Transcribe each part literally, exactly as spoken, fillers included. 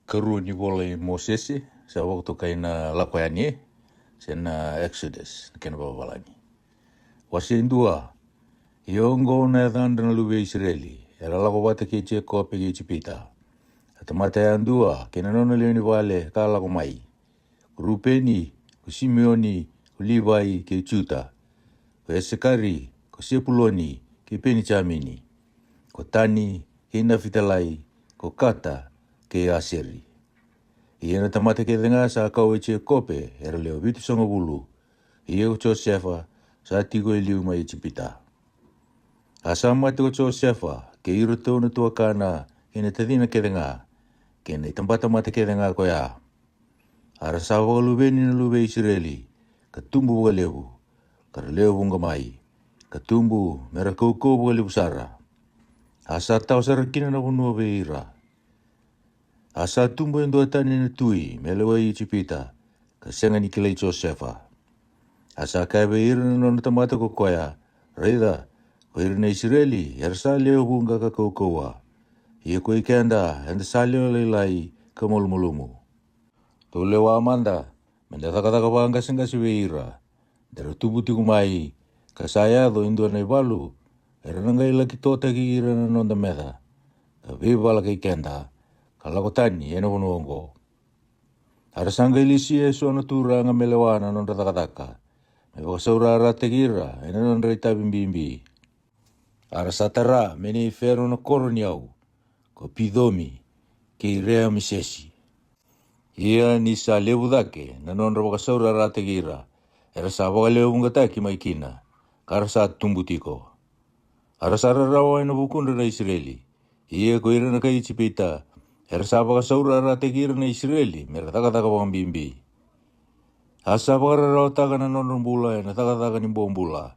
Karua ni vola i Mosese, sa vakatokai na Lako Yani, se na Exodus, na kena vakavalagi. Wase dua. Ia oqo na yacadra na luve i Isireli, era lako vata kei Jekope ki Ijipita. A tamata yadua kei na nona lewe ni vale ka lako mai. Ko Rupeni, ko Simioni, ko Livai, kei Juta. Ko Esakari, ko Sepuloni, kei Penijamini. Ko Tani, kei Nafitalai, ko Kata, kei Aseri. Ia na tamata kece ga sa kau e Jekope era lewe vitusagavulu. Ia ko Josefa sa tiko e liu mai Ijipita. A sa mate ko Josefa kei iratou na tuakana kei na tacina kece ga, kei na itabatamata kece ga ko ya. A ra sa vakaluveni na luve i Isireli, ka tubu vakalevu, ka ra lewe vuqa mai, ka tubu me ra kaukauwa vakalevu sara. A sa tawa sara kina na vanua vei ira. A sa tubu e dua tani na tui me lewai Ijipita, ka sega ni kilai Josefa. A sa kaya vei ira na nona tamata ko koya, raica, ko ira na Isireli era sa lewe vuqa ka kaukauwa. Ia ko i keda eda sa lewe lailai ka malumalumu. Dou lewa mada me da cakacaka vaqaseqase vei ira. Da ra tubu tiko mai, ka sa yaco e dua na ivalu, era na qai laki totaki ira na noda meca, ka veivala kei keda, ka lako tani e na vanua oqo. A ra sa qai lesia e so na turaga me lewa na nodra cakacaka, me vakasaurarataki ira e na nodra itavi bibi. A ra sa tara me nei Fero na koro ni yau, ko Picomi, kei Reamisesi. Ia ni sa levu cake na nodra vakasaurarataki ira, era sa vakalewe vuqataki mai kina, ka ra sa tubu tiko. A ra sa rarawa e na vukudra na Isireli. Ia ko ira na kai Ijipita, era sa vakasaurarataki ira na Isireli me ra cakacaka vakabibi. A sa vakararawataka na nodra bula e na cakacaka ni bobula,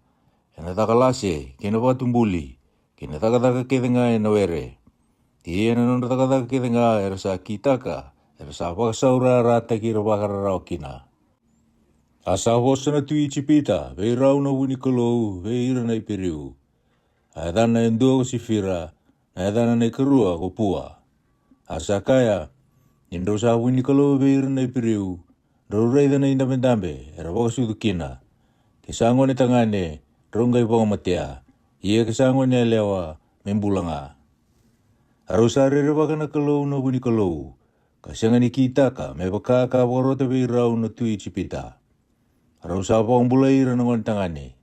e na caka lase kei na vatu buli, kei na cakacaka kece ga e na were. Ia na nodra cakacaka kece ga era sa kitaka, era sa vakasaurarataki ira vakararawa kina. A sa vosa na tui Ijipita vei rau na vu ni Kalou vei ira na Iperiu. A yacana e dua ko Sifira, na yacana na ikarua ko Pua. A sa kaya, ni drau sa vu ni Kalou vei ira na Iperiu, drau raica na idabedabe era vakasucu kina. Ke sa gone tagane, drau qai vakamatea. Ia ke sa gone yalewa, me bula ga. A rau sa rerevaka na Kalou na vu ni Kalou, ka sega ni kitaka me vaka ka vakarota vei rau na tui Ijipita. A rau sa vakabulai ira na gone tagane.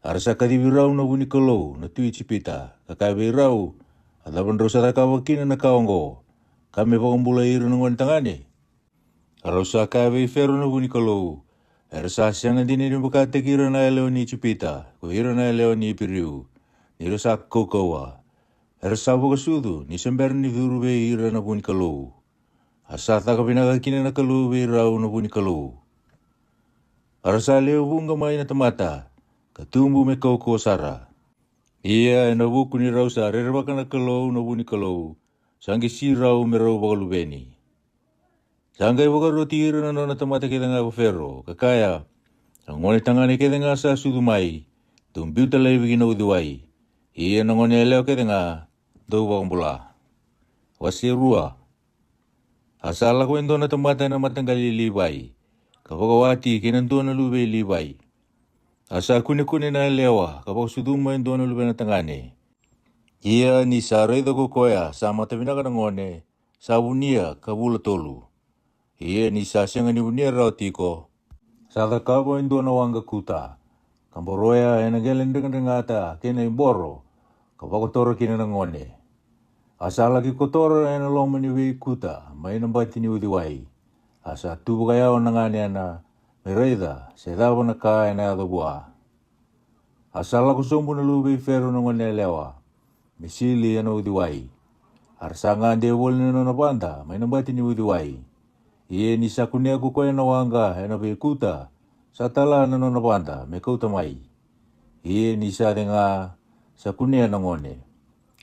A ra sa kacivi rau na vu ni Kalou na tui Ijipita, ka kaya vei rau, a cava drau sa cakava kina na ka oqo, ka me vakabulai ira na gone tagane? A rau sa kaya vei Fero na vu ni Kalou, era sa sega dina ni vakataki ira na yalewa ni Ijipita ko ira na yalewa ni Iperiu, ni ra sa kaukauwa. Era sa vakasucu ni se bera ni curu vei ira na vu ni Kalou. A sa caka vinaka kina na Kalou vei rau na vu ni Kalou. A ra sa lewe vuqa mai na tamata, ka tubu me kaukauwa sara. Ia e na vuku ni rau sa rerevaka na Kalou na vu ni Kalou, sa qisi rau me rau vakaluveni. Sa qai vakaroti ira na nona tamata kece ga ko Fero, ka kaya, a gone tagane kece ga sa sucu mai, dou biuta laivi ki na uciwai. Ia na gone yalewa kece ga, dou vakabula. Wase rua. A sa lako e dua na tamata e na mataqali i Livai, ka vakawati kei na dua na luve i Livai. A sa kunekune na yalewa, ka vakasucuma e dua na luvena tagane. Ia ni sa raica ko koya sa matavinaka na gone, sa vunia ka vula tolu. Ia ni sa sega ni vunia rawa tiko, sa cakava e dua na waqa kuta, ka boroya e na qele dregata kei na iboro, ka vakotora kina na gone. A sa laki kotora e na loma ni veikuta mai na bati ni uciwai. A sa tu vakayawa na ganena me raica se cava na ka e na yaco vua. A sa lako sobu na luve i Fero na gone yalewa, me sili e na uciwai. A ra sa gade voli na nona vada mai na bati ni uciwai. Ia ni sa kunea ko koya na waqa e na veikuta, sa tala na nona vada me kauta mai. Ia ni sa cega, sa kunea na gone.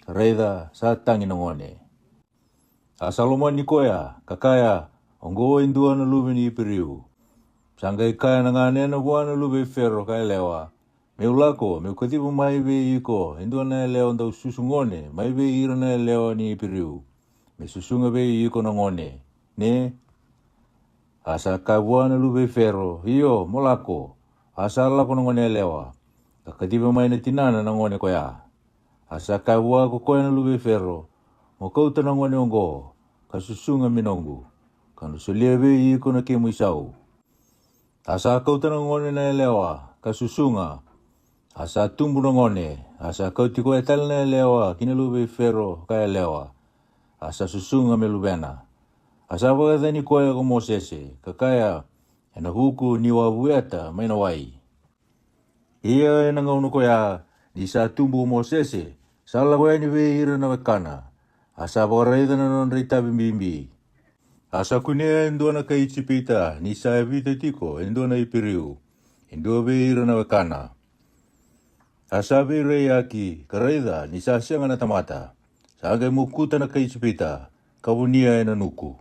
Ka raica, sa tagi na gone. A sa lomani koya, ka kaya, oqo e dua na luve ni Iperiu. Sa qai kaya na ganena vua na luve i Fero ka yalewa, me'u lako me'u kaciva mai vei iko e dua na yalewa dau susu gone mai vei ira na yalewa ni Iperiu, me susuga vei iko na gone, ne? A sa kaya vua na luve i Fero, io, mo lako. A sa lako na gone yalewa, ka kaciva mai na tinana na gone koya. A sa kaya vua ko koya na luve i Fero, mo kauta na gone oqo, ka susuga me noqu, ka na solia vei iko na kemu isau. A sa kauta na gone na yalewa, ka susuga. A sa tubu na gone, a sa kauti koya tale na yalewa ki na luve i Fero ka yalewa. A sa susuga me luvena. A sa vakayacani koya ko Mosese, ka kaya, ena vuku ni'u a vueta mai na wai. Ia ena gauna koya, ni sa tubu ko Mosese, sa lako yani vei ira na wekana, a sa vakaraica na nodra itavi bibi. A sa kunea e dua na kai Ijipita ni sa yavita tiko e dua na Iperiu, e dua vei ira na wekana. A sa veiraiyaki, ka raica ni sa sega na tamata. Sa qai mokuta na kai Ijipita, ka vunia ena nuku.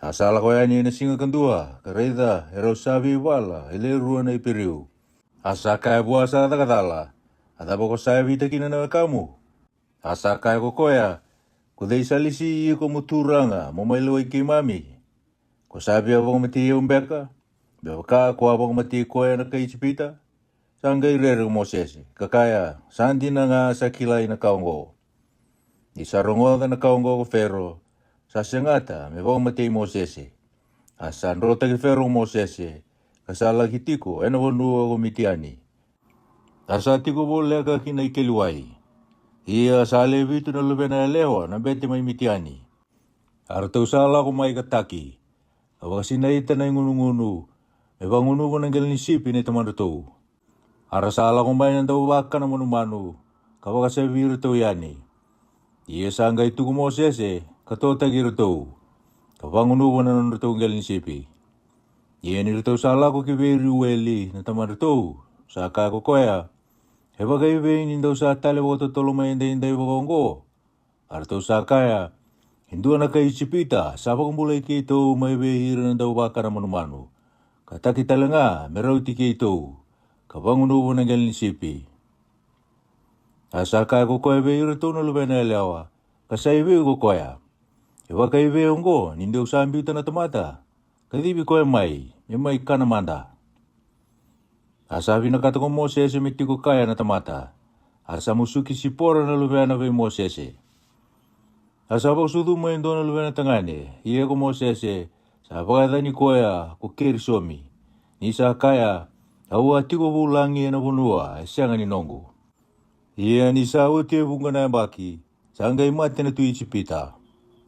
A sa lako yani ena siga kadua, ka raica e rau sa veivala e le rua na Iperiu. A sa kaya vua sa caka cala, a cava ko sa yavita kina na wekamu? A sa kaya ko koya, ko cei sa lesi iko mo turaga mo mai lewai keimami? Ko sa via vakamatei au beka, me vaka ko a vakamatei koya na kai Ijipita? Sa qai rere ko Mosese, ka kaya, sa dina ga sa kilai na ka oqo. Ni sa rogoca na ka oqo ko Fero, sa segata me vakamatei Mosese. A sa drotaki Fero ko Mosese, ka sa laki tiko ena vanua ko Mitiani. A sa tiko voleka ki na ikeli wai. Ia sa le vitu na luvena yalewa na bete mai Mitiani. A ratou sa lako mai ka taki, ka vakasinaita na igunugunu, me vagunuva na qele ni sipi nei tamadratou. A ra sa lako mai na dauvakana manumanu, ka vakasavi iratou yani. Ia sa qai tu ko Mosese, ka totaki iratou, ka vagunuva na nodratou qele ni sipi. Ia ni ratou sa lako ki vei Reueli na tamadratou, sa kaya ko koya, e vakaevei ni dou sa tale vakatotolo mai edaidai vakaoqo? A ratou sa kaya, e dua na kai Ijipita sa vakabulai keitou mai vei ira na dauvakana manumanu, ka taki tale ga me rauti keitou, ka vagunuva na qele ni sipi. A sa kaya ko koya vei iratou na luvena yalewa, ka sa i vei ko koya? E vakaevei oqo ni dou sa biuta na tamata? Kacivi koya mai, me mai kana mada. A sa vinakata ko Mosese me tiko kaya na tamata. A sa musuki Sipora na luvena vei Mosese. A sa vakasucuma e dua na luvena tagane, ia ko Mosese sa vakayacani koya ko Kerisomi, ni sa kaya, au a tiko vulagi ena vanua e sega ni noqu. Ia ni sa oti e vuqa na yabaki, sa qai mate na tui Ijipita.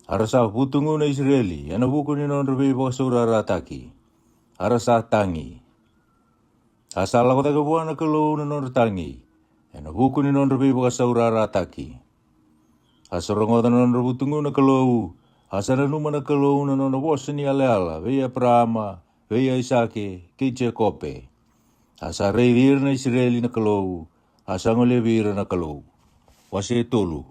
A ra sa vutugu na Isireli ena vuku ni nodra veivakasaurarataki. A ra sa tagi. A sa lako cake vua na Kalou na nodra tagi, ena vuku ni nodra veivakasaurarataki. A sa rogoca na nodra vutugu na Kalou, a sa nanuma na Kalou na nona vosa ni yalayala vei Eparaama, vei Aisake, kei Jekope. A sa raici ira na Isireli na Kalou, a sa golevi ira na Kalou. Wase tolu.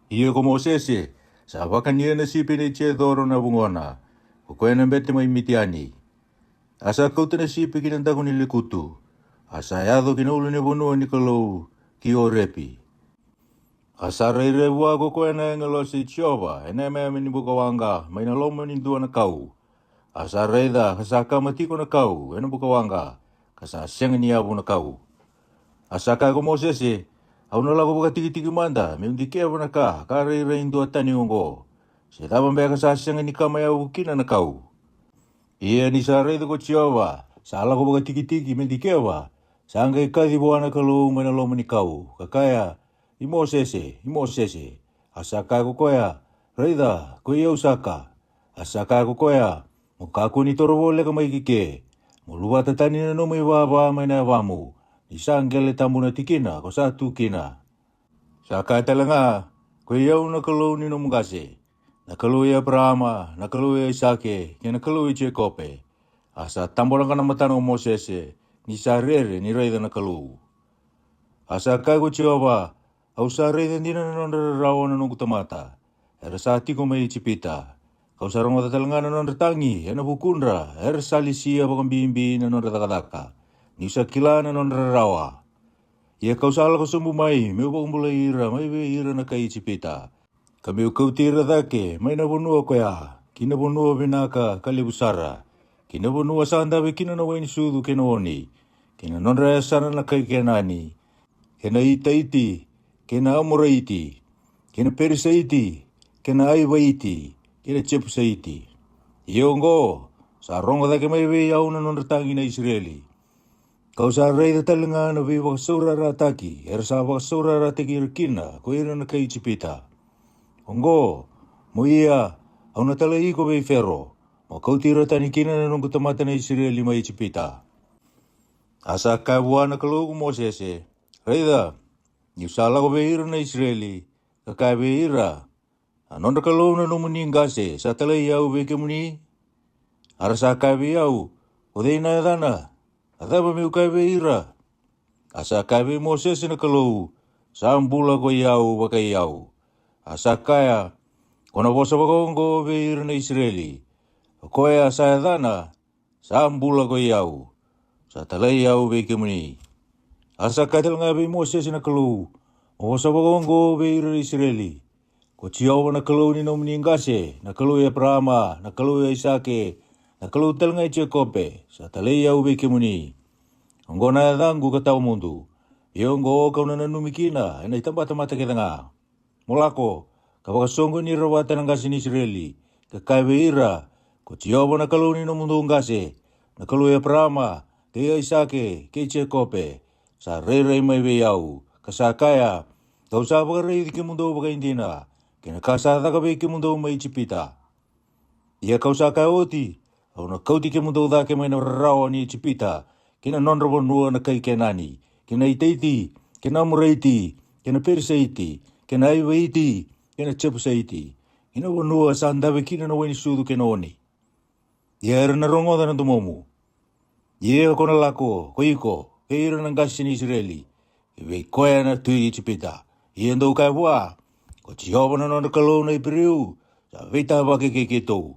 Ia ko Mosese sa vakania na sipi nei Jecoro na vugona, ko koya na bete mai Mitiani. A sa kauta na sipi ki na daku ni lekutu, a sa yaco ki na ulunivanua ni Kalou, ki Orepi. A sa rairai vua ko koya na agilosi i Jiova ena yameyame ni bukawaqa mai na loma ni dua na kau. A sa raica ka sa kama tiko na kau ena bukawaqa, ka sa sega ni yavu na kau. A sa kaya ko Mosese, au na lako vakatikitiki mada me'u dikeva na ka ka rairai duatani oqo, se cava beka sa sega ni kama yavu kina na kau. Ia ni sa raica ko Jiova sa lako vakatikitiki me dikeva, sa qai kaci vua na Kalou mai na loma ni kau, ka kaya, i Mosese, i Mosese. A sa kaya ko koya, raica, ko i au saka. A sa kaya ko koya, mo kakua ni toro voleka mai ki ke, mo luvata tani na nomu ivava mai na yavamu, ni sa qele tabu na tikina ko sa tu kina. Sa kaya tale ga, ko i au na Kalou ni nomu qase, na Kalou i Eparaama, na Kalou i Aisake, kei na Kalou i Jekope. A sa tabonaka na matana ko Mosese, ni sa rere ni raica na Kalou. A sa kaya ko Jiova, au sa raica dina na nodra rarawa na noqu tamata, era sa tiko mai Ijipita. Ka'u sa rogoca tale ga na nodra tagi ena vukudra, era sa lesia vakabibi na nodra cakacaka, ni'u sa kila na nodra rarawa. Ia ka'u sa lako sobu mai me'u vakabulai ira mai vei ira na kai Ijipita, Ka me'u kauti ira cake mai na vanua koya ki na vanua vinaka ka levu sara, ki na vanua sa dave kina na waini sucu kei na oni, ki na nodra yasana na kai Kenani, kei na Itaiti, kei na Amoraiti, kei na Perisaiti, kei na Aivaiti, kei na Jepusaiti. Ia oqo, sa rogo cake mai vei au na nodra tagi na Isireli. Ka'u sa raica tale ga na veivakasaurarataki era sa vakasaurarataki ira kina ko ira na kai Ijipita. Oqo, mo ia, au na talai iko vei Fero, mo kauti ira tani kina na noqu tamata na Isireli mai Ijipita. A sa kaya vua na Kalou ko Mosese, Raica, ni'u sa lako vei ira na Isireli, ka kaya vei ira, A nodra Kalou na nomuni qase sa talai au vei kemuni? A ra sa kaya vei au, Ko cei na yacana? A cava me'u kaya vei ira? A sa kaya vei Mosese na Kalou, Sa bula koi au vakai au. A sa kaya, Ko na vosa vakaoqo vei ira na Isireli, O koya sa yacana, Sa bula koi au, sa talai au vei kemuni. A sa kaya tale ga vei Mosese na Kalou, Mo vosa vakaoqo vei ira na Isireli, Ko Jiova na Kalou ni nomuni qase, na Kalou i Eparaama, na Kalou i Aisake, na Kalou tale ga i Jekope, sa talai au vei kemuni. Oqo na yacaqu ka tawa mudu, ia oqo ka'u na nanumi kina e na i tabatamata kece ga. Mo lako, ka vakasoqoni ira vata na qase ni Isireli, ka kaya vei ira, Ko Jiova na Kalou ni nomudou qase, na Kalou i Eparaama, kei Aisake, kei Jekope, sa rairai mai vei au, ka sa kaya, Ka'u sa vakaraici kemudou vakaidina, kei na ka sa caka vei kemudou mai Ijipita. Ia ka'u sa kaya oti, Au na kauti kemudou cake mai na rarawa ni Ijipita, ki na nodra vanua na kai Kenani, ki na Itaiti, ki na Amoraiti, ki na Perisaiti, ki na Aivaiti, ki na Jepusaiti, ki na vanua sa dave kina na waini sucu kei na oni. Ia era na rogoca na domomu. Ia ko na lako, ko iko, kei ira na qase ni Isireli, ki vei koya na tui Ijipita. Ia dou kaya vua, Ko Jiova na nodra Kalou na Iperiu, sa veitavaki kei keitou.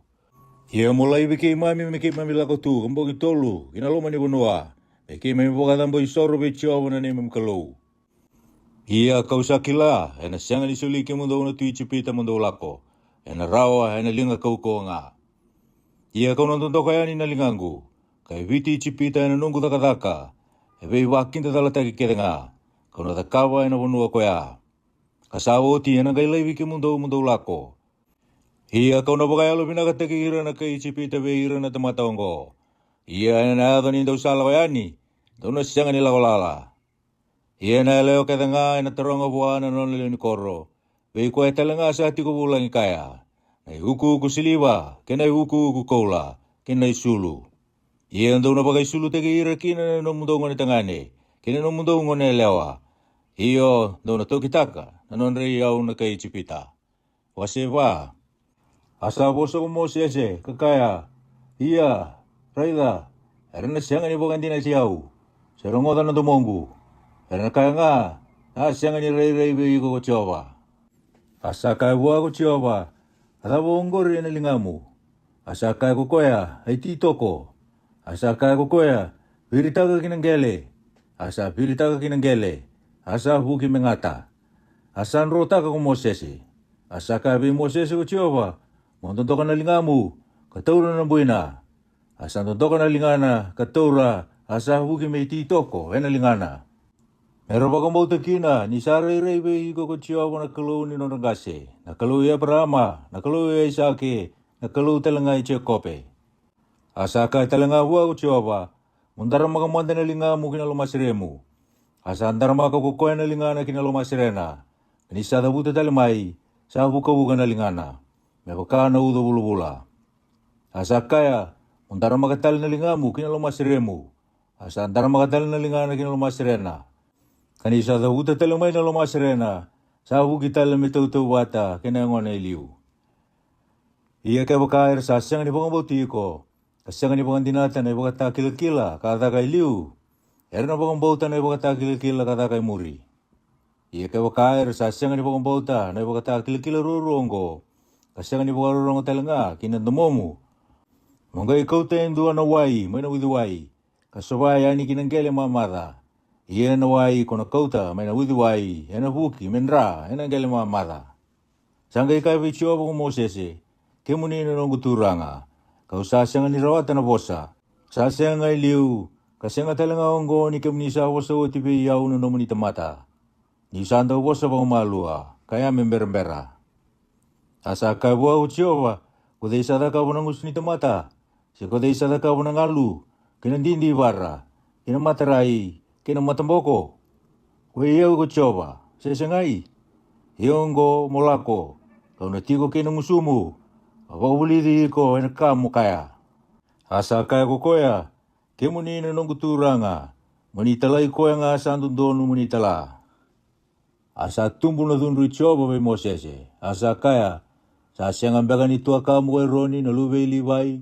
Ia mo laivi keimami me keimami lako tu ka bogi tolu ki na loma ni vanua, me keimami vakacabo isoro vei Jiova na neimami Kalou. Ia ka'u sa kila, e na sega ni soli kemudou na tui Ijipita mo dou lako, e na rawa e na liga kaukauwa ga. Ia ka'u na dodoka yani na ligaqu, ka yaviti Ijipita e na noqu cakacaka, e veivakidacalataki kece ga, ka'u na cakava e na vanua koya. Ka sa oti e na qai laivi kemudou mo dou lako. Ia ka'u na vakayalovinakataki ira na kai Ijipita vei ira na tamata oqo. Ia e na yaco ni dou sa lako yani, dou na sega ni lako lala. Ia na yalewa kece ga e na taroga vua na nona lewe ni koro, vei koya tale ga sa tiko vulagi kaya, na i ukuuku siliva, kei na i ukuuku koula, kei na i sulu. Ia dou na vakaisulutaki ira kina na nomudou gone tagane, kei na nomudou gone yalewa. Io, dou na tokitaka na nodra i yau na kai Ijipita. Wase va. A sa vosa ko Mosese, ka kaya, Ia, raica, era na sega ni vakadinati au, se rogoca na domoqu. Era na kaya ga, A sega ni rairai vei iko ko Jiova. A sa kaya vua ko Jiova, A cava oqori e na ligamu? A sa kaya ko koya, A i titoko. A sa kaya ko koya, Viritaka ki na qele. A sa viritaka ki na qele, a sa vuki me gata. A sa drotaka ko Mosese. A sa kaya vei Mosese ko Jiova, Mo dodoka na ligamu, ka taura na buina. A sa dodoka na ligana ka taura, a sa vuki me i titoko e na ligana. Me ra vakabauta kina ni sa rairai vei iko ko Jiova na Kalou ni nodra qase, na Kalou i Eparaama, na Kalou i Aisake, na Kalou tale ga i Jekope. A sa kaya tale ga vua ko Jiova, Mo daramaka mada na ligamu ki na lomaseremu. A sa daramaka ko koya na ligana ki na lomaserena. Ka ni sa cavuta tale mai, sa vukavuka na ligana, me vaka na uca vulavula. A sa kaya, Mo daramaka tale na ligamu ki na lomaseremu. A sa daramaka tale na ligana ki na lomaserena. Ka ni sa cavuta tale mai na lomaserena, sa vuki tale me tautauvata kei na yagona e liu. Ia kevaka era sa sega ni vakabauti iko, ka sega ni vakadinata na i vakatakilakila ka caka e liu, era na vakabauta na i vakatakilakila ka caka e muri. Ia kevaka era sa sega ni vakabauta na i vakatakilakila ruarua oqo, ka sega ni vakarorogo tale ga ki na domomu, mo qai kauta e dua na wai mai na uciwai, ka sova yani ki na qele mamaca. Ia na wai ko na kauta mai na uciwai e na vuki me dra e na qele mamaca. Sa qai kaya vei Jiova ko Mosese, Kemuni na noqu Turaga, ka'u sa sega ni rawata na vosa. Sa sega e liu, ka sega tale ga oqo ni kemuni sa vosa oti vei au na nomuni tamata. Ni'u sa dau vosa vakamalua, ka ya me berabera. A sa kaya vua ko Jiova, Ko cei sa cakava na gusu ni tamata? Se ko cei sa cakava na galu, kei na didivara, kei na matarai, kei na mataboko? Ko i au ko Jiova, se segai? Ia oqo mo lako, ka'u na tiko kei na gusumu, ka vakavulici iko ena ka mo kaya. A sa kaya ko koya, Kemuni na noqu Turaga, mo ni talai koya ga sa dodonu mo ni tala. A sa tubu na cudru i Jiova vei Mosese, a sa kaya, Sa sega beka ni tuakamu ko Eroni na luve i Livai?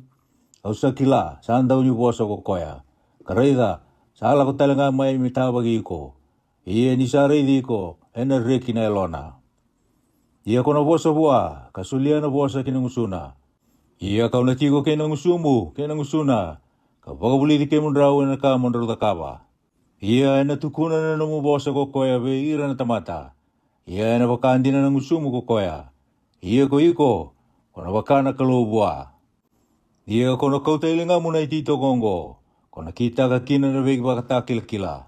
Au sa kila sa dau ni vosa ko koya, ka raica, sa lako tale ga mai me tavaki iko. Ia ni sa raici iko, ena reki na yalona. Ia ko na vosa vua, ka solia na vosa ki na gusuna. Ia ka'u na tiko kei na gusumu kei na gusuna, ka vakavulici kemudrau ena ka mo drau cakava. Ia ena tukuna na nomu vosa ko koya vei ira na tamata. Ia ena vaka dina na gusumu ko koya. Ia ko iko, ko na vaka na Kalou vua. Ia ko na kauta e ligamu na ititoko oqo, ko na kitaka kina na veivakatakilakila.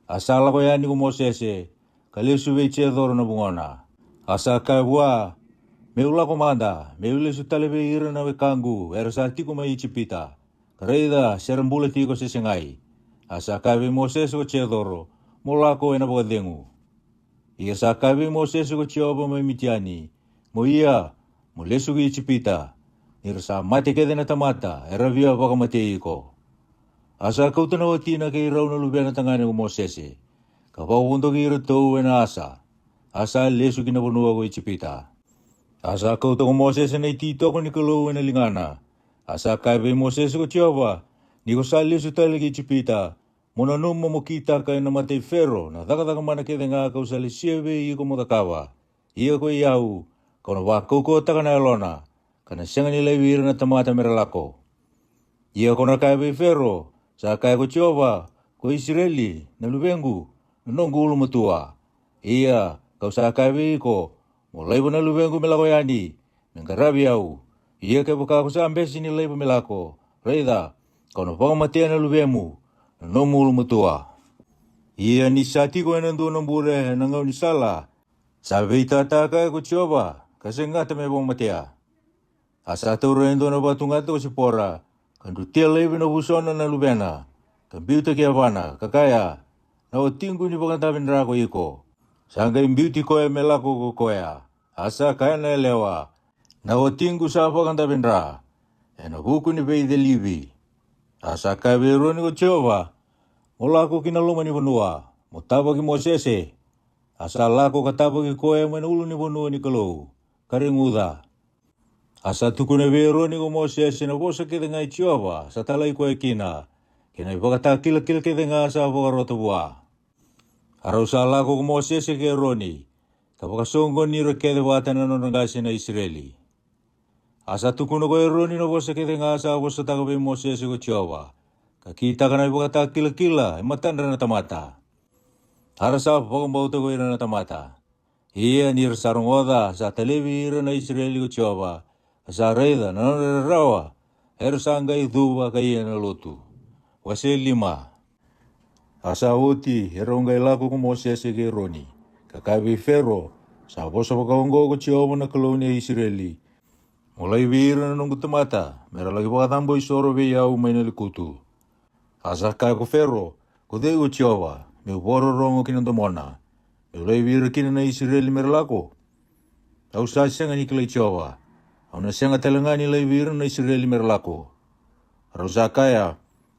A sa lako yani ko Mosese, ka lesu vei Jecoro na vugona. A sa kaya vua, Me'u lako mada, me'u lesu tale vei ira na wekaqu era sa tiko mai Ijipita, ka raica se ra bula tiko se segai. A sa kaya vei Mosese ko Jecoro, Mo lako ena vakacegu. Ia sa kaya vei Mosese ko Jiova mai Mitiani, Mo ia, mo lesu ki Ijipita, ni ra sa mate kece na tamata era via vakamatei iko. A sa kauta na watina kei rau na luvena tagane ko Mosese, ka vakavodoki iratou ena asa. A sa lesu ki na vanua ko Ijipita. A sa kauta ko Mosese na ititoko ni Kalou ena ligana. A sa kaya vei Mosese ko Jiova, Ni ko sa lesu tale ki Ijipita, mo nanuma mo kitaka ena mata i Fero na cakacaka mana kece ga ka'u sa lesia vei iko mo cakava. Ia ko i au, ka'u na vakaukauwataka na yalona, ka na sega ni laivi ira na tamata me ra lako. Ia ko na kaya vei Fero, Sa kaya ko Jiova, ko Isireli na luvequ, na noqu ulumatua. Ia ka'u sa kaya vei iko, Mo laiva na luvequ me lako yani, me qaravi au. Ia kevaka ko sa bese ni laiva me lako, raica, ka'u na vakamatea na luvemu, na nomu ulumatua. Ia ni sa tiko ena dua na bure ena gaunisala, sa veitata kaya ko Jiova, ka se gata me vakamatea. A sa taura e dua na vatugata ko Sipora, ka drutia laivi na vusona na luvena, ka biuta ki yavana, ka kaya, Na watiqu ni vakadavedra ko iko. Sa qai biuti koya me lako ko koya. A sa kaya na yalewa, Na watiqu sa vakadavedra, ena vuku ni veicelivi. A sa kaya vei Eroni ko Jiova, Mo lako ki na loma ni vanua, mo tavaki Mosese. A sa lako ka tavaki koya mai na ulunivanua ni Kalou, ka reguca. A sa tukuna vei Eroni ko Mosese na vosa kece ga i Jiova sa talai koya kina, kei na ivakatakilakila kece ga sa vakarota vua. A rau sa lako ko Mosese kei Eroni, ka vakasoqoni ira kece vata na nodra qase na Isireli. A sa tukuna ko Eroni na vosa kece ga sa vosataka vei Mosese ko Jiova, ka kitaka na ivakatakilakila e matadra na tamata. A ra sa vakabauta ko ira na tamata. Ia ni ra sa rogoca sa talevi ira na Isireli ko Jiova, ka sa raica na nodra rarawa, era sa qai cuva ka ia na lotu. Wase lima. A sa oti e rau qai lako ko Mosese kei Eroni, ka kaya vei Fero, Sa vosa vakaoqo ko Jiova na Kalou ni Isireli, Mo laivi ira na noqu tamata me ra laki vakacabo isoro vei au mai na lekutu. A sa kaya ko Fero, Ko cei ko Jiova, me'u vakarorogo ki na domona, me'u laivi ira kina na Isireli me ra lako? Au sa sega ni kilai Jiova, au na sega tale ga ni laivi ira na Isireli me ra lako. A rau sa kaya,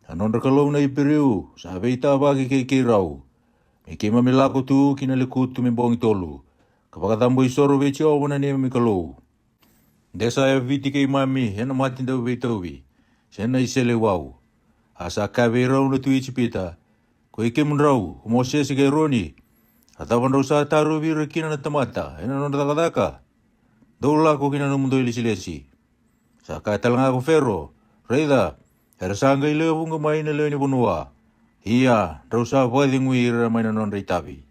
A nodra Kalou na Iperiu sa veitavaki kei keirau, me keimami lako tu ki na lekutu me bogi tolu, ka vakacabo isoro vei Jiova na neimami Kalou. De sa yaviti keimami ena mate dauveitauvi, se na iseleiwau. A sa kaya vei rau na tui Ijipita, Ko i kemudrau ko Mosese kei Eroni, a cava drau sa tarovi ira kina na tamata ena nodra cakacaka? Dou lako ki na nomudou ilesilesi. Sa kaya tale ga ko Fero, Raica, era sa qai lewe vuqa mai na lewe ni vanua. Ia drau sa vakacegui ira mai na nodra itavi.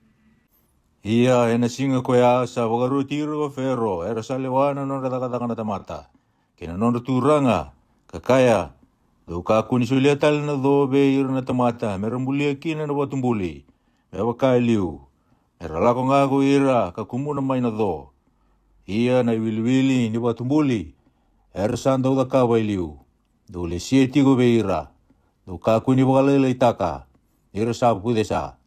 Ia ena siga koya sa vakaroti ira ko Fero era sa lewa na nodra cakacaka na tamata, kei na nodra turaga, ka kaya, dou kakua ni solia tale na co vei ira na tamata me ra bulia kina na vatubuli, me vaka e liu, me ra lako ga ko ira ka kumuna mai na co. Ia na iwiliwili ni vatubuli era sa dau cakava e liu, dou lesia tiko vei ira, dou kakua ni vakalailaitaka, ni ra sa vucesa.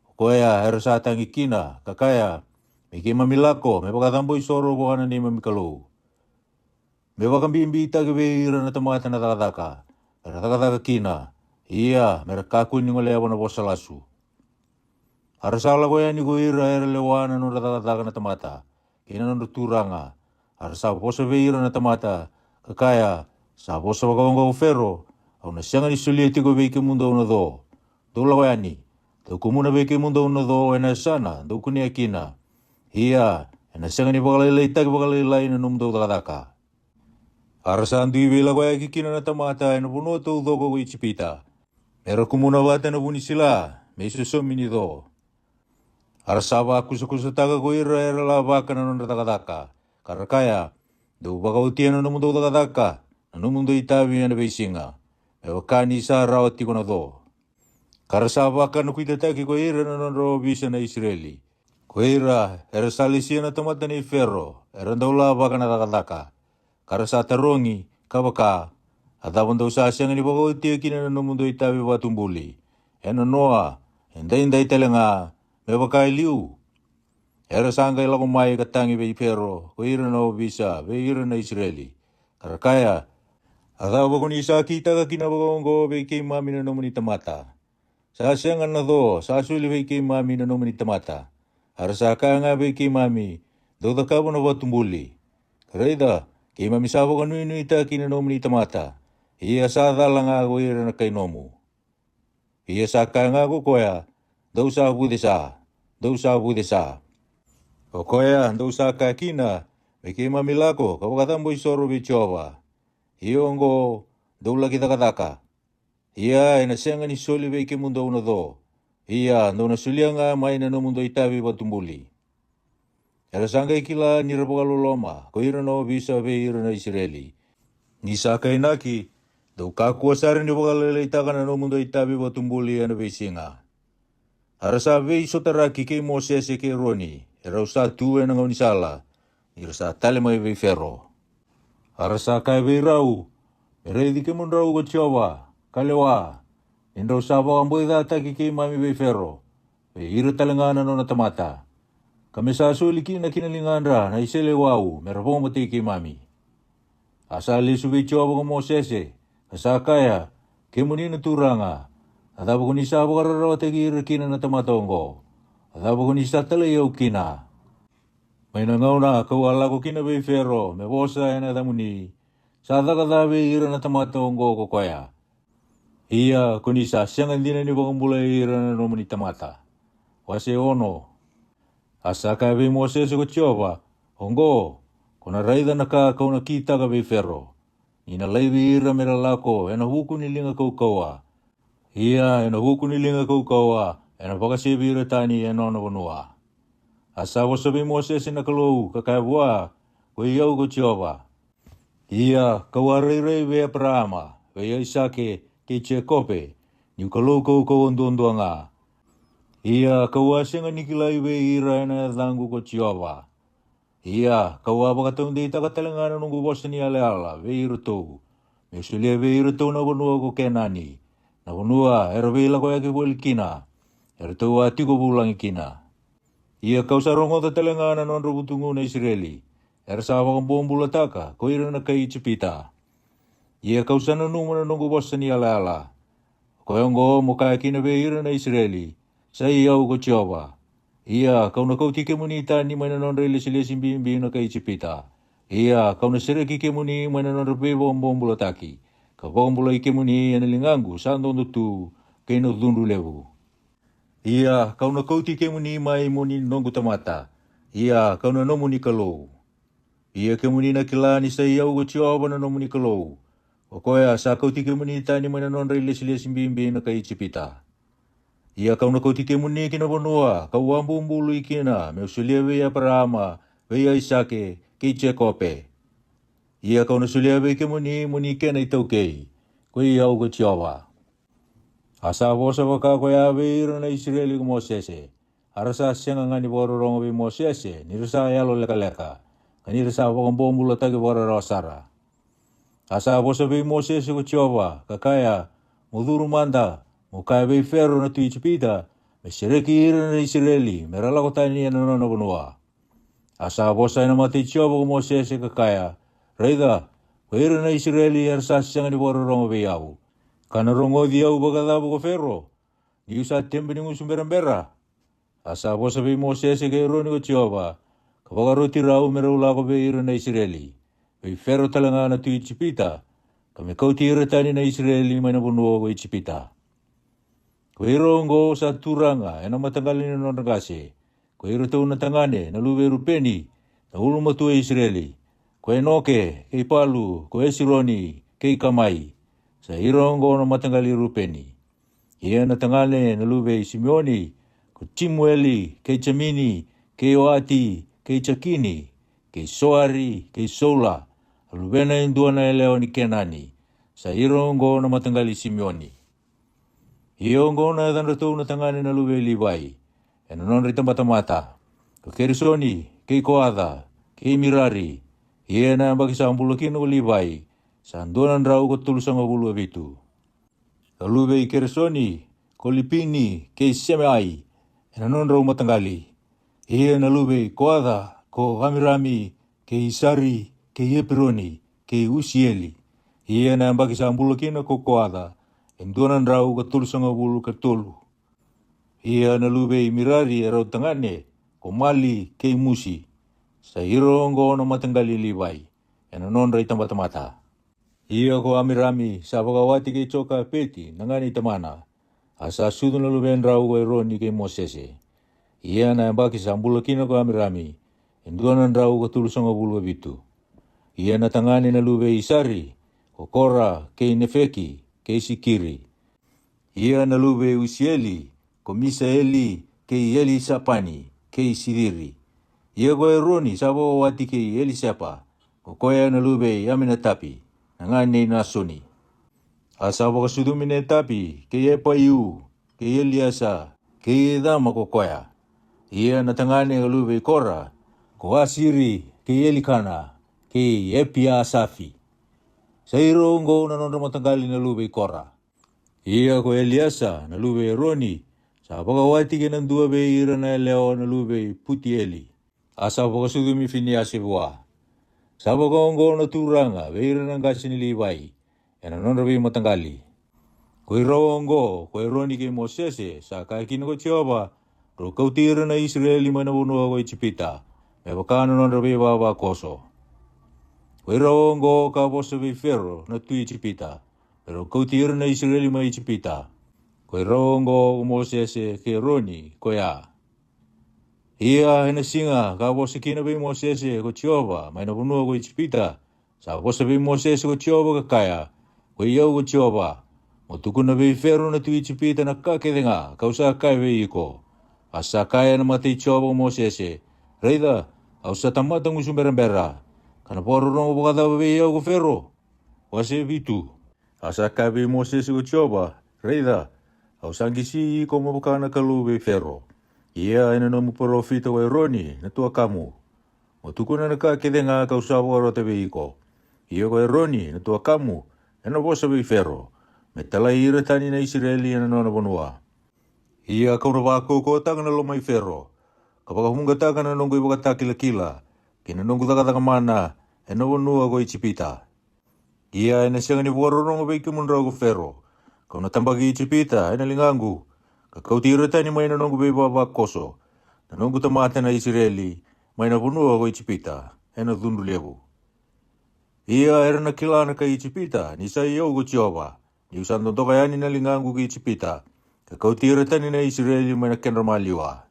O koya era sa tagi kina, ka kaya, me keimami lako me vakacabo isoro vua na neimami Kalou, me vakabibitaki vei ira na tamata na cakacaka, me ra cakacaka kina, ia me ra kakua ni goleva na vosa lasu. A ra sa lako yani ko ira era lewa na nodra cakacaka na tamata, kei na nodra turaga, a ra sa vosa vei ira na tamata, ka kaya, sa vosa vakaoqo ko Fero, au na sega ni solia tiko vei kemudou na co. Dou lako yani, dou kumuna vei kemudou na co ena yasana dou kunea kina. Ia ena sega ni vakalailaitaki vakalailai na nomudou cakacaka. A ra sa dui veilakoyaki kina na tamata ena vanua taucoko ko Ijipita, me ra kumuna vata na vu ni sila me isosomi ni co. A ra sa vakusakusataka ko ira era lavaka na nodra cakacaka, ka ra kaya, dou vakaotia na nomudou cakacaka na nomudou itavi ena veisiga, me vaka ni sa rawa tiko na co. Ka ra sa vakanakuitataki ko ira na nodra ovisa na Isireli, ko ira era sa lesia na tamata nei Fero era dau lavaka na cakacaka, ka ra sa tarogi, ka vaka, a cava dou sa sega ni vakaotia kina na nomudou itavi vatubuli, ena noa, edaidai tale ga, me vaka e liu? Era sa qai lako mai ka tagi vei Fero ko ira na ovisa vei ira na Isireli, ka ra kaya, a cava ko ni sa kitaka kina vakaoqo vei keimami na nomuni tamata? Sa sega na co sa soli vei keimami na nomuni tamata. A ra sa kaya ga vei keimami, dou cakava na vatubuli. Ka raica, keimami sa vakanuinuitaki na nomuni tamata, ia sa cala ga ko ira na kai nomu. Ia sa kaya ga ko koya, dou sa vucesa, dou sa vucesa. O koya dou sa kaya kina, me keimami lako ka vakacabo isoro vei Jiova. Ia oqo, dou laki cakacaka. Ia ena sega ni soli vei kemudou na co. Ia dou na solia ga mai na nomudou itavi vatubuli. Era sa qai kila ni ra vakaloloma ko ira na ovisa vei ira na Isireli, ni sa kainaki, dou kakua sara ni vakalailaitaka na nomudou itavi vatubuli ena veisiga. A ra sa veisotaraki kei Mosese kei Eroni, erau sa tu ena gaunisala, ni ra sa tale mai vei Fero. A ra sa kaya vei rau, me raici kemudrau ko Jiova, ka lewa, ni drau sa vakaboicataki keimami vei Fero, vei ira tale ga na nona tamata, ka me sa soli kina ki na ligadra na iseleiwau me ra vakamatei keimami. A sa lesu vei Jiova ko Mosese, ka sa kaya, kemuni na Turaga, a cava ko ni sa vakararawataki ira kina na tamata oqo? A cava ko ni sa talai au kina? Mai na gauna kau a lako kina vei Fero me vosa ena yacamuni, sa caka ca vei ira na tamata oqo ko koya. Ia ko ni sa sega dina ni vakabulai ira na nomuni tamata. Wase ono. A sa kaya vei Mosese ko Jiova, oqo, ko na raica na ka kau na kitaka vei Fero, ni na laivi ira me ra lako ena vuku ni liga kaukauwa, ia ena vuku ni liga kaukauwa ena vakasevi ira tani e nona vanua. A sa vosa vei Mosese na Kalou ka kaya vua, ko i au ko Jiova. Ia kau a rairai vei Eparaama, vei Aisake, kei Jekope, niu Kalou kaukauwa duadua ga. Ia kau a sega ni kilai vei ira ena yacaqu ko Jiova. Ia kau a vakataudeitaka tale ga na noqu vosa ni yalayala vei iratou, me'u solia vei iratou na vanua ko Kenani, na vanua era veilakoyaki voli kina, eratou a tiko vulagi kina. Ia kau sa rogoca tale ga na nodra vutugu na Isireli, era sa vakabobulataka ko ira na kai Ijipita. Ia kau sa nanuma na noqu vosa ni yalayala. O koya oqo mo kaya kina vei ira na Isireli, sa i au ko Jiova. Ia kau na kauti kemuni tani mai na nodra ilesilesi bibi na kai Ijipita. Ia kau na sereki kemuni mai na nodra veivakabobulataki, ka vakabulai kemuni ena ligaqu sa dodo tu, kei na cudru levu. Ia kau na kauti kemuni mai mo ni noqu tamata, ia kau na nomuni Kalou. Ia kemuni na kila ni sa i au ko Jiova na nomuni Kalou, o koya sa kauti kemuni tani mai na nodra ilesilesi bibi na kai Ijipita. Ia ka'u na kauti kemuni ki na vanua ka'u a bubului kina me'u solia vei Eparaama, vei Aisake, kei Jekope. Ia ka'u na solia vei kemuni mo ni kena itaukei, ko i au ko Jiova. A sa vosa vaka ko ya vei ira na Isireli ko Mosese, a ra sa sega ga ni vakarorogo vei Mosese ni ra sa yalo lekaleka, ka ni ra sa vakabobulataki vakararawa sara. A sa vosa vei Mosese ko Jiova, ka kaya, Mo curu mada, mo kaya vei Fero na tui Ijipita, me sereki ira na Isireli me ra lako tani e na nona vanua. A sa vosa e na mata i Jiova ko Mosese, ka kaya, Raica, ko ira na Isireli era sa sega ni vakarorogo vei au, ka na rogoci au vakacava ko Fero? Ni'u sa tebe ni gusu berabera? A sa vosa vei Mosese kei Eroni ko Jiova, ka vakaroti rau me rau lako vei ira na Isireli, vei Fero tale ga na tui Ijipita, ka me kauti ira tani na Isireli mai na vanua ko Ijipita. Ko ira oqo sa turaga e na mataqali ni nodra qase, ko iratou na tagane na luve i Rupeni, na ulumatua i Isireli, ko Enoke, kei Palu, ko Esironi, kei Kamai. Sa ira oqo na mataqali i Rupeni. Ia na tagane na luve i Simioni, ko Jimueli, kei Jamini, kei Oati, kei Jakini, kei Soari, kei Soula, a luvena e dua na yalewa ni Kenani. Sa ira oqo na mataqali i Simioni. Ia oqo na yacadratou na tagane na luve i Livai, e na nodra i tabatamata, ko Kerisoni, kei Koaca, kei Mirari. Ia na yabaki sa bula kina ko Livai, sa dua na drau ka tolusagavulu ka vitu. A luve i Kerisoni, ko Lipini, kei Semeai, e na nodrau mataqali. Ia na luve i Koaca, ko Amirami, kei Isari, kei Epironi, kei Usieli. Ia na yabaki sa bula kina ko Koaca, e dua na drau ka tolusagavulu ka tolu. Ia na luve i Mirari e rau tagane, ko Mali, kei Musi. Sa ira oqo na mataqali i Livai, e na nodra i tabatamata. Ia ko Amirami sa vakawati kei Jokapeti na gane i tamana. A sa sucu na luvedrau ko Eroni kei Mosese. Ia na yabaki sa bula kina ko Amirami, e dua na drau ka tolusagavulu ka vitu. Ia na tagane na luve i Isari, ko Kora, kei Nefeki, kei Sikiri. Ia na luve i Usieli, ko Misaeli, kei Elisapani, kei Siciri. Ia ko Eroni sa vakawati kei Elisepa, ko koya na luve i Aminatapi, na gane i Nasoni. A sa vakasucumi Netapi, kei Epaiu, kei Eliasa, kei Icama ko koya. Ia na tagane ka luve i Kora, ko Asiri, kei Elikana, kei Epiasafi. Sa ira oqo na nodra mataqali na luve i Kora. Ia ko Eliasa na luve i Eroni, sa vakawati kei na dua vei ira na yalewa na luve i Putieli. A sa vakasucumi Finiasi vua. Sa vakaoqo na turaga vei ira na qase ni Livai, e na nodra veimataqali. Ko ira oqo ko Eroni kei Mosese sa kaya kina ko Jiova, Drau kauti ira na Isireli mai na vanua ko Ijipita, me vaka na nodra veivavakoso. Ko ira oqo ka vosa vei Fero na tui Ijipita, me rau kauti ira na Isireli mai Ijipita. Ko ira oqo ko Mosese kei Eroni ko ya. Ia e na siga ka vosa kina vei Mosese ko Jiova mai na vanua ko Ijipita, sa vosa vei Mosese ko Jiova ka kaya, Ko i au ko Jiova, mo tukuna vei Fero na tui Ijipita na ka kece ga ka'u sa kaya vei iko. A sa kaya e na mata i Jiova ko Mosese, Raica, au sa tamata gusu berabera, ka na vakarorogo vakacava vei au ko Fero? Wase vitu. A sa kaya vei Mosese ko Jiova, Raica, au sa qisi iko mo vaka na Kalou vei Fero. Ia e na nomu parofita ko Eroni na tuakamu, mo tukuna na ka kece ga ka'u sa vakarota vei iko. Ia ko Eroni na tuakamu e na vosa vei Fero, me talai ira tani na Isireli e na nona vanua. Ia ka'u na vakaukauwataka na loma i Fero, ka vakavuqataka na noqu ivakatakilakila kei na noqu cakacaka mana e na vanua ko Ijipita. Ia e na sega ni vakarorogo vei kemudrau ko Fero, ka'u na tabaki Ijipita e na ligaqu, ka kauti ira tani mai na noqu veivavakoso, na noqu tamata na Isireli, mai na vanua ko Ijipita e na cudru levu. Ia era na kila na kai Ijipita ni sa i au ko Jiova, ni'u sa dodoka yani na ligaqu ki Ijipita, ka kauti ira tani na Isireli mai na kedra maliwa.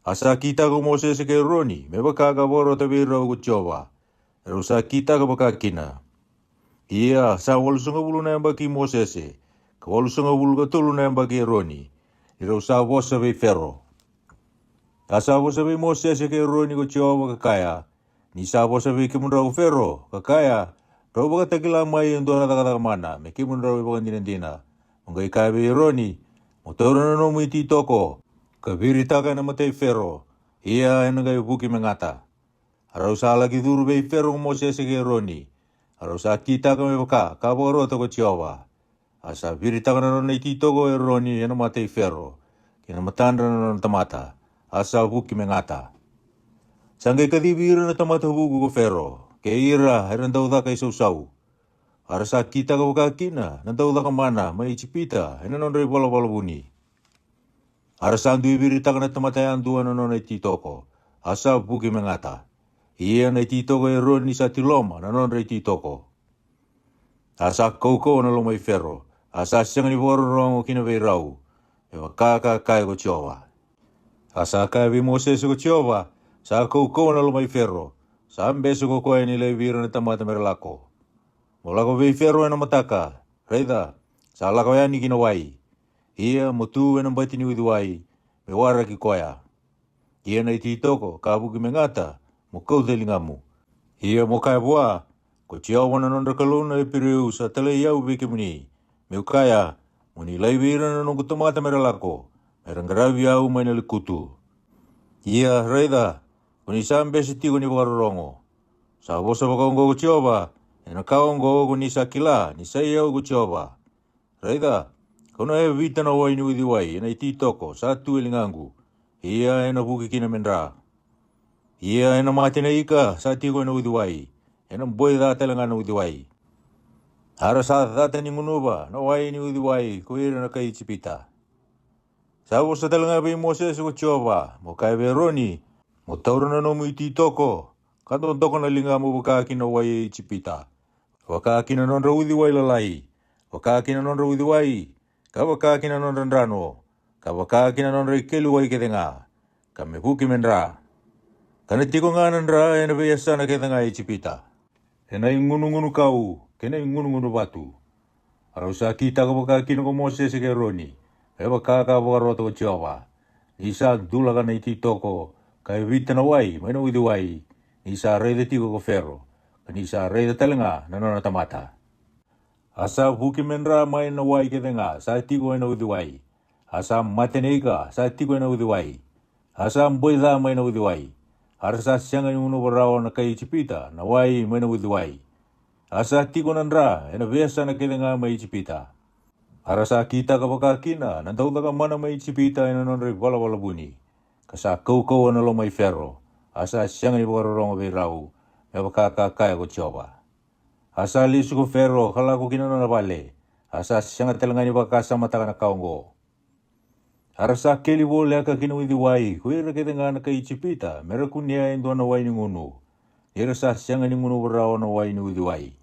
A sa kitaka ko Mosese kei Eroni me vaka ka vakarota vei rau ko Jiova, erau sa kitaka vaka kina. Ia sa walusagavulu na yabaki i Mosese, ka walusagavulu ka tolu na yabaki i Eroni, ni rau sa vosa vei Fero. A sa vosa vei Mosese kei Eroni ko Jiova ka kaya, Ni sa vosa vei kemudrau ko Fero, ka kaya, Drau vakatakila mai e dua na cakacaka mana me kemudrau e vakadinadina, mo qai kaya vei Eroni, Mo taura na nomu ititoko, ka viritaka e na matai Fero, ia e na qai vuki me gata. A rau sa laki curu vei Fero ko Mosese kei Eroni, a rau sa kitaka me vaka ka vakarota ko Jiova. A sa viritaka na nona ititoko o Eroni e na mata i Fero, kei na matadra na nona tamata, a sa vuki me gata. Sa qai kacivi ira na tamata vuku ko Fero, kei ira era dau caka i sausau. A ra sa kitaka vaka kina na dau caka mana mai Ijipita e na nodra i valavala vuni. A ra sa dui viritaka na tamata yadua na nona ititoko, a sa vuki me gata. Ia na ititoko o Eroni sa tiloma na nodra ititoko. A sa kaukauwa na loma i Fero, a sa sega ni vakarorogo kina vei rau, me vaka ka kaya ko Jiova. A sa kaya vei Mosese ko Jiova, Sa kaukauwa na loma i Fero, sa bese ko koya ni laivi ira na tamata me ra lako. Mo lako vei Fero e na mataka, raica, sa lako yani ki na wai. Ia mo tu e na bati ni uciwai, me waraki koya. Ia na ititoko ka vuki me gata, mo kauta e ligamu. Ia mo kaya vua, Ko Jiova na nodra Kalou na Iperiu sa talai au vei kemuni, me'u kaya, Mo ni laivi ira na noqu tamata me ra lako, me ra qaravi au mai na lekutu. Ia raica, ko ni sa bese tiko ni vakarorogo. Sa vosa vakaoqo ko Jiova, e na ka oqo ko ni sa kila ni sa i au ko Jiova. Raica, kau na yavita na wai ni uciwai e na ititoko sa tu e ligaqu, ia e na vuki kina me dra. Ia e na mate na ika sa tiko e na uciwai, e na boi ca tale ga na uciwai. A ra sa cata ni gunuva na wai ni uciwai ko ira na kai Ijipita. Sa vosa tale ga vei Mosese ko Jiova, mo kaya vei Eroni, Mo taura na nomu ititoko, ka dodoka na ligamu vaka ki na wai e Ijipita, vaka ki na nodra uciwai lalai, vaka ki na nodra uciwai, ka vaka ki na nodra drano, ka vaka ki na nodra ikeli wai kece ga, ka me vuki me dra. Ka na tiko ga na dra e na veiyasana kece ga e Ijipita, e na igunugunu kau kei na igunugunu vatu. A rau sa kitaka vaka kina ko Mosese kei Eroni, me vaka ka vakarota ko Jiova, ni sa dulaka na ititoko, ka yavita na wai mai na uciwai, ni sa raica tiko ko Fero, ka ni sa raica tale ga na nona tamata. A sa vuki me dra mai na wai kece ga sa tiko e na uciwai. A sa mate na ika sa tiko e na uciwai. A sa boi ca mai na uciwai. A ra sa sega ni gunuva rawa na kai Ijipita na wai mai na uciwai. A sa tiko na dra e na veiyasana kece ga mai Ijipita. A ra sa kitaka vaka kina na dau caka mana mai Ijipita e na nodra i valavala vuni. Ka sa kaukauwa na loma i Fero, a sa sega ni vakarorogo vei rau, me vaka ka kaya ko Jiova. A sa lesu ko Fero ka lako ki na nona vale, a sa sega tale ga ni vakasamataka na ka oqo. A ra sa keli voleka ki na uciwai ko ira kece ga na kai Ijipita me ra kunea e dua na wai ni gunu, ni ra sa sega ni gunuva rawa na wai ni uciwai.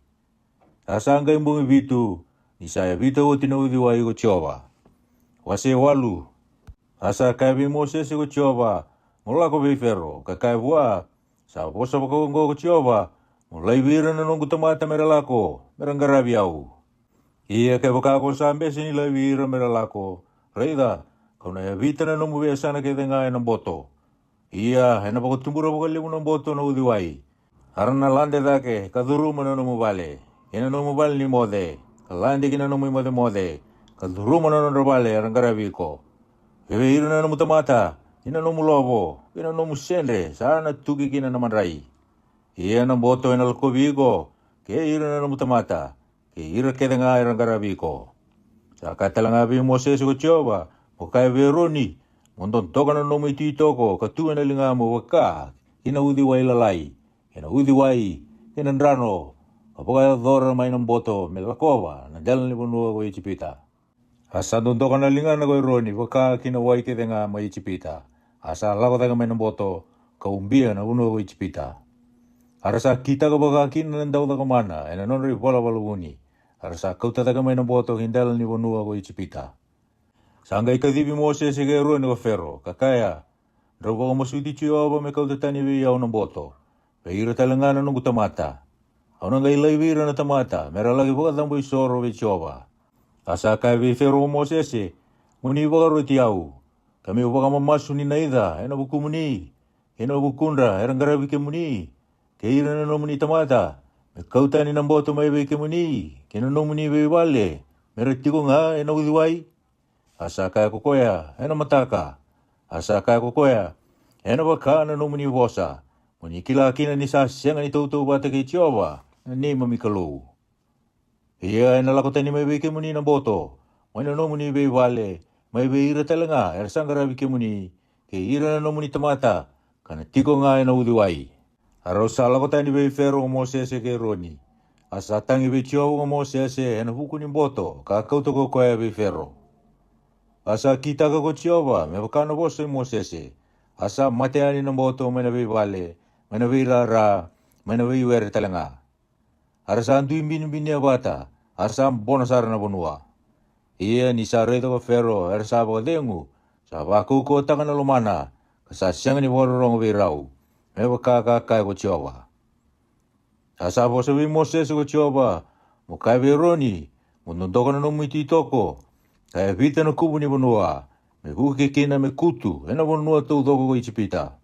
A sa qai bogi vitu ni sa yavita oti na uciwai ko Jiova. Wase walu. A sa kaya vei Mosese ko Jiova, Mo lako vei Fero ka kaya vua, Sa vosa vakaoqo ko Jiova, Mo laivi ira na noqu tamata me ra lako, me ra qaravi au. Ia kevaka ko sa bese ni laivi ira me ra lako, raica, kau na yavita na nomu veiyasana kece ga e na boto. Ia e na vakatubura vakalevu na boto na uciwai. A ra na lade cake ka curuma na nomu vale, kei na nomu vale ni moce, ka lade ki na nomu i mocemoce, ka curuma na nodra vale era qaravi iko. Vei ira na nomu tamata, kei na nomu lovo, kei na nomu sedre sa na tuki kina na madrai. Ia na boto e na lakovi iko, kei ira na nomu tamata, kei ira kece ga era qaravi iko. Sa kaya tale ga vei Mosese ko Jiova, Mo kaya vei Eroni, Mo dodoka na nomu ititoko ka tu e na ligamu vaka ki na uciwai lalai, kei na uciwai, kei na drano, ka vakayacora mai na boto me lakova na dela ni vanua ko Ijipita. A sa dodoka na ligana ko Eroni vaka ki na wai kece ga mai Ijipita, a sa lako cake mai na boto, ka ubia na vanua ko Ijipita. A ra sa kitaka vaka kina na dau caka mana e na nodra i valavala vuni, a ra sa kauta cake mai na boto ki dela ni vanua ko Ijipita. Sa qai kacivi Mosese kei Eroni ko Fero, ka kaya, Drau vakamasuti Jiova me kauta tani vei au na boto, vei ira tale ga na noqu tamata. Au na qai laivi ira na tamata me ra laki vakacabo isoro vei Jiova. A sa kaya vei Fero ko Mosese, mo ni vakaroti au, ka me'u vakamamasu ni naica e na vukumuni, kei na vukudra era qaravi kemuni, kei ira na nomuni tamata, me kau tani na boto mai vei kemuni, kei na nomuni veivale, me ra tiko ga e na uciwai? A sa kaya ko koya, e na mataka. A sa kaya ko koya, e na vaka na nomuni vosa, mo ni kila kina ni sa sega ni tautauvata kei Jiova na neimami Kalou. Ia e na lako tani mai vei kemuni na boto, mai na nomuni veivale, mai vei ira tale ga era sa qaravi kemuni, kei ira na nomuni tamata, ka na tiko ga e na uciwai. A rau sa lako tani vei Fero ko Mosese kei Eroni. A sa tagi vei Jiova ko Mosese e na vuku ni boto ka kauta ko koya vei Fero. A sa kitaka ko Jiova me vaka na vosa i Mosese. A sa mate yani na boto mai na veivale, mai na veirara, mai na veiwere tale ga. A ra sa dui binibinia vata, a ra sa bona sara na vanua. Ia ni sa raica ko Fero era sa vakacegu, sa vakaukauwataka na lomana, ka sa sega ni vakarorogo vei rau, me vaka ka kaya ko Jiova. A sa vosa vei Mosese ko Jiova, mo kaya vei Eroni, mo dodoka na nomu ititoko, ka yavita na kuvu ni vanua, me vuke kina me kutu e na vanua taucoko ko Ijipita.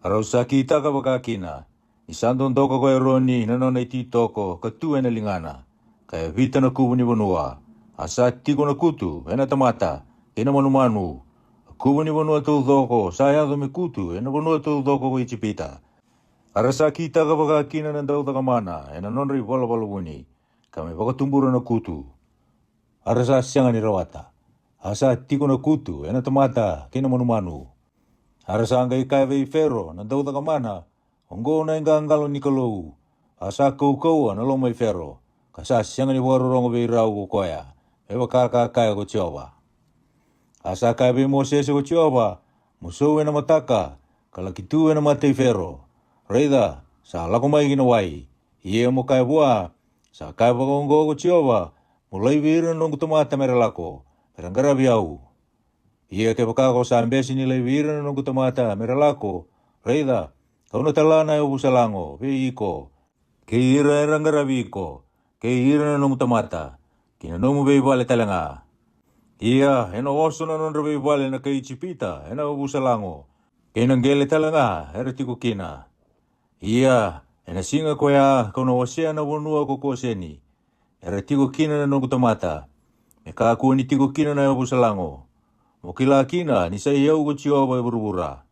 A rau sa kitaka vaka kina, ni sa dodoka ko Eroni na nona ititoko ka tu e na ligana, ka yavita na kuvu ni vanua. A sa tiko na kutu e na tamata kei na manumanu. A kuvu ni vanua taucoko sa yaco me kutu e na vanua taucoko ko Ijipita. A ra sa kitaka vaka kina na daucakamana e na nodra ivalavala vuni, ka me vakatubura na kutu. A ra sa sega ni rawata. A sa tiko na kutu e na tamata kei na manumanu. A ra sa qai kaya vei Fero na daucakamana, oqo na iqaqalo ni Kalou. A sa kaukauwa na loma i Fero, ka sa sega ni vakarorogo vei rau ko koya, me vaka ka kaya ko Jiova. A sa kaya vei Mosese ko Jiova, mo sou e na mataka, ka laki tu e na mata i Fero. Raica, sa lako mai ki na wai. Ia mo kaya vua, sa kaya vakaoqo ko Jiova, mo laivi ira na noqu tamata me ra lako, me ra qaravi au. Ia kevaka ko sa bese ni laivi ira na noqu tamata me ra lako, raica, kau na tala na yavusa lago vei iko, kei ira era qaravi iko, kei ira na nomu tamata, ki na nomu veivale tale ga. Ia e na oso na nodra veivale na kai Ijipita e na yavusa lago, kei na qele tale ga era tiko kina. Ia e na siga koya kau na wasea na vanua ko Koseni, era tiko kina na noqu tamata, me kakua ni tiko kina na yavusa lago, mo kila kina ni sa i au ko Jiova e vuravura.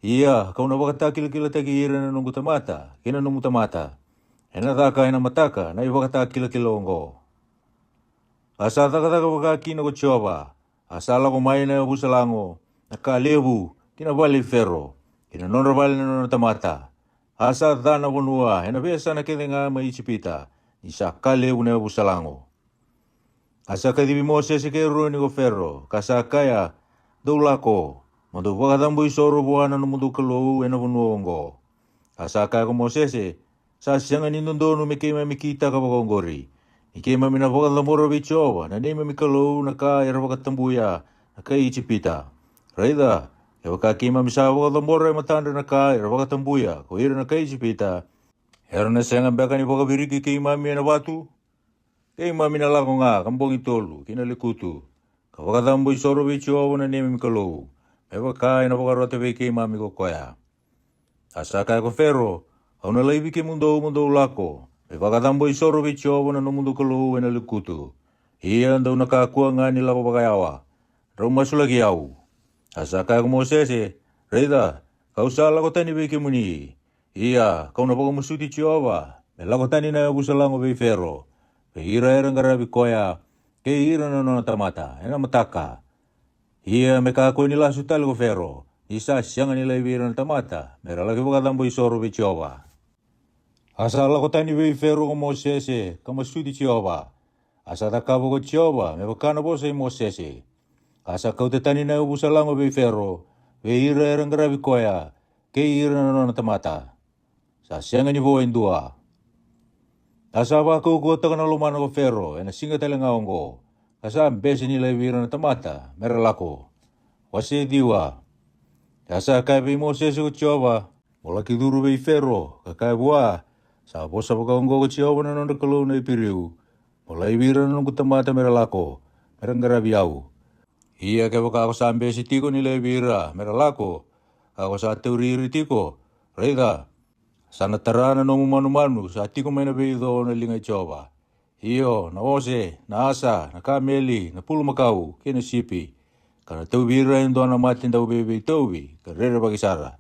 Ia kau na vakatakilakilataki ira na noqu tamata kei na nomu tamata, e na caka e na mataka na ivakatakilakila oqo. A sa cakacaka vaka kina ko Jiova, a sa lako mai na yavusa lago, na ka levu, ki na vale i Fero, ki na nodra vale na nona tamata. A sa ca na vanua e na veiyasana kece ga mai Ijipita, ni sa ka levu na yavusa lago. A sa kacivi Mosese kei Eroni ko Fero, ka sa kaya, dou lako, mo dou vakacabo isoro vua na nomudou Kalou e na vanua oqo. A sa kaya ko Mosese, sa sega ni dodonu me keimami kitaka vakaoqori, ni keimami na vakacabora vei Jiova na neimami Kalou na ka era vakatabuya na kai Ijipita. Raica, kevaka keimami sa vakacabora e matadra na ka era vakatabuya ko ira na kai Ijipita, era na sega beka ni vakaviriki keimami e na vatu? Keimami na lako ga ka bogi tolu ki na lekutu, ka vakacabo isoro vei Jiova na neimami Kalou, me vaka e na vakarota vei keimami ko koya. A sa kaya ko Fero, au na laivi kemudou mo dou lako, me vakacabo isoro vei Jiova na nomudou Kalou e na lekutu. Ia dou na kakua ga ni lako vakayawa, drau masulaki au. A sa kaya ko Mosese, raica, kau sa lako tani vei kemuni. Ia kau na vakamasuti Jiova me lako tani na yavusa lago vei Fero, vei ira era qaravi koya, kei ira na nona tamata e na mataka. Ia me kakua ni lasu tale ko Fero, ni sa sega ni laivi ira na tamata me ra laki vakacabo isoro vei Jiova. A sa lako tani vei Fero ko Mosese ka masuti Jiova. A sa cakava ko Jiova me vaka na vosa i Mosese. A sa kauta tani na yavusa lago vei Fero, vei ira era qaravi koya, kei ira na nona tamata. Sa sega ni vo e dua. A sa vakaukauwataka na lomana ko Fero e na siga tale ga oqo, ka sa bese ni laivi ira na tamata me ra lako. Wase ciwa. A sa kaya vei Mosese ko Jiova, mo laki curu vei Fero ka kaya vua, sa vosa vakaoqo ko Jiova na nodra Kalou na Iperiu, mo laivi ira na noqu tamata me ra lako, me ra qaravi au. Ia kevaka ko sa bese tiko ni laivi ira me ra lako, ka ko sa tauri ira tiko, raica, sa na tara na nomu manumanu sa tiko mai na veico na liga i Jiova, io, na ose, na asa, na kameli, na pulumakau, kei na sipi, ka na tauvi ira e dua na mate dauveiveitauvi ka rerevaki sara.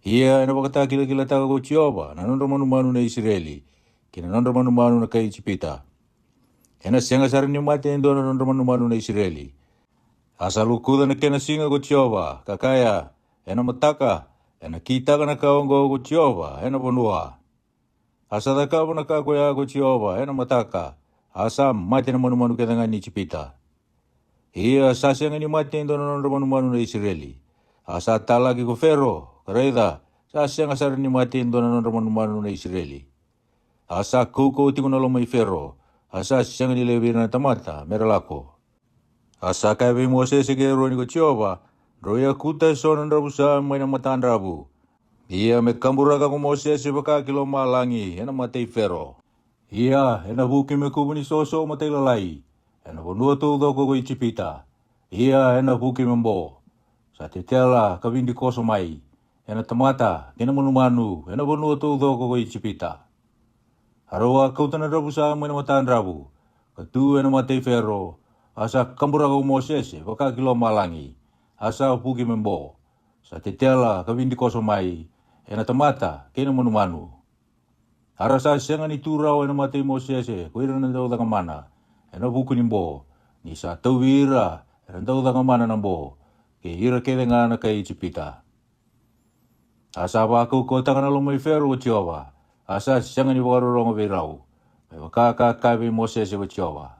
Ia ena vakatakilakilataka ko Jiova na nodra manumanu na Isireli, kei na nodra manumanu na kai Ijipita. Ena sega sara ni mate e dua na nodra manumanu na Isireli. A sa lokuca na kena siga ko Jiova, ka kaya, ena mataka, ena kitaka na ka oqo ko Jiova ena vanua. A sa cakava na ka koya ko Jiova ena mataka, a sa mate na manumanu kece ga ni Ijipita. Ia sa sega ni mate e dua na nodra manumanu na Isireli. A sa talaki ko Fero, ka raica, sa sega sara ni mate e dua na nodra manumanu na Isireli. A sa kaukauwa tiko na loma i Fero, a sa sega ni laivi ira na tamata me ra lako. A sa kaya vei Mosese kei Eroni ko Jiova, drau yakuta e so na dravusa mai na matadravu. Ia me kaburaka ko Mosese vaka ki lomalagi ena mata i Fero. Ia ena vuki me kuvu ni soso matailalai ena vanua taucoko ko Ijipita. Ia ena vuki me bo, sa tetela ka vidikoso mai, ena tamata kei na manumanu ena vanua taucoko ko Ijipita. A rau a kauta na dravusa mai na matadravu, ka tu ena mata i Fero, a sa kaburaka ko Mosese vaka ki lomalagi, a sa vuki me bo, sa tetela ka vidikoso mai, ena tamata kei na manumanu. A ra sa sega ni tu rawa ena mata i Mosese ko ira na daucakamana ena vuku ni bo, ni sa tauvi ira era daucakamana na bo, kei ira kece ga na kai Ijipita. A sa vakaukauwataka na loma i Fero ko Jiova, a sa sega ni vakarorogo vei rau, me vaka ka kaya vei Mosese ko Jiova.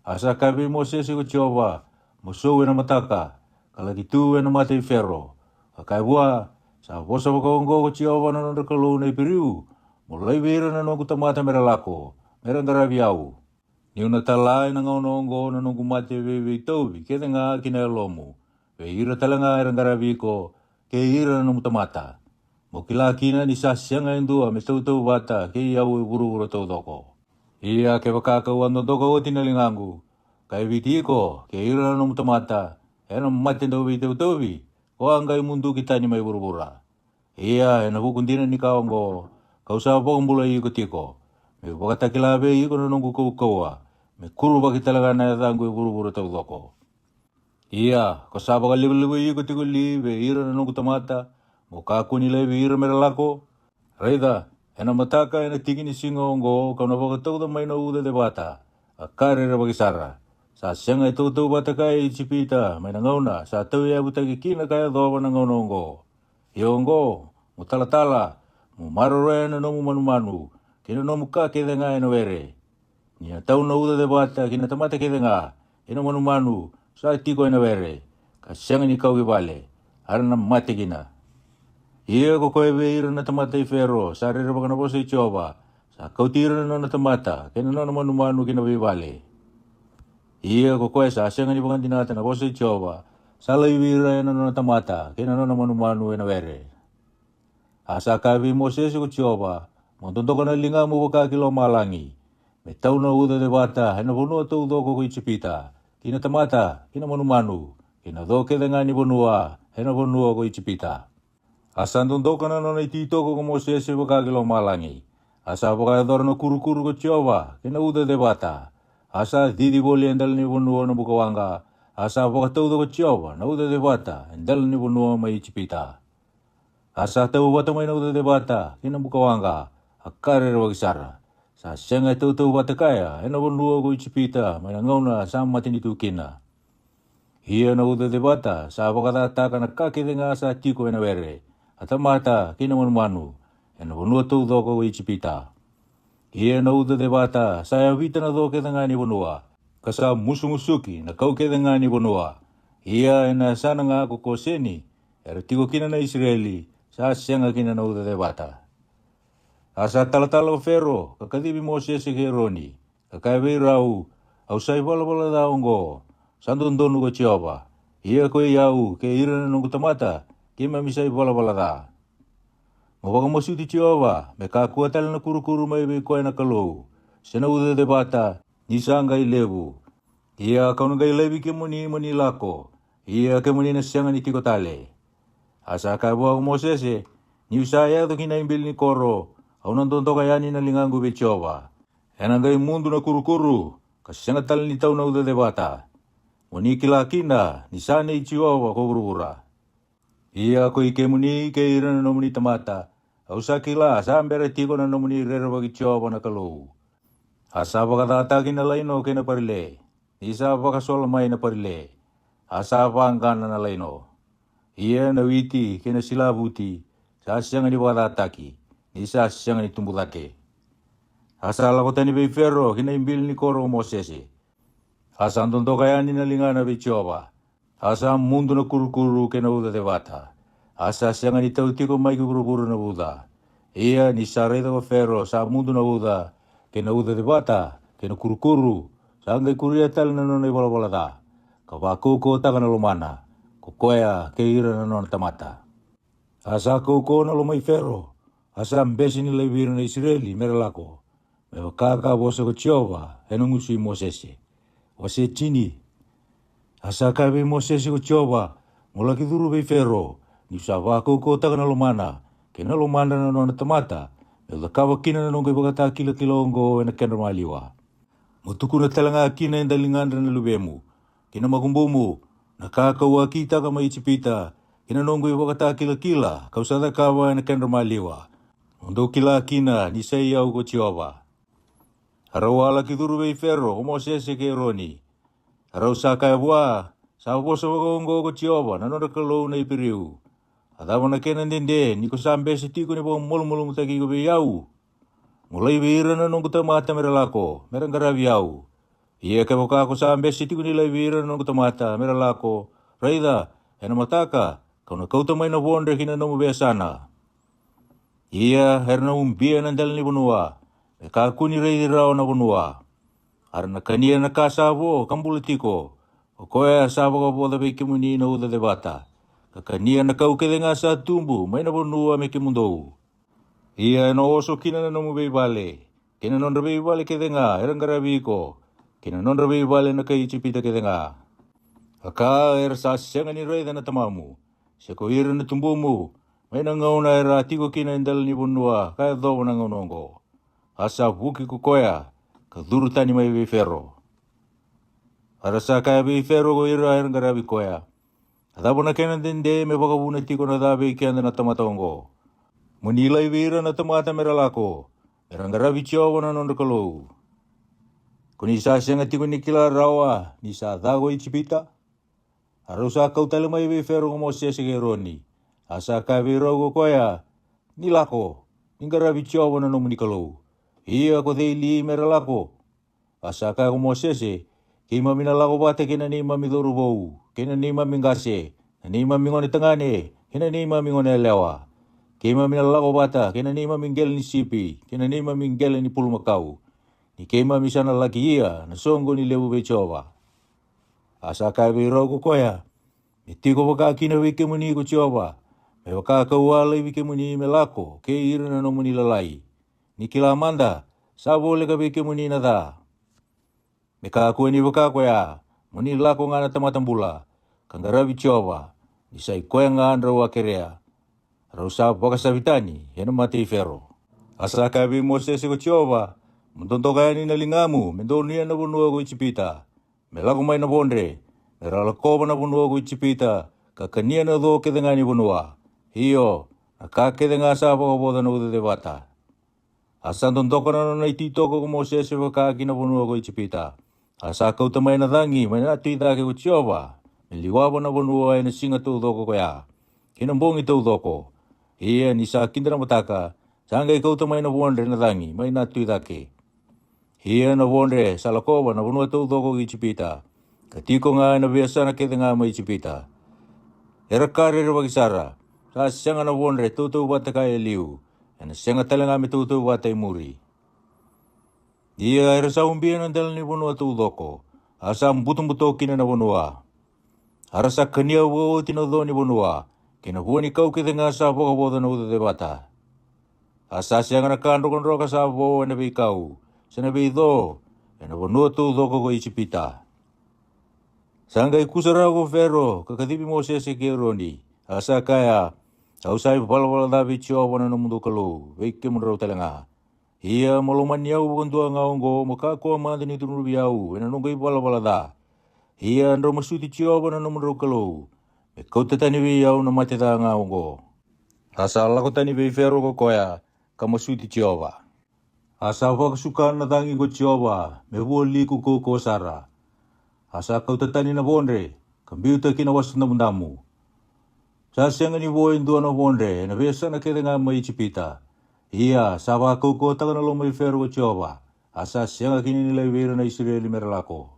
A sa kaya vei Mosese ko Jiova, mo sou ena mataka, ka laki tu ena mata i Fero, ka kaya vua, sa vosa vakaoqo ko Jiova na nodra Kalou na Iperiu, mo laivi ira na noqu tamata me ra lako, me ra qaravi au. Niu na tala ena gauna oqo na noqu mate veiveitauvi kece ga ki na yalomu, vei ira tale ga era qaravi iko, kei ira na nomu tamata. Mo kila kina ni sa sega e dua me tautauvata kei au e vuravura taucoko. Ia kevaka kau a dodoka oti na ligaqu, ka yaviti iko kei ira na nomu tamata ena mate dauveitautauvi, ko a qai muduki tani mai vuravura. Ia ena vuku dina ni ka oqo, kau sa vakabulai iko tiko, meu vakatakila vei iko na noqu kaukauwa, me kuruvaki tale ga na yacaqu e vuravura taucoko. Ia ko sa vakalevulevui iko tiko li vei ira na noqu tamata, mo kakua ni laivi ira me ra lako? Raica, ena mataka ena tiki ni siga oqo kau na vakatauca mai na uca cevata, a ka rerevaki sara. Sa sega e tautauvata kaya e Ijipita mai na gauna sa tauyavutaki kina ka yacova na gauna oqo. Ia oqo, mo talatala, mo maroroya na nomu manumanu, kei na nomu ka kece ga ena were. Ni na tau na uca cevata ki na tamata kece ga, kei na manumanu sa tiko ena were, ka sega ni kau ki vale, a ra na mate kina. Ia ko koya vei ira na tamata i Fero sa rerevaka na vosa i Jiova, sa kauti ira na nona tamata kei na nona manumanu ki na veivale. Ia ko koya sa sega ni vakadinata na vosa i Jiova, sa laivi ira ena nona tamata kei na nona manumanu ena were. A sa kaya vei Mosese ko Jiova, mo dodoka na ligamu vaka ki lomalagi, me tau na uca cevata ena vanua taucoko ko Ijipita, ki na tamata, ki na manumanu, ki na co kece ga ni vanua ena vanua ko Ijipita. A sa dodoka na nona ititoko ko Mosese vaka ki lomalagi. A sa vakayacora na kurukuru ko Jiova kei na uca cevata. A sa cici voli e dela ni vanua na bukawaqa. A sa vakatauca ko Jiova na uca cevata e dela ni vanua mai Ijipita. A sa tauvata mai na uca cevata kei na bukawaqa, a ka rerevaki sara. Sa sega e tautauvata kaya ena vanua ko Ijipita mai na gauna sa matanitu kina. Ia na uca cevata sa vakacataka na ka kece ga sa tiko ena were, a tamata kei na manumanu, ena vanua taucoko ko Ijipita. Ia na uca cevata sa yavita na co kece ga ni vanua, ka sa musumusuki na kau kece ga ni vanua. Ia ena yasana ga ko Koseni era tiko kina na Isireli, sa sega kina na uca cevata. A sa talatala o Fero ka kacivi Mosese kei Eroni, ka kaya vei rau, au sa ivalavala ca oqo, sa dodonu ko Jiova, ia ko i au kei ira na noqu tamata, keimami sa ivalavala ca. Mo vakamasuti Jiova me kakua tale na kurukuru mai vei koya na Kalou, se na uca cevata, ni sa qai levu. Ia ka'u na qai laivi kemuni mo ni lako, ia kemuni na sega ni tiko tale. A sa kaya vua ko Mosese, Ni'u sa yaco ki na ibili ni koro, au na dodoka yani na ligaqu vei Jiova. Ena qai mudu na kurukuru, ka sega tale ni tau na ucacevata. Mo ni kila kina ni sa nei Jiova ko vuravura. Ia ko i kemuni kei ira na nomuni tamata, au sa kila sa bera tiko na nomuni rerevaki Jiova na Kalou. A sa vakacataki na laino kei na parile, ni sa vakasola mai na parile, a sa vaqana na laino. Ia na witi kei na silavuti sa sega ni vakacataki, ni sa sega ni tubu cake. A sa lako tani vei Fero ki na ibili ni koro o Mosese. A sa dodoka yani na ligana vei Jiova. A sa mudu na kurukuru kei na ucacevata. A sa sega ni tau tiko mai ki vuravura na uca. Ia ni sa raica ko Fero sa mudu na uca, kei na ucacevata, kei na kurukuru, sa qai kuria tale na nona ivalavala ca, ka vakaukauwataka na lomana, ko koya kei ira na nona tamata. A sa kaukauwa na lomai Fero, a sa bese ni laivi ira na Isireli me ra lako, me vaka ka vosa ko Jiova ena gusu i Mosese. Wase tini. A sa kaya vei Mosese ko Jiova, Mo laki curu vei Fero, ni'u sa vakaukauwataka na lomana, kei na lomadra na nona tamata, me'u cakava kina na noqu ivakatakilakila oqo ena kedra maliwa. Mo tukuna tale ga kina e daligadra na luvemu, kei na makubumu, na ka ka'u a kitaka mai Ijipita, kei na noqu ivakatakilakila ka'u sa cakava ena kedra maliwa. Mo dou kila kina ni sa i au ko Jiova. A rau a laki curu vei Fero ko Mosese kei Eroni. A rau sa kaya vua, Sa vosa vakaoqo ko Jiova na nodra Kalou na Iperiu. A cava na kena dede ni ko sa bese tiko ni vakamalumalumutaki iko vei au? Mo laivi ira na noqu tamata me ra lako, me ra qaravi au. Ia kevaka ko sa bese tiko ni laivi ira na noqu tamata me ra lako, raica, ena mataka, ka'u na kauta mai na vodre ki na nomu veiyasana. Ia era na ubia na dela ni vanua, me kakua ni raici rawa na vanua. A ra na kania na ka sa vo ka bula tiko, o koya sa vakavoca vei kemuni na uca cevata, ka kania na kau kece ga sa tubu mai na vanua me kemudou. Ia ena oso kina na nomu veivale, kei na nodra veivale kece ga era qaravi iko, kei na nodra veivale na kai Ijipita kece ga. A ka era sa sega ni raica na tamamu, se ko ira na tubumu, mai na gauna era a tiko kina e dela ni vanua ka yacova na gauna oqo. A sa vuki ko koya, ka curu tani mai vei Fero. A ra sa kaya vei Fero ko ira era qaravi koya, A cava na kena dede me vakavuna tiko na ca vei keda na tamata oqo? Mo ni laivi ira na tamata me ra lako, me ra qaravi Jiova na nodra Kalou. Ko ni sa sega tiko ni kila rawa ni sa ca ko Ijipita? A rau sa kau tale mai vei Fero ko Mosese kei Eroni, a sa kaya vei rau ko koya, Ni lako, ni qaravi Jiova na nomuni Kalou. Ia ko cei li me ra lako? A sa kaya ko Mosese, Keimami na lako vata kei na neimami cauravou, kei na neimami qase, na neimami gone tagane, kei na neimami gone yalewa. Keimami na lako vata kei na neimami qele ni sipi, kei na neimami qele ni pulumakau, ni keimami sa na laki ia na soqoni levu vei Jiova. A sa kaya vei rau ko koya, Me tiko vaka kina vei kemuni ko Jiova, me vaka ka'u a laivi kemuni me lako kei ira na nomuni lalai. Ni kila mada, sa voleka vei kemuni na ca. Me kakua ni vaka koya, mo ni lako ga na tamata bula, ka qaravi Jiova, ni sa i koya ga drau a kerea. Rau sa vakasavi tani ena mata i Fero. A sa kaya vei Mosese ko Jiova, Mo dodoka yani na ligamu me donuya na vanua ko Ijipita, me lako mai na vodre, me ra lakova na vanua ko Ijipita, ka kania na co kece ga ni vanua, io, na ka kece ga sa vakavoca na ucacevata. A sa dodoka na nona ititoko ko Mosese vaka ki na vanua ko Ijipita. A sa kauta mai na cagi mai na tu i cake ko Jiova, me liwava na vanua ena siga taucoko koya, kei na bogi taucoko. Ia ni sa kida na mataka, sa qai kauta mai na vodre na cagi mai na tu i cake. Ia na vodre sa lakova na vanua taucoko ki Ijipita, ka tiko ga ena veiyasana kece ga mai Ijipita. Era ka rerevaki sara, sa sega na vodre tautauvata ka e liu, ena sega tale ga me tautauvata e muri. Ia era sa ubia na dela ni vanua taucoko, a sa butobuto kina na vanua. A ra sa kania vakaoti na co ni vanua, kei na vua ni kau kece ga sa vakavoca na ucacevata. A sa sega na ka drokadroka sa vo ena veikau, se na veico, ena vanua taucoko ko Ijipita. Sa qai kusarawa ko Fero ka kacivi Mosese kei Eroni, a sa kaya, Au sa ivalavala ca vei Jiova na nomudou Kalou vei kemudrau tale ga. Ia mo lomani au vakadua ga oqo, mo kakua mada ni cudruvi au ena noqu ivalavala ca. Ia drau masuti Jiova na nomudrau Kalou, me kauta tani vei au na mate ca ga oqo. A sa lako tani vei Fero ko koya, ka masuti Jiova. A sa vakasuka na cagi ko Jiova me vualiku kaukaua sara. A sa kauta tani na vodre, ka biuta ki na Wasa Damudamu. Sa sega ni vo e dua na vodre ena veiyasana kece ga mai Ijipita. Ia sa vakaukauwataka na loma i Fero ko Jiova, a sa sega kina ni laivi ira na Isireli me ra lako.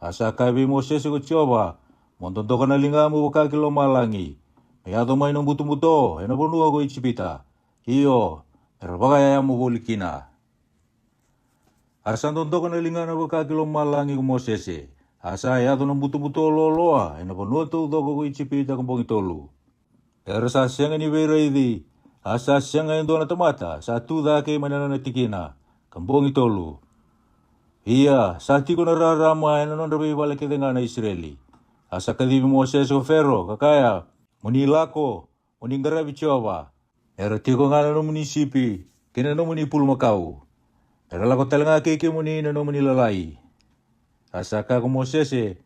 A sa kaya vei Mosese ko Jiova, Mo dodoka na ligamu vaka ki lomalagi, me yaco mai na butobuto ena vanua ko Ijipita, io, me ra vakayaya mo voli kina. A sa dodoka na ligana vaka ki lomalagi ko Mosese, a sa yaco na butobuto loaloa ena vanua taucoko ko Ijipita ka bogi tolu. Era sa sega ni veiraici, a sa sega e dua na tamata sa tu cake mai na nona tikina, ka bogi tolu. Ia sa tiko na rarama ena nodra veivale kece ga na Isireli. A sa kacivi Mosese ko Fero, ka kaya, Mo ni lako, mo ni qaravi Jiova. Era tiko ga na nomuni sipi kei na nomuni pulumakau. Era lako tale ga kei kemuni na nomuni lalai. A sa kaya ko Mosese,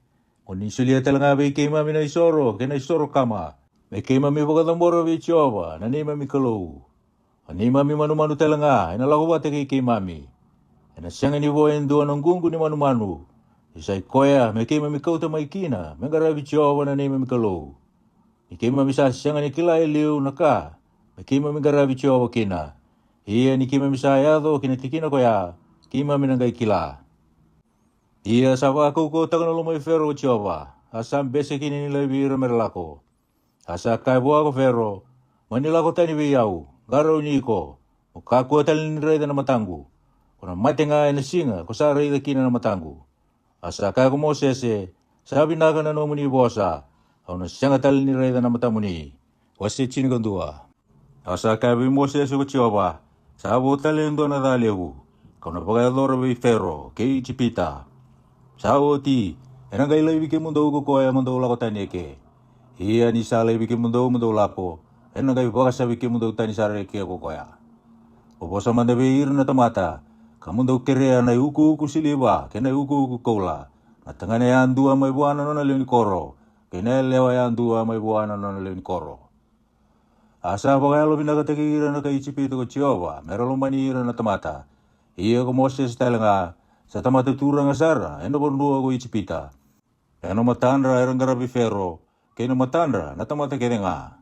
Mo ni solia tale ga vei keimami na isoro kei na isoro kama, me keimami vakacabora vei Jiova na neimami Kalou. A neimami manumanu tale ga ena lako vata kei keimami. Ena sega ni vo e dua na ququ ni manumanu, ni sa i koya me keimami kauta mai kina me qaravi Jiova na neimami Kalou. Ni keimami sa sega ni kila e liu na ka me keimami qaravi Jiova kina. Ia ni keimami sa yaco ki na tikina koya, keimami na qai kila. Ia sa vakaukauwataka na loma i Fero ko Jiova, a sa bese kina ni laivi ira me ra lako. A sa kaya vua ko Fero, Mani lako tani vei au, qarauni iko, mo kakua tale ni raica na mataqu. Ko na mate ga ena siga ko sa raica kina na mataqu. A sa kaya ko Mosese, Sa vinaka na nomuni vosa, au na sega tale ni raica na matamuni. Wase tinikadua. A sa kaya vei Mosese ko Jiova, Sa vo tale e dua na ca levu, kau na vakayacora vei Fero kei Ijipita. Sa oti, ena qai laivi kemudou ko koya mo dou lako tani eke. Ia ni sa laivi kemudou mo dou lako, ena qai vakasavi kemudou tani sara eke ko koya. Mo vosa mada vei ira na tamata, ka mo dou kerea na iukuuku siliva kei na iukuuku koula, na tagane yadua mai vua na nona lewe ni koro, kei na yalewa yadua mai vua na nona lewe ni koro. A sa vakayalovinakataki ira na kai Ijipita ko Jiova me ra lomani ira na tamata. Ia ko Mosese tale ga, sa tamata turaga sara ena vanua ko Ijipita, ena matadra era qaravi Fero, kei na matadra na tamata kece ga.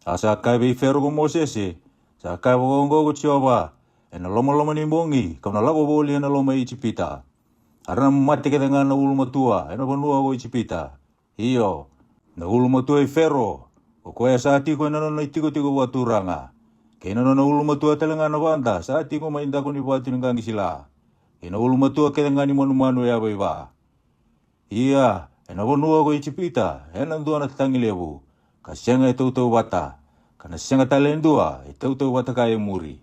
A sa kaya vei Fero ko Mosese, Sa kaya vakaoqo ko Jiova, Ena lomaloma ni bogi kau na lako voli ena loma i Ijipita. A ra na mate kece ga na ulumatua ena vanua ko Ijipita. Io, na ulumatua i Fero, ko koya sa tiko ena nona itikotiko vakaturaga, kei na nona ulumatua tale ga na vada sa tiko mai daku ni vatu ni qaqi sila, kei na ulumatua kece ga ni manumanu yavaiva. Ia, ena vanua ko Ijipita ena dua na tagi levu, ka sega e tautauvata, ka na sega tale e dua e tautauvata kaya e muri.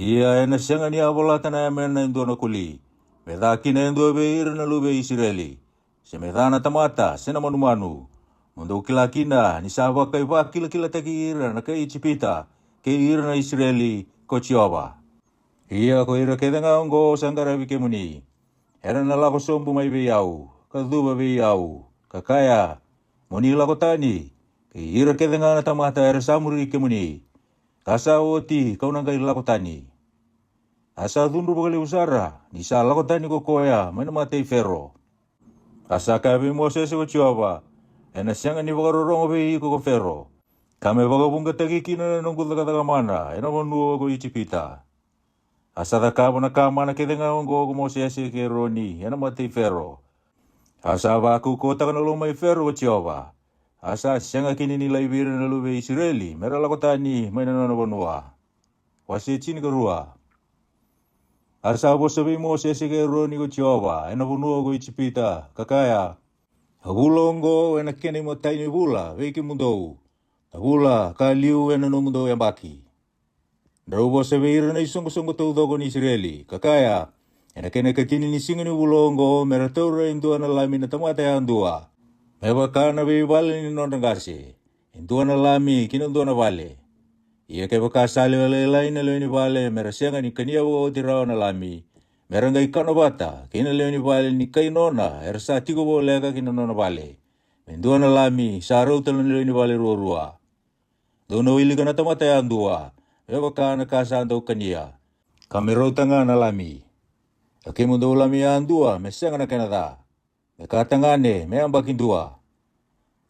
Ia ena sega ni a volata na yamena e dua na koli, me ca kina e dua vei ira na luve i Isireli, se me ca na tamata se na manumanu. Mo dou kila kina ni sa vakaivakakilakilataki ira na kai Ijipita kei ira na Isireli ko Jiova. Ia ko ira kece ga oqo sa qaravi kemuni, era na lako sobu mai vei au, ka cuva vei au, ka kaya, Mo ni lako tani, kei ira kece ga na tamata era sa muri kemuni. Ka sa oti kau na qai lako tani. A sa cudru vakalevu sara ni sa lako tani ko koya mai na mata i Fero. A sa kaya vei Mosese ko Jiova, Ena sega ni vakarorogo vei iko ko Fero, ka me vakavuqataki kina na noqu cakacaka mana ena vanua ko Ijipita. A sa cakava na ka mana kece ga oqo ko Mosese kei Eroni ena mata i Fero. A sa vakaukauwataka na loma i Fero ko Jiova. A sa sega kina ni laivi ira na luve i Isireli me ra lako tani mai na nona vanua. Wase tinikarua. A sa vosa vei Mosese kei Eroni ko Jiova ena vanua ko Ijipita, ka kaya, A vula oqo ena kena imatai ni vula vei kemudou, na vula ka liu ena nomudou yabaki. Drau vosa vei ira na isoqosoqo taucoko ni Isireli, ka kaya, Ena kena ikatini ni siga ni vula oqo me ra taura e dua na lami na tamata yadua, me vaka na veivale ni nodra qase, e dua na lami ki na dua na vale. Ia kevaka sa lewe lailai na lewe ni vale me ra sega ni kania vakaoti rawa na lami, me ra qai kana vata kei na lewe ni vale ni kai nona era sa tiko voleka ki na nona vale, me dua na lami sa rauta na lewe ni vale ruarua. Dou na wilika na tamata yadua me vaka na ka sa dau kania, ka me rauta ga na lami. A kemudou lami yadua me sega na kena ca, me ka tagane me yabaki dua.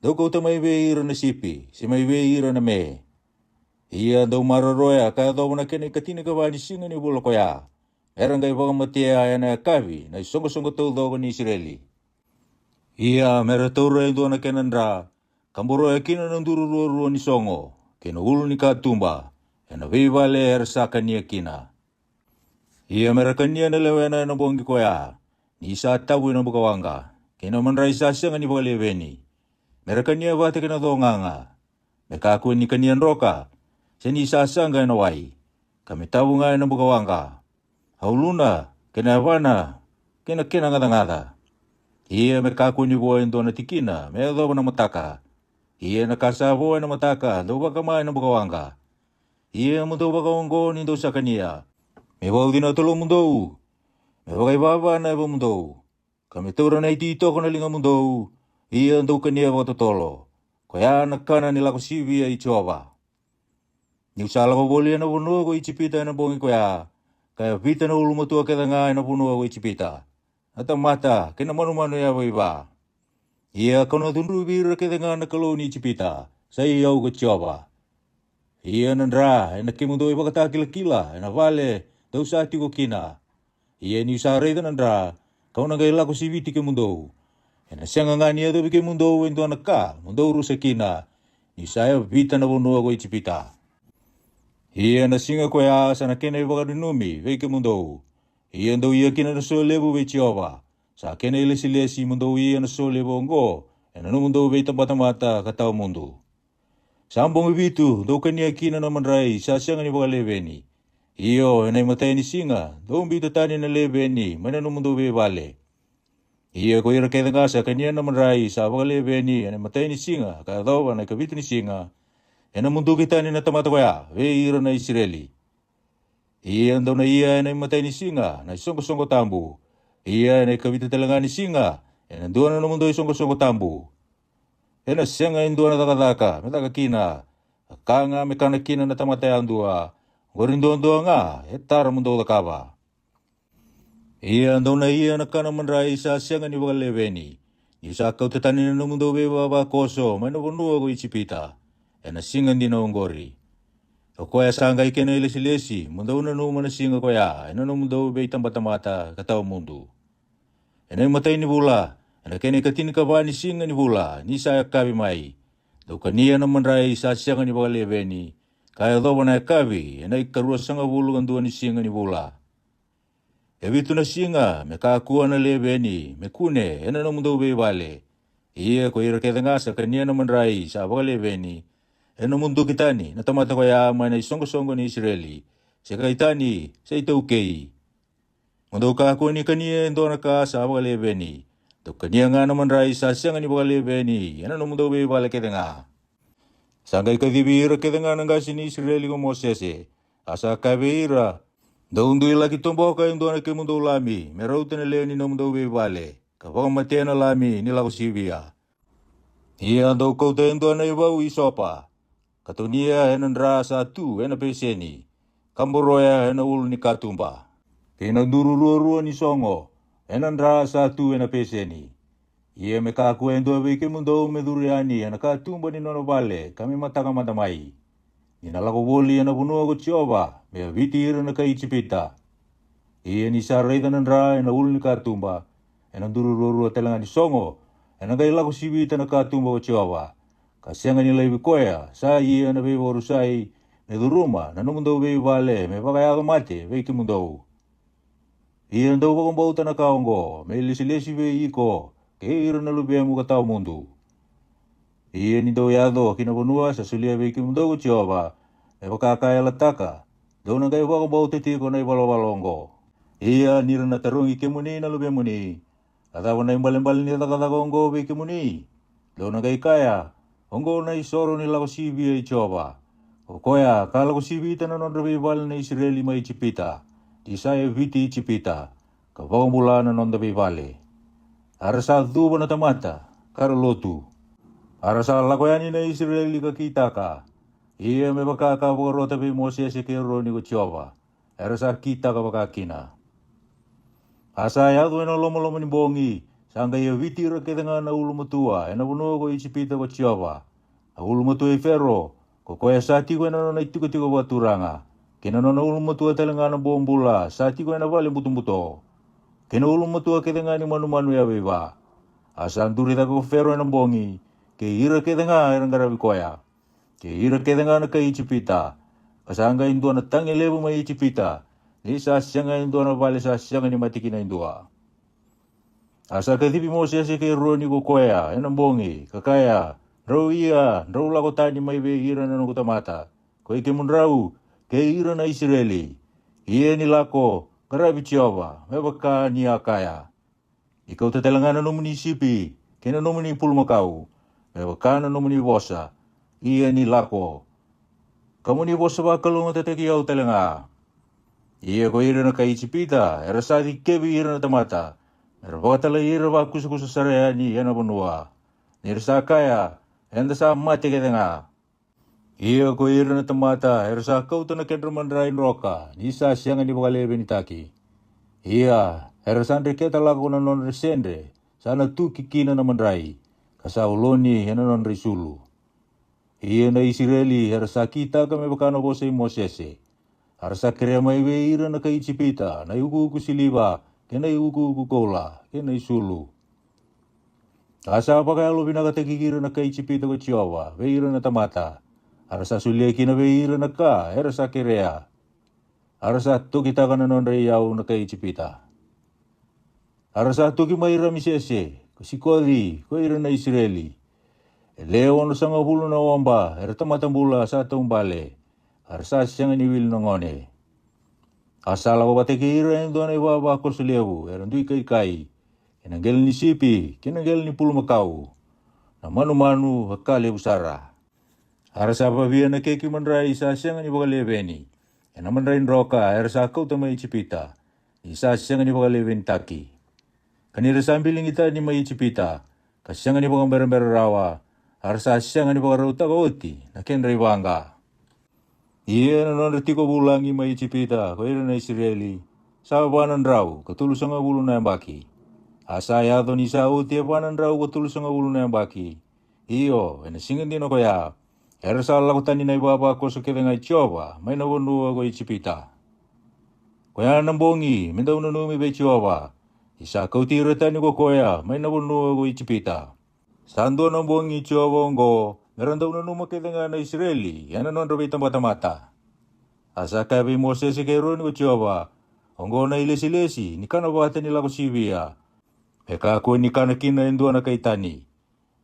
Dou kauta mai vei ira na sipi se mai vei ira na me. Ia dou maroroya ka yacova na kena ikatinikava ni siga ni vula koya, me ra qai vakamatea ena yakavi na isoqosoqo taucoko ni Isireli. Ia me ra taura e dua na kena dra, ka boroya kina na duru ruarua ni sogo kei na ulu ni katuba, ena veivale era sa kania kina. Ia me ra kania na lewena ena bogi koya, ni sa tavu ena bukawaqa, kei na madrai sa sega ni vakaleveni. Me ra kania vata kei na cogaga, me kakua ni kania droka, se ni sa saqa ena wai, ka me tavu ga ena bukawaqa, a uluna kei na yavana kei na kena gacagaca. Ia me kakua ni vo e dua na tikina me yacova na mataka. Ia na ka sa vo ena mataka dou vakama ena bukawaqa. Ia mo dou vakaoqo ni dou sa kania, me vauci na tolomudou, me vakaivava na yavamudou, ka me taura na ititoko na ligamudou. Ia dou kania vakatotolo, koya na kana ni lako sivia i Jiova. Niu sa lako voli ena vanua ko Ijipita ena bogi koya, ka yavita na ulumatua kece ga ena vanua ko Ijipita, na tamata kei na manumanu yavaiva. Ia kau na cudruvi ira kece ga na kalou ni Ijipita, sa i au ko Jiova. Ia na dra ena kemudou ivakatakilakila ena vale dou sa tiko kina. Ia niu sa raica na dra, kau na qai lako siviti kemudou. Ena sega ga ni yacovi kemudou e dua na ka mo dou rusa kina, niu sa yavita na vanua ko Ijipita. Ia na siga koya sa na kena ivakananumi vei kemudou. Ia dou ia kina na solevu vei Jiova. Sa kena ilesilesi mo dou ia na solevu oqo ena nomudou veitabatamata ka tawa mudu. Sa bogi vitu dou kania kina na madrai sa sega ni vakaleveni. Io, ena imatai ni siga dou biuta tani na leveni mai na nomudou veivale. Ia ko ira kece ga sa kania na madrai sa vakaleveni ena imatai ni siga ka yacova na ikavitu ni siga, ena muduki tani na tamata koya vei ira na Isireli. Ia dou na ia ena imatai ni siga na isoqosoqo tabu. Ia ena ikavitu tale ga ni siga ena dua na nomudou isoqosoqo tabu. Ena sega e dua na cakacaka me caka kina, a ka ga me kana kina na tamata yadua, oqori duadua ga e tara mo dou cakava. Ia dou na ia na kana madrai sa sega ni vakaleveni, niu sa kauta tani na nomudou veivavakoso mai na vanua ko Ijipita, ena siga dina oqori. O koya sa qai kena ilesilesi mo dou nanuma na siga koya ena nomudou veitabatamata ka tawa mudu. Ena imatai ni vula, ena kena ikatinikava ni siga ni vula ni sa yakavi mai, dou kania na madrai sa sega ni vakaleveni, ka yacova na yakavi ena ikaruasagavulu ka dua ni siga ni vula. E vitu na siga me kakua na leveni me kune ena nomudou veivale. Ia ko ira kece ga sa kania na madrai sa vakaleveni, ena muduki tani na tamata koya mai na isoqosoqo ni Isireli, se kai tani se itaukei. Mo dou kakua ni kania e dua na ka sa vakaleveni. Dou kania ga na madrai sa sega ni vakaleveni ena nomudou veivale kece ga. Sa qai kacivi ira kece ga na qase ni Isireli ko Mosese, a sa kaya vei ira, dou dui laki toboka e dua na kemudou lami me rauta na lewe ni nomudou veivale, ka vakamatea na lami ni lako sivia. Ia dou kauta e dua na ivau isopa, ka tonia ena dra sa tu ena peseni, ka boroya ena ulu ni katuba, kei na duru ruarua ni sogo ena dra sa tu ena peseni. Ia me kakua e dua vei kemudou me curu yani ena katuba ni nona vale ka me mataka mada mai, ni na lako voli ena vanua ko Jiova me yaviti ira na kai Ijipita. Ia ni sa raica na dra ena ulu ni katuba, ena duru ruarua tale ga ni sogo, ena qai lako sivita na katuba ko Jiova, ka sega ni laivi koya sa ia na veivakarusai me curuma na nomudou veivale me vakayaco mate vei kemudou. Ia dou vakabauta na ka oqo me ilesilesi vei iko kei ira na luvemu ka tawa mudu. Ia ni dou yaco ki na vanua sa solia vei kemudou ko Jiova, me vaka ka yalataka, dou na qai vakabauta tiko na ivalavala oqo. Ia ni ra na tarogi kemuni na luvemuni, a cava na ibalebale ni cakacaka oqo vei kemuni? Dou na qai kaya, oqo na isoro ni lako sivia i Jiova, o koya ka lako sivita na nodra veivale na Isireli mai Ijipita, ni sa yaviti Ijipita, ka vakabula na noda veivale. A ra sa cuva na tamata, ka ra lotu. A ra sa lako yani na Isireli ka kitaka, ia me vaka ka vakarota vei Mosese kei Eroni ko Jiova, era sa kitaka vakakina. A sa yaco ena lomaloma ni bogi, sa qai yaviti ira kece ga na ulumatua ena vanua ko Ijipita ko Jiova, na ulumatua i Fero, ko koya sa tiko ena nona itikotiko vakaturaga, kei na nona ulumatua tale ga na bobula sa tiko ena vale butobuto, kei na ulumatua kece ga ni manumanu yavaiva. A sa duri cake ko Fero ena bogi, kei ira kece ga era qaravi koya, kei ira kece ga na kai Ijipita. Ka sa qai dua na tagi levu mai Ijipita, ni sa sega e dua na vale sa sega ni mate kina e dua. A sa kacivi Mosese kei Eroni ko koya ena bogi, ka kaya, drau ia, drau lako tani mai vei ira na noqu tamata, koi kemudrau, kei ira na Isireli. Ia ni lako, qaravi Jiova, me vaka ni a kaya. Ni kauta tale ga na nomuni sipi, kei na nomuni pulumakau, me vaka na nomuni vosa, ia ni lako. Ka mo ni vosa vakalougatataki au tale ga. Ia ko ira na kai Ijipita era sa cikevi ira na tamata, me ra vakatalai ira vakusakusa sara yani ena vanua, ni ra sa kaya, eda sa mate kece ga. Ia ko ira na tamata era sa kauta na kedra madrai droka ni sa sega ni vakalevenitaki. Ia era sa dreketa lako na nodra sedre, sa na tuki kina na madrai, ka sa oloni ena nodra isulu. Ia na Isireli era sa kitaka me vaka na vosa i Mosese. A ra sa kerea mai vei ira na kai Ijipita na iukuuku siliva, kei na iukuuku koula, kei na isulu. A sa vakayalovinakataki ira na kai Ijipita ko Jiova vei ira na tamata. A ra sa solia kina vei ira na ka era sa kerea. A ra sa tokitaka na nodra iyau na kai Ijipita. A ra sa toki mai Ramisese, ko Sikoci, ko ira na Isireli. E le onosagavulu na oba era tamata bula sa taubale, a ra sa sega ni wili na gone. A sa lako vata kei ira e dua na ivavakoso levu era dui kaikai, kei na qele ni sipi, kei na qele ni pulumakau, na manumanu a ka levu sara. A ra sa vavia na keki madrai sa sega ni vakaleveni, ena madrai droka era sa kauta mai Ijipita, ni sa sega ni vakalevenitaki. Ka ni ra sa biligi tani mai Ijipita, ka sega ni vakaberabera rawa, a ra sa sega ni vakarautaka oti na kedra ivaqa. Ia na nodra tiko vulagi mai Ijipita ko ira na Isireli, sa va na drau ka tolusagavulu na yabaki. A sa yaco ni sa oti e va na drau ka tolusagavulu na yabaki, io, ena siga dina koya, era sa lako tani na ivavakoso kece ga i Jiova mai na vanua ko Ijipita. Koya na bogi me dau nanumi vei Jiova, ni sa kauti ira tani ko koya mai na vanua ko Ijipita. Sa dua na bogi i Jiova oqo, me ra dau nanuma kece ga na Isireli ena nodra veitabatamata. A sa kaya vei Mosese kei Eroni ko Jiova, oqo na ilesilesi ni kana vata ni lako sivia, me kakua ni kana kina e dua na kai tani.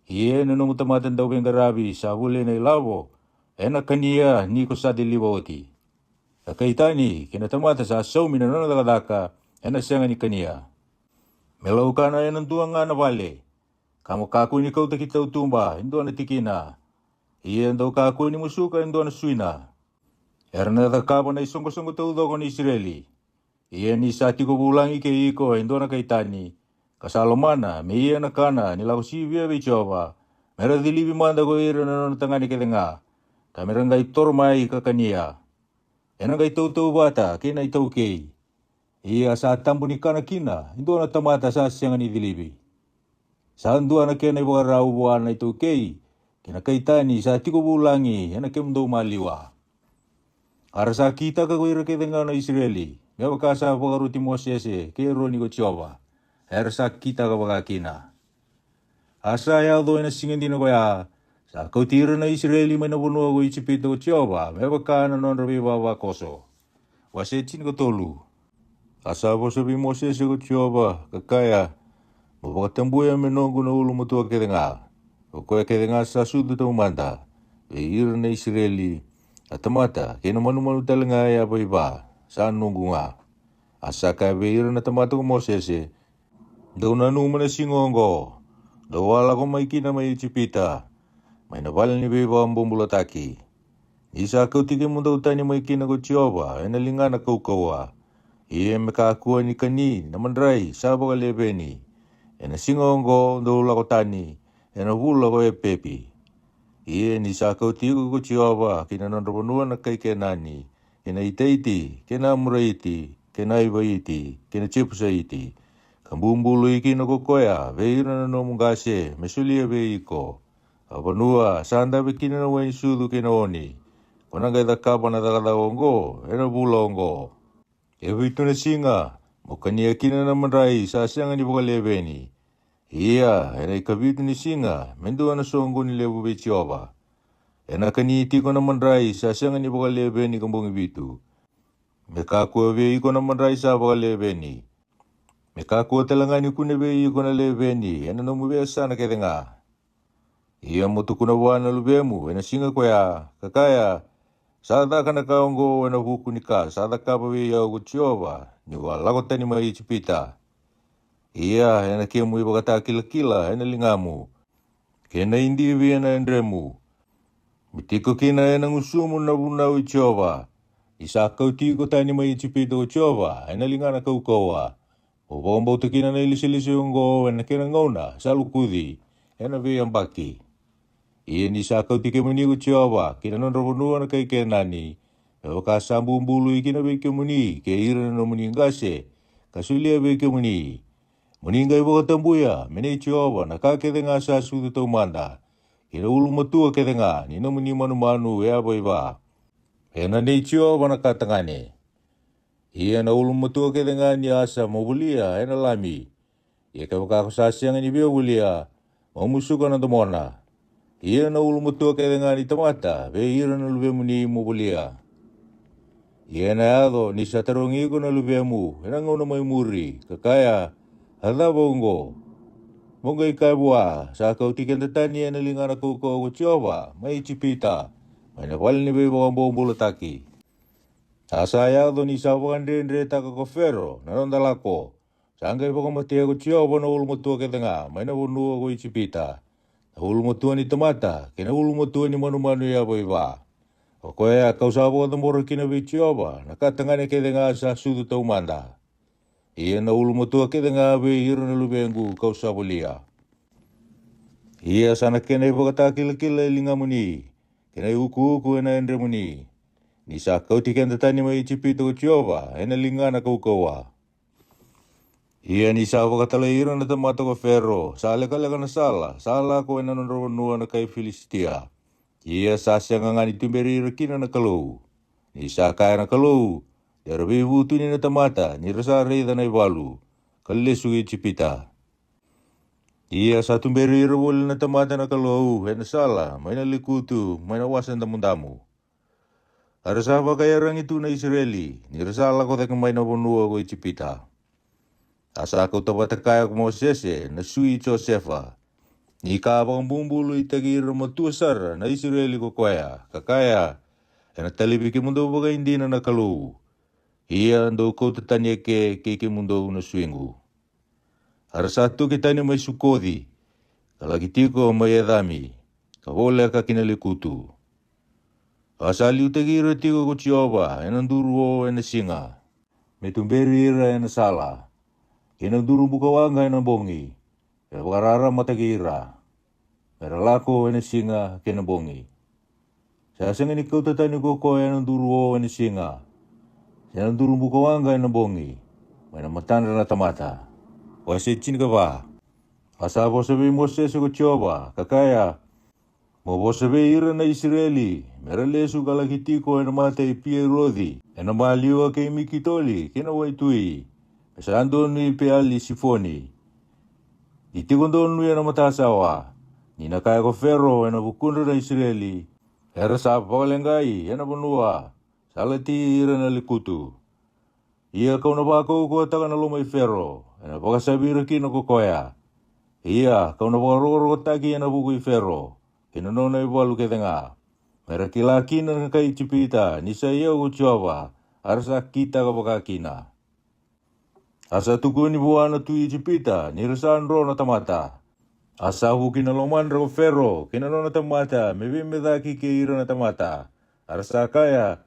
Ia na nomu tamata dauveiqaravi sa volai na ilavo, ena kania ni ko sa ciliva oti. Na kai tani kei na tamata sa saumi na nona cakacaka, ena sega ni kania. Me laukana ena dua ga na vale, ka mo kakua ni kauta ki tautuba e dua na tikina. Ia dau kakua ni musuka e dua na suina. Era na cakava na isoqosoqo taucoko ni Isireli. Ia ni sa tiko vulagi kei iko e dua na kai tani, ka sa lomana me ia na kana ni lako sivia vei Jiova, me ra cilivi mada ko ira na nona tagane kece ga, ka me ra qai toro mai ka kania. Ena qai tautauvata kei na iTaukei. Ia sa tabu ni kana kina e dua na tamata sa sega ni cilivi. Sa dua na kena ivakarau vua na iTaukei kei na kai tani sa tiko vulagi ena kemudou maliwa. A ra sa kitaka ko ira kece ga na Isireli, me vaka sa vakaroti Mosese kei Eroni ko Jiova, era sa kitaka vakakina. A sa yaco ena siga dina koya, sa kauti ira na Isireli mai na vanua ko Ijipita ko Jiova, me vaka na nodra veivavakoso. Wase tinikatolu. A sa vosa vei Mosese ko Jiova, ka kaya, mo vakatabuya me noqu na ulumatua kece ga, o koya kece ga sa sucu taumada vei ira na Isireli, a tamata kei na manumanu tale ga e yavaiva, sa noqu ga. A sa kaya vei ira na tamata ko Mosese, dou nanuma na siga oqo, dou a lako mai kina mai Ijipita, mai na vale ni veivakabobulataki. Ni sa kauti kemudou tani mai kina ko Jiova ena ligana kaukauwa. Ia me kakua ni kani na madrai sa vakaleveni. Ena siga oqo dou lako tani, ena vula ko Epepi. Ia ni sa kauti iko ko Jiova ki na nodra vanua na kai Kenani, kei na Itaiti, kei na Amoraiti, kei na Ivaiti, kei na Jepusaiti, ka bubului kina ko koya vei ira na nomu qase me solia vei iko, a vanua sa dave kina na wai ni sucu kei na oni, ko na qai cakava na cakacaka oqo ena vula oqo. E vitu na siga mo kania kina na madrai sa sega ni vakaleveni. Ia ena ikavitu ni siga me dua na soqoni levu vei Jiova. Ena kani tiko na madrai sa sega ni vakaleveni ka bogi vitu. Me kakua vei iko na madrai sa vakaleveni. Me kakua tale ga ni kune vei iko na leveni ena nomu veiyasana kece ga. Ia mo tukuna vua na luvemu ena siga koya, ka kaya, sa caka na ka oqo ena vuku ni ka sa cakava vei au ko Jiova niu a lako tani mai Ijipita. Ia ena kemu ivakatakilakila ena ligamu, kei na idivi ena yadremu, me tiko kina ena gusumu na vunau i Jiova. Ni sa kauti iko tani mai Ijipita ko Jiova ena ligana kaukauwa, mo vakabauta kina na ilesilesi oqo ena kena gauna sa lokuci, ena veiyabaki. Ia ni sa kauti kemuni ko Jiova ki na nodra vanua na kai Kenani, me vaka sa bubului kina vei kemuni kei ira na nomuni qase, ka solia vei kemuni, mo ni qai vakatabuya me nei Jiova na ka kece ga sa sucu taumada, kei na ulumatua kece ga ni nomuni manumanu yavaiva. Ena nei Jiova na ka tagane. Ia na ulumatua kece ga ni asa mo volia ena lami. Ia kevaka ko sa sega ni via volia, mo musuka na domona. Ia na ulumatua kece ga ni tamata vei ira na luvemuni mo volia. Ia ena yaco ni sa tarogi iko na luvemu ena gauna mai muri, ka kaya, a cava oqo? Mo qai kaya vua, sa kauti keda tani ena ligana kaukauwa ko Jiova mai Ijipita, mai na vale ni veivakabobulataki. A sa yaco ni sa vakadredretaka ko Fero na noda lako, sa qai vakamatea ko Jiova na ulumatua kece ga mai na vanua ko Ijipita, na ulumatua ni tamata kei na ulumatua ni manumanu yavaiva. O koya kau sa vakacabora kina vei Jiova na ka tagane kece ga sa sucu taumada. Ia na ulumatua kece ga vei ira na luvequ kau sa volia. Ia sa na kena ivakatakilakila e ligamuni, kei na iukuuku ena yadremuni. Ni sa kauti keda tani mai Ijipita ko Jiova ena ligana kaukauwa. Ia ni sa vakatalai ira na tamata ko Fero, sa lekaleka na sala sa lako ena nodra vanua na kai Filisitia. Ia sa sega ga ni tuberi ira kina na Kalou. Ni sa kaya na Kalou, de ra veivutuni na tamata ni ra sa raica na ivalu, ka lesu ki Ijipita. Ia sa tuberi ira voli na tamata na Kalou ena sala mai na lekutu mai na Wasa Damudamu. A ra sa vakaiyaragi tu na Isireli ni ra sa lako cake mai na vanua ko Ijipita. A sa kauta vata kaya ko Mosese na sui Josefa, ni ka vakabubuluitaki ira matua sara na Isireli ko koya, ka kaya, ena talevi kemudou vakaidina na Kalou. Ia dou kauta tani eke kei kemudou na suiqu. A ra sa toki tani mai Sukoci, ka laki tiko mai Ecami, ka voleka ki na lekutu. A sa liutaki ira tiko ko Jiova ena duru o ena siga, me tuberi ira ena sala, kei na duru bukawaqa ena bogi, me vakararamataki ira, me ra lako ena siga kei na bogi. Sa sega ni kauta tani ko koya ena duru o ena siga, se na duru bukawaqa ena bogi, mai na matadra na tamata. Wase tinikava. A sa vosa vei Mosese ko Jiova, ka kaya, mo vosa vei ira na Isireli, me ra lesu ka laki tiko ena mata i Piairoci, ena maliwa kei Mikitoli kei na waitui, me sa donui Peali Sifoni. Ni tiko donui ena matasawa, ni na kaya ko Fero ena vukudra na Isireli, era sa vakaleqai ena vanua sa lati ira na lekutu. Ia kau na vakaukauwataka na loma i Fero, ena vakasavi ira kina ko koya. Ia kau na vakarokorokotaki ena vuku i Fero, kei na nona ivalu kece ga, me ra kila kina na kai Ijipita ni sa i au ko Jiova, a ra sa kitaka vakakina. A sa tukuni vua na tui Ijipita ni ra sa dro na tamata. A sa vuki na lomadra ko Fero kei na nona tamata me veimecaki kei ira na tamata. A ra sa kaya,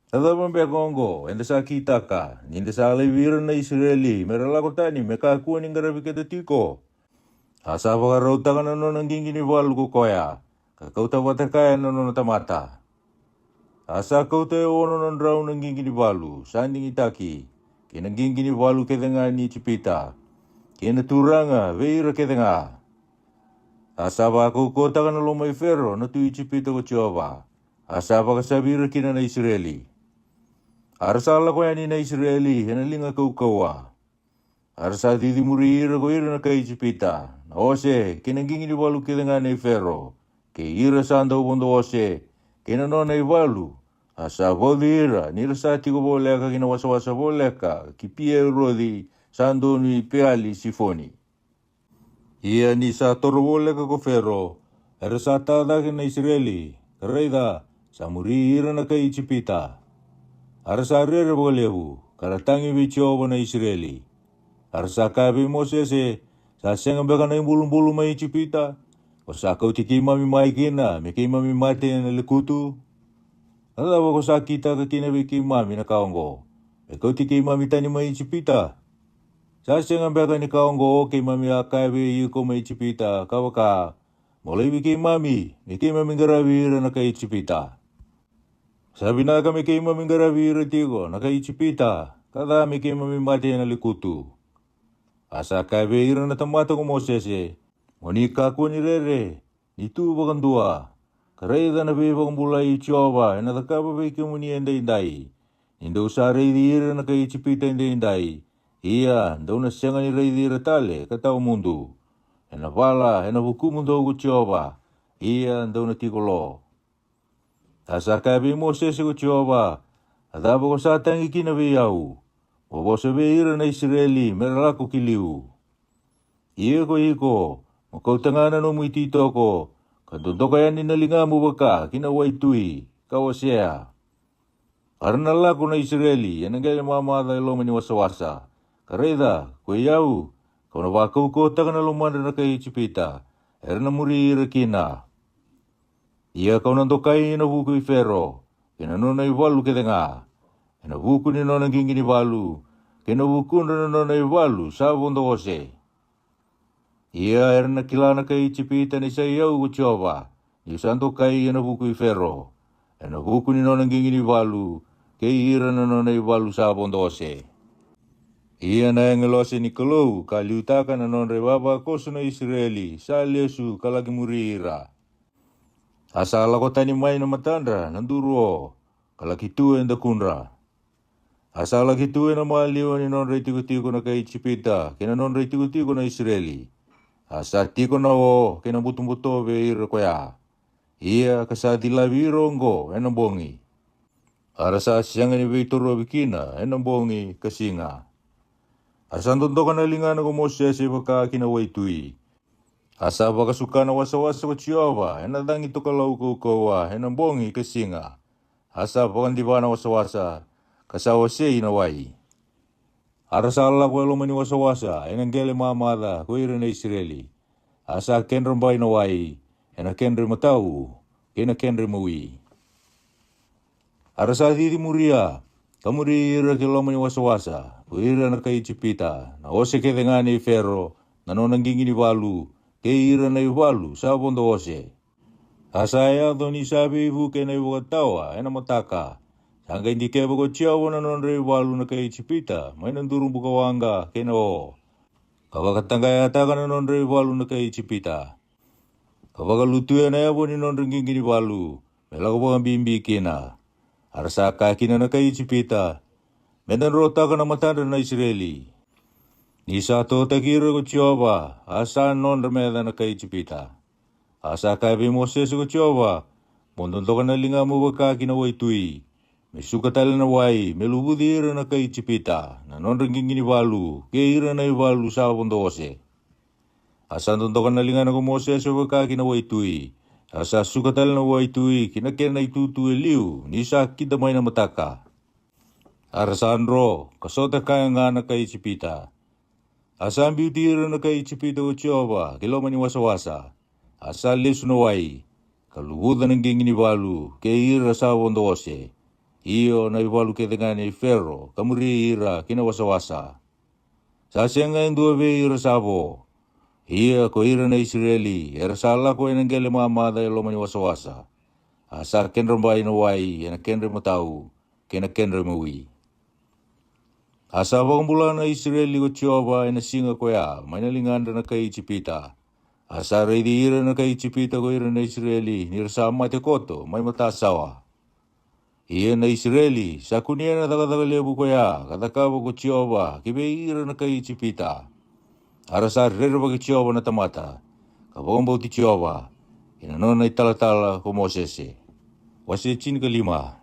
"A cava beka oqo eda sa kitaka, ni da sa laivi ira na Isireli me ra lako tani me kakua ni qaravi keda tiko?" A sa vakarautaka na nona qiqi ni valu ko koya, ka kauta vata kaya na nona tamata. A sa kauta e ono na drau na qiqi ni valu sa digitaki, kei na qiqi ni valu kece ga ni Ijipita, kei na turaga vei ira kece ga. A sa vakaukauwataka na loma i Fero na tui Ijipita ko Jiova, a sa vakasavi ira kina na Isireli. A ra sa lako yani na Isireli ena liga kaukauwa. A ra sa cicimuri ira ko ira na kai Ijipita, na ose kei na qiqi ni valu kece ga nei Fero, kei ira sa dau vodo ose kei na nona ivalu. A sa vauci ira ni ra sa tiko voleka ki na wasawasa voleka ki Pieroci, sa donu i Peali Sifoni. Ia ni sa toro voleka ko Fero, era sa ta cake na Isireli, ka raica, sa muri ira na kai Ijipita. A ra sa rere vakalevu, ka ra tagi vei Jiova na Isireli. A ra sa kaya vei Mosese, "Sa sega beka na ibulubulu mai Ijipita? Ko sa kauti keimami mai kina me keimami mate ena lekutu? A cava ko sa kitaka kina vei keimami na ka oqo, me kauti keimami tani mai Ijipita? Sa sega beka ni ka oqo keimami a kaya vei iko mai Ijipita, ka vaka, 'Mo laivi keimami me keimami qaravi ira na kai Ijipita'? Sa vinaka me keimami qaravi ira tiko na kai Ijipita, ka ca me keimami mate ena lekutu." A sa kaya vei ira na tamata ko Mosese, "Mo ni kakua ni rere, ni tu vakadua, ka raica na veivakabulai i Jiova ena cakava vei kemuni edaidai. Ni dou sa raici ira na kai Ijipita edaidai, ia dou na sega ni raici ira tale ka tawa mudu. Ena vala ena vukumudou ko Jiova, ia dou na tiko lo." A sa kaya vei Mosese ko Jiova, "A cava ko sa tagi kina vei au? Mo vosa vei ira na Isireli me ra lako ki liu. Ia ko iko, mo kauta ga na nomu ititoko, ka dodoka yani na ligamu vaka ki na waitui, ka wasea. A ra na lako na Isireli ena qele mamaca e loma ni wasawasa, ka raica, ko i au, ka'u na vakaukauwataka na lomadra na kai Ijipita, era na muri ira kina. Ia ka'u na dokai ena vuku i Fero kei na nona ivalu kece ga, ena vuku ni nona qiqi ni valu, kei na vukudra na nona ivalu sa vodo ose. Ia era na kila na kai Ijipita ni sa i au ko Jiova, ni'u sa dokai ena vuku i Fero, ena vuku ni nona qiqi ni valu, kei ira na nona ivalu sa vodo ose." Ia na agilosi ni Kalou ka liutaka na nodra ivavakoso na Isireli sa lesu ka la'ki muri ira. A sa lako tani mai na matadra na duru o, ka la'ki tu e dakudra. A sa la'ki tu ena maliwa ni nodra itikotiko na kai Ijipita kei na nodra itikotiko na Isireli. A sa tiko na o kei na butobuto vei ira koya. Ia ka sa cilavi ira oqo ena bogi. A ra sa sega ni veitorovi kina ena bogi ka siga. A sa dodoka na ligana ko Mosese vaka ki na waitui. A sa vakasuka na wasawasa ko Jiova ena cagi tokalau kaukauwa ena bogi ka siga. A sa vakadiva na wasawasa, ka sa wasei na wai. A ra sa lako e loma ni wasawasa ena qele mamaca ko ira na Isireli. A sa kedra bai na wai ena kedra matau kei na kedra mawi. A ra sa cici muria, ka muri ira ki loma ni wasawasa ko ira na kai Ijipita, na ose kece ga nei Fero, na nona qiqi ni valu, kei ira na ivalu sa vodo ose. A sa yaco ni sa veivuke na ivakatawa ena mataka, sa qai dikeva ko Jiova na nodra ivalu na kai Ijipita mai na duru bukawaqa kei na o, ka vakataqayataka na nodra ivalu na kai Ijipita, ka vakalutuya na yavu ni nodra qiqi ni valu me lako vakabibi kina. A ra sa kaya kina na kai Ijipita, "Meda drotaka na matadra na Isireli." Ni sa totaki ira ko Jiova, a sa nodra meca na kai Ijipita. A sa kaya vei Mosese ko Jiova, "Mo dodoka na ligamu vaka ki na waitui, me suka tale na wai me luvuci ira na kai Ijipita, na nodra qiqi ni valu, kei ira na ivalu sa vodo ose." A sa dodoka na ligana ko Mosese vaka ki na waitui. A sa suka tale na waitui ki na kena itutu e liu ni sa kida mai na mataka. A ra sa dro ka sota kaya ga na kai Ijipita. A sa biuti ira na kai Ijipita ko Jiova ki loma ni wasawasa. A sa lesu na wai, ka luvuca na qiqi ni valu kei ira sa vodo ose, io na ivalu kece ga nei Fero ka muri ira ki na wasawasa. Sa sega e dua vei ira sa vo. Ia ko ira na Isireli era sa lako ena qele mamaca e loma ni wasawasa. A sa kedra bai na wai ena kedra matau kei na kedra mawi. A sa vakabula na Isireli ko Jiova ena siga koya mai na ligadra na kai Ijipita. A sa raici ira na kai Ijipita ko ira na Isireli ni ra sa mate koto mai matasawa. Ia na Isireli sa kunea na cakacaka levu koya ka cakava ko Jiova ki vei ira na kai Ijipita. A ra sa rerevaki Jiova na tamata, ka vakabauti Jiova, ena nona italatala ko Mosese. Wase tinikalima.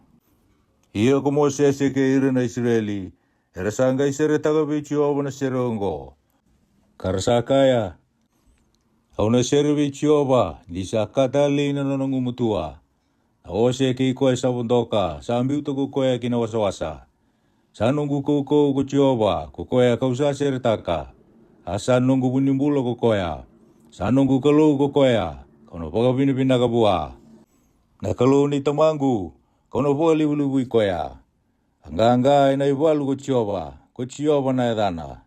Ia ko Mosese kei ira na Isireli, era sa qai seretaka vei Jiova na sere oqo. Ka ra sa kaya, Au na sere vei Jiova, ni sa ka talei na nona gumatua. Na ose kei koya sa vodoka, sa biuta ko koya ki na wasawasa. Sa noqu kaukauwa ko Jiova, ko koya kau sa seretaka. A sa noqu vunibula ko koya. Sa noqu Kalou ko koya, kau na vakavinavinaka vua. Na Kalou ni tamaqu, kau na vakalevulevui koya. A qaqa ena ivalu ko Jiova, ko Jiova na yacana.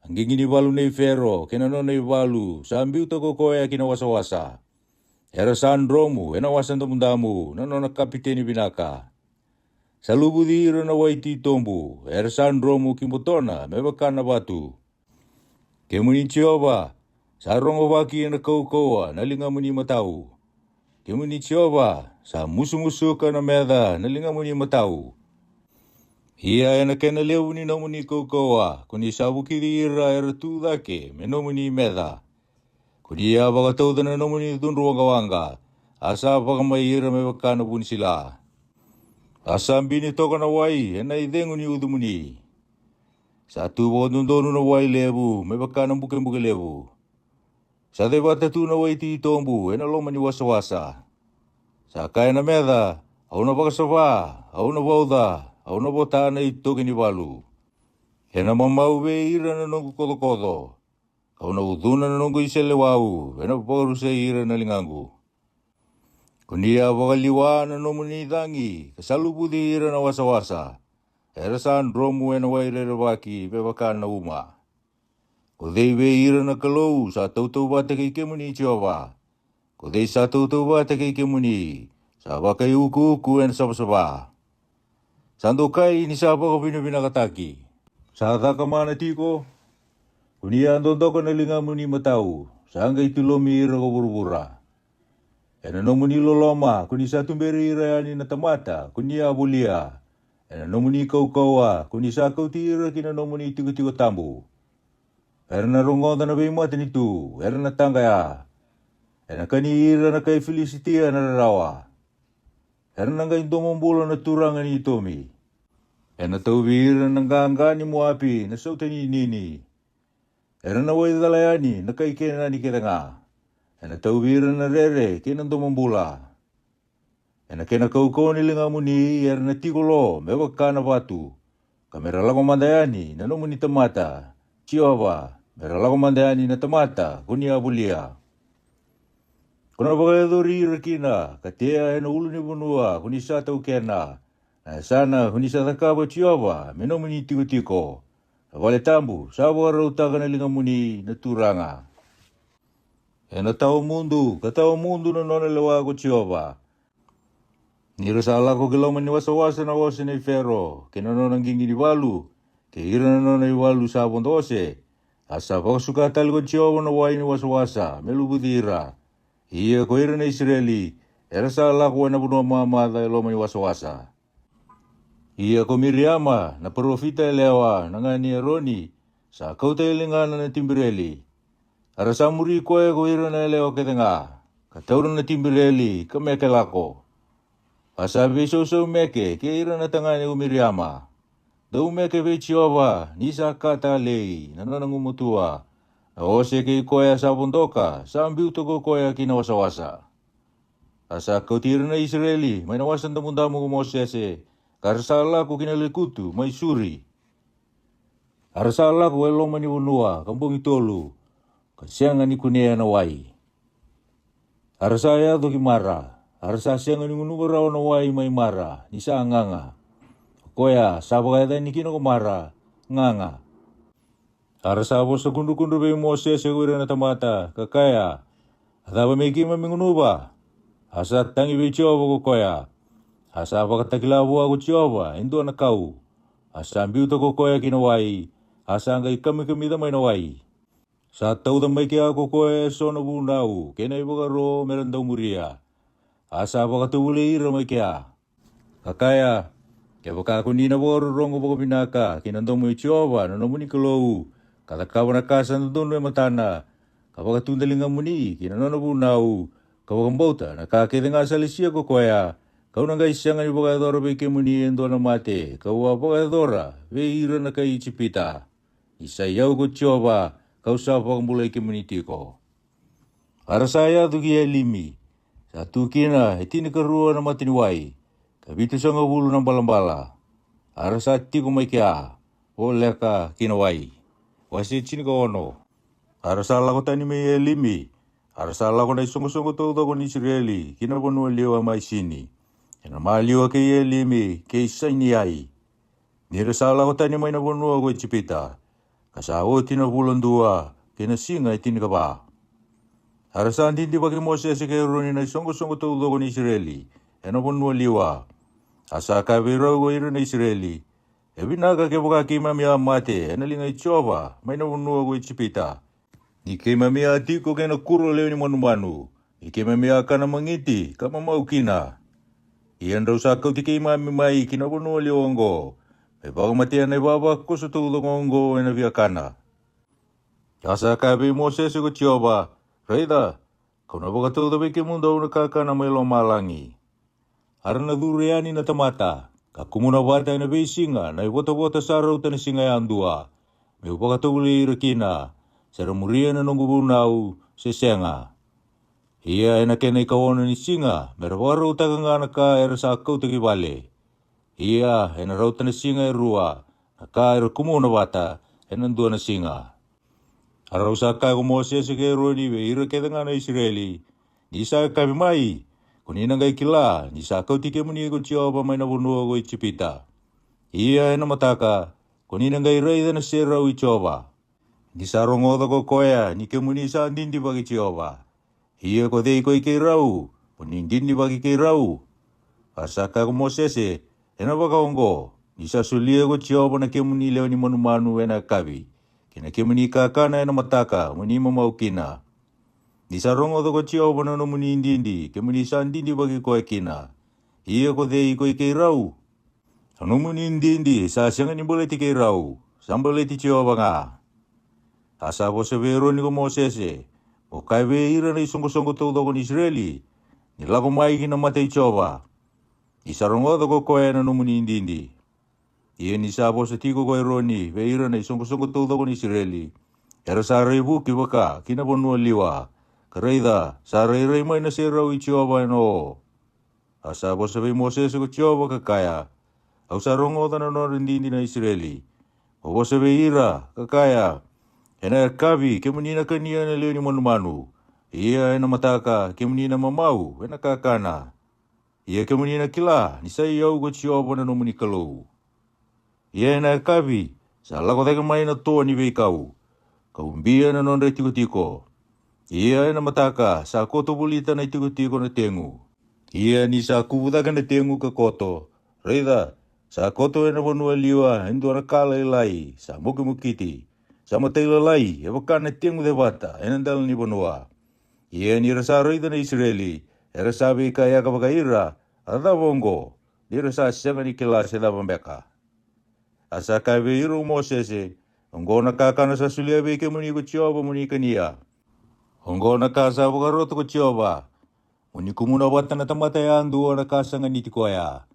A qiqi ni valu nei Fero kei na nona ivalu sa biuta ko koya ki na wasawasa. Era sa dromu ena wasa damudamu na nona kapiteni vinaka. Sa luvuci ira na wai titobu, era sa dromu ki botona me vaka na vatu. Kemuni Jiova, sa rogovaki ena kaukauwa na ligamuni matau. Kemuni Jiova, sa musumusuka na meca na ligamuni matau. Ia ena kena levu ni nomuni kaukauwa, ko ni sa vukici ira era tu cake me nomuni meca. Ko ni a vakatauca na nomuni cudru waqawaqa, a sa vakamai ira me vaka na vunisila. A sa bini toka na wai ena icegu ni ucumuni. Sa tu vakadodonu na wai levu me vaka na bukebuke levu. Sa cevata tu na wai titobu ena loma ni wasawasa. Sa kaya na meca, au na vakasava, au na vauca, au na vota na itoki ni valu. Ena mamau vei ira na noqu kocokoco. Au na ucuna na noqu iseleiwau, ena vakarusai ira na ligaqu. Ko ni a vakaliwa na nomuni cagi, ka sa luvuci ira na wasawasa. Era sa dromu ena wai rerevaki me vaka na uma. Ko cei vei ira na Kalou sa tautauvata kei kemuni Jiova? Ko cei sa tautauvata kei kemuni, sa vakaiukuuku ena savasava? Sa dokai ni sa vakavinavinakataki. Sa cakamana tiko. Ko ni a dodoka na ligamuni matau, sa qai tilomi ira ko vuravura. Ena nomuni loloma ko ni sa tuberi ira yani na tamata ko ni a volia. Ena nomuni kaukauwa ko ni sa kauti ira ki na nomuni tikotiko tabu. Era na rogoca na veimatanitu, era na taqaya. Ena kani ira na kai Filisitia na rarawa. Era na qai domobula na turaga ni Itomi. Ena tauvi ira na qaqa ni Moapi na sautaninini. Era na waicala yani na kai Kenani kece ga. Ena tauvi ira na rere kei na domobula. Ena kena kaukauwa ni ligamuni era na tiko lo me vaka na vatu. Ka me ra lako mada yani na nomuni tamata, Jiova, me ra lako mada yani na tamata ko ni a volia. Ko na vakayacori ira kina ka tea ena ulunivanua ko ni sa taukena. Na yasana ko ni sa cakava Jiova me nomuni tikotiko. Na vale tabu sa vakarautaka na ligamuni na Turaga. Ena tawa mudu ka tawa mudu na nona lewa ko Jiova. Ni ra sa lako ki loma ni wasawasa na ose nei Fero kei na nona qiqi ni valu, kei ira na nona ivalu sa vodo ose. A sa vakasuka tale ko Jiova na wai ni wasawasa me luvuci ira. Ia ko ira na Isireli era sa lako ena vanua mamaca e loma ni wasawasa. Ia ko Miriama na parofita yalewa na ga ni Eroni sa kauta e ligana na tibireli. A ra sa muri koya ko ira na yalewa kece ga, ka taura na tibireli ka meke lako. A sa veisausau meke kei ira na tagane ko Miriama. Dou meke vei Jiova ni sa ka talei na nona gumatua. Na ose kei koya sa vodoka sa biuta ko koya ki na wasawasa. A sa kauti ira na Isireli mai na wasa damudamu ko Mosese, ka ra sa lako ki na lekutu mai Suri. A ra sa lako e loma ni vanua ka bogi tolu, ka sega ni kunea na wai. A ra sa yaco ki Mara, a ra sa sega ni gunuva rawa na wai mai Mara, ni sa gaga. O koya sa vakayacani kina ko Mara, gaga. A ra sa vosa kudrukudru vei Mosese ko ira na tamata, ka kaya, "A cava me keimami gunuva?" A sa tagi vei Jiova ko koya. A sa vakatakila vua ko Jiova e dua na kau. A sa biuta ko koya ki na wai, a sa qai kamikamica mai na wai. Sa tauca mai kea ko koya e so na vunau kei na ivakaro me ra dau muria. A sa vakatovolei ira mai kea, ka kaya, "Kevaka ko ni na vakarorogo vakavinaka ki na domo i Jiova na nomuni Kalou, ka cakava na ka sa dodonu e matana, ka vakatudaligamuni ki na nona vunau, ka vakabauta na ka kece ga sa lesia ko koya, ka'u na qai sega ni vakayacora vei kemuni e dua na mate ka'u a vakayacora vei ira na kai Ijipita. Ni sa i au ko Jiova, ka'u sa vakabulai kemuni tiko." A ra sa yaco ki Elimi, sa tu kina e tinikarua na mataniwai, ka vitusagavulu na balabala. A ra sa tiko mai kea, voleka ki na wai. Wase tinikaono. A ra sa lako tani mai Elimi, a ra sa lako na isoqosoqo taucoko ni Isireli ki na vanua liwa mai Sini, e na maliwa kei Elimi kei Sainiyai, ni ra sa lako tani mai na vanua ko Ijipita, ka sa oti na vula dua kei na siga e tinikava. A ra sa didivaki Mosese kei Eroni na isoqosoqo taucoko ni Isireli e na vanua liwa. A sa kaya vei rau ko ira na Isireli, "E vinaka kevaka keimami a mate e na liga i Jiova mai na vanua ko Ijipita, ni keimami a tiko kei na kuro lewe ni manumanu, ni keimami a kana magiti ka mamau kina. Ia drau sa kauti keimami mai ki na vanua liwa oqo, me vakamatea na ivavakoso taucoko oqo e na viakana." A sa kaya vei Mosese ko Jiova, "Raica, ka'u na vakatauca vei kemudou na kakana mai lomalagi." A ra na curu yani na tamata, ka kumuna vata e na veisiga na ivotavota sa rauta na siga yadua, me'u vakatovolei ira kina, se ra muria na noqu vunau se sega. Ia e na kena ikaono ni siga me ra vakarautaka ga na ka era sa kauta ki vale. Ia e na rauta na siga e rua na ka era kumuna vata e na dua na siga. A rau sa kaya ko Mosese kei Eroni vei ira kece ga na Isireli, "Ni sa yakavi mai, ko ni na qai kila ni sa kauti kemuni ko Jiova mai na vanua ko Ijipita. Ia e na mataka, ko ni na qai raica na serau i Jiova. Ni sa rogoca ko koya ni kemuni sa didivaki Jiova. Ia ko cei ko i keirau, ko ni didivaki keirau?" A sa kaya ko Mosese, "E na vakaoqo, ni sa solia ko Jiova na kemuni lewe ni manumanu e na yakavi, kei na kemuni kakana e na mataka mo ni mamau kina. Ni sa rogoca ko Jiova na nomuni didi kemuni sa didivaki koya kina. Ia ko cei ko i keirau? A nomuni didi sa sega ni baleti keirau, sa baleti Jiova ga." A sa vosa vei Eroni ko Mosese, "Mo kaya vei ira na isoqosoqo taucoko ni Isireli, ni lako mai ki na mata i Jiova. Ni sa rogoca ko koya na nomuni didi." Ia ni sa vosa tiko ko Eroni vei ira na isoqosoqo taucoko ni Isireli, era sa raivuki vaka ki na vanua liwa, ka raica, sa rairai mai na serau i Jiova e na o. A sa vosa vei Mosese ko Jiova ka kaya, "Au sa rogoca na nodra didi na Isireli. Mo vosa vei ira ka kaya, 'E na yakavi kemuni na kania na lewe ni manumanu, ia e na mataka kemuni na mamau e na kakana. Ia kemuni na kila ni sa i au ko Jiova na nomuni Kalou. Ia e na yakavi sa lako cake mai na toa ni veikau, ka ubia na nodra itikotiko. Ia e na mataka sa koto volita na itikotiko na tegu. Ia ni sa kuvu cake na tegu ka koto, raica, sa koto e na vanua liwa e dua na ka lailai sa mokimokiti, sa matailalai e vaka na tegu cevata e na dela ni vanua.' Ia ni ra sa raica na Isireli, era sa veikayaka vaka ira, 'A cava oqo?' Ni ra sa sega ni kila se cava beka. A sa kaya vei ira ko Mosese, 'Oqo na kakana sa solia vei kemuni ko Jiova mo ni kania. Oqo na ka sa vakarota ko Jiova: Mo ni kumuna vata na tamata yadua na ka sa ganiti koya.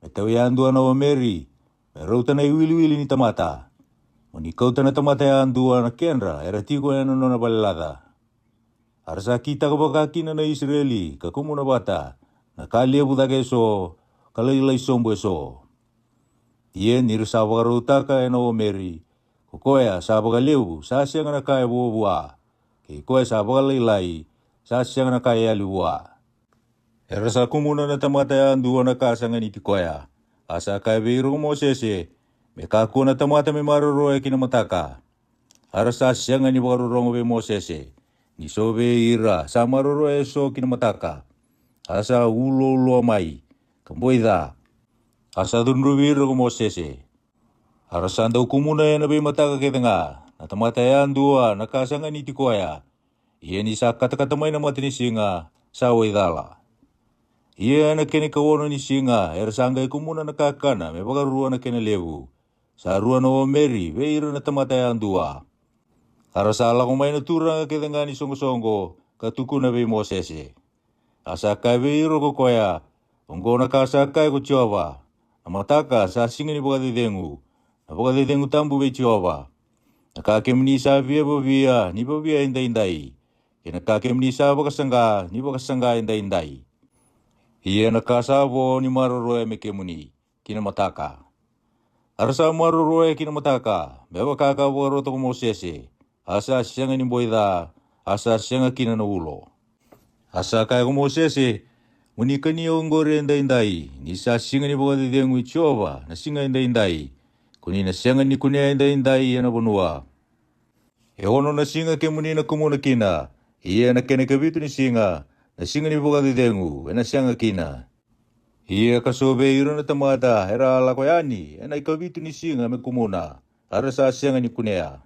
Me tau yadua na omeri, me rauta na iwiliwili ni tamata. Mo ni kauta na tamata yadua na kedra era tiko e na nona vale laca.' A ra sa kitaka vaka kina na Isireli ka kumuna vata, na ka levu cake e so, ka lailai sobu e so. Ia ni ra sa vakarautaka ena omeri, ko koya sa vakalevu sa sega na ka e vuavua, kei koya sa vakalailai sa sega na ka e yali vua. Era sa kumuna na tamata yadua na ka sa ganiti koya. A sa kaya vei ira ko Mosese, me kakua na tamata me maroroya ki na mataka. A ra sa sega ni vakarorogo vei Mosese, ni so vei ira sa maroroya eso ki na mataka. A sa ulouloa mai, ka boi ca. A sa cudruvi ira ko Mosese. A ra sa dau kumuna ena veimataka kece ga na tamata yadua na ka sa ganiti koya. Ia ni sa katakata mai na matanisiga, sa waicala. Ia ena kena ikaono ni siga era sa qai kumuna na kakana me vakarua na kena levu. Sa rua na omeri vei ira na tamata yadua. A ra sa lako mai na turaga kece ga ni soqosoqo ka tukuna vei Mosese. A sa kaya vei ira ko koya, oqo na ka sa kaya ko Jiova, na mataka sa siga ni vakacecegu, na vakacecegu tabu vei Jiova. Na ka kemuni sa via vavia ni vavia edaidai, kei na ka kemuni sa vakasaqa ni vakasaqa edaidai. Ia na ka sa vo ni maroroya me kemuni ki na mataka. A ra sa maroroya ki na mataka me vaka ka vakarota ko Mosese. A sa sega ni boi ca, a sa sega kina na ulo. A sa kaya ko Mosese, mo ni kania oqori edaidai, ni sa siga ni vakacecegu i Jiova na siga edaidai, ko ni na sega ni kunea edaidai ena vanua. E ono na siga kemuni na kumuna kina, ia na kena ikavitu ni siga na siga ni vakacecegu ena sega kina. Ia ka so vei ira na tamata era a lako yani ena ikavitu ni siga me kumuna, a ra sa sega ni kunea.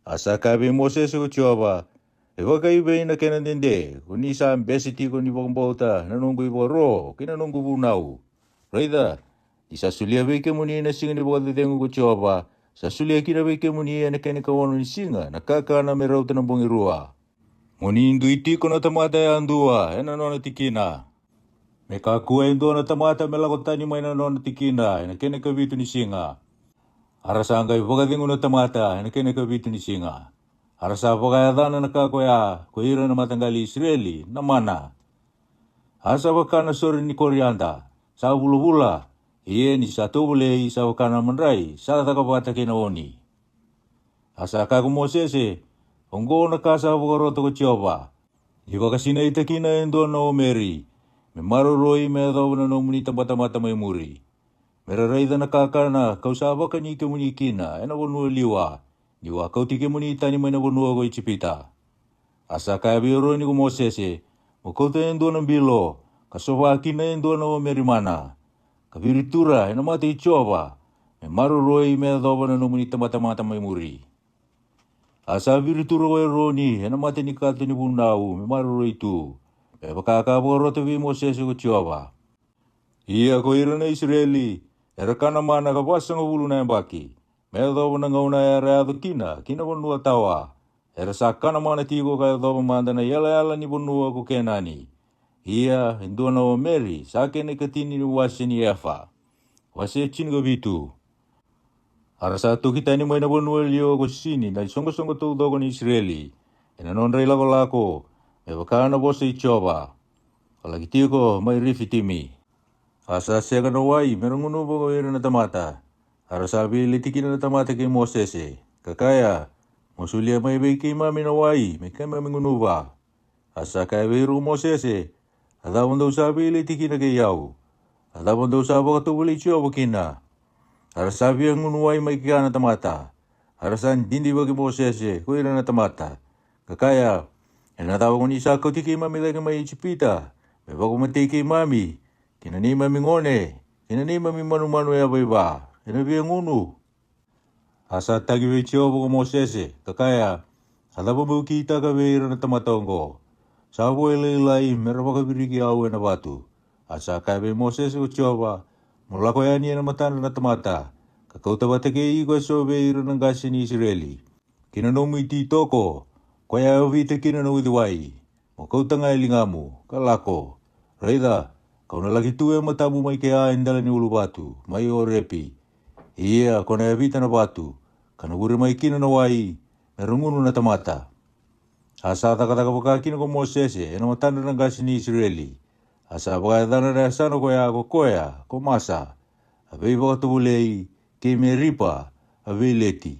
A sa kaya vei Mosese ko Jiova, e vakaivei na kena dede ko ni sa bese tiko ni vakabauta na noqu ivakaro kei na noqu vunau? Raica, ni sa solia vei kemuni na siga ni vakacecegu ko Jiova, sa solia kina vei kemuni ena kena ikaono ni siga na kakana me rauta na bogi rua. Mo ni dui tiko na tamata yadua ena nona tikina. Me kakua e dua na tamata me lako tani mai na nona tikina ena kena ikavitu ni siga. A ra sa qai vakacegu na tamata ena kena ikavitu ni siga. A ra sa vakayacana na ka koya ko ira na mataqali i Isireli na mana. A sa vaka na sore ni koriada sa vulavula, ia ni sa tovolei sa vaka na madrai sa caka vata kei na oni. A sa kaya ko Mosese, oqo na ka sa vakarota ko Jiova, ni vakasinaita kina e dua na omeri me maroroi me yacova na nomuni tabatamata mai muri, me ra raica na kakana ka'u sa vakani kemuni kina ena vanua liwa, ni'u a kauti kemuni tani mai na vanua ko Ijipita. A sa kaya vei Eroni ko Mosese, mo kauta e dua na bilo ka sova kina e dua na omeri mana, ka viritura ena mata i Jiova, me maroroi me yacova na nomuni tabatamata mai muri. A sa viritura ko Eroni ena mata ni kato ni vunau me maroroi tu, me vaka ka vakarota vei Mosese ko Jiova. Ia ko ira na Isireli era kana mana ka vasagavulu na yabaki, me yacova na gauna era yaco kina ki na vanua tawa. Era sa kana mana tiko ka yacova mada na iyalayala ni vanua ko Kenani. Ia e dua na omeri sa kena ikatini ni wase ni efa. Wase tinikavitu. A ra sa toki tani mai na vanua liwa ko Sini na isoqosoqo taucoko ni Isireli, ena nodra ilakolako, me vaka na vosa i Jiova, ka laki tiko mai Rifitimi. A sa sega na wai me ra gunuva ko ira na tamata. A ra sa veileti kina na tamata kei Mosese, ka kaya, mo solia mai vei keimami na wai me keimami gunuva. A sa kaya vei ira ko Mosese, a cava dou sa veileti kina kei au? A cava dou sa vakatovolei Jiova kina? A ra sa via gunu wai mai kea na tamata. A ra sa didivaki Mosese ko ira na tamata, ka kaya, ena cava ko ni sa kauti keimami cake mai Ijipita me vakamatei keimami, kei na neimami gone, kei na neimami manumanu yavaiva, ena via gunu? A sa tagi vei Jiova ko Mosese, ka kaya, a cava meu kitaka vei ira na tamata oqo? Sa vo e lailai me ra vakaviriki au ena vatu. A sa kaya vei Mosese ko Jiova, mo lako yani ena matadra na tamata, ka kauta vata kei iko eso vei ira na qase ni Isireli, kei na nomu ititoko, koya e ovita kina na uciwai, mo kauta ga e ligamu, ka lako. Raica, ka'u na laki tu e matamu mai kea e dela ni uluvatu mai Orepi. Ia ko na yavita na vatu, ka na vure mai kina na wai, me ra gunu na tamata. A sa cakacaka vaka kina ko Mosese ena matadra na qase ni Isireli. A sa vakayacana na yasana koya ko koya ko Masa. a veivakatovolei, kei Meripa, a veileti.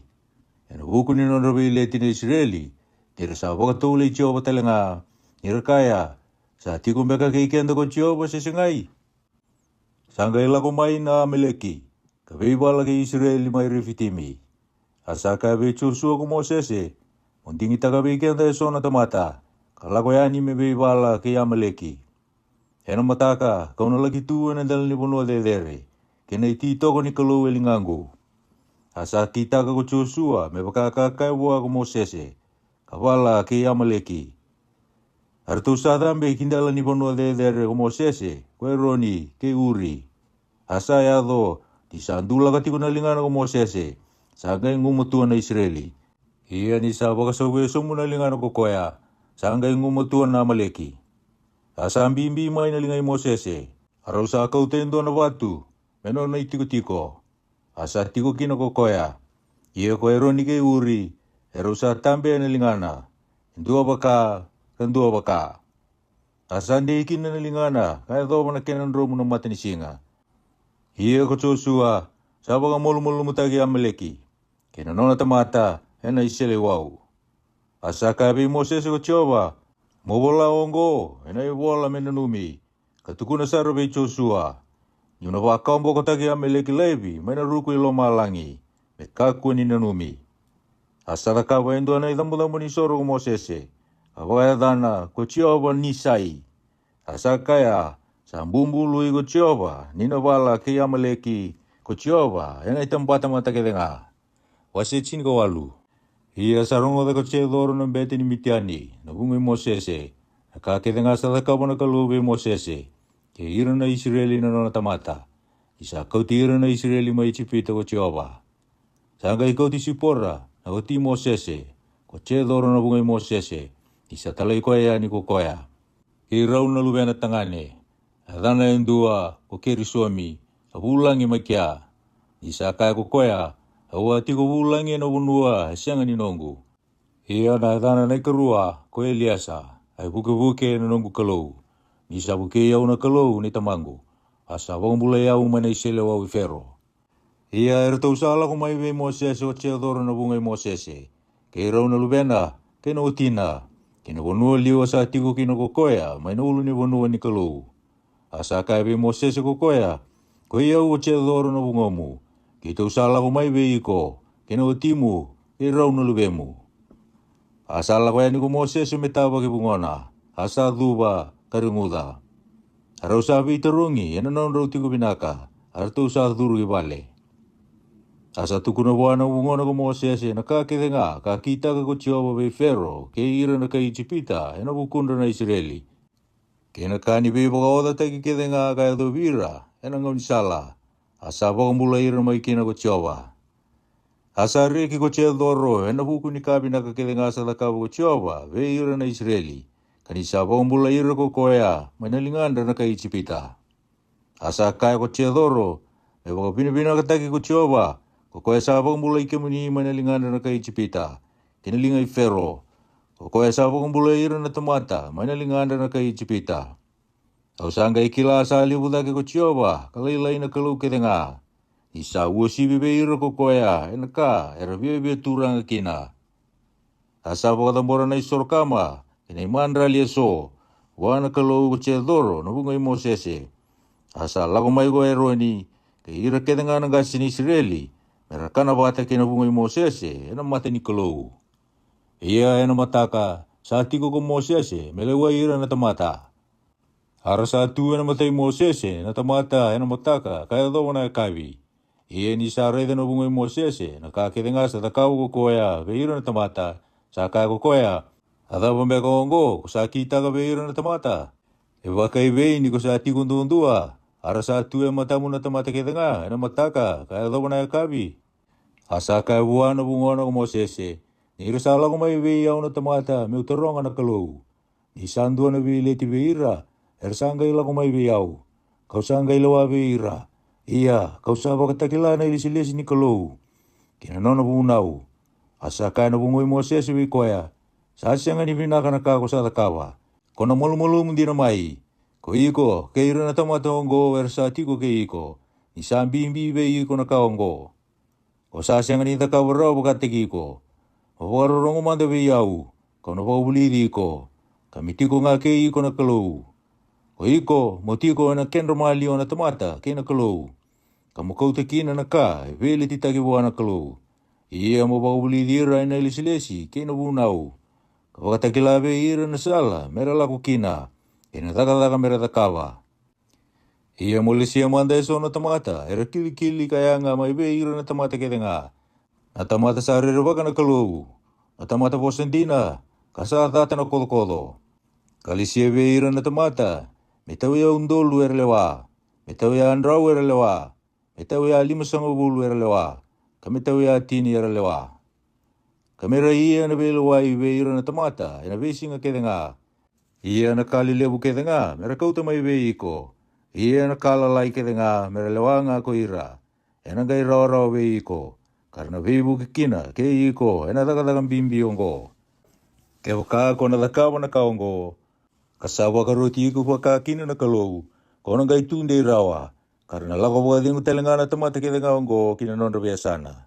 Ena vuku ni nodra veileti na Isireli, ni ra sa vakatovolei Jiova tale ga, ni ra kaya, sa tiko beka kei keda ko Jiova se segai? Sa qai lako mai na Amaleki, ka veivala kei Isireli mai Refitimi. A sa kaya vei Josua ko Mosese, mo digitaka vei keda eso na tamata, ka lako yani me veivala kei Amaleki. Ena mataka kau na laki tu ena dela ni vanua cecere, kei na ititoko ni Kalou e ligaqu. A sa kitaka ko Josua me vaka ka kaya vua ko Mosese, ka vala kei Amaleki. A ratou sa cabe ki dela ni vanua cecere ko Mosese, ko Eroni, kei Uri. A sa yaco, ni sa dulaka tiko na ligana ko Mosese, sa qai gumatua na Isireli. Ia ni sa vakasauve sobu na ligana ko koya, sa qai gumatua na Amaleki. A sa bibi mai na liga i Mosese, a rau sa kauta e dua na vatu, me nona itikotiko. A sa tiko kina ko koya. Ia ko Eroni kei Uri, e rau sa tabe ena ligana, e dua vaka, ka dua vaka. A sa dei kina na ligana, ka yacova na kena dromu na matanisiga. Ia ko Josua, sa vakamalumalumutaki Amaleki, kei na nona tamata, ena iseleiwau. A sa kaya vei Mosese ko Jiova, mo vola oqo, ena ivola me nanumi, ka tukuna sara vei Josua, niu na vakawabokotaki Amaleki laivi mai na ruku i lomalagi, me kakua ni nanumi. A sa cakava e dua na icabocabo ni soro ko Mosese, ka vakayacana ko Jiova Nisai. A sa kaya, sa bubului ko Jiova, ni na vala kei Amaleki, ko Jiova, ena itabatamata kece ga. Wase tinikawalu. Ia sa rogoca ko Jecoro na bete ni Mitiani, na vuqa i Mosese, na ka kece ga sa cakava na Kalou vei Mosese, kei ira na Isireli na nona tamata, ni sa kauti ira na Isireli mai Ijipita ko Jiova. Sa qai kauti Sipora, na wati i Mosese, ko Jecoro na vuqa i Mosese, ni sa talai koya yani ko koya. Kei rau na luvena tagane, a yacana e dua ko Kerisomi, a vulagi mai kea. Ni sa kaya ko koya, au a tiko vulagi ena vanua e sega ni noqu. Ia na yacana na ikarua ko Eliesa, a ivukevuke na noqu Kalou. Ni sa vukei au na Kalou ni tamaqu, a sa vakabulai au mai na iseleiwau i Fero. Ia e ratou sa lako mai vei Mosese o Jecoro na vuqa i Mosese, kei rau na luvena, kei na watina, kei na vanua liwa sa tiko kina ko koya mai na ulunivanua ni Kalou. A sa kaya vei Mosese ko koya, koi au o Jecoro na vuqomu, keitou sa lako mai vei iko, kei na watimu, kei rau na luvemu. A sa lako yani ko Mosese me tavaki vugona, a sa cuva, ka reguca. A rau sa veitarogi ena nodrau tiko vinaka, a ratou sa curu i vale. A sa tukuna vua na vugona ko Mosese na ka kece ga ka kitaka ko Jiova vei Fero kei ira na kai Ijipita ena vukudra na Isireli, kei na ka ni veivakaocataki kece ga ka yacovi ira ena gaunisala, a sa vakabulai ira mai kina ko Jiova. A sa reki ko Jecoro ena vuku ni ka vinaka kece ga sa cakava ko Jiova vei ira na Isireli, ka ni sa vakabulai ira ko koya mai na ligadra na kai Ijipita. A sa kaya ko Jecoro, me vakavinavinakataki ko Jiova, ko koya sa vakabulai kemuni mai na ligadra na kai Ijipita, kei na liga i Fero, ko koya sa vakabulai ira na tamata mai na ligadra na kai Ijipita. Au sa qai kila sa levu cake ko Jiova ka lailai na Kalou kece ga, ni sa uasivi vei ira ko koya ena ka era viavia turaga kina. A sa vakacabora na isoro kama kei na imadrali eso vua na Kalou ko Jecoro na vuqa i Mosese. A sa lako mai ko Eroni kei ira kece ga na qase ni Isireli, me ra kana vata kei na vuqa i Mosese ena mata ni Kalou. Ia ena mataka sa tiko ko Mosese me lewai ira na tamata. A ra sa tu ena mata i Mosese na tamata ena mataka ka yacova na yakavi. Ia ni sa raica na vuqa i Mosese na ka kece ga sa cakava ko koya vei ira na tamata, sa kaya ko koya, a cava beka oqo ko sa kitaka vei ira na tamata? E vakaivei ni ko sa tiko duadua, a ra sa tu e matamu na tamata kece ga ena mataka ka yacova na yakavi? A sa kaya vua na vugona ko Mosese, ni ra sa lako mai vei au na tamata me'u taroga na Kalou. Ni sa dua na veileti vei ira, era sa qai lako mai vei au, kau sa qai lewa vei ira. Ia kau sa vakatakila na ilesilesi ni Kalou kei na nona vunau. A sa kaya na vuqa i Mosese vei koya, sa sega ni vinaka na ka ko sa cakava. Ko na malumalumu dina mai, ko iko kei ira na tamata oqo era sa tiko kei iko, ni sa bibi vei iko na ka oqo. O sa sega ni cakava rawa vakataki iko. Mo vakarorogo mada vei au, kau na vakavulici iko, ka me tiko ga kei iko na Kalou. O iko mo tiko ena kedra maliwa na tamata kei na Kalou, ka mo kauta kina na ka e veiletitaki vua na Kalou. Ia mo vakavulici ira ena ilesilesi kei na vunau, ka vakatakila vei ira na sala me ra lako kina, kei na cakacaka me ra cakava. Ia mo lesia mada eso na tamata era kilikili ka yaga mai vei ira na tamata kece ga, na tamata sa rerevaka na Kalou, na tamata vosa dina, ka sa cata na kocokoco. Ka lesia vei ira na tamata me tauya udolu era lewa, me tauya drau era lewa, me tauya limasagavulu era lewa, ka me tauya tini era lewa. Ka me ra ia na veilewai vei ira na tamata ena veisiga kece ga. Ia na ka lelevu kece ga me ra kauta mai vei iko, ia na ka lalai kece ga me ra lewa ga ko ira, ena qai rawarawa vei iko, ka ra na veivuke kina kei iko ena cakacaka bibi oqo. Kevaka ko na cakava na ka oqo, ka sa vakaroti iko vaka kina na Kalou, ko na qai tu dei rawa, ka ra na lako vakacegu tale ga na tamata kece ga oqo ki na nodra veiyasana.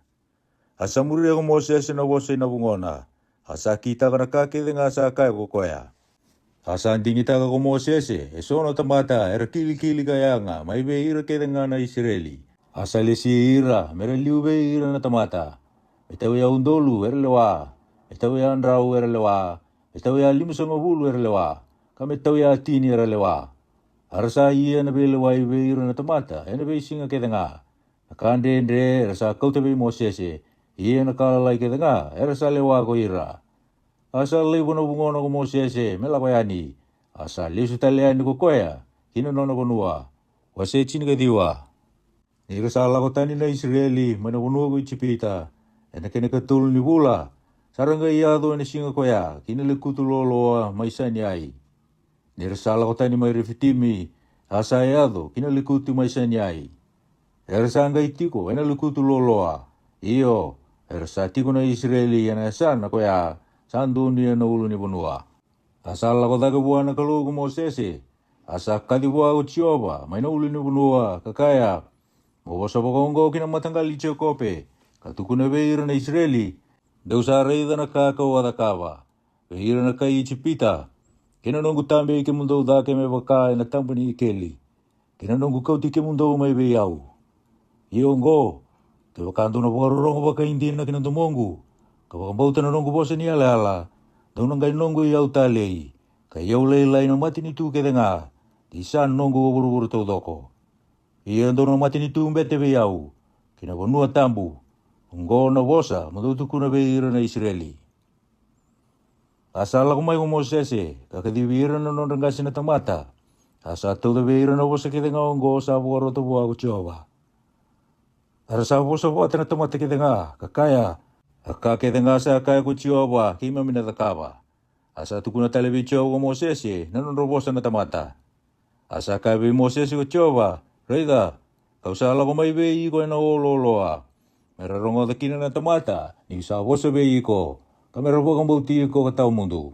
A sa muria ko Mosese na vosa ina vugona, a sa kitaka na ka kece ga sa kaya ko koya. A sa digitaka ko Mosese eso na tamata era kilikili ka yaga mai vei ira kece ga na Isireli. A sa lesi ira me ra liu vei ira na tamata, me tauya udolu era lewa, me tauya drau era lewa, me tauya limasagavulu era lewa, ka me tauya tini era lewa. A ra sa ia na veilewai vei ira na tamata ena veisiga kece ga. Na ka dredre era sa kauta vei Mosese, ia na ka lalai kece ga era sa lewa ko ira. A sa laiva na vugona ko Mosese me lako yani, a sa lesu tale yani ko koya ki na nona vanua. Wase tinikaciwa. Ni ra sa lako tani na Isireli mai na vanua ko Ijipita, ena kena ikatolu ni vula, sa ra qai yaco ena siga koya ki na lekutu loaloa mai Sainai. Ni ra sa lako tani mai Refitimi, a sa yaco ki na lekutu mai Sainai. Era sa qai tiko ena lekutu loaloa, io, era sa tiko na Isireli ena yasana koya sa donuya na ulunivanua. A sa lako cake vua na Kalou ko Mosese, a sa kaci vua ko Jiova mai na ulunivanua, ka kaya, Mo vosa vakaoqo ki na mataqali i Jekope, ka tukuna vei ira na Isireli, Dou sa raica na ka kau a cakava vei ira na kai Ijipita, kei na noqu tabe i kemudou cake me vaka ena taba ni ikeli, kei na noqu kauti kemudou mai vei au. Ia oqo, kevaka dou na vakarorogo vakaidina ki na domoqu, ka vakabauta na noqu vosa ni yalayala, dou na qai noqu i au talei, ka i au lailai na matanitu kece ga, ni sa noqu ko vuravura taucoko. Ia dou na matanitu bete vei au ki na vanua tabu. Oqo na vosa mo dou tukuna vei ira na Isireli. A sa lako mai ko Mosese, ka kacivi ira na nodra qase na tamata. A sa tauca vei ira na vosa kece ga oqo sa vakarota vua ko Jiova. A ra sa vosa vata na tamata kece ga, ka kaya, A ka kece ga sa kaya ko Jiova keimami na cakava. A sa tukuna tale vei Jiova ko Mosese na nodra vosa na tamata. A sa kaya vei Mosese ko Jiova, Raica, kau sa lako mai vei iko ena olooloa, me ra rogoca kina na tamata ni'u sa vosa vei iko, ka me ra vakabauti iko ka tawa mudu.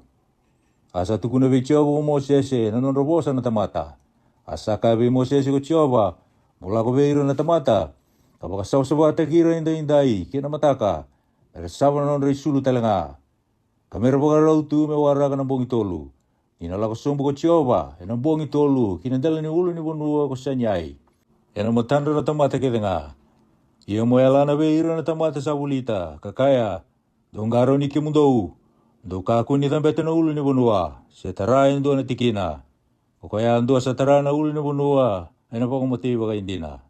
A sa tukuna vei Jiova ko Mosese na nodra vosa na tamata. A sa kaya vei Mosese ko Jiova, Mo lako vei ira na tamata, ka vakasavasavataki ira edaidai kei na mataka, me ra sava na nodra isulu tale ga. Ka me ra vakarau tu me waraka na bogi tolu, ni na lako sobu ko Jiova ena bogi tolu ki na dela ni ulunivanua ko Sainai, ena matadra na tamata kece ga. Ia mo yalana vei ira na tamata sa volita, ka kaya, Dou qarauni kemudou, dou kakua ni cabeta na ulunivanua, se tara e dua na tikina. O koya yadua sa tara na ulunivanua ena vakamatei vakaidina.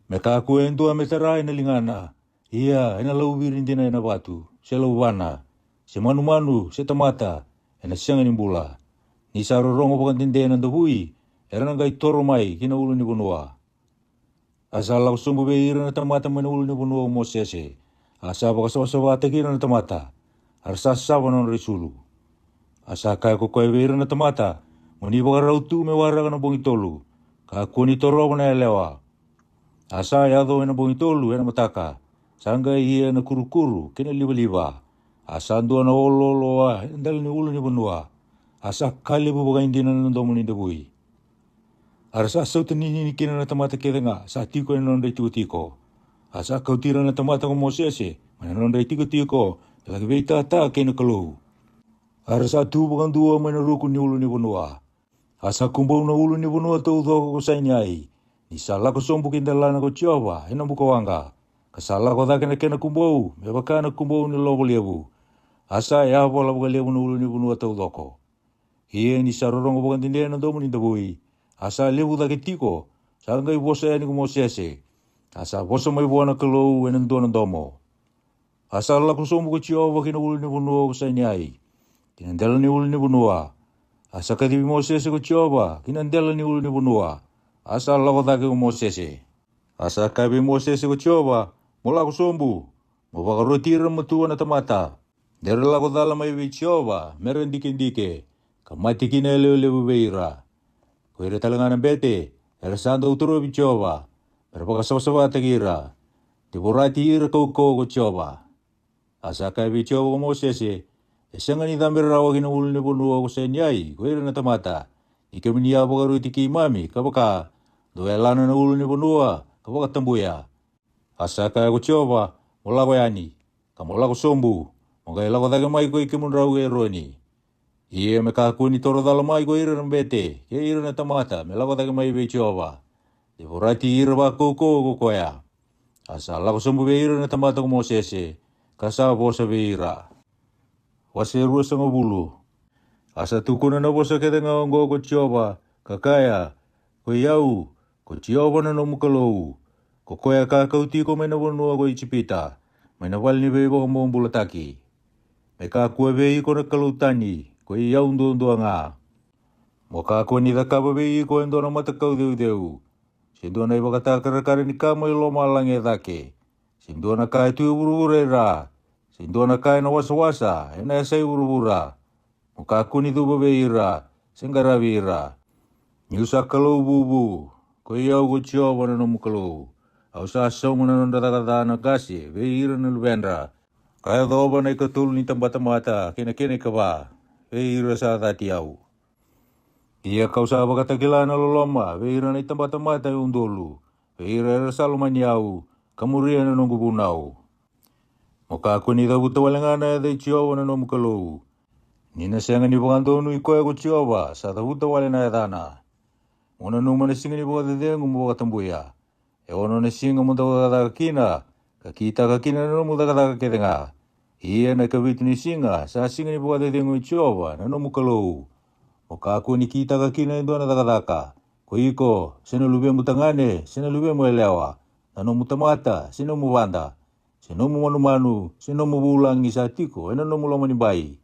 Me kakua e dua me tara ena ligana, ia ena lauviri dina ena vatu, se lauvana, se manumanu, se tamata, ena sega ni bula. Ni sa rorogo vakadede na davui, era na qai toro mai ki na ulunivanua. A sa lako sobu vei ira na tamata mai na ulunivanua ko Mosese. A sa vakasavasavataki ira na tamata, a ra sa sava na nodra isulu. A sa kaya ko koya vei ira na tamata, Mo ni vakarau tu me waraka na bogi tolu, kakua ni torova na yalewa. A sa yaco ena bogi tolu ena mataka, sa qai ia na kurukuru kei na livaliva. A sa dua na olooloa ena dela ni ulunivanua. A sa ka levu vakaidina na domo ni davui. A ra sa sautaninini kina na tamata kece ga sa tiko ena nodra itikotiko. A sa kauti ira na tamata ko Mosese mai na nodra itikotiko me laki veitata kei na Kalou. A ra sa tu vakadua mai na ruku ni ulu ni vanua. A sa kubou na ulu ni vanua taucoko ko Sainai, ni sa lako sobu ki delana ko Jiova ena bukawaqa, ka sa lako cake na kena kubou me vaka na kubou ni lovo levu. A sa yavola vakalevu na ulu ni vanua taucoko. Ia ni sa rorogo vakadede na domo ni davui, a sa levu cake tiko, sa qai vosa yani ko Mosese. A sa vosa mai vua na Kalou ena dua na domo. A sa lako sobu ko Jiova ki na ulu ni vanua ko Sainai, ki na dela ni ulu ni vanua. A sa kacivi Mosese ko Jiova ki na dela ni ulu ni vanua. A sa lako cake ko Mosese. A sa kaya vei Mosese ko Jiova, mo lako sobu, mo vakaroti ira matua na tamata. De ra lako cala mai vei Jiova me ra dikedike, ka mate kina e levulevu vei ira. Ko ira tale ga na bete era sa dau torovi Jiova, me ra vakasavasavataki ira. De vorati ira kaukauwa ko Jiova. A sa kaya vei Jiova ko Mosese, e sega ni cabe rawa ki na ulu ni vanua ko Sainai ko ira na tamata, ni kemuni a vakaroti keimami ka vaka, dou yalana na ulu ni vanua ka vakatabuya. A sa kaya ko Jiova, mo lako yani, ka mo lako sobu, mo qai lako cake mai ko i kemudrau ko Eroni. Ia me kakua ni toro cala mai ko ira na bete kei ira na tamata me lako cake mai vei Jiova. De vorati ira vakaukauwa ko koya. A sa lako sobu vei ira na tamata ko Mosese, ka sa vosa vei ira. Wase ruasagavulu. A sa tukuna na vosa kece ga oqo ko Jiova, ka kaya, ko i au, ko Jiova na nomu Kalou, ko koya ka kauti iko mai na vanua ko Ijipita, mai na vale ni veivakabobulataki. Me kakua vei iko na kalou tani, ko i au duadua ga. Mo kakua ni cakava vei iko e dua na matakau ceuceu, se dua na ivakatakarakara ni ka mai lomalagi e cake, se dua na ka e tu e vuravura e ra, se dua na ka ena wasawasa ena yasai vuravura. Mo kakua ni cuva vei ira, se qaravi ira. Niu sa Kalou vuvu, ko i au ko Jiova na nomu Kalou. Au sa sauma na nodra caka ca na qase vei ira na luvedra, ka yacova na ikatolu ni tabatamata kei na kena ikava vei ira sa cati au. Ia kau sa vakatakila na loloma vei ira na itabatamata e udolu, vei ira era sa lomani au, ka muria na noqu vunau. Mo kakua ni cavuta wale ga na yaca i Jiova na nomu Kalou, ni na sega ni vakadonui koya ko Jiova sa cavuta wale na yacana. Mo nanuma na siga ni vakacecegu mo vakatabuya. E ono na siga mo dau cakacaka kina, ka kitaka kina na nomu cakacaka kece ga. Ia na ikavitu ni siga sa siga ni vakacecegu i Jiova na nomu Kalou. Mo kakua ni kitaka kina e dua na cakacaka, ko iko, se na luvemu tagane, se na luvemu yalewa, na nomu tamata, se nomu vada, se nomu manumanu, se nomu vulagi sa tiko ena nomu lomanibai.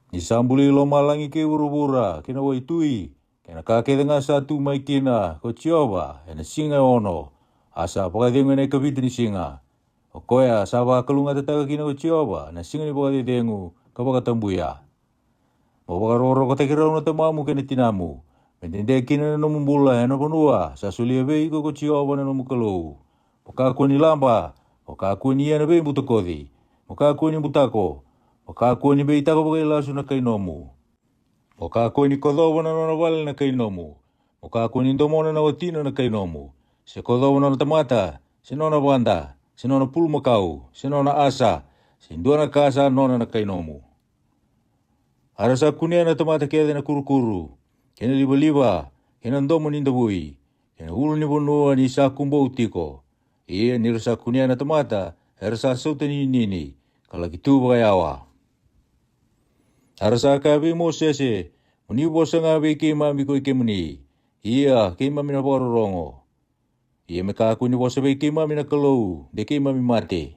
Ni sa buli lomalagi kei vuravura kei na waitui, kei na ka kece ga sa tu mai kina ko Jiova ena siga e ono, a sa vakacegu ena ikavitu ni siga. O koya sa vakalougatataka kina ko Jiova na siga ni vakacecegu ka vakatabuya. Mo vakarokorokotaki rau na tamamu kei na tinamu, me dede kina na nomu bula ena vanua sa solia vei iko ko Jiova na nomu Kalou. Mo kakua ni laba, mo kakua ni ia na veibutakoci, mo kakua ni butako, mo kakua ni beitako vakailasu na kai nomu. Mo kakua ni kocova na nona vale na kai nomu. Mo kakua ni domona na watina na kai nomu, se kocova na nona tamata, se nona vada, se nona pulumakau, se nona asa, se dua na ka sa nona na kai nomu. A ra sa kunea na tamata kece na kurukuru, kei na livaliva, kei na domo ni davui, kei na ulu ni vanua ni sa kubou tiko. Ia ni ra sa kunea na tamata, era sa sautaninini, ka laki tu vakayawa. A ra sa kaya vei Mosese, mo ni vosa ga vei keimami ko i kemuni, ia keimami na vakarorogo. Ia me kakua ni vosa vei keimami na Kalou de keimami mate.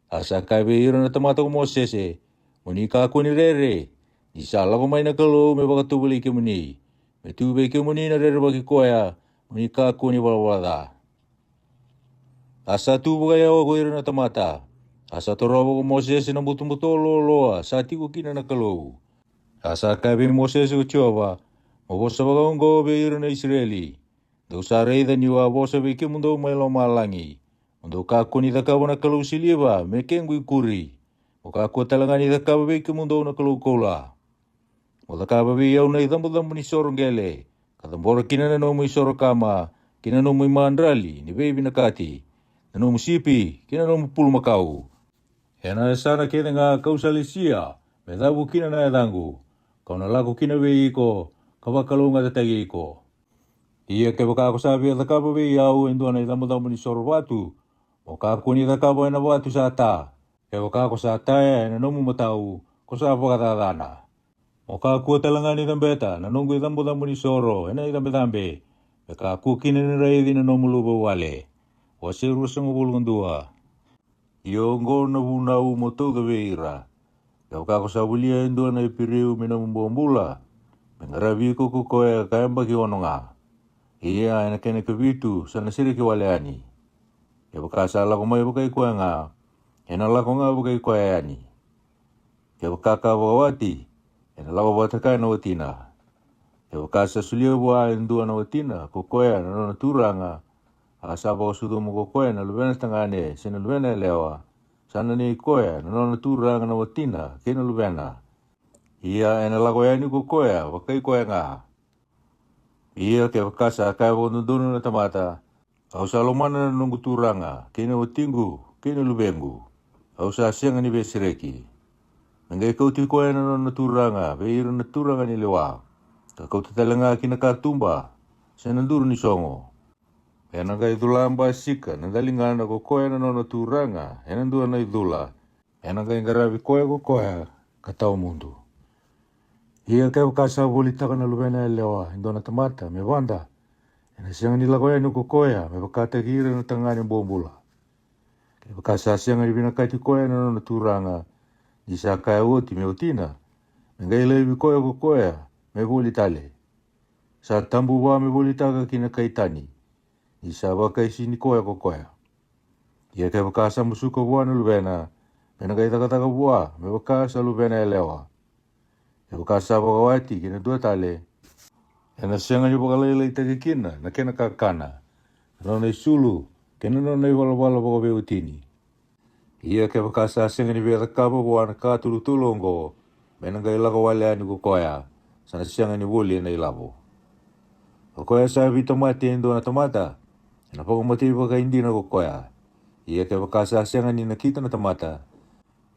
A sa kaya vei ira na tamata ko Mosese, mo ni kakua ni rere, ni sa lako mai na Kalou me vakatovolei kemuni, me tu vei kemuni na rerevaki koya, mo ni kakua ni valavala ca. A sa tu vakayawa ko ira na tamata. A sa torova ko Mosese na butobuto loaloa sa tiko kina na Kalou. A sa kaya vei Mosese ko Jiova, mo vosa vakaoqo vei ira na Isireli, dou sa raica niu a vosa vei kemudou mai lomalagi. Mo dou kakua ni cakava na kalou siliva me kequ ikuri. Mo kakua tale ga ni cakava vei kemudou na kalou koula. Mo cakava vei au na icabocabo ni soro qele, Ka cabora kina na nomu isoro kama, kei na nomu imadrali ni veivinakati, na nomu sipi kei na nomu pulumakau. Ena yasana kece ga ka'u sa lesia me cavu kina na yacaqu, ka'u na lako kina vei iko, ka vakalougatataki iko. Ia kevaka ko sa via cakava vei au e dua na icabocabo ni soro vatu, mo kakua ni cakava ena vatu sa ta. Kevaka ko sa taya ena nomu matau, ko sa vakacacana. Mo kakua tale ga ni cabeta na noqu icabocabo ni soro ena icabecabe, me kakua kina ni raici na nomu luvawale. Wase ruasagavulu ka dua. Ia oqo na vunau mo tauca vei ira: kevaka ko sa volia e dua na Iperiu me nomu bobula, me qaravi iko ko koya ka yabaki ono ga. Ia ena kena ikavitu sa na sereki wale yani. Kevaka sa lako mai vakai koya ga, ena lako ga vakai koya yani. Kevaka ka vakawati, ena lako vata kaya na watina. Kevaka sa solia vua e dua na watina ko koya na nona turaga, a sa vakasucuma ko koya na luvena tagane se na luvena yalewa, sa na nei koya na nona turaga na watina kei na luvena. Ia ena lako yani ko koya vakai koya ga. Ia kevaka sa kaya vakadodonu na tamata: Au sa lomana na noqu turaga kei na watiqu kei na luvequ, au sa sega ni veisereki. Me qai kauti koya na nona turaga vei ira na turaga ni lewa, ka kauta tale ga ki na katuba se na duru ni sogo. Ena qai cula basika na daligana ko koya na nona turaga ena dua na icula. Ena qai qaravi koya ko koya ka tawa mudu. Ia kevaka sa volitaka na luvena yalewa e dua na tamata me vada, ena sega ni lako yani ko koya me vakataki ira na tagane bobula. Kevaka sa sega ni vinakati koya na nona turaga, ni sa kaya oti me watina, me qai laivi koya ko koya me voli tale. Sa tabu vua me volitaka ki na kai tani, ni sa vakaisini koya ko koya. Ia kevaka sa musuka vua na luvena, me na qai cakacaka vua me vaka sa luvena yalewa. Kevaka sa vakawati ki na dua tale, ena sega ni vakalailaitaki kina na kena kakana, na nona isulu, kei na nona ivalavala vakaveiwatini. Ia kevaka sa sega ni via cakava vua na ka tolutolu oqo, me na qai lako wale yani ko koya, sa na sega ni voli ena ilavo. O koya sa vita mate e dua na tamata, ena vakamatei vakaidina ko koya. Ia kevaka sa sega ni nakita na tamata,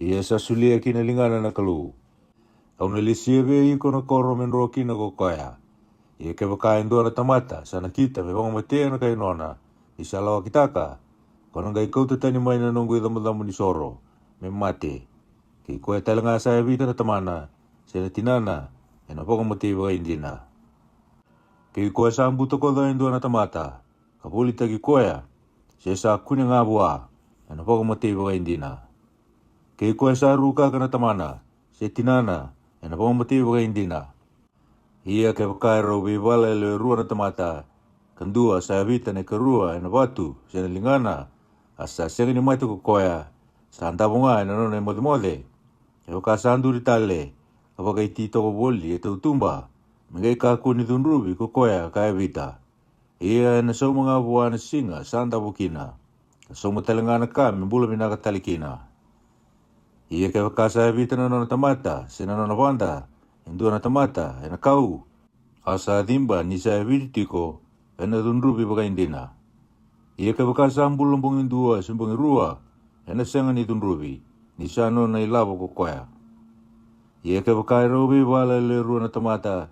ia sa solia ki na ligana na Kalou, au na lesia vei iko na koro me dro kina ko koya. Ia kevaka e dua na tamata sa nakita me vakamatea na kai nona, ni sa lawakitaka, ko na qai kauta tani mai na noqu icabocabo ni soro me mate. Kei koya tale ga sa yavita na tamana se na tinana, ena vakamatei vakaidina. Kei koya sa butakoca e dua na tamata, ka volitaki koya, se sa kune ga vua, ena vakamatei vakaidina. Kei koya sa rukaka na tamana se tinana, ena vakamatei vakaidina. Ia kevaka e rau veivala e lewe rua na tamata, ka dua sa yavita na ikarua ena vatu se na ligana, a sa sega ni mate ko koya, sa davo ga ena nona imocemoce. Kevaka sa duri tale, ka vakaiti toka voli e tautuba, me qai kakua ni cudruvi ko koya ka yavita. Ia ena sauma ga vua na siga sa davo kina, ka sauma tale ga na ka me bula vinaka tale kina. Ia kevaka sa yavita na nona tamata se na nona vada e dua na tamata ena kau, a sa ciba ni sa yaviti tiko, ena cudruvi vakaidina. Ia kevaka sa bula bogi dua se bogi rua, ena sega ni cudruvi, ni sa nona ilavo ko koya. Ia kevaka e rau veivala e lewe rua na tamata,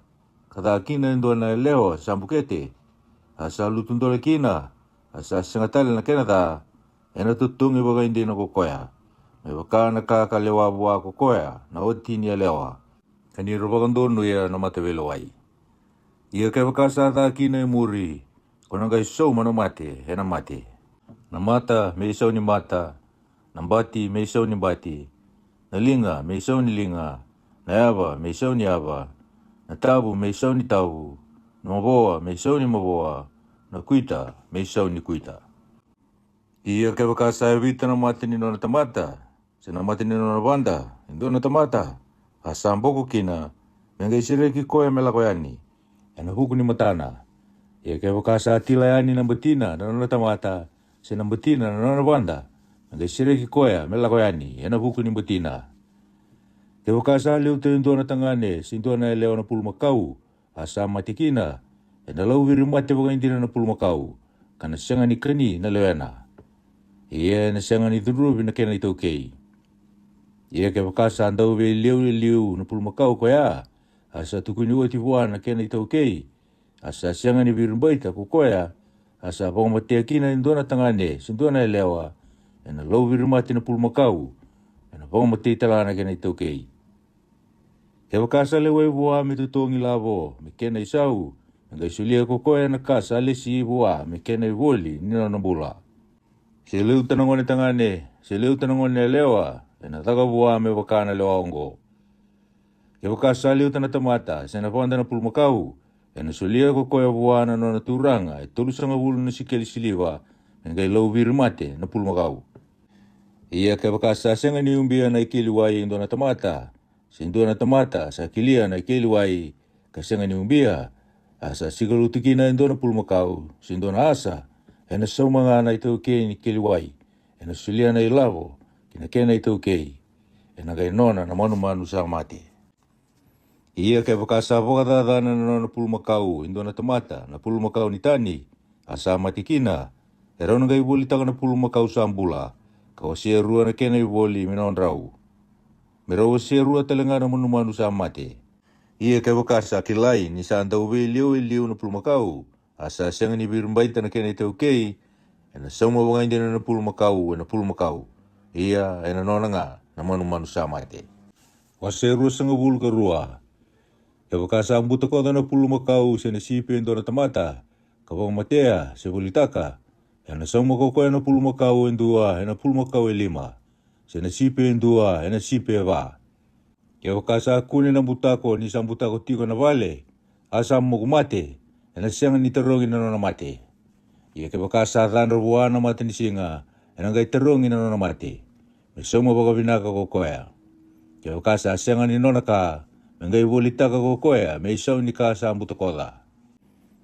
ka ca kina e dua na yalewa sa bukete, a sa lutu dole kina, a sa sega tale na kena ca, ena totogi vakaidina ko koya, me vaka na ka ka lewa vua ko koya na wati ni yalewa, ka ni ra vakadonuya na mataveilewai. Ia kevaka sa ca kina e muri, ko na qai sauma na mate ena mate. Na mata me isau ni mata, na bati me isau ni bati, na liga me isau ni liga, na yava me isau ni yava, na tavu me isau ni tavu, na mavoa me isau ni mavoa, na kuita me isau ni kuita. Ia kevaka sa yavita na mata ni nona tamata, se na mata ni nona vada e dua na tamata, a sa boko kina, me qai sereki koya me lako yani, ena vuku ni matana. Ia kevaka sa tila yani na batina na nona tamata, se na batina na nona vada, me qai sereki koya me lako yani, ena vuku ni batina. Kevaka sa liuta e dua na tagane se dua na yalewa na pulumakau, a sa mate kina, ena lauviri mate vakaidina na pulumakau, ka na sega ni kani na lewena. Ia ena sega ni cudruvi na kena itaukei. Ia kevaka sa dau veiliu e liu na pulumakau koya, a sa tukuni oti vua na kena itaukei, a sa sega ni viribaita ko koya, a sa vakamatea kina e dua na tagane se dua na yalewa, ena lauviri mate na pulumakau, ena vakamatei tale ga na kena itaukei. Kevaka sa lewai vua me totogi lavo me kena isau, me qai solia ko koya na ka sa lesi vua me kena ivoli ni nona bula. Se liuta na gone tagane, se liuta na gone yalewa, ena caka vua me vaka na lewa oqo. Kevaka sa liuta na tamata se na vada na pulumakau, ena solia ko koya vua na nona turaga e tolusagavulu na sikeli siliva, me qai lauviri mate na pulumakau. Ia kevaka sa sega ni ubia na ikeli wai e dua na tamata, se dua na tamata sa kelia na ikeli wai, ka sega ni ubia, a sa sikalutu kina e dua na pulumakau se dua na asa, ena sauma ga na itaukei ni keli wai, ena solia na ilavo ki na kena itaukei, ena qai nona na manumanu sa mate. Ia kevaka sa vakacacana na nona pulumakau e dua na tamata na pulumakau ni tani, a sa mate kina, e rau na qai volitaka na pulumakau sa bula, ka wasea rua na kena ivoli me nodrau, me rau wasea rua tale ga na manumanu sa mate. Ia kevaka sa kilai ni sa dau veiliu e liu na pulumakau, a sa sega ni viribaita na kena itaukei, ena sauma vakaidina na pulumakau ena pulumakau, ia ena nona ga na manumanu sa mate. Wase ruasagavulu ka rua. Kevaka sa butakoca na pulumakau se na sipi e dua na tamata, ka vakamatea se volitaka, ena sauma ko koya na pulumakau e dua ena pulumakau e lima, se na sipi e dua ena sipi e va. Kevaka sa kune na butako ni sa butako tiko na vale, a sa moku mate, ena sega ni tarogi na nona mate. Ia kevaka sa cadra vua na matanisiga, ena qai tarogi na nona mate, me sauma vakavinaka ko koya. Kevaka sa sega ni nona ka, me qai volitaka ko koya me isau ni ka sa butakoca.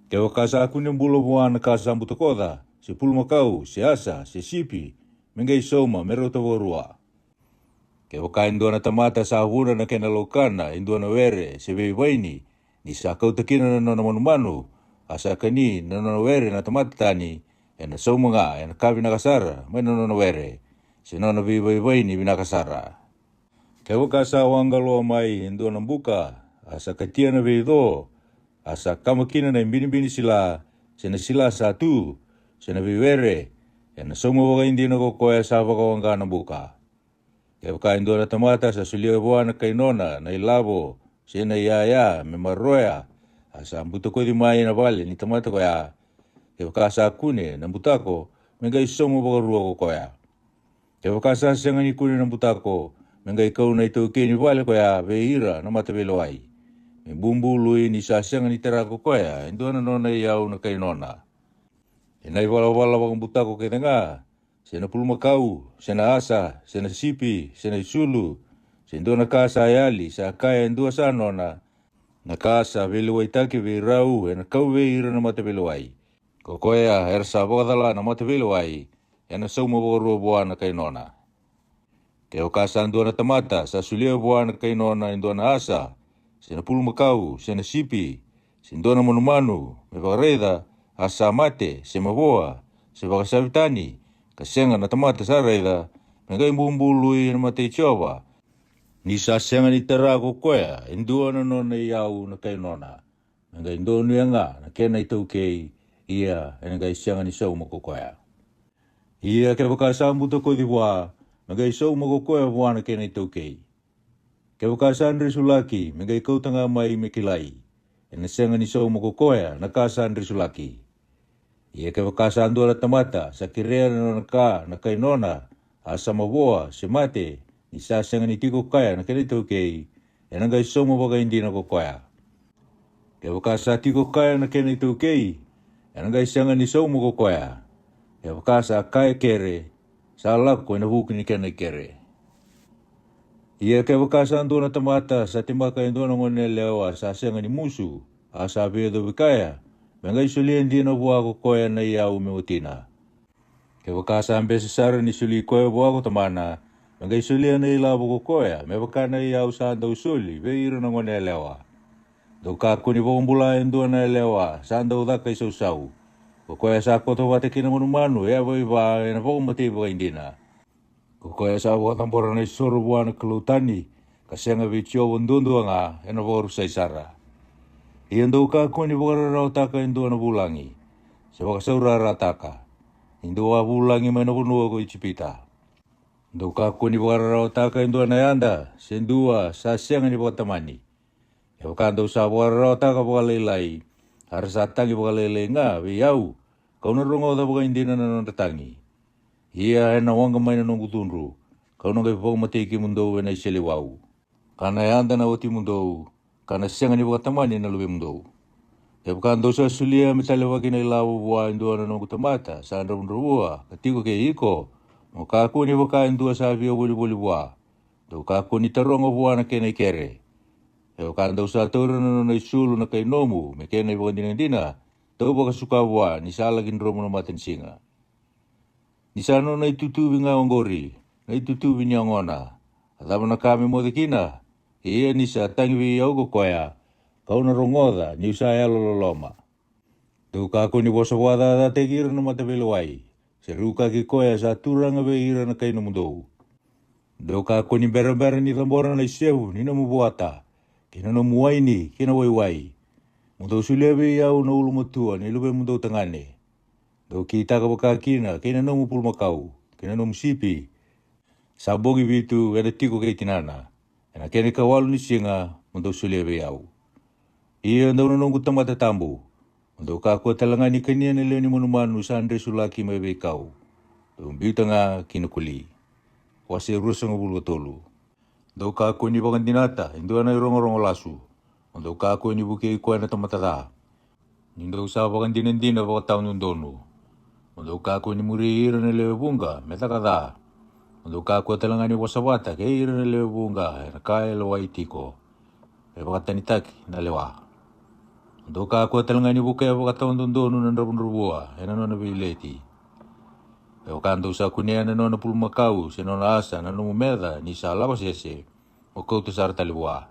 Kevaka sa kune bula vua na ka sa butakoca, se pulumakau, se asa, se sipi, me qai sauma me rauta vakarua. Kevaka e dua na tamata sa vuna na kena laukana e dua na were se veivaini, ni sa kauta kina na nona manumanu, a sa kani na nona were na tamata tani, ena sauma ga ena ka vinaka sara mai na nona were, se nona veivaivaini vinaka sara. Kevaka sa waqa loa mai e dua na buka, a sa katia na veico, a sa kama kina na ibinibini sila, se na sila sa tu, se na veiwere, ena sauma vakaidina ko koya sa vakawaqa na buka. Kevaka e dua na tamata sa solia vua na kai nona na ilavo se na iyaya me maroroya, a sa butakoci mai na vale ni tamata koya, kevaka sa kune na butako, me qai sauma vakarua ko koya. Kevaka sa sega ni kune na butako, me qai kau na itaukei ni vale koya vei ira na mataveilewai, me bubului ni sa sega ni tara ko koya e dua na nona iyau na kai nona. Ena ivalavala vakabutako kece ga, se na pulumakau, se na asa, se na sipi, se na isulu, se dua na ka sa yali sa kaya e dua sa nona, na ka sa veilewaitaki vei rau ena kau vei ira na mataveilewai, ko koya era sa vakacala na mataveilewai, ena sauma vakarua vua na kai nona. Kevaka sa dua na tamata sa solia vua na kai nona e dua na asa, se na pulumakau, se na sipi, se dua na manumanu, me vakaraica, a sa mate, se mavoa, se vakasavi tani, ka sega na tamata sa raica, me qai bubului ena mata i Jiova, ni sa sega ni tara ko koya e dua na nona iyau na kai nona, me qai donuya ga na kena itaukei, ia ena qai sega ni sauma ko koya. Ia kevaka sa butakoci vua, me qai sauma ko koya vua na kena itaukei. Kevaka sa dresulaki, me qai kauta ga mai me kilai, ena sega ni sauma ko koya na ka sa dresulaki. Ia kevaka sa dua na tamata sa kerea na nona ka na kai nona, a sa mavoa se mate, ni sa sega ni tiko kaya na kena itaukei, ena qai sauma vakaidina ko koya. Kevaka sa tiko kaya na kena itaukei, ena qai sega ni sauma ko koya. Kevaka sa kaya kere, sa lako ena vuku ni kena ikere. Ia kevaka sa dua na tamata sa temaka e dua na gone yalewa sa sega ni musu, a sa veiyacovi kaya, me qai solia dina vua ko koya na iyau me watina. Kevaka sa bese sara ni soli koya vua ko tamana, me qai solia na ilavo ko koya me vaka na iyau sa dau soli vei ira na gone yalewa. Dou kakua ni vakabula e dua na yalewa sa dau caka i sausau, ko koya sa koto vata kei na manumanu e yavai va ena vakamatei vakaidina. Ko koya sa vakacabora na isoro vua na kalou tani, ka sega vei Jiova duadua ga ena vakarusai sara. Ia dou kakua ni vakararawataka e dua na vulagi, se vakasaurarataka, ni dou a vulagi mai na vanua ko Ijipita. Dou kakua ni vakararawataka e dua na yada se dua sa sega ni vakatamani. Kevaka dou sa vakararawataka vakalailai, a ra sa tagi vakalailai ga vei au, ka'u na rogoca vakaidina na nodra tagi. Ia ena waqa mai na noqu cudru, ka'u na qai vakamatei kemudou ena iseleiwau, ka na yada na watimudou, ka na sega ni vakatamani na luvemudou. Kevaka dou sa solia me talevaki na ilavo vua e dua na noqu tamata sa dravudravua ka tiko kei iko, mo kakua ni vaka e dua sa via volivoli vua. Dou kakua ni taroga vua na kena ikere. Kevaka dou sa taura na nona isulu na kai nomu me kena ivakadinadina, dou vakasuka vua ni sa laki dromu na matanisiga. Ni sa nona itutuvi ga oqori, na itutuvi ni yagona, a cava na ka me moce kina? Ia ni sa tagi vei au ko koya, ka'u na rogoca ni'u sa yalololoma. Dou kakua ni vosa vakacacataki ira na mataveilewai, se rukaki koya sa turaga vei ira na kai nomudou. Dou kakua ni berabera ni cabora na isevu ni nomu vuata, kei na nomu waini, kei na waiwai. Mo dou solia vei au na ulumatua ni luvemudou tagane. Dou kitaka vakakina kei na nomu pulumakau, kei na nomu sipi, sa bogi vitu ena tiko kei tinana, ena kena ikawalu ni siga mo dou solia vei au. Ia dou na noqu tamata tabu, mo dou kakua tale ga ni kania na lewe ni manumanu sa dresulaki mai veikau, dou biuta ga ki na koli. Wase ruasagavulu ka tolu. Dou kakua ni vakadinata e dua na irogorogo lasu, mo dou kakua ni vukei koya na tamata ca. Ni dou sa vakadinadina vakatawadodonu, mo dou kakua ni muri ira na lewe vuqa me caka ca. Mo dou kakua tale ga ni vosa vata kei ira na lewe vuqa ena ka e lewai tiko, me vakatanitaki na lewa. Mo dou kakua tale ga ni vukea vakatawadodonu na dravudravua ena nona veileti. Kevaka dou sa kunea na nona pulumakau se nona asa na nomu meca ni sa lako sese, mo kauta sara tale vua.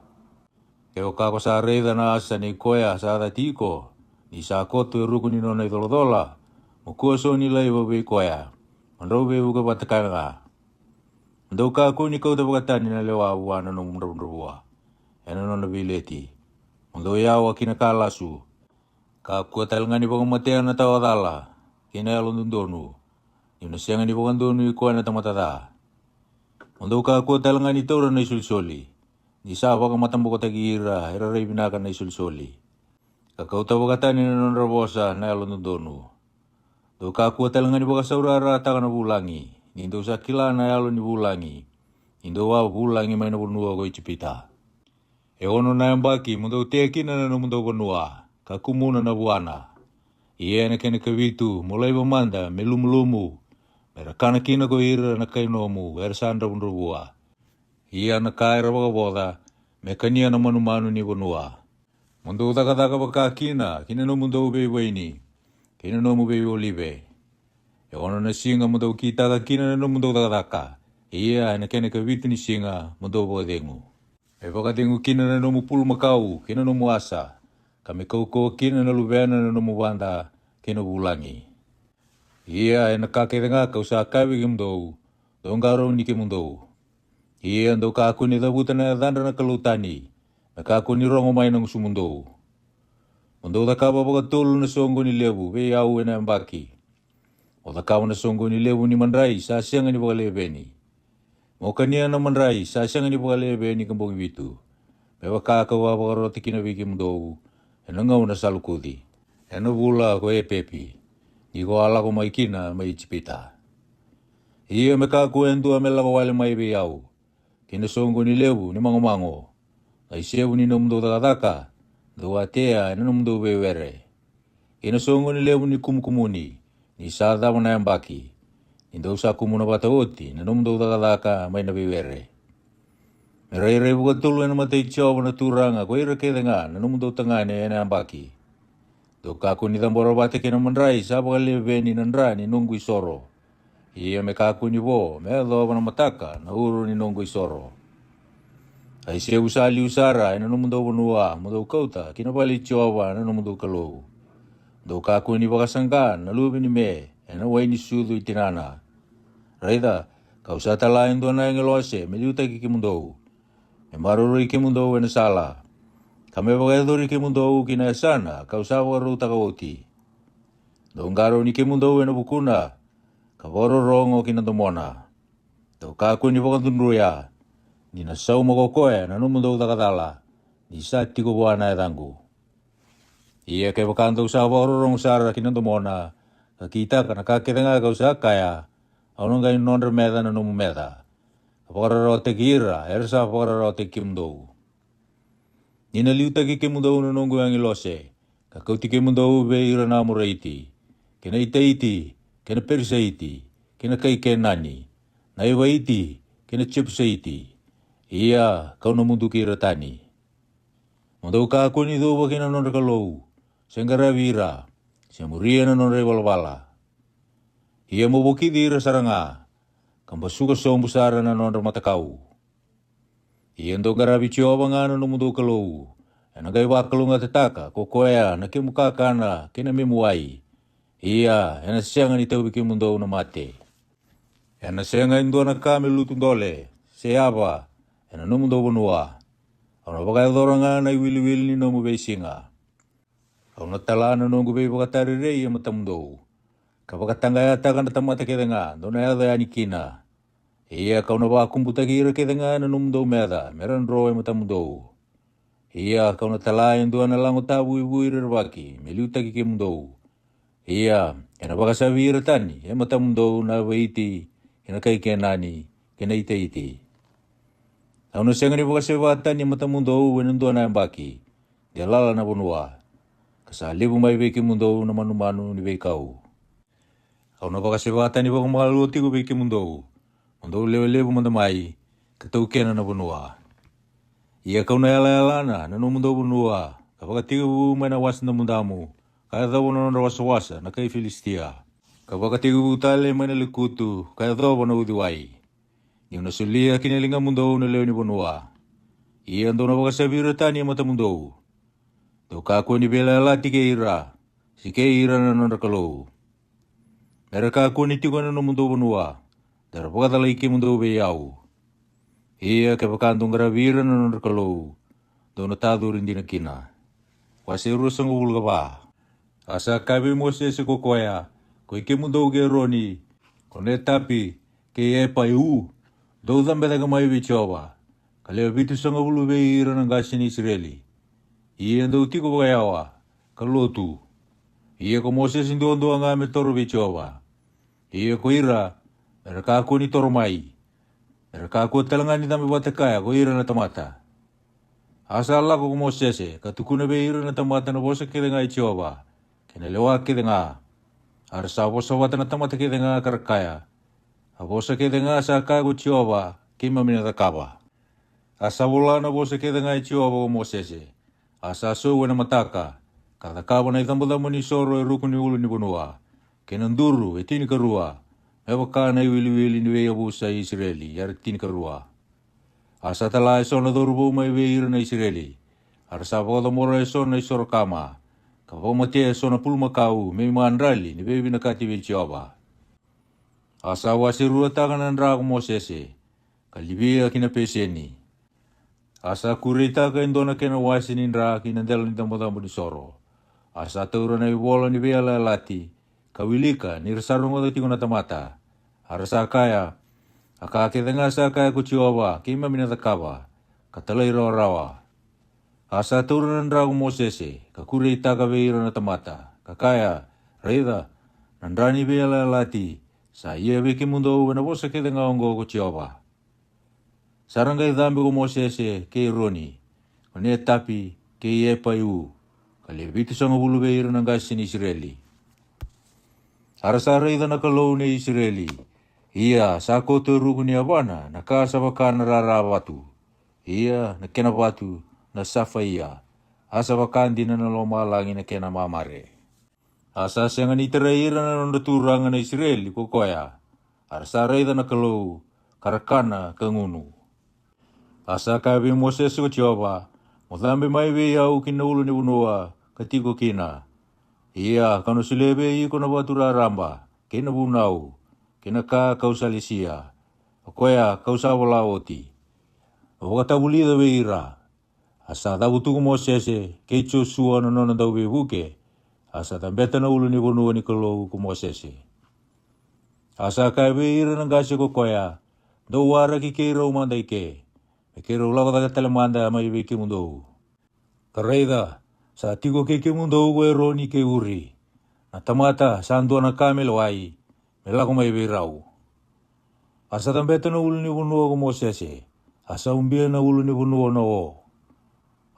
Kevaka ko sa raica na asa nei koya sa cati iko, ni sa koto e ruku ni nona icolacola, mo kua so ni laiva vei koya, mo drau veivuke vata kaya ga. Mo dou kakua ni kauta vakatani na lewa vua na nomu dravudravua ena nona veileti, mo dou yawa ki na ka lasu. Kakua tale ga ni vakamatea na tawa cala, kei na yalododonu, ni'u na sega ni vakadonui koya na tamata ca. Mo dou kakua tale ga ni taura na isolisoli, ni sa vakamatabokotaki ira era rai vinaka na isolisoli, ka kauta vakatani na nodra vosa na yalododonu. Dou kakua tale ga ni vakasaurarataka na vulagi, ni dou sa kila na yalo ni vulagi, ni dou a vulagi mai na vanua ko Ijipita. E ono na yabaki mo dou tea kina na nomudou vanua, ka kumuna na vuana. Ia ena kena ikavitu mo laiva mada me lumulumu, me ra kana kina ko ira na kai nomu era sa dravudravua. Ia na ka era vakavoca me kania na manumanu ni vanua, mo dou cakacaka vakakina ki na nomudou veivaini, kei na nomu veiolive. E ono na siga mo dou kitaka kina na nomudou cakacaka, ia ena kena ikavitu ni siga mo dou vakacegu. Me vakacegu kina na nomu pulumakau kei na nomu asa, ka me kaukauwa kina na luvena na nomu vada kei na vulagi. Ia ena ka kece ga ka'u sa kaya vei kemudou, dou qarauni kemudou. Ia dou kakua ni cavuta na yacadra na kalou tani, me kakua ni rogo mai na gusumudou. Mo dou cakava vakatolu na soqoni levu vei au ena yabaki. Mo cakava na soqoni levu ni madrai sa sega ni vakaleveni. Mo kania na madrai sa sega ni vakaleveni ka bogi vitu, me vaka ka'u a vakarota kina vei kemudou ena gauna sa lokuci, ena vula ko Epepi, ni ko a lako mai kina mai Ijipita. Ia me kakua e dua me lako wale mai vei au, kei na soqoni levu ni magomago, na isevu ni nomudou cakacaka, dou a tea ena nomudou veiwere, kei na soqoni levu ni kumukumuni, ni sa cava na yabaki, ni dou sa kumuna vata oti na nomudou cakacaka mai na veiwere. Me rairai vakatolu ena mata i Jiova na Turaga ko ira kece ga na nomudou tagane ena yabaki. Dou kakua ni cabora vata kei na madrai sa vakaleveni na dra ni noqu isoro. Ia me kakua ni vo me yacova na mataka na uro ni noqu isoro. Sa isevu sa liu sara ena nomudou vanua mo dou kauta ki na vale i Jiova na nomudou Kalou. Dou kakua ni vakasaqa na luve ni me ena wai ni sucu i tinana. Raica, ka'u sa tala e dua na agilosi me liutaki kemudou, me maroroi kemudou ena sala, ka me vakayacori kemudou ki na yasana ka'u sa vakarautaka oti. Dou qarauni kemudou ena vukuna, ka vakarorogo ki na domona. Dou kakua ni vakacudruya, ni na sauma ko koya na nomudou caka cala, ni sa tiko vua na yacaqu. Ia kevaka dou sa vakarorogo sara ki na domona, ka kitaka na ka kece ga ka'u sa kaya, au na qai nodra meca na nomu meca, ka vakararawataki ira era sa vakararawataki kemudou. Ni na liutaki kemudou na noqu agilosi, ka kauti kemudou vei ira na Amoraiti, kei na Itaiti, kei na Perisaiti, kei na kai Kenani, na Evaiti, kei na Jepusaiti. Ia ka'u na muduki ira tani. Mo dou kakua ni cuva ki na nodra kalou, se qaravi ira, se muria na nodra ivalavala. Ia mo vokici ira sara ga, ka basuka sobu sara na nodra matakau. Ia dou qaravi Jiova ga na nomudou Kalou, ena qai vakalougatataka ko koya na kemu kakana kei na memu wai. Ia ena sega ni tauvi kemudou na mate. Ena sega e dua na ka me lutu dole se yava ena nomudou vanua. Au na vakayacora ga na iwiliwili ni nomu veisiga. Au na tala na noqu veivakatarerei e matamudou, ka vakataqayataka na tamata kece ga dou na yaco yani kina. Ia ka'u na vakubutaki ira kece ga na nomudou meca me ra dro e matamudou. Ia ka'u na tala e dua na lago tavu e vui rerevaki me liutaki kemudou. Ia ena vakasavi ira tani e matamudou na Evaiti, kei na kai Kenani, kei na Itaiti. Au na sega ni vakaseva tani e matamudou ena dua na yabaki, de lala na vanua, ka sa levu mai vei kemudou na manumanu ni veikau. Au na vakaseva tani vakamalua tiko vei kemudou, mo dou lewe levu mada mai, ka taukena na vanua. Ia ka'u na yalayalana na nomudou vanua, ka vakatekivu mai na wasa damudamu, ka yacova na nodra wasawasa na kai Filisitia, ka vakatekivu tale mai na lekutu, ka yacova na uciwai. Ni'u na solia ki na ligamudou na lewe ni vanua. Ia dou na vakasavi ira tani e matamudou. Dou kakua ni veiyalayalati kei ira, se kei ira na nodra kalou, me ra kakua ni tiko ena nomudou vanua, de ra vakacalai kemudou vei au. Ia kevaka dou qaravi ira na nodra kalou, dou na tacori dina kina. Wase ruasagavulu ka va. A sa kaya vei Mosese ko koya, ko i kemudou kei Eroni, ko Netapi, kei Epaiu, dou cabe cake mai vei Jiova, ka lewe vitusagavulu vei ira na qase ni Isireli. Ia dou tiko vakayawa, ka lotu. Ia ko Mosese duadua ga me toro vei Jiova. Ia ko ira, me ra kakua ni toro mai, me ra kakua tale ga ni cabe vata kaya ko ira na tamata. A sa lako ko Mosese ka tukuna vei ira na tamata na vosa kece ga i Jiova, kei na lewa kece ga. A ra sa vosa vata na tamata kece ga ka ra kaya, a vosa kece ga sa kaya ko Jiova keimami na cakava. A sa vola na vosa kece ga i Jiova ko Mosese. A sa sou ena mataka, ka cakava na icabocabo ni soro e ruku ni ulu ni vanua, kei na duru e tinikarua, me vaka na iwiliwili ni veiyavusa i Isireli era tinikarua. A sa tala e so na cauravou mai vei ira na Isireli, a ra sa vakacomora e so na isoro kama, ka vakamatea e so na pulumakau me imadrali ni veivinakati vei Jiova. A sa waseruataka na dra ko Mosese, ka livia ki na peseni. A sa kureitaka e dua na kena wase ni dra ki na dela ni cabocabo ni soro. A sa taura na ivola ni veiyalayalati, ka wilika ni ra sa rogoca tiko na tamata. A ra sa kaya, a ka kece ga sa kaya ko Jiova keimami na cakava, ka talairawarawa. A sa taura na dra ko Mosese, ka kureitaka vei ira na tamata, ka kaya, raica, na dra ni veiyalayalati, sa ia vei kemudou ena vosa kece ga oqo ko Jiova. Sa ra qai cabe ko Mosese kei Eroni, ko Netapi kei Epaiu, ka lewe vitusagavulu vei ira na qase ni Isireli. A ra sa raica na Kalou nei Isireli. Ia sa koto e ruku ni yavana na ka sa vaka na rara vatu. Ia na kena vatu na safaia. A sa vaka dina na lomalagi na kena mamare. A sa sega ni tarai ira na nodra turaga na Isireli ko koya. A ra sa raica na Kalou, ka ra kana ka gunu. A sa kaya vei Mosese ko Jiova, mo cabe mai vei au ki na ulu ni vanua ka tiko kina. Ia ka'u na solia vei iko na vatu raraba, kei na vunau, kei na ka ka'u sa lesia, o koya ka'u sa vola oti. Mo vakatavulica vei ira. A sa cavutu ko Mosese kei Josua na nona dauveivuke, a sa cabeta na ulu ni vanua ni Kalou ko Mosese. A sa kaya vei ira na qase ko koya, dou waraki keirau mada i ke, me keirau lako cake tale mada mai vei kemudou. Ka raica, sa tiko kei kemudou ko Eroni kei Uri, na tamata sa dua na ka me lewai, me lako mai vei rau. A sa cabeta na ulu ni vanua ko Mosese, a sa ubia na ulu ni vanua na o.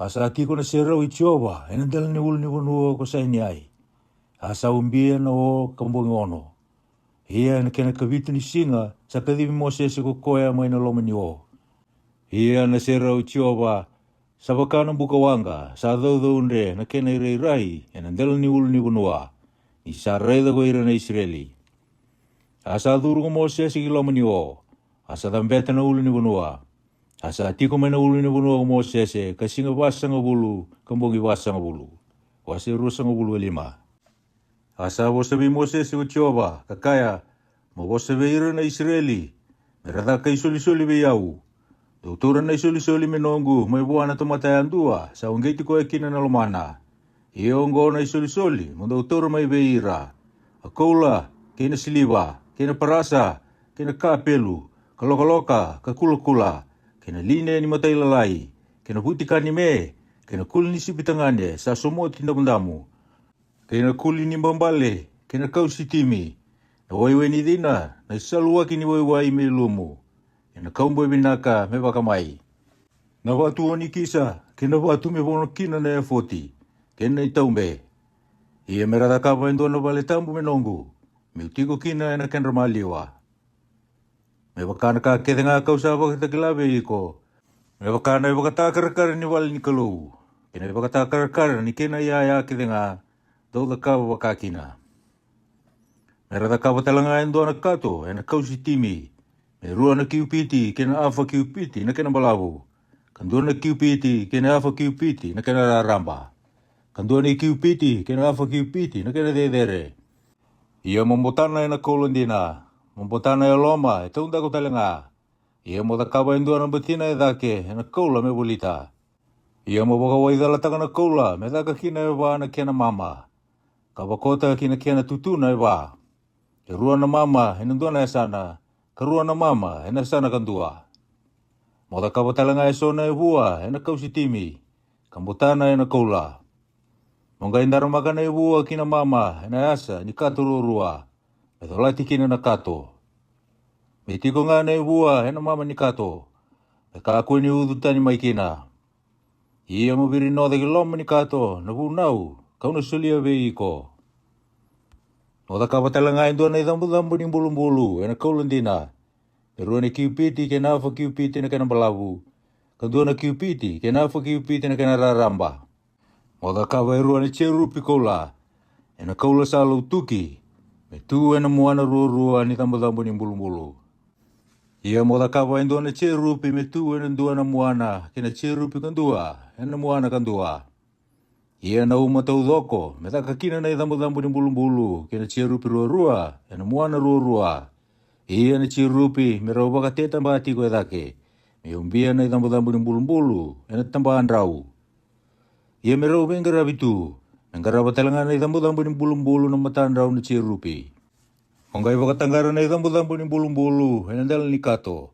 A sa tiko na serau i Jiova e na dela ni ulu ni vanua ko Sainai. A sa ubia na o ka bogi ono. Ia e na kena kavitu ni siga sa kacivi Mosese ko koya mai na loma ni o. Ia na serau i Jiova sa vaka na buka waqa sa caucaudre na kena irairai e na dela ni ulu ni vanua, ni sa raica ko ira na Isireli. A sa curu ko Mosese ki loma ni o, a sa cabeta na ulu ni vanua. A sa tiko mai na ulu ni vanua ko Mosese ka siga vasagavulu ka bogi vasagavulu. Wase ruasagavulu ka lima. A sa vosa vei Mosese ko Jiova, ka kaya, mo vosa vei ira na Isireli, me ra caka isolisoli vei au. Dou taura na isolisoli me noqu mai vua na tamata yadua sa uqeti koya kina na lomana. Ia oqo na isolisoli mo dou taura mai vei ira: a koula, kei na siliva, kei na parasa, kei na kapelu, ka lokaloka, ka kulakula, kei na line ni matailalai, kei na vutika ni me, kei na kuli ni sipi tagane sa somoti damudamu, kei na kuli ni babale, kei na kau sitimi, na waiwai ni cina, na isaluwaki ni waiwai me ilumu, kei na kauboi vinaka me vakamai, na vatu onikisa, kei na vatu me vono kina na efoti, kei na itaube. Ia me ra cakava e dua na vale tabu me noqu, me'u tiko kina e na kedra maliwa. Me vaka na ka kece ga ka'u sa vakatakila vei iko, me vaka na ivakatakarakara ni vale ni Kalou, kei na ivakatakarakara ni kena iyaya kece ga, dou cakava vaka kina. Me ra cakava tale ga e dua na kato e na kau sitimi, me rua na kiupiti kei na afa kiupiti na kena balavu, ka dua na kiupiti kei na afa kiupiti na kena raraba, ka dua na kiupiti kei na afa kiupiti na kena cecere. Ia mo botana e na koula dina, mo botana e loma e taudaku tale ga. Ia mo cakava e dua na batina e cake e na koula me volita. Ia mo vakawaicalataka na koula me caka kina e va na kena mama, ka vakota ki na kena tutuna e va. E rua na mama e na dua na yasana, ka rua na mama e na yasana kadua. Mo cakava tale ga e so na ivua e na kau sitimi, ka botana e na koula. Mo qai daramaka na ivua ki na mama e na yasa ni kato ruarua, me colati kina na kato. Me tiko ga na ivua e na mama ni kato, me kakua ni ucu tani mai kina. Ia mo virinoca ki loma ni kato na vunau ka'u na solia vei iko. Mo cakava tale ga e dua na icabocabo ni bulubulu e na koula dina, me rua na kiupiti kei na afa kiupiti na kena balavu, ka dua na kiupiti kei na afa kiupiti na kena raraba. Mo cakava e rua na jerupi koula e na koula sa lautuki, me tu e na muana ruarua ni cabocabo ni bulubulu. Ia mo cakava e dua na jerupi me tu e na dua na muana, kei na jerupi kadua e na muana kadua. Ia na uma taucoko me caka kina na icabocabo ni bulubulu kei na jerupi ruarua e na muana ruarua. Ia na jerupi me rau vakatetabatiko e cake, me ubia na icabocabo ni bulubulu e na tabadrau. Ia me rau veiqaravi tu, me qarava tale ga na icabocabo ni bulubulu na matadrau na jerupi. Mo qai vakataqara na icabocabo ni bulubulu e na dela ni kato.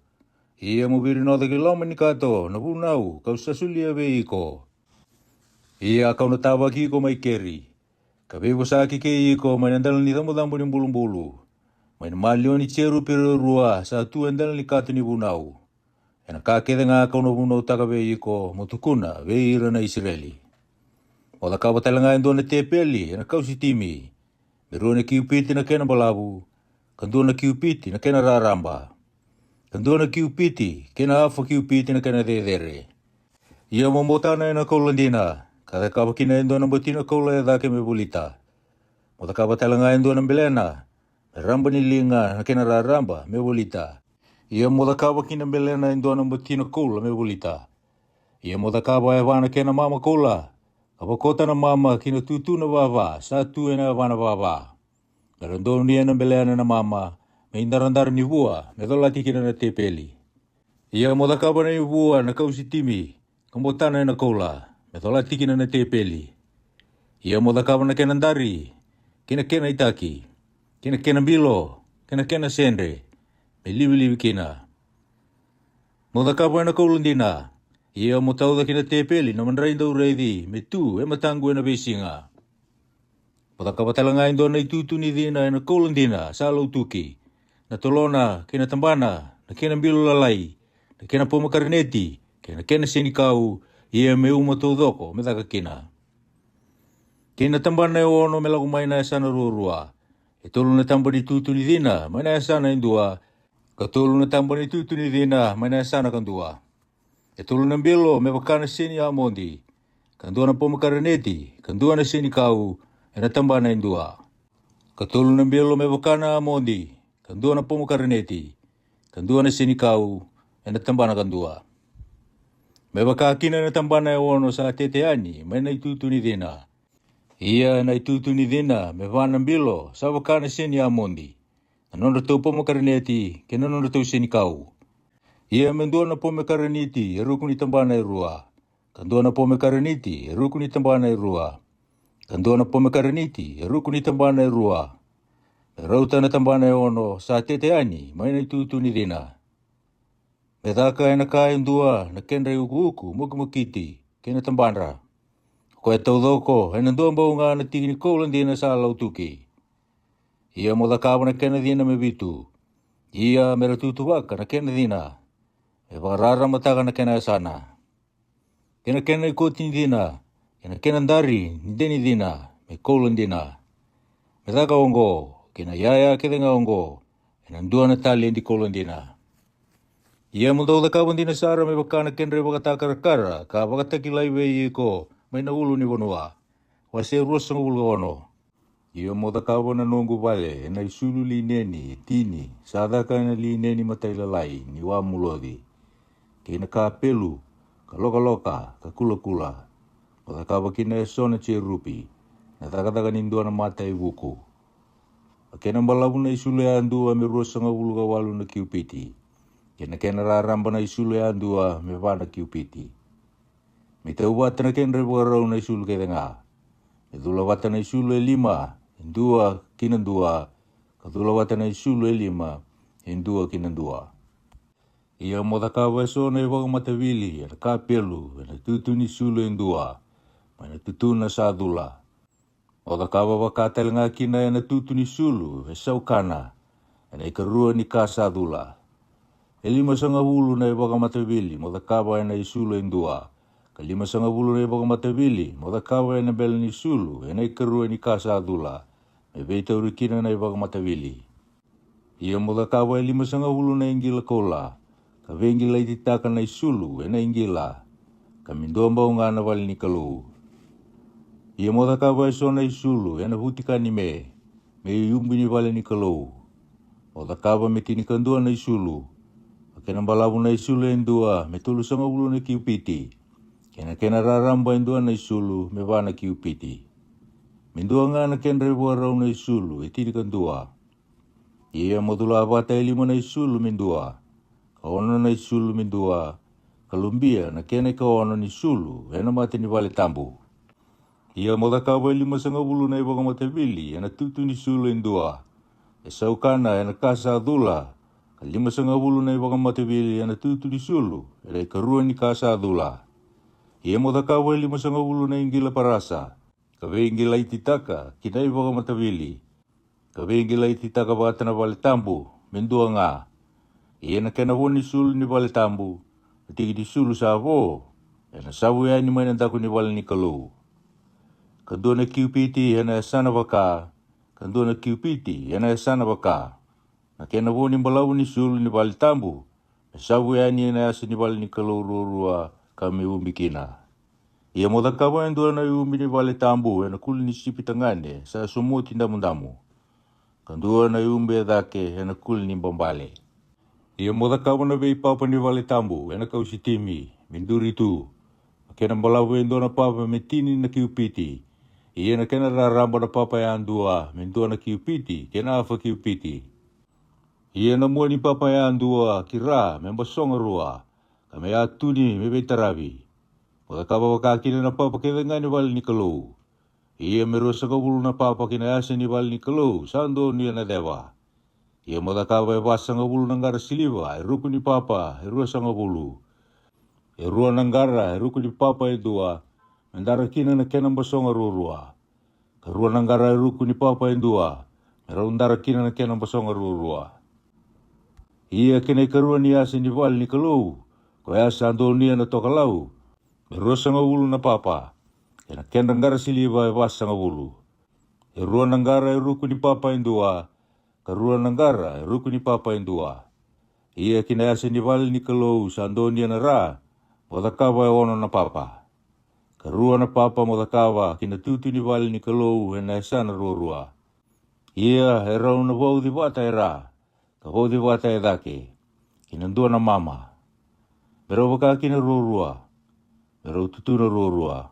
Ia mo virinoca ki loma ni kato na vunau ka'u sa solia vei iko. Ia ka'u na tavaki iko mai keri, ka veivosaki kei iko mai na dela ni icabocabo ni bulubulu, mai na maliwa ni jerupi ruarua sa tu e dela ni kato ni vunau. E na ka kece ga ka'u na vunautaka vei iko mo tukuna vei ira na Isireli. Mo cakava tale ga e dua na tepeli e na kau sitimi, me rua na kiupiti na kena balavu, ka dua na kiupiti na kena raraba, ka dua na kiupiti kei na afa kiupiti na kena cecere. Ia mo botana e na koula dina, ka cakava kina e dua na batina koula e cake me volita. Mo cakava tale ga e dua na belena, me raba ni liga na kena raraba me volita. Ia mo cakava ki na belena e dua na batina koula me volita. Ia mo cakava e va na kena mama koula, ka vakota na mama ki na tutu na vava sa tu ena yavana vava. Me ra donuya na belena na mama, me idaradara ni vua me colati kina na tepeli. Ia mo cakava na ivua na kau sitimi, ka botana ena koula, me colati kina na tepeli. Ia mo cakava na kena dari, kei na kena itaki, kei na kena bilo, kei na kena sedre, me livilivi kina. Mo cakava ena koula dina. Ia mo tauca ki na tepeli na madrai dauraici me tu e mataqu ena veisiga. Mo cakava tale ga e dua na itutu ni cina ena koula dina sa lautuki, na tolona kei na tabana, na kena bilo lalai, na kena pomakaraneti kei na kena senikau, ia me uma taucoko me caka kina. Kei na tabana e ono me lako mai na yasana ruarua, e tolu na taba ni tutu ni cina mai na yasana e dua, ka tolu na taba ni tutu ni cina mai na yasana ka dua. E tolu na bilo me vaka na seni amodi, ka dua na pomakaraneti ka dua na senikau, ena tabana e dua. Ka tolu na bilo me vaka na amodi, ka dua na pomakaraneti ka dua na senikau, ena tabana ka dua. Me vaka kina na tabana e ono sa tete yani mai na itutu ni cina. Ia na itutu ni cina me va na bilo sa vaka na seni amodi, na nodratou pomakaraneti kei na nodratou senikau. Ia me dua na pomakaraniti e ruku ni tabana e rua, ka dua na pomakaraniti e ruku ni tabana e rua, ka dua na pomakaraniti e ruku ni tabana e rua. Me rauta na tabana e ono sa tete yani mai na itutu ni cina. Me caka ena ka e dua na kedra iukuuku mokimokiti kei na tabadra, o koya taucoko ena dua bau ga na tiki ni koula dina sa lautuki. Ia mo cakava na kena cina me vitu. Ia me ra tutuvaka na kena cina, me vakararamataka na kena yasana. Kei na kena ikoti ni cina, kei na kena dari ni de ni cina me koula dina. Me caka oqo kei na iyaya kece ga oqo ena dua na taledi koula dina. Ia mo dau cakava dina sara me vaka na kedra ivakatakarakara ka vakatakilai vei iko mai na ulu ni vanua. Wase ruasagavulu ka ono. Ia mo cakava na noqu vale ena isulu lineni e tini sa caka ena lineni matailalai ni wa muloci, kei na kapelu, ka lokaloka, ka kulakula. Mo cakava kina eso na jerupi, na cakacaka ni dua na mata e vuku. A kena balavu na isulu yadua me ruasagavulu ka walu na kiupiti, kei na kena raraba na isulu yadua me va na kiupiti. Me tauvata na kedra ivakarau na isulu kece ga. Me cula vata na isulu e lima e dua ki na dua, ka cula vata na isulu e lima e dua ki na dua. Ia mo cakava eso na ivakamatavili ena kapelu ena tutu ni sulu e dua, mai na tutuna sa cula. O cakava vaka tale ga kina ena tutu ni sulu e saukana, ena ikarua ni ka sa cula. E limasagavulu na ivakamatavili mo cakava ena isulu e dua, ka limasagavulu na ivakamatavili mo cakava ena bele ni sulu ena ikarua ni ka sa cula, me veitauri kina na ivakamatavili. Ia mo cakava e limasagavulu na iqila koula, ka veiqilaititaka na isulu ena iqila, ka me dua bau ga na vale ni Kalou. Ia mo cakava eso na isulu ena vutika ni me, me iubi ni vale ni Kalou. Mo cakava me tinikadua na isulu, a kena balavu na isulu e dua me tolusagavulu na kiupiti, kei na kena raraba e dua na isulu me va na kiupiti. Me dua ga na kedra ivakarau na isulu e tinikadua. Ia mo cula vata e lima na isulu me dua, ka ono na isulu me dua, ka lubia na kena ikaono ni sulu ena mata ni vale tabu. Ia mo cakava e limasagavulu na ivakamatavili ena tutu ni sulu e dua, e saukana ena ka sa cula, ka limasagavulu na ivakamatavili ena tutu ni sulu ena ikarua ni ka sa cula. Ia mo cakava e limasagavulu na iqila parasa, ka veiqilaititaka ki na ivakamatavili, ka veiqilaititaka vata na vale tabu me dua ga. Ia na kena vo ni sulu ni vale tabu, na tiki ni sulu sa vo, ena savu yani mai na daku ni vale ni Kalou. Ka dua na kiupiti ena yasana vaka, ka dua na kiupiti ena yasana vaka. Na kena vo ni balavu ni sulu ni vale tabu, me savu yani ena yasa ni vale ni Kalou ruarua ka me ubi kina. Ia mo cakava e dua na iubi ni vale tabu ena kuli ni sipi tagane sa somoti damudamu, ka dua na iubi e cake ena kuli ni babale. Ia mo cakava na veipapa ni vale tabu e na kau sitimi, me duri tu. Na kena balavu e dua na papa me tini na kiupiti. Ia na kena raraba na papa yadua me dua na kiupiti kei na afa kiupiti. Ia na mua ni papa yadua ki ra me basoga rua, ka me yatuni me veitaravi. Mo cakava vaka kina na papa kece ga ni vale ni Kalou. Ia me ruasagavulu na papa ki na yasa ni vale ni Kalou sa donuya na ceva. Ia mo cakava e vasagavulu na qara siliva e ruku ni papa e ruasagavulu. E rua na qara e ruku ni papa e dua, me dara kina na kena basoga ruarua. Ka rua na qara e ruku ni papa e dua, me rau dara kina na kena basoga ruarua. Ia kei na ikarua ni yasa ni vale ni Kalou, ko yasa a donuya na tokalau, me ruasagavulu na papa, kei na kedra qara siliva e vasagavulu. E rua na qara e ruku ni papa e dua, ka rua na qara e ruku ni papa e dua. Ia ki na yasa ni vale ni Kalou sa donuya na ra, mo cakava e ono na papa. Ka rua na papa mo cakava ki na tutu ni vale ni Kalou e na yasana ruarua. Ia e rau na vauci vata e ra, ka vauci vata e cake, ki na dua na mama. Me rau vaka kina ruarua, me rau tutuna ruarua.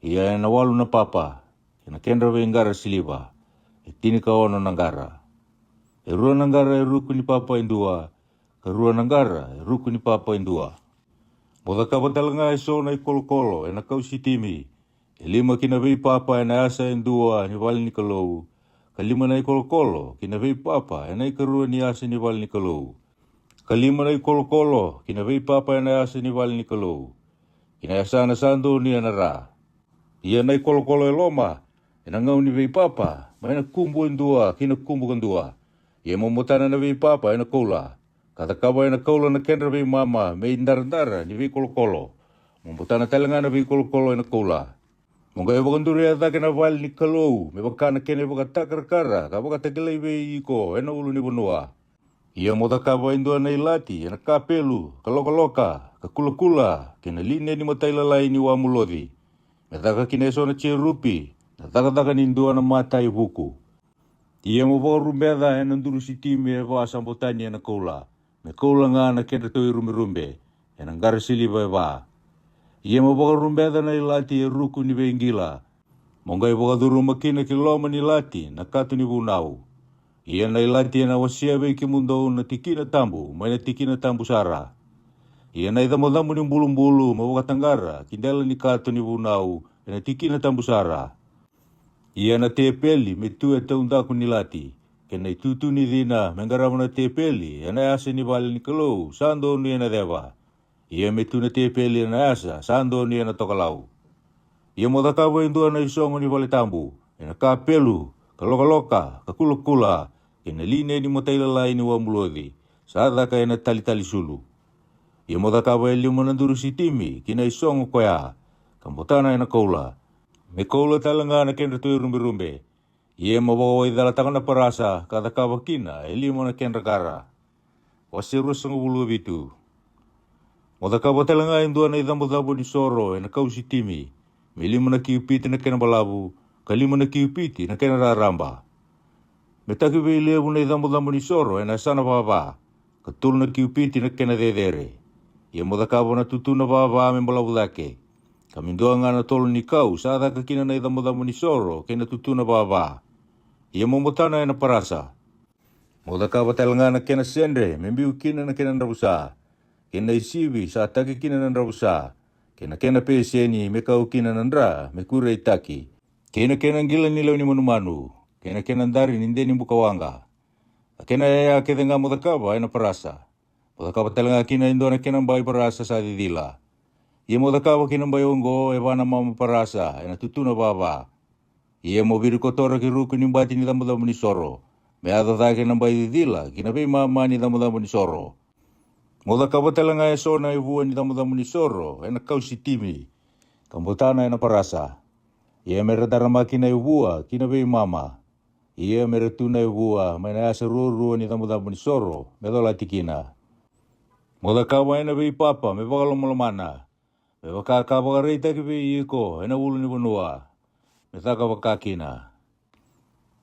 Ia e na walu na papa, kei na kedra veiqara siliva, e tinikaono na qara. E rua na qara e ruku ni papa e dua, ka rua na qara e ruku ni papa e dua. Mo cakava tale ga e so na ikolokolo e na kau sitimi, e lima ki na veipapa e na yasa e dua ni vale ni Kalou, ka lima na ikolokolo ki na veipapa e na ikarua ni yasa ni vale ni Kalou, ka lima na ikolokolo ki na veipapa e na yasa ni vale ni Kalou, ki na yasana sa donuya na ra. Ia na ikolokolo e loma, e na gau ni veipapa, mai na kubu e dua ki na kubu ka dua. Ia mo botana na veipapa e na koula, ka cakava e na koula na kedra veimama me idaradara ni veikolokolo. Mo botana tale ga na veikolokolo e na koula. Mo qai vakaduria cake na vale ni Kalou me vaka na kena ivakatakarakara ka vakatakilai vei iko e na ulu ni vanua. Ia mo cakava e dua na ilati e na kapelu, ka lokaloka, ka kulakula, kei na lineni matailalai ni wamuloci, me caka kina e so na jerupi, na cakacaka ni dua na matai vuku. Ia mo vakarubeca e na duru sitimi e va sa botani e na koula, me koula ga na kedratou iruberube, e na qara siliva e va. Ia mo vakarubeca na ilati e ruku ni veiqila, mo qai vakacuruma kina ki loma ni lati na kato ni vunau. Ia na ilati e na wasea vei kemudou na tikina tabu mai na tikina tabu sara. Ia na icabocabo ni bulubulu mo vakataqara ki dela ni kato ni vunau e na tikina tabu sara. Ia na tepeli me tu e taudaku ni lati, kei na itutu ni cina me qarava na tepeli e na yasa ni vale ni Kalou sa donuya na ceva. Ia me tu na tepeli e na yasa sa donuya na tokalau. Ia mo cakava e dua na isogo ni vale tabu e na kapelu, ka lokaloka, ka kulakula, kei na lineni matailalai ni wamuloci, sa caka e na talitali sulu. Ia mo cakava e lima na duru sitimi ki na isogo koya, ka botana e na koula, me koula tale ga na kedratou iruberube. Ia mo vakawaicalataka na parasa ka cakava kina e lima na kedra qara. Wase ruasagavulu ka vitu. Mo cakava tale ga e dua na icabocabo ni soro e na kau sitimi, me lima na kiupiti na kena balavu, ka lima na kiupiti na kena raraba. Me taki veilevu na icabocabo ni soro e na yasana vava, ka tolu na kiupiti na kena cecere. Ia mo cakava na tutuna vava me balavu cake, ka me dua ga na tolo ni kau sa caka kina na icabocabo ni soro kei na tutuna vava. Ia mo botana e na parasa. Mo cakava tale ga na kena sedre me biu kina na kena dravusa, kei na isivi sa taki kina na dravusa, kei na kena peseni me kau kina na dra me kureitaki, kei na kena qila ni lewe ni manumanu, kei na kena dari ni de ni bukawaqa. A kena yaya kece ga mo cakava e na parasa. Mo cakava tale ga kina e dua na kena bai parasa sa cicila. Ia mo cakava kina bai oqo e va na mama parasa e na tutuna vava. Ia mo virikotora ki ruku ni bati ni cabocabo ni soro, me yaco cake na bai cicila ki na veimama ni cabocabo ni soro. Mo cakava tale ga e so na ivua ni cabocabo ni soro e na kau sitimi, ka botana e na parasa. Ia me ra daramaki na ivua ki na veimama. Ia me ra tu na ivua mai na yasa ruarua ni cabocabo ni soro me colati kina. Mo cakava e na veipapa me vakalomalomana, me vaka ka vakaraitaki vei iko e na ulu ni vanua, me caka vaka kina.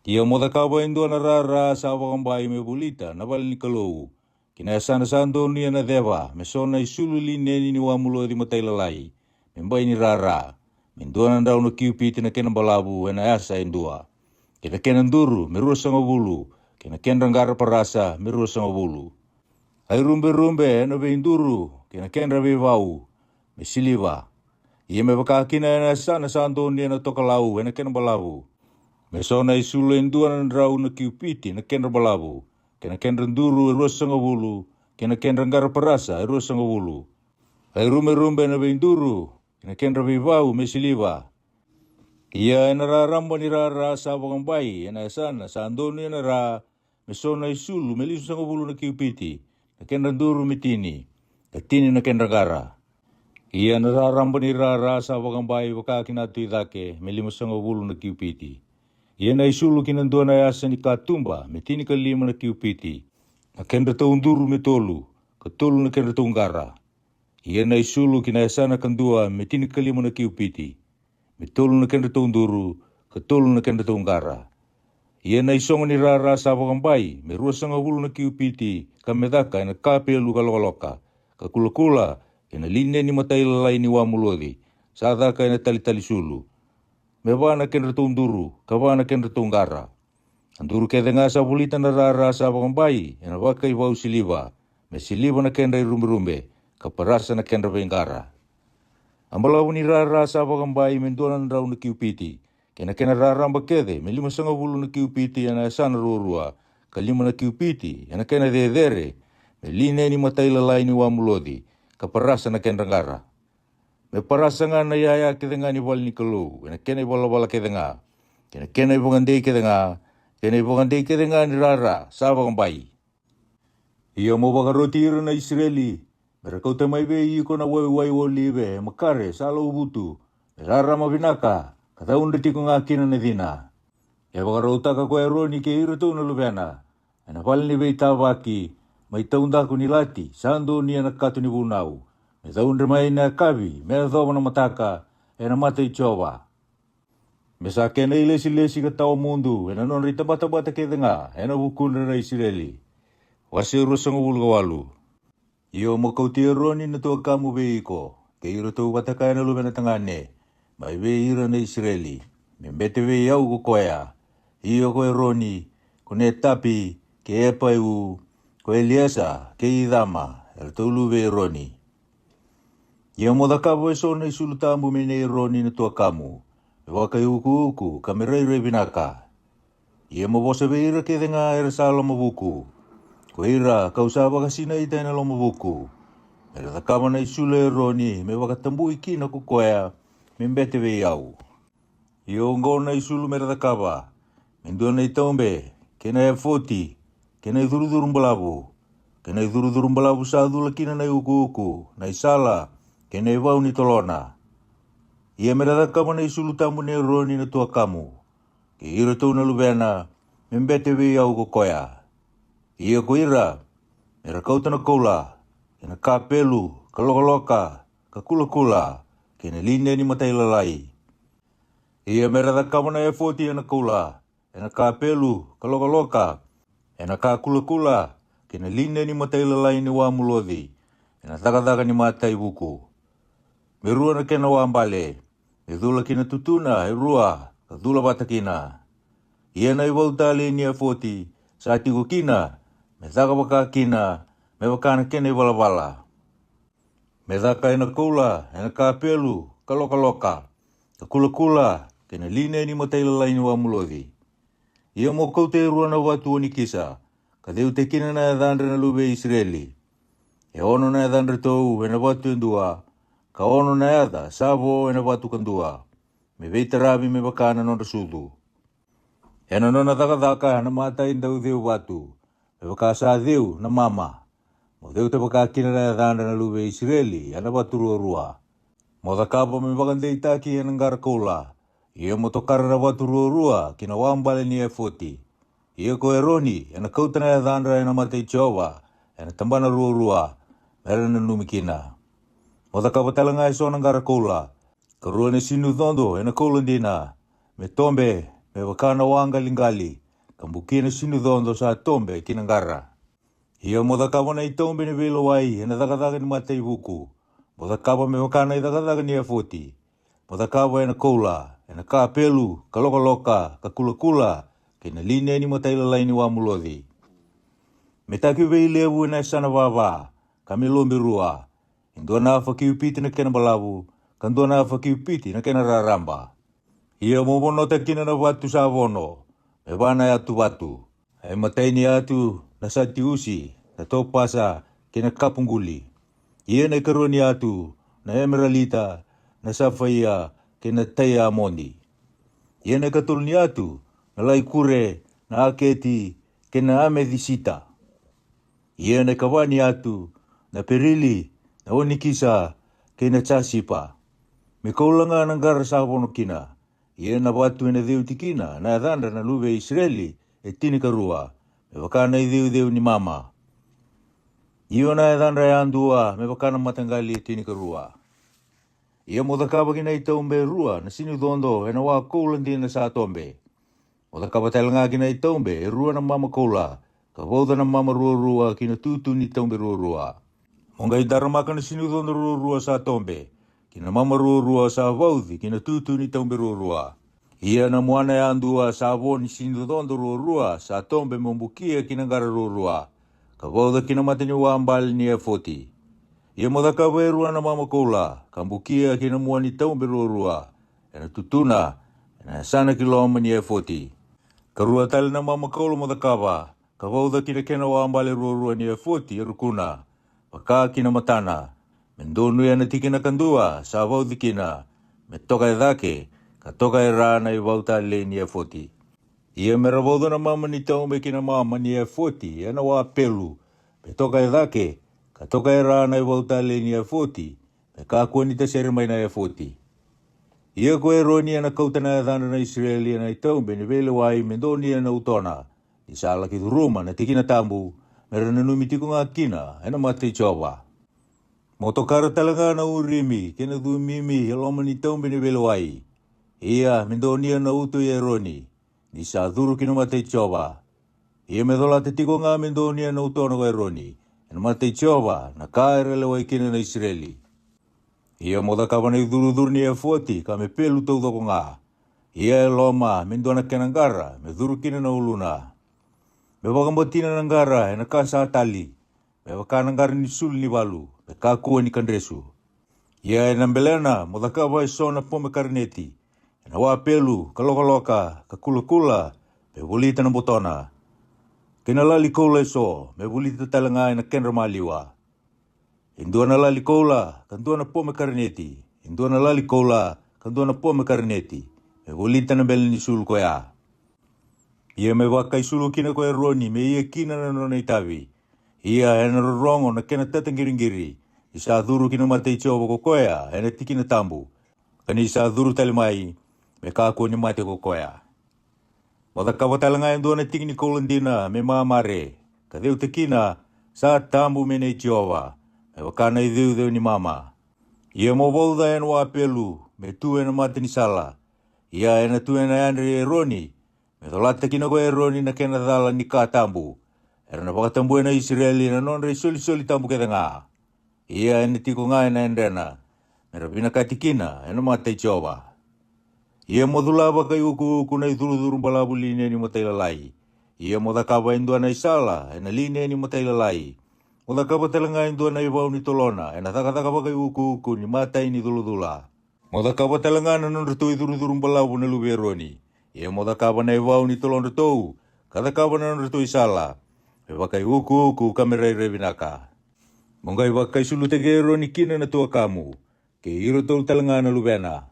Ia mo cakava e dua na rara sa vakabai me volita na vale ni Kalou, ki na yasana sa donuya na ceva, me so na isulu lineni ni wamuloci matailalai, me bai ni rara, me dua na drau na kiupiti na kena balavu e na yasa e dua, kei na kena duru me ruasagavulu, kei na kedra qara parasa me ruasagavulu. Ai ruberube e na veiduru kei na kedra veivau me siliva. Ia me vaka kina e na yasana sa donuya na tokalau e na kena balavu, me so na isulu e dua na drau na kiupiti na kedra balavu, kei na kedra duru e ruasagavulu, kei na kedra qara parasa e ruasagavulu. Ai ruberube e na veiduru kei na kedra veivau me siliva. Ia e na raraba ni rara sa vakabai e na yasana sa donuya na ra, me so na isulu me limasagavulu na kiupiti na kedra duru me tini, ka tini na kedra qara. Ia na raraba ni rara sa vakabai vaka ki na tu i cake me limasagavulu na kiupiti. Ia na isulu ki na dua na yasa ni katuba me tinikalima na kiupiti, na kedratou duru me tolu, ka tolu na kedratou qara. Ia na isulu ki na yasana kadua me tinikalima na kiupiti, me tolu na kedratou duru, ka tolu na kedratou qara. Ia na isogo ni rara sa vakabai me ruasagavulu na kiupiti, ka me caka e na kapelu ka lokaloka, ka kulakula, e na lineni matailalai ni wamuloci, sa caka e na talitali sulu, me va na kedratou duru, ka va na kedratou qara. A duru kece ga sa volita na rara sa vakabai e na vakaivau siliva, me siliva na kedra iruberube, ka parasa na kedra veiqara. A balavu ni rara sa vakabai me dua na drau na kiupiti, kei na kena raraba kece me limasagavulu na kiupiti e na yasana ruarua, ka lima na kiupiti e na kena cecere, me lineni matailalai ni wamuloci, ka parasa na kedra qara. Me parasa ga na iyaya kece ga ni vale ni Kalou e na kena ivalavala kece ga, kei na kena ivakadei kece ga, kei na ivakadei kece ga ni rara sa vakabai. Ia mo vakaroti ira na Isireli, me ra kauta mai vei iko na waiwai olive e makare sa lauvutu, me rarama vinaka, ka caudre tiko ga kina na cina. E vakarautaka ko Eroni kei iratou na luvena e na vale ni veitavaki, mai taudaku ni lati sa donuya na kato ni vunau, me caudre mai na yakavi me yacova na mataka, e na mata i Jiova. Me sa kena ilesilesi ka tawa mudu e na nodra itabatamata kece ga e na vukudra na Isireli. Wase ruasagavulu ka walu. Io, mo kauti Eroni na tuakamu vei iko, kei iratou vata kaya na luvena tagane, mai vei ira na Isireli, me bete vei au ko koya. Io, ko Eroni, ko Netapi, kei Epaiu, ko Eliesa kei Icama, eratou luve i Eroni. Ia mo cakava eso na isulu tabu me nei Eroni na tuakamu, me vakaiukuuku ka me rairai vinaka. Ia mo vosa vei ira kece ga era sa lomavuku, ko ira kau sa vakasinaita e na lomavuku, me ra cakava na isulu e Eroni me vakatabui kina ko koya, me bete vei au. Ia oqo na isulu me ra cakava: me dua na itaube, kei na efoti, kei na icurucuru balavu, kei na icurucuru balavu sa cula kina na iukuuku, na isala, kei na ivau ni tolona. Ia me ra cakava na isulu tabu nei Eroni na tuakamu, kei iratou na luvena, me bete vei au ko koya. Ia ko ira, me ra kauta na koula, kei na kapelu, ka lokaloka, ka kulakula, kei na lineni matailalai. Ia me ra cakava na efoti e na koula, e na kapelu, ka lokaloka, e na ka kulakula, kei na lineni matailalai ni wamuloci, e na cakacaka ni mataivuku. Me rua na kena wabale, me cula kina tutuna e rua ka cula vata kina. Ia na ivau talei ni efoti sa tiko kina, me caka vaka kina, me vaka na kena ivalavala. Me caka e na koula, e na kapelu, ka lokaloka, ka kulakula, kei na lineni matailalai ni wamuloci. Ia mo kauta e rua na vatu onikisa, ka ceuta kina na yacadra na luve i Isireli. E ono na yacadratou e na vatu e dua, ka ono na yaca sa vo e na vatu kadua, me veitaravi me vaka na nodra sucu. E na nona cakacaka na matai dauceu vatu, me vaka sa ceu na mama. Mo ceuta vaka kina na yacadra na luve i Isireli e na vatu ruarua. Mo cakava me vakadeitaki e na qara koula, ia mo tokara na vatu ruarua ki na wabale ni efoti. Ia ko Eroni e na kauta na yacadra e na mata i Jiova e na tabana ruarua, me ra nanumi kina. Mo cakava tale ga e so na qara koula, ka rua na sinucodo e na koula dina, me tobe me vaka na waqaliqali, ka bukia na sinucodo sa tobe ki na qara. Ia mo cakava na itaube ni veilewai e na cakacaka ni mataivuku, mo cakava me vaka na icakacaka ni efoti. Mo cakava e na koula, e na kapelu, ka lokaloka, ka kulakula, kei na lineni matailalai ni wamuloci. Me takiveilevu e na yasana vava, ka me lobi rua. E dua na afa kiupiti na kena balavu, ka dua na afa kiupiti na kena raraba. Ia mo vonota kina na vatu sa vono, me va na yatu vatu. E matai ni yatu na satiusi, na topasa, kei na kapuquli. Ia na ikarua ni yatu na emeralita, na safaia, kei na taiamoni. Ia na ikatolu ni yatu na laikure, na aketi, kei na amethisita. Ia na ikava ni yatu na perili, na onikisa, kei na jasipa. Me koula ga na qara sa vono kina. Ia na vatu e na ceuti kina na yacadra na luve i Isireli e tinikarua, me vaka na iceuceu ni mama. Io na yacadra yadua me vaka na mataqali e tinikarua. Ia mo cakava ki na itaube e rua na sinicodo e na wa koula dina sa tobe. Mo cakava tale ga ki na itaube e rua na mama koula, ka vauca na mama ruarua ki na tutu ni taube ruarua. Mo qai daramaka na sinicodo ruarua sa tobe, ki na mama ruarua sa vauci ki na tutu ni taube ruarua. Ia na muana yadua sa vo ni sinicodo ruarua sa tobe mo bukia ki na qara ruarua, ka vauca ki na mata ni wa bale ni efoti. Ia mo cakava e rua na mama koula, ka bukia ki na mua ni taube ruarua, e na tutuna, e na yasana ki loma ni efoti. Ka rua tale na mama koula mo cakava, ka vauca ki na kena wa bale ruarua ni efoti e rukuna, vaka ki na matana, me donuya na tikina kadua sa vauci kina, me toka e cake, ka toka e ra na ivau talei ni efoti. Ia me ra vauca na mama ni taube ki na mama ni efoti e na wa pelu, me toka e cake, ka toka e ra na ivau talei ni efoti, me kakua ni tasere mai na efoti. Ia ko Eroni e na kauta na yacadra na Isireli e na itaube ni veilewai me donuya na utona, ni sa laki curuma na tikina tabu, me ra nanumi tiko ga kina e na mata i Jiova. Mo tokara tale ga na Urimi kei na Cumimi e loma ni taube ni veilewai. Ia me donuya na uto i Eroni, ni sa curu ki na mata i Jiova. Ia me colata tiko ga me donuya na utona ko Eroni e na mata i Jiova na ka era lewai kina na Isireli. Ia mo cakava na icurucuru ni efoti ka me pelu taucoko ga. Ia e loma me dua na kena qara me curu kina na uluna. Me vakabatina na qara e na ka sa tali, me vaka na qara ni sulu ni valu, me kakua ni kadresu. Ia e na belena mo cakava e so na pomekaraneti, e na wa pelu, ka lokaloka, ka kulakula, me volita na botona. Kei na lali koula e so me volita tale ga e na kedra maliwa. E dua na lali koula, ka dua na pomekaraneti, e dua na lali koula, ka dua na pomekaraneti, me volita na bele ni sulu koya. Ia me vakaisulu kina ko Eroni me ia kina na nona itavi. Ia e na rorogo na kena tataqiriqiri, ni sa curu ki na mata i Jiova ko koya e na tikina tabu, ka ni sa curu tale mai, me kakua ni mate ko koya. Mo cakava tale ga e dua na tiki ni koula dina me mamare, ka ceuta kina, sa tabu me nei Jiova, me vaka na iceuceu ni mama. Ia mo vauca e na wa pelu me tu e na mata ni sala. Ia e na tu e na yadra i Eroni, me colata kina ko Eroni na kena cala ni ka tabu. Era na vakatabuya na Isireli e na nodra isolisoli tabu kece ga. Ia e na tiko ga e na yadrena, me ra vinakati kina e na mata i Jiova. Ia mo cula vakaiukuuku na icurucuru balavu lineni matailalai. Ia mo cakava e dua na isala e na lineni matailalai. Mo cakava tale ga e dua na ivau ni tolona e na cakacaka vakaiukuuku ni matai ni culacula. Mo cakava tale ga na nodratou icurucuru balavu na luve i Eroni. Ia mo cakava na ivau ni tolodratou, ka cakava na nodratou isala, me vakaiukuuku ka me rairai vinaka. Mo qai vakaisulutaki Eroni kina na tuakamu, kei iratou tale ga na luvena,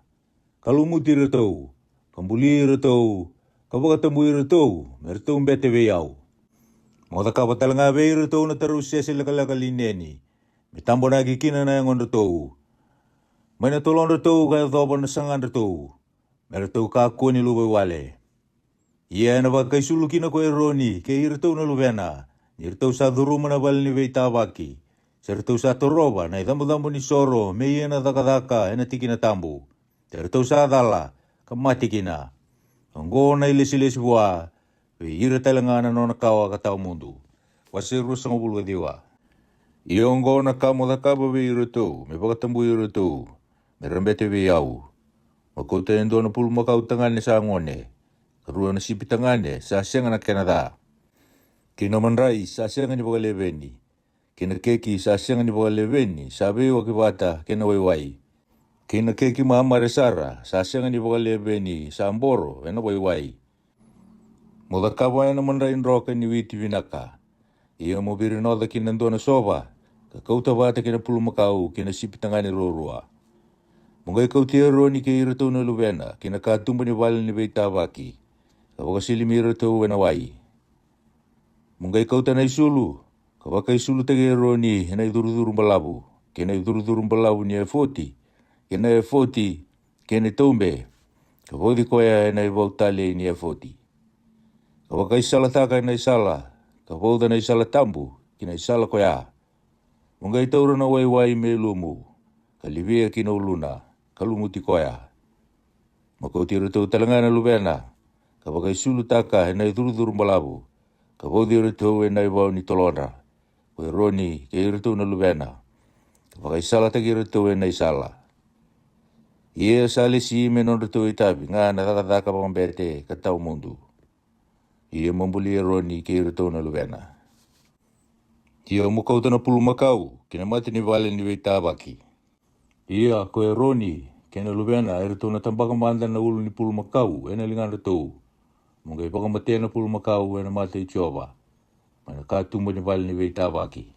ka lumuti iratou, ka buli iratou, ka vakatabui iratou me ratou bete vei au. Mo cakava tale ga vei iratou na tarausese lekaleka lineni, me tabonaki kina na yagodratou, mai na tolodratou ka yacova na sagadratou, me ratou kakua ni luvawale. Ia ena vakaisulu kina ko Eroni kei iratou na luvena, ni ratou sa curuma na vale ni veitavaki, se ratou sa torova na icabocabo ni soro me ia na cakacaka ena tikina tabu, se ratou sa cala ka mate kina. Oqo na ilesilesi vua vei ira tale ga na nona kawa ka tawa mudu. Wase ruasagavulu ka ciwa. Ia oqo na ka mo cakava vei iratou me vakatabui iratou, me ra bete vei au. Mo kauta e dua na pulumakau tagane sa gone, ka rua na sipi tagane sa sega na kena ca, kei na madrai sa sega ni vakaleveni, kei na keki sa sega ni vakaleveni sa veiwaki vata kei na waiwai, kei na keki mamare sara sa sega ni vakaleveni sa boro ena waiwai. Mo cakava ena madrai droka ni witi vinaka. Ia mo virinoca ki na dua na sova, ka kauta vata kei na pulumakau kei na sipi tagane ruarua. Mo qai kauti Eroni kei iratou na luvena ki na katuba ni vale ni veitavaki, ka vakasilimi iratou ena wai. Mo qai kauta na isulu, ka vakaisulutaki Eroni ena icurucuru balavu, kei na icurucuru balavu ni efoti, kei na efoti, kei na taube, ka vauci koya ena ivau talei ni efoti. Ka vakaisalataka ena isala, ka vauca na isala tabu ki na isala koya. Mo qai taura na waiwai me lumu, ka livia ki na uluna, ka lumuti koya. Mo kauti iratou tale ga na luvena, ka vakaisulutaka ena icurucuru balavu, ka vauci iratou ena ivau ni tolodra, ko Eroni kei iratou na luvena, ka vakaisalataki iratou ena isala. Ia sa lesi me nodratou itavi ga na cakacaka vakabete ka tawa mudu. Ia mo buli Eroni kei iratou na luvena. Ia mo kauta na pulumakau ki na mata ni vale ni veitavaki. Ia ko Eroni kei na luvena eratou na tabaka mada na ulu ni pulumakau ena ligadratou. Mo qai vakamatea na pulumakau ena mata i Jiova, mai na katuba ni vale ni veitavaki.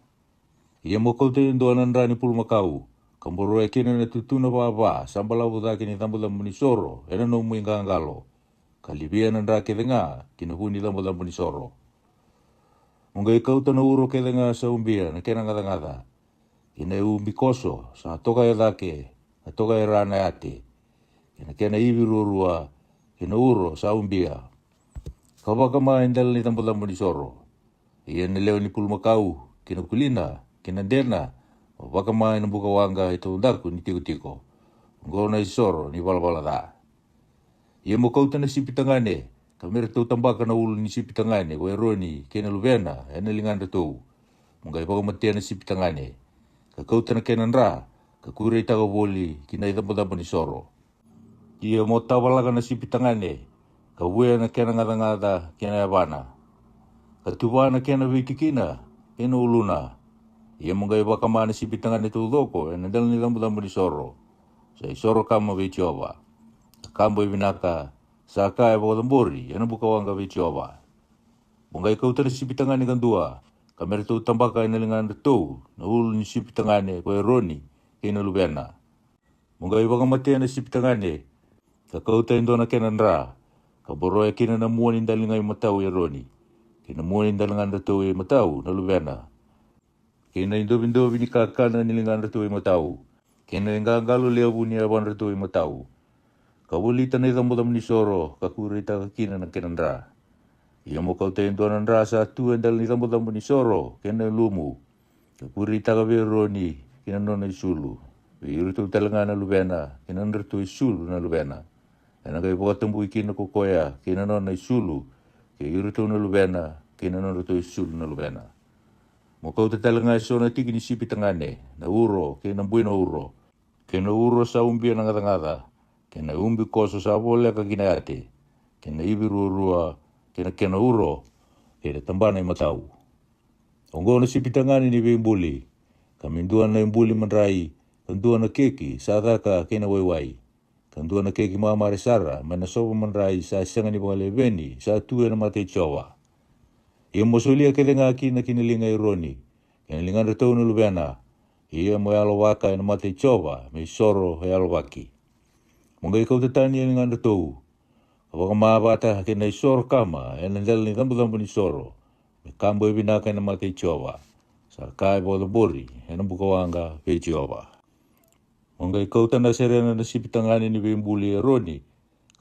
Ia mo kauta e dua na dra ni pulumakau, ka boroya kina na tutuna vava sa balavu cake ni cabocabo ni soro ena nomu iqaqalo, ka livia na dra kece ga ki na vu ni cabocabo ni soro. Mo qai kauta na uro kece ga sa ubia na kena gacagaca, kei na iubi koso sa toka e cake, ka toka e ra na yate, kei na kena ivi ruarua, kei na uro sa ubia, ka vakama e dela ni cabocabo ni soro. Ia na lewe ni pulumakau, kei na kulina, kei na dena, mo vakama ena buka waqa e taudaku ni tikotiko. Oqo na isoro ni valavala ca. Ia mo kauta na sipi tagane, ka me ratou tabaka na ulu ni sipi tagane ko Eroni kei na luvena ena ligadratou. Mo qai vakamatea na sipi tagane, ka kauta na kena dra, ka kureitaka voli ki na icabocabo ni soro. Ia mo tavalaka na sipi tagane, ka vuya na kena gacagaca kei na yavana, ka tuva na kena veitikina kei na uluna. Ia mo qai vakama na sipi tagane taucoko ena dela ni cabocabo ni soro, sa isoro kama vei Jiova, ka kabo e vinaka, sa ka e vakacabori ena buka waqa vei Jiova. Mo qai kauta na sipi tagane kadua, ka me ratou tabaka ena ligadratou na ulu ni sipi tagane ko Eroni kei na luvena. Mo qai vakamatea na sipi tagane, ka kauta e dua na kena dra, ka boroya kina na mua ni daliga i matau i Eroni, kei na mua ni daligadratou i matau na luvena, kei na idovidovi ni kakana ni ligadratou i matau, kei na iqaqalo levu ni yavadratou i matau, ka volita na icabocabo ni soro, ka kureitaka kina na kena dra. Ia mo kauta e dua na dra sa tu e dela ni cabocabo ni soro kei na ilumu, ka kureitaka vei Eroni kei na nona isulu, vei iratou tale ga na luvena kei na nodratou isulu na luvena. Ena qai vakatabui kina ko koya kei na nona isulu, kei iratou na luvena kei na nodratou isulu na luvena. Mo kauta tale ga e so na tiki ni sipi tagane, na uro kei na bui na uro, kei na uro sa ubia na gacagaca, kei na iubi koso sa voleka ki na yate, kei na ivi ruarua, kei na kena uro, kei na tabana i matau. Oqo na sipi tagane ni veibuli, ka me dua na ibuli madrai, ka dua na keki sa caka kei na waiwai, ka dua na keki mamare sara mai na sova madrai sa sega ni vakaleveni sa tu ena mata i Jiova. Ia mo solia kece ga kina ki na liga i Eroni kei na ligadratou na luvena. Ia mo yalovaka ena mata i Jiova me isoro e yalovaki. Mo qai kauta tani e ligadratou, ka vakama vata kei na isoro kama ena dela ni cabocabo ni soro, me kabo e vinaka ena mata i Jiova, sa ka e vakacabori ena buka waqa vei Jiova. Mo qai kauta na serena na sipi tagane ni veibuli i Eroni,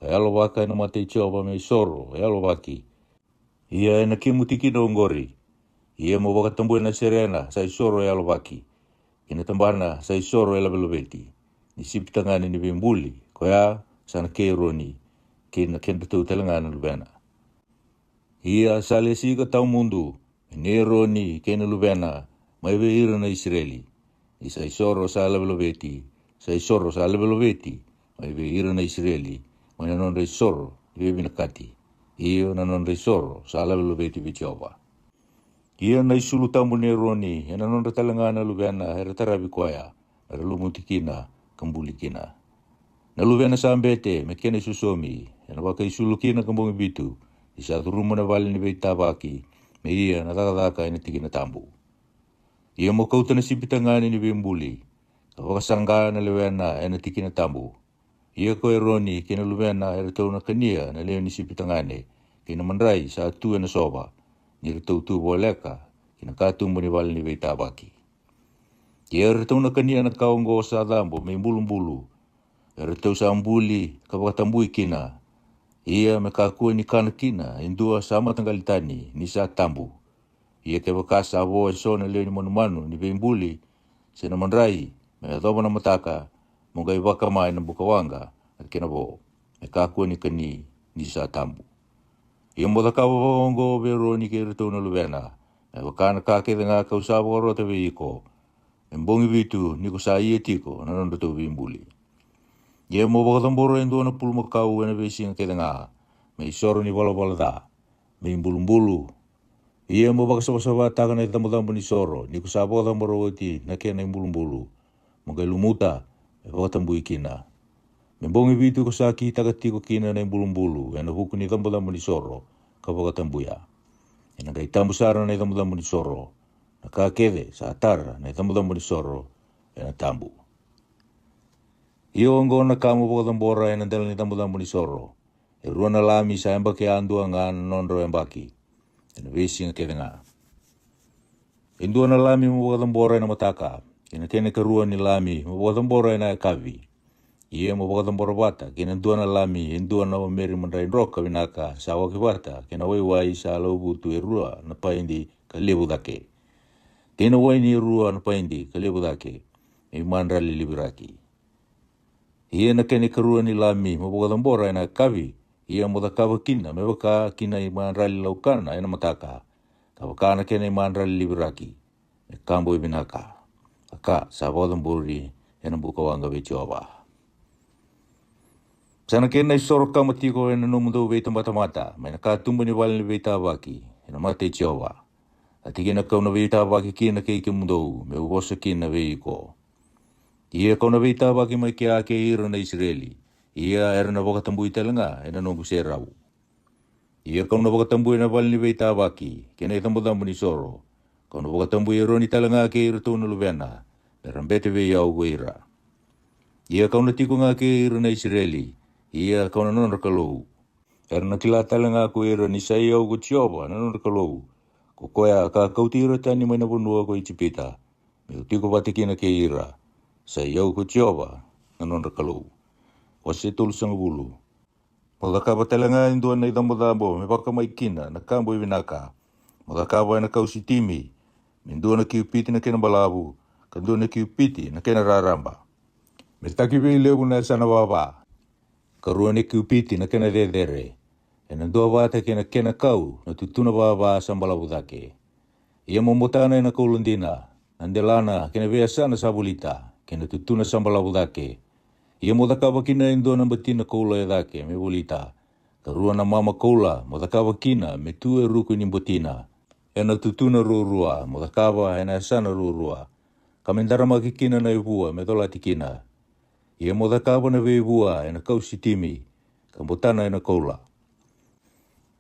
ka yalovaka ena mata i Jiova me isoro e yalovaki. Ia ena kemu tikina oqori. Ia mo vakatabui na serena sa isoro e yalovaki, kei na tabana sa isoro e lavelaveti, ni sipi tagane ni veibuli, koya sa na kei Eroni, kei na kedratou tale ga na luvena. Ia sa lesi ka tawa mudu, Mai nei Eroni kei na luvena, mai vei ira na Isireli. Ni sa isoro sa lavelaveti, sa isoro sa lavelaveti mai vei ira na Isireli, mai na nodra isoro ni veivinakati, io, na nodra isoro sa lavelaveti vei Jiova. Ia na isulu tabu ni Eroni e na nodra tale ga na luvena era taravi koya, me ra lumuti kina ka buli kina. Na luvena sa bete me kena isosomi e na vakaisulu kina ka bogi vitu, ni sa curuma na vale ni veitavaki, me ia na cakacaka e na tikina tabu. Ia mo kauta na sipi tagane ni veibuli, ka vakasaqa na lewena e na tikina tabu. Ia ko Eroni kei na luvena eratou na kania na lewe ni sipi tagane kei na madrai sa tu e na sova, ni ratou tu voleka ki na katuba ni vale ni veitavaki. Ia eratou na kania na ka oqo sa cabo me ibulubulu, eratou sa buli ka vakatabui kina. Ia me kakua ni kana kina e dua sa mataqali tani, ni sa tabu. Ia kevaka sa vo e so na lewe ni manumanu ni veibuli se na madrai me yacova na mataka, mo qai vakama e na bukawaqa na kena vo, me kakua ni kani, ni sa tabu. Ia mo cakava vakaoqo vei Eroni kei iratou na luvena, me vaka na ka kece ga ka'u sa vakarota vei iko, me bogi vitu ni ko sa ia tiko na nodratou veibuli. Ia mo vakacabora e dua na pulumakau e na veisiga kece ga, me isoro ni valavala ca, me ibulubulu. Ia mo vakasavasavataka na icabocabo ni soro ni ko sa vakacabora oti na kena ibulubulu, mo qai lumuta me vakatabui kina. Me bogi vitu ko sa kitaka tiko kina na ibulubulu e na vuku ni icabocabo ni soro, ka vakatabuya. E na qai tabu sara na icabocabo ni soro. Na ka kece sa tara na icabocabo ni soro e na tabu. Ia oqo na ka mo vakacabora e na dela ni icabocabo ni soro: e rua na lami sa yabaki yadua ga na nodra yabaki, e na veisiga kece ga. E dua na lami mo vakacabora e na mataka, kei na kena ikarua ni lami mo vakacabora e na yakavi. Ia mo vakacabora vata kei na dua na lami e dua na omeri madrai droka vinaka sa waki vata kei na waiwai sa lauvutu e rua na paidi ka levu cake, kei na waini e rua na paidi ka levu cake, me imadrali liviraki. Ia na kena ikarua ni lami mo vakacabora e na yakavi, ia mo cakava kina me vaka ki na imadrali laukana e na mataka, ka vaka na kena imadrali liviraki, me ka boi vinaka, a ka sa vakacabori e na bukawaqa vei Jiova. Sa na kena isoro kama tiko e na nomudou veitabatamata mai na katuba ni vale ni veitavaki e na mata i Jiova, a tikina ka'u na veitavaki kina kei kemudou me'u vosa kina vei iko. Ia ka'u na veitavaki mai kea kei ira na Isireli, ia era na vakatabui tale ga e na noqu serau. Ia ka'u na vakatabui na vale ni veitavaki kei na icabocabo ni soro. Ka'u na vakatabui Eroni tale ga kei iratou na luvena, me ra bete vei au ko ira. Ia ka'u na tiko ga kei ira na Isireli, ia ka'u na nodra Kalou. Era na kila tale ga ko ira ni sa i au ko Jiova na nodra Kalou, ko koya ka kauti ira tani mai na vanua ko Ijipita, me'u tiko vata kina kei ira. Sa i au ko Jiova na nodra Kalou. Wase tolusagavulu. Mo cakava tale ga e dua na icabocabo me vakamai kina na ka boi vinaka. Mo cakava e na kau sitimi, me dua na kiupiti na kena balavu, ka dua na kiupiti na kena raraba, me taki veilevu na yasana vava, ka rua na kiupiti na kena cecere. E na duavata kei na kena kau na tutuna vava sa balavu cake. Ia mo botana e na koula dina na delana kei na veiyasana sa volita, kei na tutuna sa balavu cake. Ia mo cakava kina e dua na batina koula e cake me volita, ka rua na mama koula mo cakava kina me tu e ruku ni batina, e na tutuna ruarua mo cakava e na yasana ruarua, ka me daramaki kina na ivua me colati kina. Ia mo cakava na veivua e na kau sitimi, ka botana e na koula.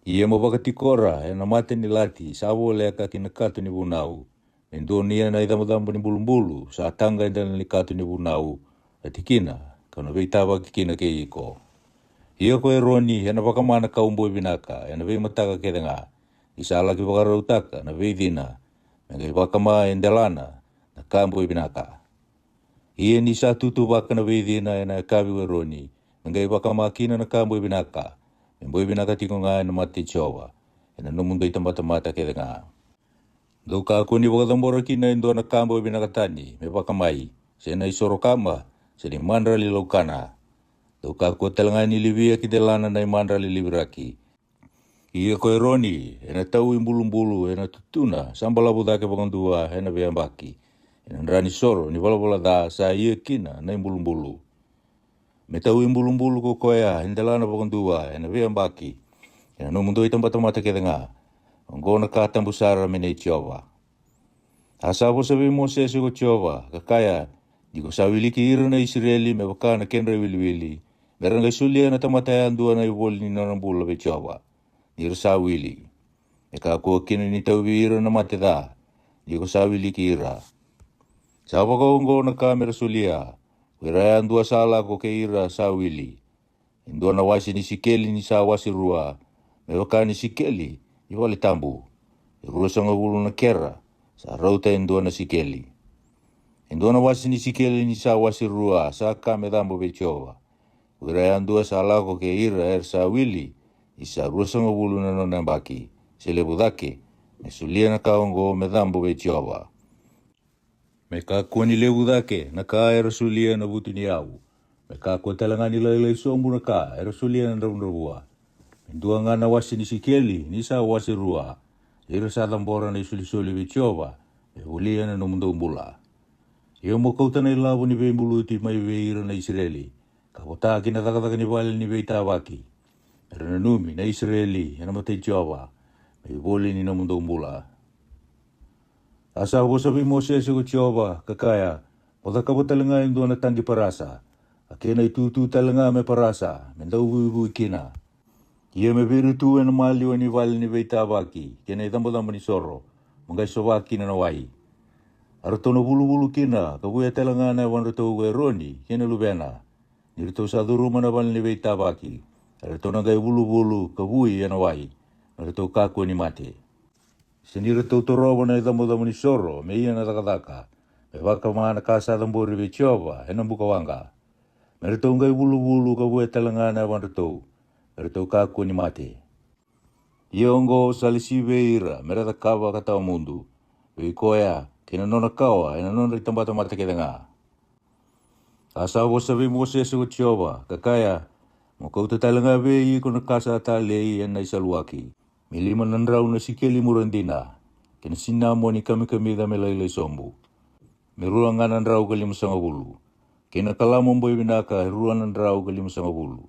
Ia mo vakatikora e na mata ni lati sa voleka ki na kato ni vunau, me donuya na icabocabo ni bulubulu sa taqa e dela ni kato ni vunau, na tikina ka'u na veitavaki kina kei iko. Ia ko Eroni e na vakama na kau boi vinaka e na veimataka kece ga, ni sa la'ki vakarautaka na veicina, me qai vakama e delana na ka boi vinaka. Ia ni sa tutuvaka na veicina e na yakavi ko Eroni, me qai vakama kina na ka boi vinaka, me boi vinaka tiko ga e na mata i Jiova, e na nomudou itabatamata kece ga. Dou kakua ni vakacabora kina e dua na ka boi vinaka tani me vakamai, se na isoro kama, se na imadrali laukana. Dou kakua tale ga ni livia ki delana na imadrali liviraki. Ia ko Eroni ena tau ibulubulu ena tutuna sa balavu cake vakadua ena veiyabaki, ena dra ni soro ni valavala ca sa ia kina na ibulubulu. Me tau ibulubulu ko koya e delana vakadua ena veiyabaki, ena nomudou i tabatamata kece ga. Oqo na ka tabu sara me nei Jiova. A sa vosa vei Mosese ko Jiova, ka kaya, ni ko sa wiliki ira na Isireli me vaka na kedra iwiliwili, me ra qai solia na tamata yadua na ivoli ni nona bula vei Jiova, ni ra sa wili. Me kakua kina ni tauvi ira na mate ca, ni ko sa wiliki ira. Sa vakaoqo na ka me ra solia, ko ira yadua sa lako kei ira sa wili. E dua na wase ni sikeli ni sa wase rua, me vaka ni sikeli ni vale tabu. E ruasagavulu na kera sa rauta e dua na sikeli. E dua na wase ni sikeli ni sa wase rua sa ka me cabo vei Jiova. Ko ira yadua sa lako kei ira era sa wili, ni sa ruasagavulu na nona yabaki, se levu cake, me solia na ka oqo me cabo vei Jiova. Me kakua ni levu cake na ka era solia na vutu ni yau. Me kakua tale ga ni lailai sobu na ka era solia na dravudravua. Me dua ga na wase ni sikeli ni sa wase rua. Ira sa cabora na isolisoli vei Jiova, me volia na nomudou bula. Ia mo kauta na ilavo ni veibuluti mai vei ira na Isireli, ka vota ki na cakacaka ni vale ni veitavaki. Me ra nanumi na Isireli ena mata i Jiova, me ivoli ni nomudou bula. A sa vosa vei Mosese ko Jiova, ka kaya, mo cakava tale ga e dua na taqi parasa, a kena itutu tale ga me parasa, me dau vuivui kina. Ia me viri tu ena maliwa ni vale ni veitavaki kei na icabocabo ni soro, mo qai sova kina na wai. A ratou na vuluvulu kina ka vuya tale ga na yavadratou ko Eroni kei na luvena. Ni ratou sa curuma na vale ni veitavaki, a ratou na qai vuluvulu ka vui ena wai, me ratou kakua ni mate. Se ni ratou torova na icabocabo ni soro me ia na cakacaka, me vakama na ka sa cabori vei Jiova ena bukawaqa. Me ratou qai vuluvulu ka vuya tale ga na yavadratou, me ratou kakua ni mate. Ia oqo sa lesi vei ira me ra cakava ka tawa mudu, vei koya kei na nona kawa ena nodra itabatamata kece ga. A sa vosa vei Mosese ko Jiova, ka kaya, mo kauta tale ga vei iko na ka sa talei ena isalawaki, me lima na drau na sikeli mura dina, kei na sinamoni kamikamica me lailai sobu, me rua ga na drau ka limasagavulu, kei na kalamo boi vinaka e rua na drau ka limasagavulu,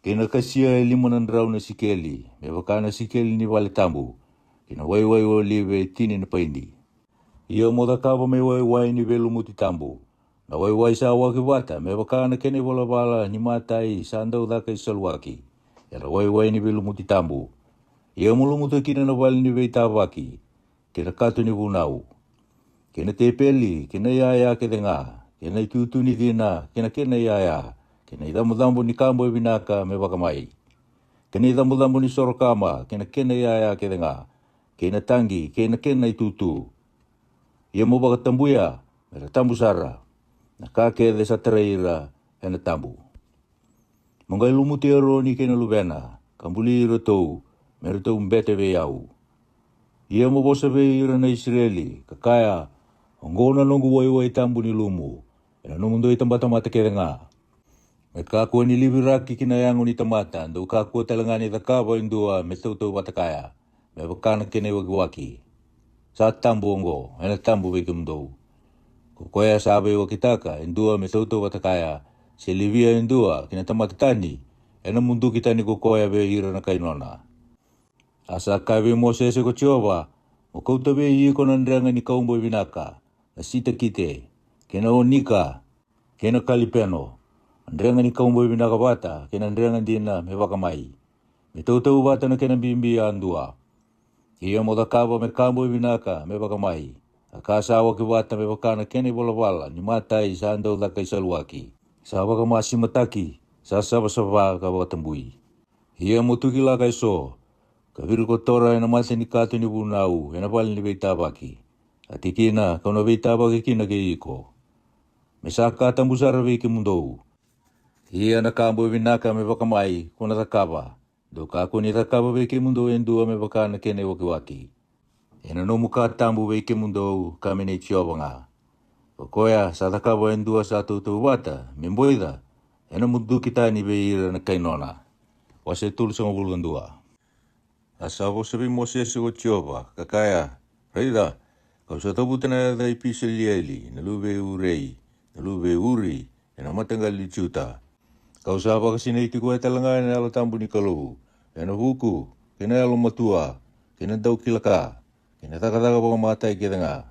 kei na kasia e lima na drau na sikeli, me vaka na sikeli ni vale tabu, kei na waiwai olive e tini na paidi. Ia mo cakava me waiwai ni veilumuti tabu, na waiwai sa waki vata me vaka na kena ivalavala ni matai sa dau caka isalawaki, era waiwai ni veilumuti tabu. Ia mo lumuta kina na vale ni veitavaki, kei na kato ni vunau, kei na tepeli, kei na iyaya kece ga, kei na itutu ni cina, kei na kena iyaya, kei na icabocabo ni ka boi vinaka me vakamai, kei na icabocabo ni soro kama, kei na kena iyaya kece ga, kei na taqi, kei na kena itutu. Ia mo vakatabuya me ra tabu sara, na ka kece sa tarai ira ena tabu. Mo qai lumuti Eroni kei na luvena, ka buli iratou, me ratou bete vei au. Ia mo vosa vei ira na Isireli, ka kaya, oqo na noqu waiwai tabu ni lumu, ena nomudou itabatamata kece ga. Me kakua ni liviraki ki na yago ni tamata dou kakua tale ga ni cakava e dua me tautauvata kaya, me vaka na kena iwakiwaki. Sa tabu oqo, ena tabu vei kemudou. Ko koya sa veiwakitaka e dua me tautauvata kaya, se livia e dua ki na tamata tani, ena muduki tani ko koya vei ira na kai nona. A sa kaya vei Mosese ko Jiova, mo kauta vei iko na drega ni kauboi vinaka, na sitakite, kei na onika, kei na kalipeno, na drega ni kauboi vinaka vata kei na drega dina me vakamai, me tautauvata na kena bibi yadua. Ia mo cakava me ka boi vinaka me vakamai, a ka sa waki vata me vaka na kena ivalavala ni matai sa dau caka isalawaki, sa vakamasimataki, sa savasava ka vakatabui. Ia mo tukilaka eso, ka virikotora ena mata ni kato ni vunau ena vale ni veitavaki, a tikina kau na veitavaki kina kei iko. Me sa ka tabu sara vei kemudou. Ia na ka boi vinaka me vakamai ko na cakava, dou kakua ni cakava vei kemudou e dua me vaka na kena iwakiwaki. Ena nomu ka tabu vei kemudou ka me nei Jiova ga. O koya sa cakava e dua sa tautauvata me boica, ena muduki tani vei ira na kai nona. Wase tolusagavulu ka dua. A sa vosa vei Mosese ko Jiova, ka kaya, Raica, ka'u sa cavuta na yaca i Pisalieli na luve i Urei, na luve i Uri, e na mataqali i Juta. Ka'u sa vakasinaiti koya tale ga e na yalo tabu ni Kalou, e na vuku, kei na yalo matua, kei na daukilaka, kei na cakacaka vakamatai kece ga.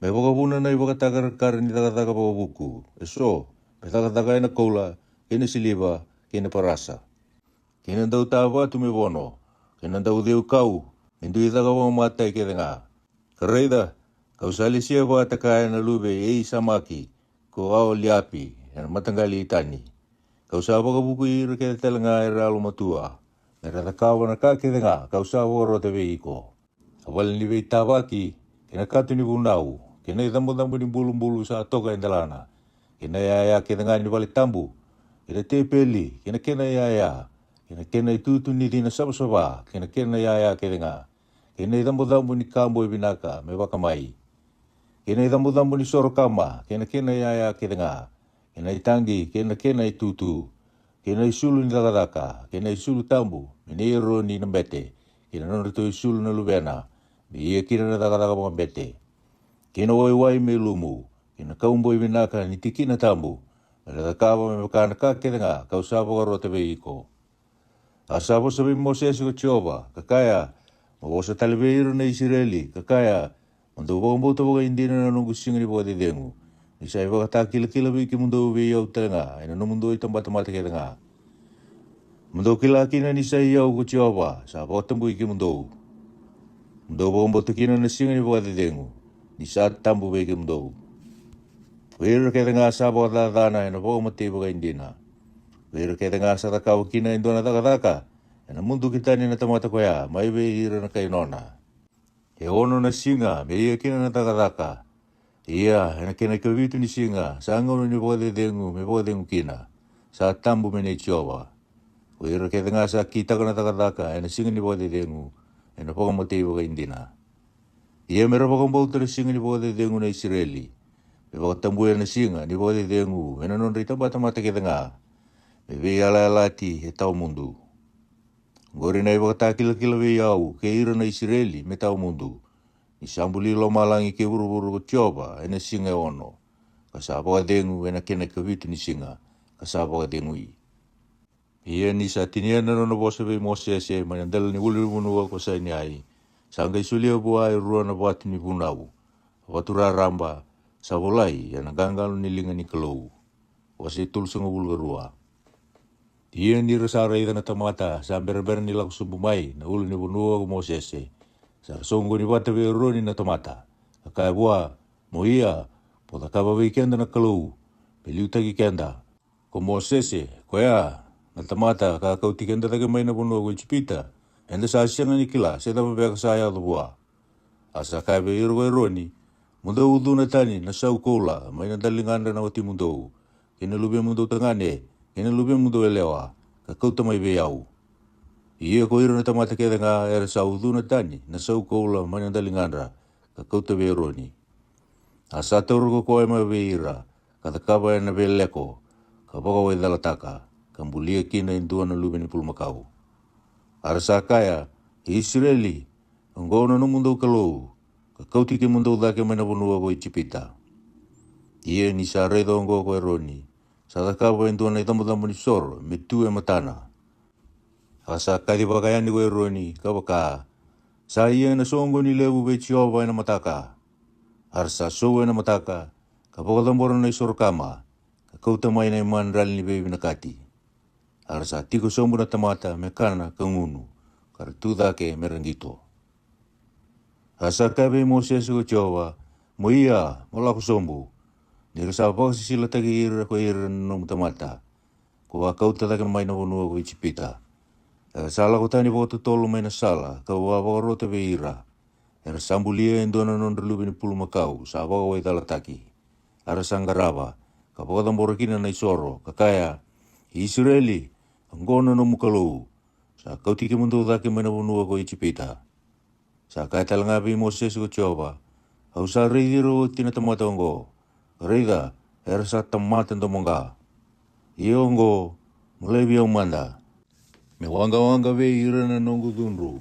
Me vakavuna na i vakatakarakara ni cakacaka vakavuku, e so, me cakacaka e na koula, kei na siliva, kei na parasa, kei na dautavatu me vono, kei na dauceu kau, me dui caka vakamatai kece ga. Ka raica, ka'u sa lesia vata kaya na luve i Eisamaki, ko Aoliapi, e na mataqali i Tani. Ka'u sa vakavukui ira kece tale ga era yalo matua, me ra cakava na ka kece ga ka'u sa vakarota vei iko. A vale ni veitavaki, kei na kato ni vunau, kei na i cabocabo ni bulubulu sa toka e delana, kei na yaya kece ga ni vale tabu, kei na tepeli, kei na kena yaya, kei na kena i tutu ni cina savasava, kei na kena yaya kece ga, kei na i cabocabo ni kabo e vinaka me vakamai, kei na i cabocabo ni soro kama, kei na kena yaya kece ga, kei na i taqi, kei na kena i tutu, kei na i sulu ni cakacaka, kei na i sulu tabu, me nei Eroni na bete, kei na nodratou i sulu na luvena, me ia kina na cakacaka vakabete, kei na waiwai me lumu, kei na kauboi vinaka ni tikina tabu, me ra cakava me vaka na ka kece ga ka'u sa vakarota vei iko. A sa vosa vei Mosese ko Jiova, ka kaya, Mo vosa tale vei ira na Isireli, ka kaya, Mo dou vakabauta vakaidina na noqu siga ni vakacecegu, ni sa i vakatakilakila vei kemudou vei au tale ga e na nomudou i tabatamata kece ga. Mo dou kila kina ni sa i au ko Jiova sa vakatabui kemudou. Mo dou vakabauta kina na siga ni vakacecegu, ni sa tabu vei kemudou. Ko ira kece ga sa vakacacana e na vakamatei vakaidina, ko ira kece ga sa cakava kina e dua na cakacaka, e na muduki tani na tamata koya mai vei ira na kai nona. E ono na siga me ia kina na cakacaka, ia e na kena ikavitu ni siga sa gauna ni vakacecegu me vakacegu kina, sa tabu me nei Jiova. Ko ira kece ga sa kitaka na cakacaka e na siga ni vakacecegu, e na vakamatei vakaidina. Ia me ra vakabauta na siga ni vakacecegu na Isireli, me vakatabuya na siga ni vakacecegu e na nodra i tabatamata kece ga, me veiyalayalati e tawa mudu. Oqori na i vakatakilakila vei au kei ira na Isireli me tawa mudu, ni sa buli lomalagi kei vuravura ko Jiova e na siga e ono, ka sa vakacegu e na kena ikavitu ni siga, ka sa vakacegui. Ia ni sa tinia na nona vosa vei Mosese mai na dela ni ulunivanua ko Sainai, sa qai solia vua e rua na vatu ni vunau, vatu raraba, sa volai e na qaqalo ni liga ni Kalou. Wase tolusagavulu ka rua. Ia ni ra sa raica na tamata sa berabera ni lako sobu mai na ulunivanua ko Mosese, sa ra soqoni vata vei Eroni na tamata, ka kaya vua, Mo ia, mo cakava vei keda na Kalou, me liutaki keda. Ko Mosese, koya, na tamata ka kauti keda cake mai na vanua ko Ijipita, eda sa sega ni kila se cava beka sa yaco vua. A sa kaya vei ira ko Eroni, Mo dou ucuna tani na sau koula mai na daligadra na watimudou, kei na luvemudou tagane, kei na luvemudou yalewa, ka kauta mai vei au. Ia ko ira na tamata kece ga era sa ucuna tani na sau koula mai na daligadra, ka kauta vei Eroni. A sa taura ko koya mai vei ira, ka cakava e na veleko, ka vakawaicalataka, ka bulia kina e dua na luve ni pulumakau. A ra sa kaya, Isireli, oqo na nomudou Kalou, ka kauti kemudou cake mai na vanua ko Ijipita. Ia ni sa raica oqo ko Eroni, sa cakava e dua na i cabocabo ni soro me tu e matana. A sa kaci vakayani ko Eroni, ka vaka, Sa ia na soqoni levu vei Jiova e na mataka. A ra sa sou e na mataka, ka vakacabora na i soro kama, ka kauta mai na i madrali ni veivinakati. A ra sa tiko sobu na tamata me kana ka gunu, ka ra tu cake me ra qito. A sa kaya vei Mosese ko Jiova, Mo ia, mo lako sobu, ni ra sa vakasisilataki ira ko ira na nomu tamata, ko a kauta cake mai na vanua ko Ijipita. Era sa lako tani vakatotolo mai na sala ka'u a vakarota vei ira. Era sa bulia e dua na nodra luve ni pulumakau sa vakawaicalataki. A ra sa qarava, ka vakacabora kina na i soro, ka kaya, Isireli, oqo na nomu Kalou, sa kauti kemudou cake mai na vanua ko Ijipita. Sa kaya tale ga vei Mosese ko Jiova, Au sa raici ira oti na tamata oqo, ka raica, era sa tamata domoqa. Ia oqo, mo laivi au mada, me waqawaqa vei ira na noqu cudru,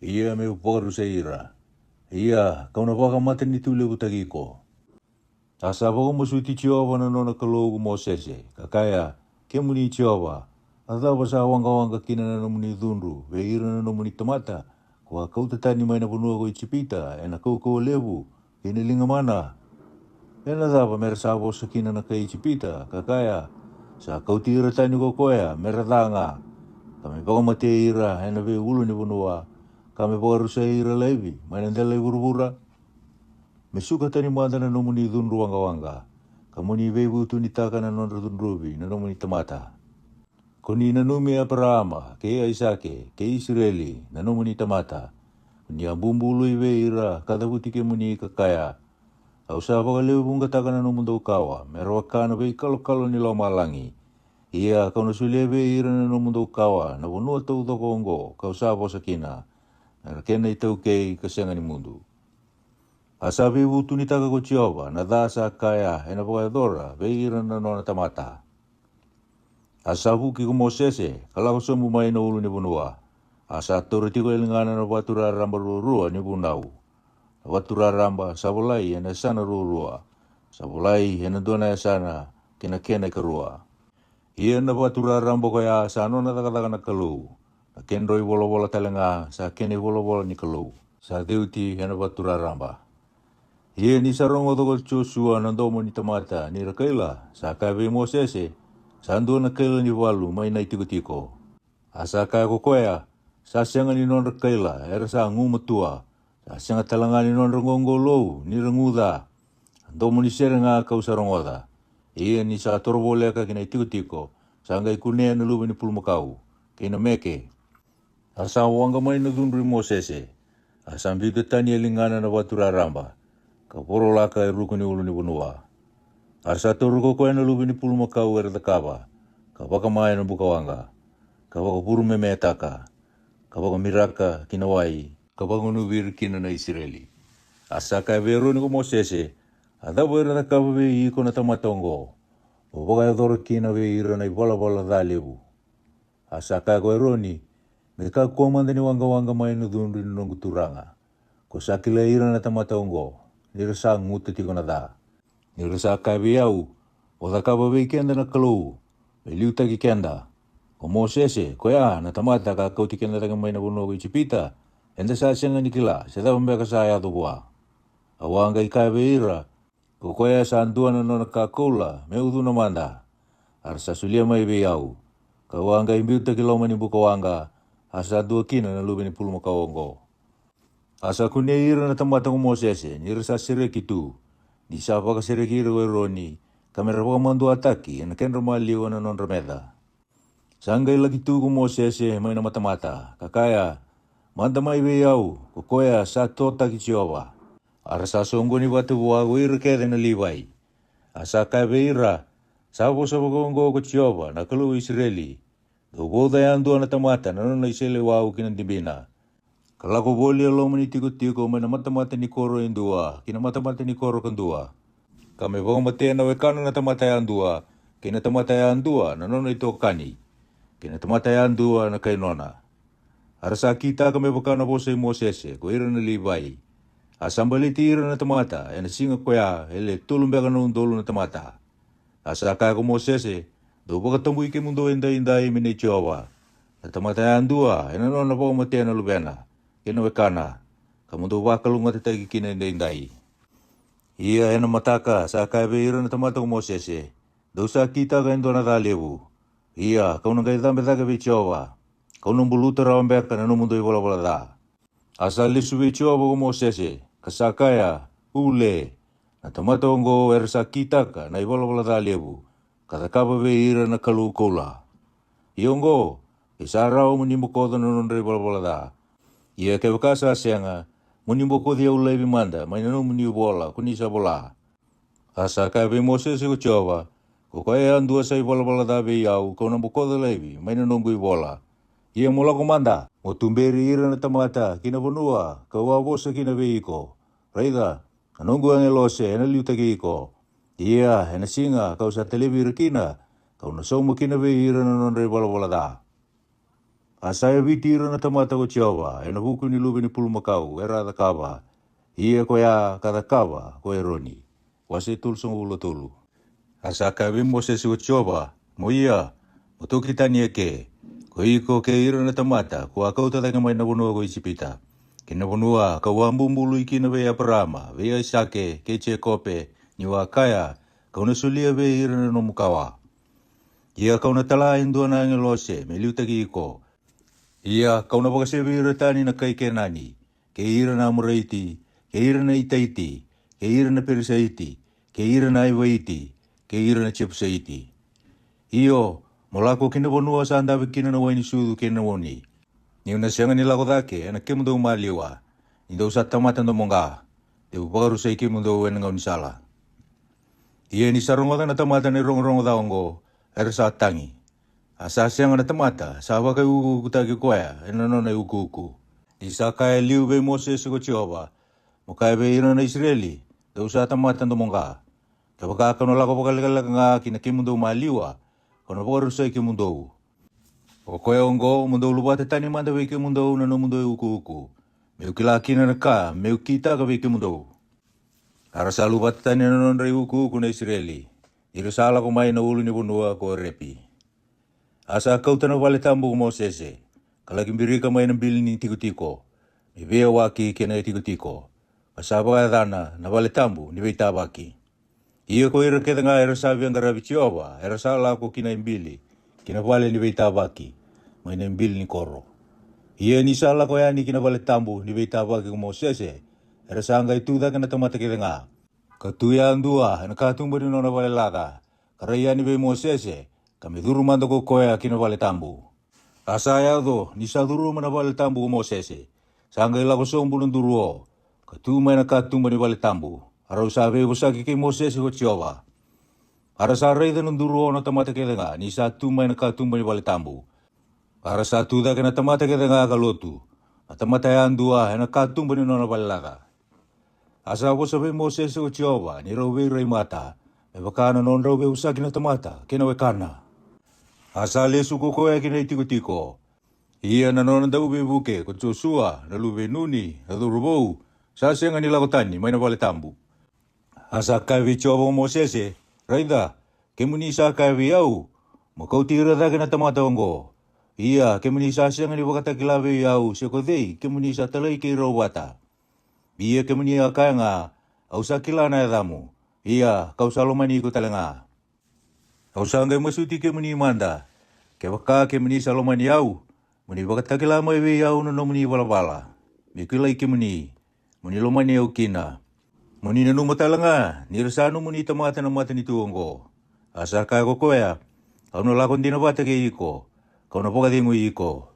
ia me'u vakarusai ira. Ia ka'u na vakamatanitulevutaki iko. A sa vakamasuti Jiova na nona Kalou ko Mosese, ka kaya, Kemuni Jiova, a cava sa waqawaqa kina na nomuni cudru vei ira na nomuni tamata, ko a kauta tani mai na vanua ko Ijipita e na kaukauwa levu kei na liga mana? E na cava me ra sa vosa kina na kai Ijipita, ka kaya, Sa kauti ira tani ko koya me ra ca ga, ka me vakamatei ira e na veiulunivanua, ka me vakarusai ira laivi mai na delai vuravura? Me suka tani mada na nomuni cudru waqawaqa, ka mo ni veivutunitaka na nodra cudruvi na nomuni tamata. Ko ni nanumi Eparaama kei Aisake kei Isireli na nomuni tamata, ko ni a bubului vei ira ka cavuti kemuni ka kaya, Au sa vakalewevuqataka na nomudou kawa me ra vaka na veikalokalo ni lomalagi. Ia ka'u na solia vei ira na nomudou kawa na vanua taucoko oqo ka'u sa vosa kina, me ra kena itaukei ka sega ni mudu. A sa veivutunitaka ko Jiova na ca sa kaya e na vakayacora vei ira na nona tamata. A sa vuki ko Mosese ka lako sobu mai na ulunivanua. A sa taura tiko e ligana na vatu raraba ruarua ni vunau. Na vatu raraba sa volai e na yasana ruarua. Sa volai e na dua na yasana kei na kena ikarua. Ia na vatu raraba ko ya sa nona cakacaka na Kalou. Na kedrau ivolavola tale ga sa kena ivolavola ni Kalou, sa ceuti e na vatu raraba. Ia ni sa rogoca ko Josua na domo ni tamata ni ra kaila, sa kaya vei Mosese, Sa dua na kaila ni valu mai na itikotiko. A sa kaya ko koya, Sa sega ni nodra kaila era sa gumatua, sa sega tale ga ni nodra qoqolou ni ra guca. A domo ni sere ga ka'u sa rogoca. Ia ni sa toro voleka ki na itikotiko, sa qai kunea na luve ni pulumakau kei na meke. A sa waqa mai na cudru i Mosese. A sa biuta tani e ligana na vatu raraba, ka vorolaka e ruku ni ulunivanua. A sa taura ko koya na luve ni pulumakau era cakava, ka vakama e na bukawaqa, ka vakavurumemetaka, ka vakamiraka ki na wai, ka vagunuvi ira kina na Isireli. A sa kaya vei Eroni ko Mosese, A cava era cakava vei iko na tamata oqo, mo vakayacora kina vei ira na ivalavala ca levu? A sa kaya ko Eroni, Me kakua mada ni waqawaqa mai na cudru ni noqu turaga, ko sa kilai ira na tamata oqo, ni ra sa guta tiko na ca. Ni ra sa kaya vei au, Mo cakava vei keda na Kalou, me liutaki keda. Ko Mosese, koya na tamata ka kauti keda cake mai na vanua ko Ijipita, eda sa sega ni kila se cava beka sa yaco vua. Au a qai kaya vei ira, Ko koya sa dua na nona ka koula me ucuna mada. A ra sa solia mai vei au, ka'u a qai biuta ki loma ni bukawaqa, a sa dua kina na luve ni pulumakau oqo. A sa kunei ira na tamata ko Mosese ni ra sa sereki tu, ni sa vakasereki ira ko Eroni, ka me ra vakamaduataki e na kedra maliwa na nodra meca. Sa qai laki tu ko Mosese mai na matamata, ka kaya, Mada mai vei au, ko koya sa totaki Jiova. A ra sa soqoni vata vua ko ira kece na Livai. A sa kaya vei ira, Sa vosa vakaoqo ko Jiova na Kalou i Isireli, Dou vauca yadua na tamata na nona iseleiwau ki na dibina, ka lako voli e loma ni tikotiko mai na matamata ni koro e dua ki na matamata ni koro ka dua, ka me vakamatea na wekana na tamata yadua, kei na tamata yadua na nona itokani, kei na tamata yadua na kai nona. A ra sa kitaka me vaka na vosa i Mosese ko ira na Livai. A sa baleti ira na tamata e na siga koya e le tolu beka na udolu na tamata. A sa kaya ko Mosese, Dou vakatabui kemudou edaidai me nei Jiova, na tamata yadua e na nona vakamatea na luvena kei na wekana, ka mo dou vakalougatataki kina edaidai. Ia e na mataka sa kaya vei ira na tamata ko Mosese, Dou sa kitaka e dua na ca levu. Ia ka'u na qai cabe cake vei Jiova, ka'u na buluta rawa beka na nomudou ivalavala ca. A sa lesu vei Jiova ko Mosese, ka sa kaya, Ule, na tamata oqo era sa kitaka na ivalavala ca levu, ka cakava vei ira na kalou koula. Ia oqo, ke sa rawa mo ni bokoca na nodra ivalavala ca. Ia kevaka sa sega, mo ni bokoci au laivi mada mai na nomuni vola ko ni sa vola. A sa kaya vei Mosese ko Jiova, Ko koya yadua sa ivalavala ca vei au ka'u na bokoca laivi mai na noqu ivola. Ia mo lako mada, mo tuberi ira na tamata ki na vanua ka'u a vosa kina vei iko. Raica, na noqu agelose ena liutaki iko. Ia ena siga ka'u sa talevi ira kina, ka'u na sauma kina vei ira na nodra ivalavala ca. A sa yaviti ira na tamata ko Jiova ena vuku ni luve ni pulumakau era a cakava, ia koya ka cakava ko Eroni. Wase tolusagavulu ka tolu. A sa kaya vei Mosese ko Jiova, mo ia, mo toki tani eke, ko iko kei ira na tamata ko a kauta cake mai na vanua ko Ijipita, kei na vanua kau a bubului kina vei Eparaama, vei Aisake, kei Jekope, niu a kaya, kau na solia vei ira na nomu kawa. Ia kau na tala e dua na agilose me liutaki iko. Ia kau na vakasevi ira tani na kai Kenani, kei ira na Amoraiti, kei ira na Itaiti, kei ira na Perisaiti, kei ira na Evaiti, kei ira na Jepusaiti. Io, mo lako ki na vanua sa dave kina na wai ni sucu kei na oni. Niu na sega ni lako cake ena kemudou maliwa, ni dou sa tamata domoqa, deu vakarusai kemudou ena gaunisala. Ia ni sa rogoca na tamata na irogorogo ca oqo, era sa tagi. A sa sega na tamata sa vakaiukuukutaki koya ena nona iukuuku. Ni sa kaya e liu vei Mosese ko Jiova, mo kaya vei ira na Isireli, dou sa tamata domoqa. Kevaka kau na lako vakalekaleka ga ki na kemudou maliwa, kau na vakarusai kemudou. O koya oqo mo dou luvata tani mada vei kemudou na nomudou iukuuku, meu kila kina na ka meu kitaka vei kemudou. A ra sa luvata tani na nodra iukuuku na Isireli, ni ra sa lako mai na ulunivanua ko Orepi. A sa kauta na vale tabu ko Mosese, ka laki birika mai na bili ni tikotiko, me veiyawaki kei na itikotiko, ka sa vakayacana na vale tabu ni veitavaki. Ia ko ira kece ga era sa veiqaravi Jiova era sa lako ki na ibili, ki na vale ni veitavaki, mai na ibili ni koro. Ia ni sa lako yani ki na vale tabu ni veitavaki ko Mosese, era sa qai tu cake na tamata kece ga, ka tu yadua ena katuba ni nona vale laca, ka rai yani vei Mosese, ka me curu mada ko koya ki na vale tabu. A sa yaco ni sa curuma na vale tabu ko Mosese, sa qai lako sobu na duru o, ka tu mai na katuba ni vale tabu, a rau sa veivosaki kei Mosese ko Jiova. A ra sa raica na duru o na tamata kece ga ni sa tu mai na katuba ni vale tabu. A ra sa tu cake na tamata kece ga ka lotu, na tamata yadua ena katuba ni nona vale laca. A sa vosa vei Mosese ko Jiova ni rau veirai mata, me vaka na nodrau veivosaki na tamata kei na wekana. A sa lesu ko koya ki na itikotiko. Ia na nona dauveivuke ko Josua na luve i Nuni na cauravou, sa sega ni lako tani mai na vale tabu. A sa kaya vei Jiova ko Mosese, raica, kemuni sa kaya vei au, mo kauti ira cake na tamata oqo. Ia kemuni sa sega ni vakatakila vei au se ko cei kemuni sa talai keirau vata. Ia kemuni a kaya ga, au sa kila na yacamu, ia kau sa lomani iko tale ga. Au sa qai masuti kemuni mada, kevaka kemuni sa lomani au, mo ni vakatakila mai vei au na nomuni valavala, meu kilai kemuni, mo ni lomani au kina. Mo ni nanuma tale ga ni ra sa nomuni tamata na matanitu oqo. A sa kaya ko koya, au na lako dina vata kei iko, kau na vakacegui iko.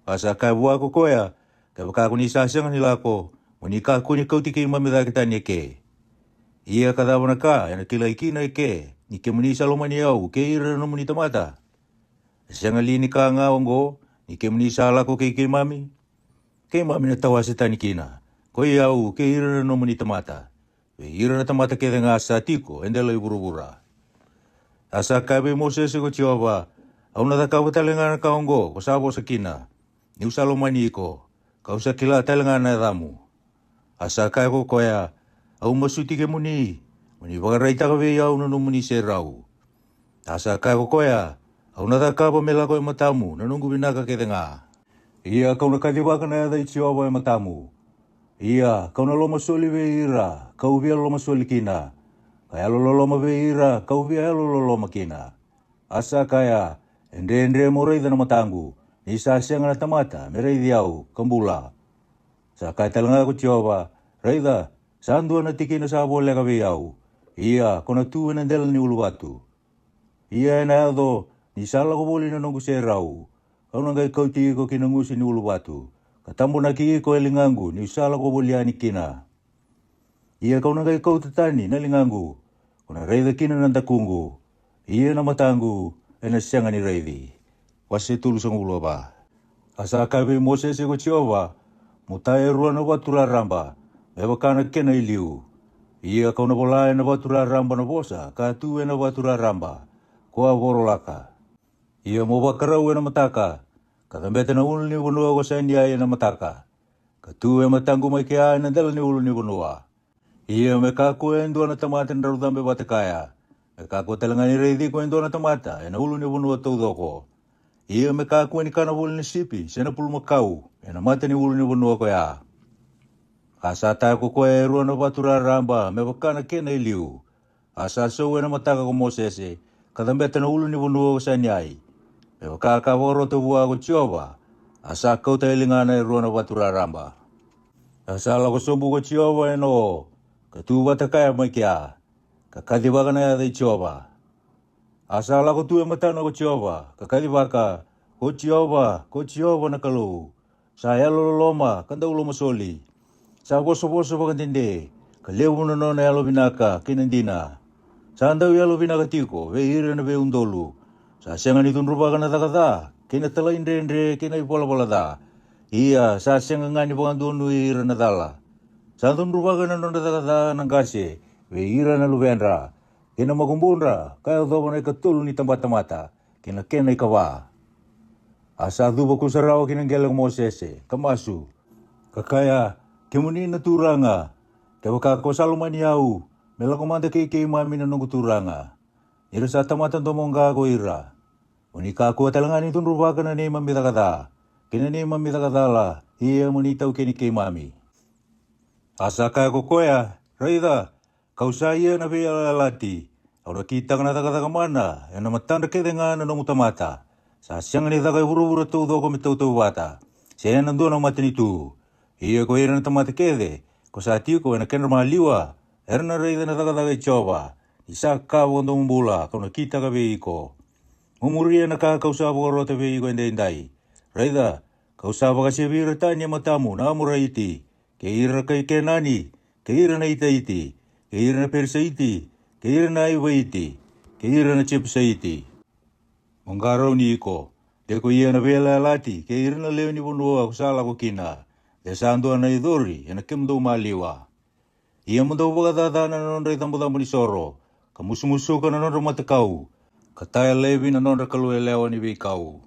A sa kaya vua ko koya, kevaka ko ni sa sega ni lako, mo ni kakua ni kauti keimami cake tani eke. Ia ka cava na ka ena kilai kina eke ni kemuni sa lomani au kei ira na nomuni tamata? E sega li ni ka ga oqo, ni kemuni sa lako kei keimami? Keimami na tawase tani kina, koi au kei ira na nomuni tamata, vei ira na tamata kece ga sa tiko e dela i vuravura. A sa kaya vei Mosese ko Jiova, au na cakava tale ga na ka oqo ko sa vosa kina, niu sa lomani iko, kau sa kila tale ga na yacamu. A sa kaya ko koya, au masuti kemuni, mo ni vakaraitaka vei au na nomuni serau. A sa kaya ko koya, au na cakava me lako e matamu na noqu vinaka kece ga. Ia kau na kacivaka na yaca i Jiova e matamu. Ia kau na lomasoli vei ira kau via lomasoli kina, ka yalololoma vei ira kau via yalololoma kina. A sa kaya, e dredre mo raica na mataqu, ni sa sega na tamata me raici au ka bula. Sa kaya tale ga ko Jiova, raica, sa dua na tikina sa voleka vei au, ia ko na tu ena dela ni uluvatu. Ia ena yaco ni sa lako voli na noqu serau, kau na qai kauti iko ki na gusu ni uluvatu, ka tabonaki iko e ligaqu niu sa lako voli yani kina. Ia kau na qai kauta tani na ligaqu, ko na raica kina na dakuqu, ia na mataqu ena sega ni raici. Wase tolusagavulu ka va. A sa kaya vei Mosese ko Jiova, mo ta e rua na vatu raraba, me vaka na kena i liu. Ia kau na vola ena vatu raraba na vosa ka tu ena vatu raraba, ko a vorolaka. Ia mo vakarau ena mataka, ka cabeta na ulunivanua ko Saineai e na mataka, ka tu e mataqu mai kea e na dela ni ulunivanua. Ia me kakua e dua na tamata ni drau cabe vata kaya, me kakua tale ga ni raici iko e dua na tamata e na ulunivanua taucoko. Ia me kakua ni kana voli na sipi se na pulumakau e na mata ni ulunivanua ko ya. A sa taya ko koya e rua na vatu raraba me vaka na kena e liu. A sa sau e na mataka ko Mosese, ka cabeta na ulunivanua ko Saineai, me vaka ka vakarota vua ko Jiova. A sa kauta e ligana e rua na vatu raraba. A sa lako sobu ko Jiova e na o, ka tu vata kaya mai kea, ka kacivaka na yaca i Jiova. A sa lako tu e matana ko Jiova, ka kacivaka, Ko Jiova, ko Jiova na Kalou, sa yalololoma ka dau lomasoli, sa vosavosa vakadede, ka levu na nona yalovinaka kei na dina. Sa dau yalovinaka tiko vei ira na veiudolu. Sa sega ni cudruvaka na caka ca kei na talaidredre kei na ivalavala ca. Ia sa sega ga ni vakadonui ira na cala. Sa cudruvaka na nodra caka ca na qase vei ira na luvedra, kei na makubudra ka yacova na ikatolu ni tabatamata kei na kena ikava. A sa cuva kusarawa ki na qele ko Mosese, ka masu, ka kaya, Kemuni na Turaga, kevaka ko sa lomani au, me lako mada kei keimami na noqu turaga, ni ra sa tamata domoqa ko ira. Mo ni kakua tale ga ni cudruvaka na neimami caka ca kei na neimami caka cala, ia mo ni taukeni keimami. A sa kaya ko koya, Raica, ka'u sa ia na veiyalayalati. Au na kitaka na cakacaka mana e na matadra kece ga na nomu tamata. Sa sega ni caka e vuravura taucoko me tautauvata, se e na dua na matanitu. Ia ko ira na tamata kece ko sa tiko e na kedra maliwa, era na raica na cakacaka i Jiova, ni sa ka vakadomobula ka'u na kitaka vei iko. Mo muria na ka ka'u sa vakarota vei iko edaidai. Raica, ka'u sa vakasevi ira tani e matamu na Amoraiti, kei ira na kai Kenani, kei ira na Itaiti, kei ira na Perisaiti, kei ira na Ivaiti, kei ira na Jepusaiti. Mo qarauni iko, de ko ia na veiyalayalati kei ira na lewe ni vanua ko sa lako kina, de sa dua na icori e na kemudou maliwa. Ia mo dou vakacacana na nodra icabocabo ni soro, ka musumusuka na nodra matakau, ka taya laivi na nodra kalou yalewa ni veikau.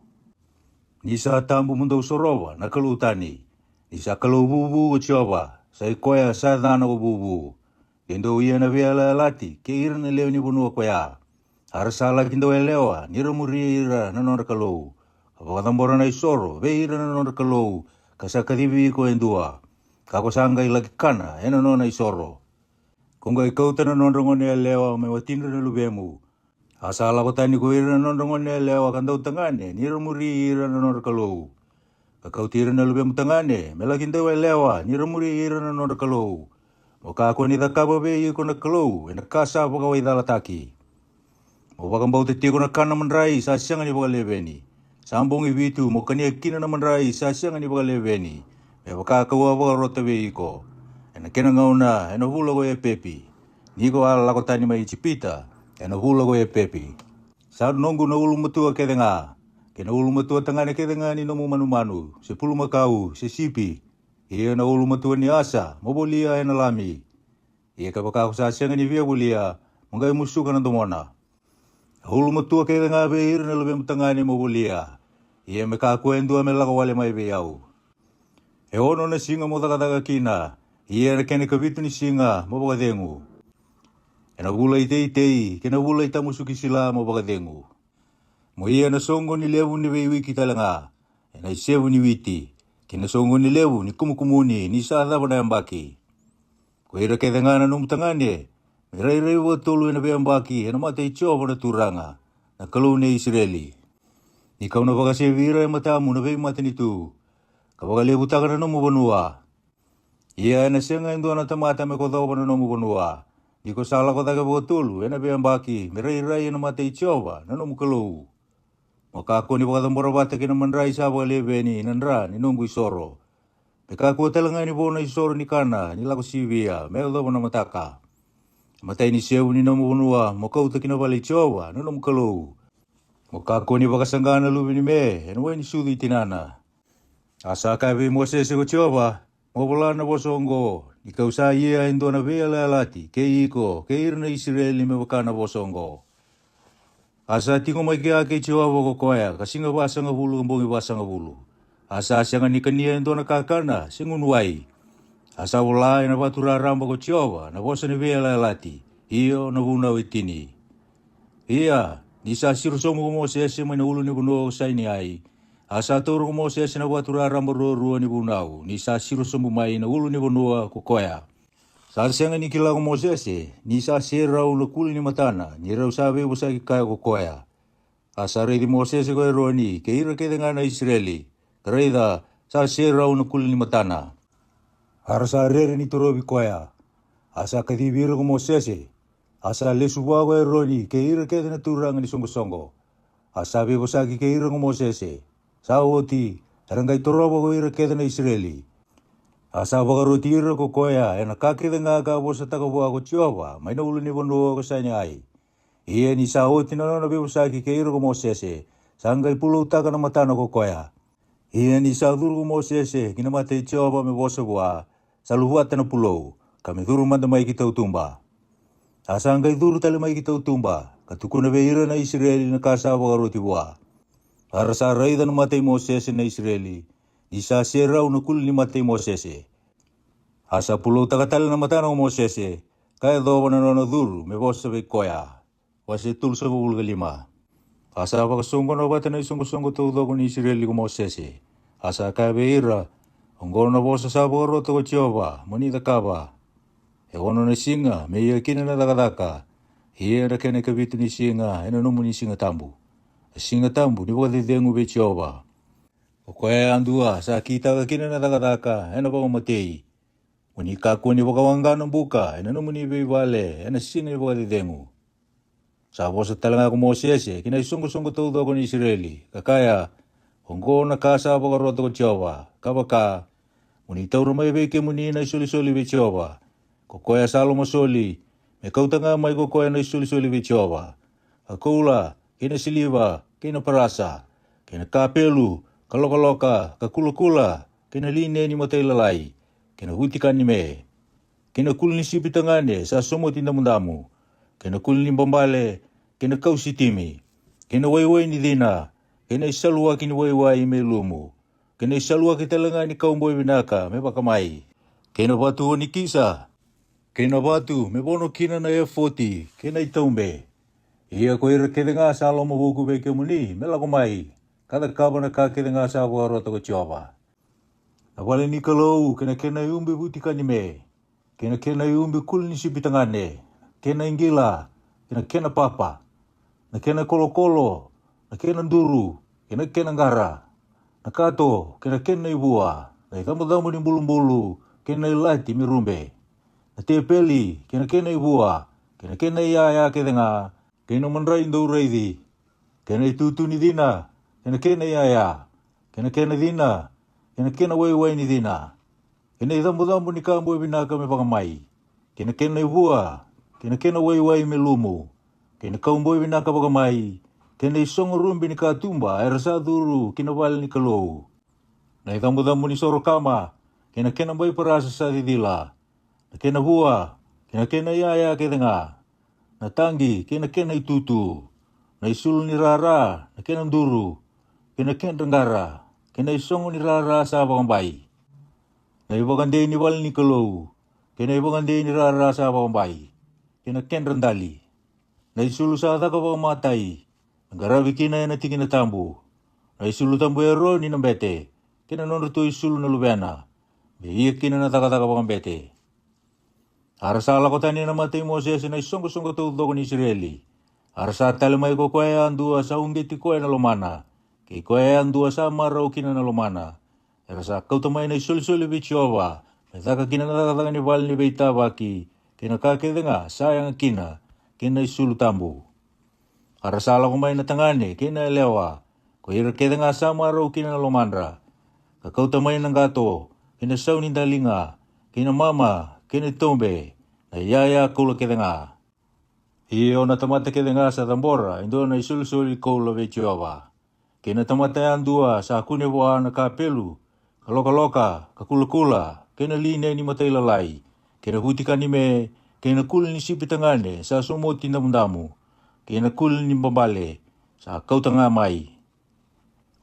Ni sa tabu mo dou sorova na kalou tani, ni sa kalou vuvu ko Jiova, sa i koya sa yacana ko vuvu. De dou ia na veiyalayalati kei ira na lewe ni vanua koya. A ra sa laki dau yalewa ni ra muri ira na nodra kalou, ka vakacabora na isoro vei ira na nodra kalou, ka sa kacivi iko e dua, ka ko sa qai laki kana e na nona isoro. Ko qai kauta na nodra gone yalewa me watidra na luvemu. A sa lako tani ko ira na nodra gone yalewa ka dautagane ni ra muri ira na nodra kalou, ka kauti ira na luvemu tagane me laki dau yalewa ni ra muri ira na nodra kalou. Mo kakua ni cakava vei iko na Kalou e na ka sa vakawaicalataki. Mo vakabauta tiko na kana madrai sa sega ni vakaleveni. Sa bogi vitu mo kania kina na madrai sa sega ni vakaleveni, me vaka ka'u a vakarota vei iko e na kena gauna e na vula ko Epepi, ni ko a lako tani mai Ijipita e na vula ko Epepi. Sa noqu na ulumatua kece ga, kei na ulumatua tagane kece ga ni nomu manumanu, se pulumakau, se sipi. Ia na ulumatua ni asa mo volia e na lami. Ia kevaka ko sa sega ni via volia, mo qai musuka na domona. A ulumatua kece ga vei ira na luvemu tagane mo volia. Ia me kakua e dua me lako wale mai vei au. E ono na siga mo cakacaka kina, ia e na kena ikavitu ni siga mo vakacegu. E na vula i teitei kei na vula i tamusuki sila mo vakacegu. Mo ia na soqoni levu ni veiwiki tale ga, e na isevu ni witi, kei na soqoni levu ni kumukumuni ni sa cava na yabaki. Ko ira kece ga na nomu tagane, me rairai vakatolu e na veiyabaki e na mata i Jiova na Turaga, na Kalou nei Isireli. Ni ka'u na vakasevi ira e matamu na veimatanitu, ka vakalevutaka na nomu vanua. Ia e na sega e dua na tamata me kocova na nomu vanua, ni ko sa lako cake vakatolu e na veiyabaki me rairai e na mata i Jiova na nomu Kalou. Mo kakua ni vakacabora vata kei na madrai sa vakaleveni na dra ni noqu isoro. Me kakua tale ga ni vo na isoro ni kana ni lako sivia me yacova na mataka. E matai ni sevu ni nomu vanua mo kauta ki na vale i Jiova na nomu Kalou. Mo kakua ni vakasaqa na luve ni me e na wai ni sucu i tinana. A sa kaya vei Mosese ko Jiova, Mo vola na vosa oqo, ni ka'u sa ia e dua na veiyalayalati kei iko kei ira na Isireli me vaka na vosa oqo. A sa tiko mai kea kei Jiova ko koya ka siga vasagavulu ka bogi vasagavulu. A sa sega ni kania e dua na kakana se gunu wai. A sa vola e na vatu raraba ko Jiova na vosa ni veiyalayalati, io na vunau e tini. Ia ni sa siro sobu ko Mosese mai na ulu ni vanua ko Saineai, a sa taura ko Mosese na vatu raraba ruarua ni vunau ni sa siro sobu mai na ulu ni vanua ko koya. Sa sega ni kila ko Mosese ni sa serau na kuli ni matana ni rau sa veivosaki kaya ko koya. A sa raici Mosese ko Eroni kei ira kece ga na Isireli, ka raica, sa serau na kuli ni matana. A ra sa rere ni torovi koya. A sa kacivi ira ko Mosese. A sa lesu vua ko Eroni kei ira kece na turaga ni soqosoqo. A sa veivosaki kei ira ko Mosese. Sa oti, era qai torova ko ira kece na Isireli. A sa vakaroti ira ko koya e na ka kece ga ka vosataka vua ko Jiova mai na ulu ni vanua ko Saineai. Ia ni sa oti na nona veivosaki kei ira ko Mosese, sa qai puloutaka na matana ko koya. Ia ni sa curu ko Mosese ki na mata i Jiova me vosa vua, sa luvata na pulou, ka me curu mada mai ki tautuba. A sa qai curu tale mai ki tautuba, ka tukuna vei ira na Isireli na ka sa vakaroti vua. A ra sa raica na mata i Mosese na Isireli, ni sa serau na kuli ni mata i Mosese. A sa puloutaka tale na matana ko Mosese, ka yacova na nona curu me vosa vei koya. Wase tolusagavulu ka lima. A sa vakasoqona vata na isoqosoqo taucoko ni Isireli ko Mosese. A sa kaya vei ira, oqo na vosa sa vakarota ko Jiova mo ni cakava. E ono na siga me ia kina na cakacaka, ia na kena ikavitu ni siga e na nomuni siga tabu, a siga tabu ni vakacecegu vei Jiova. O koya yadua sa kitaka kina na cakacaka e na vakamatei. Mo ni kakua ni vakawaqa na buka e na nomuni veivale e na siga ni vakacecegu. Sa vosa tale ga ko Mosese ki na isoqosoqo taucoko ni Isireli, ka kaya, oqo na ka sa vakarota ko Jiova, ka vaka, mo ni taura mai vei kemuni na isolisoli vei Jiova, ko koya sa lomasoli, me kauta ga mai ko koya na isolisoli vei Jiova, a koula, kei na siliva, kei na parasa, kei na kapelu, ka lokaloka, ka kulakula, kei na lineni matailalai, kei na vutikani me, kei na kuli ni sipi tagane sa somoti damudamu, kei na kuli ni babale, kei na kausi timi, kei na waiwai ni cina, kei na isaluwaki ni waiwai me lumu, kei na isaluwaki tale ga ni kauboi vinaka me vakamai, kei na vatu o ni kisa, kei na vatu me vono kina na efoti kei na itaube. Ia ko ira kece ga sa lomavuku vei kemuni me lako mai, ka cakava na ka kece ga sa vakarota ko Jiova. Na vale ni Kalou kei na kena iubi vutikani me, kei na kena iubi kuli ni sipi tagane, kei na iqila, kei na kena papa, na kena kolokolo, na kena duru, kei na kena qara, na kato, kei na kena ivua, na icabocabo ni bulubulu, kei na ilati me rube, na tepeli, kei na kena ivua, kei na kena iyaya kece ga, kei na madrai dauraici, kei na itutu ni cina, kei na kena iyaya, kei na kena cina, kei na kena waiwai ni cina, kei na icabocabo ni ka boi vinaka me vakamai, kei na kena ivua, kei na kena waiwai me lumu, kei na kauboi vinaka vakamai, kei na isogo rubi ni katuba era sa curu ki na vale ni Kalou, na icabocabo ni soro kama, kei na kena bai parasa sa cicila, na kena vua, kei na kena iyaya kece ga, na taqi kei na kena itutu, na isulu ni rara, na kena duru, kei na kedra qara, kei na isogo ni rara sa vakabai, na ivakadei ni vale ni Kalou, kei na ivakadei ni rara sa vakabai, kei na kedra dali, na isulu sa caka vakamatai, me qaravi kina e na tikina tabu, na isulu tabu i Eroni na bete, kei na nodratou isulu na luvena, me ia kina na cakacaka vakabete. A ra sa lako tani e na mata i Mosese na isoqosoqo taucoko ni Isireli. A ra sa tale mai ko koya yadua sa uqeti koya na lomana, kei koya yadua sa marau kina na lomana. Era sa kauta mai na isolisoli vei Jiova, me caka kina na cakacaka ni vale ni veitavaki, kei na ka kece ga sa yaga kina, kei na isulu tabu. A ra sa lako mai na tagane kei na yalewa, ko ira kece ga sa marau kina na lomadra, ka kauta mai na qato, kei na sau ni daliga, kei na mama, kei na tobe, na iyaya koula kece ga. Io, na tamata kece ga sa cabora e dua na isolisoli koula vei Jiova, kei na tamata yadua sa kune vua na kapelu, ka lokaloka, ka kulakula, kei na lineni matailalai, kei na vutikani me, kei na kuli ni sipi tagane sa somoti damudamu, kei na kuli ni babale, sa kauta ga mai.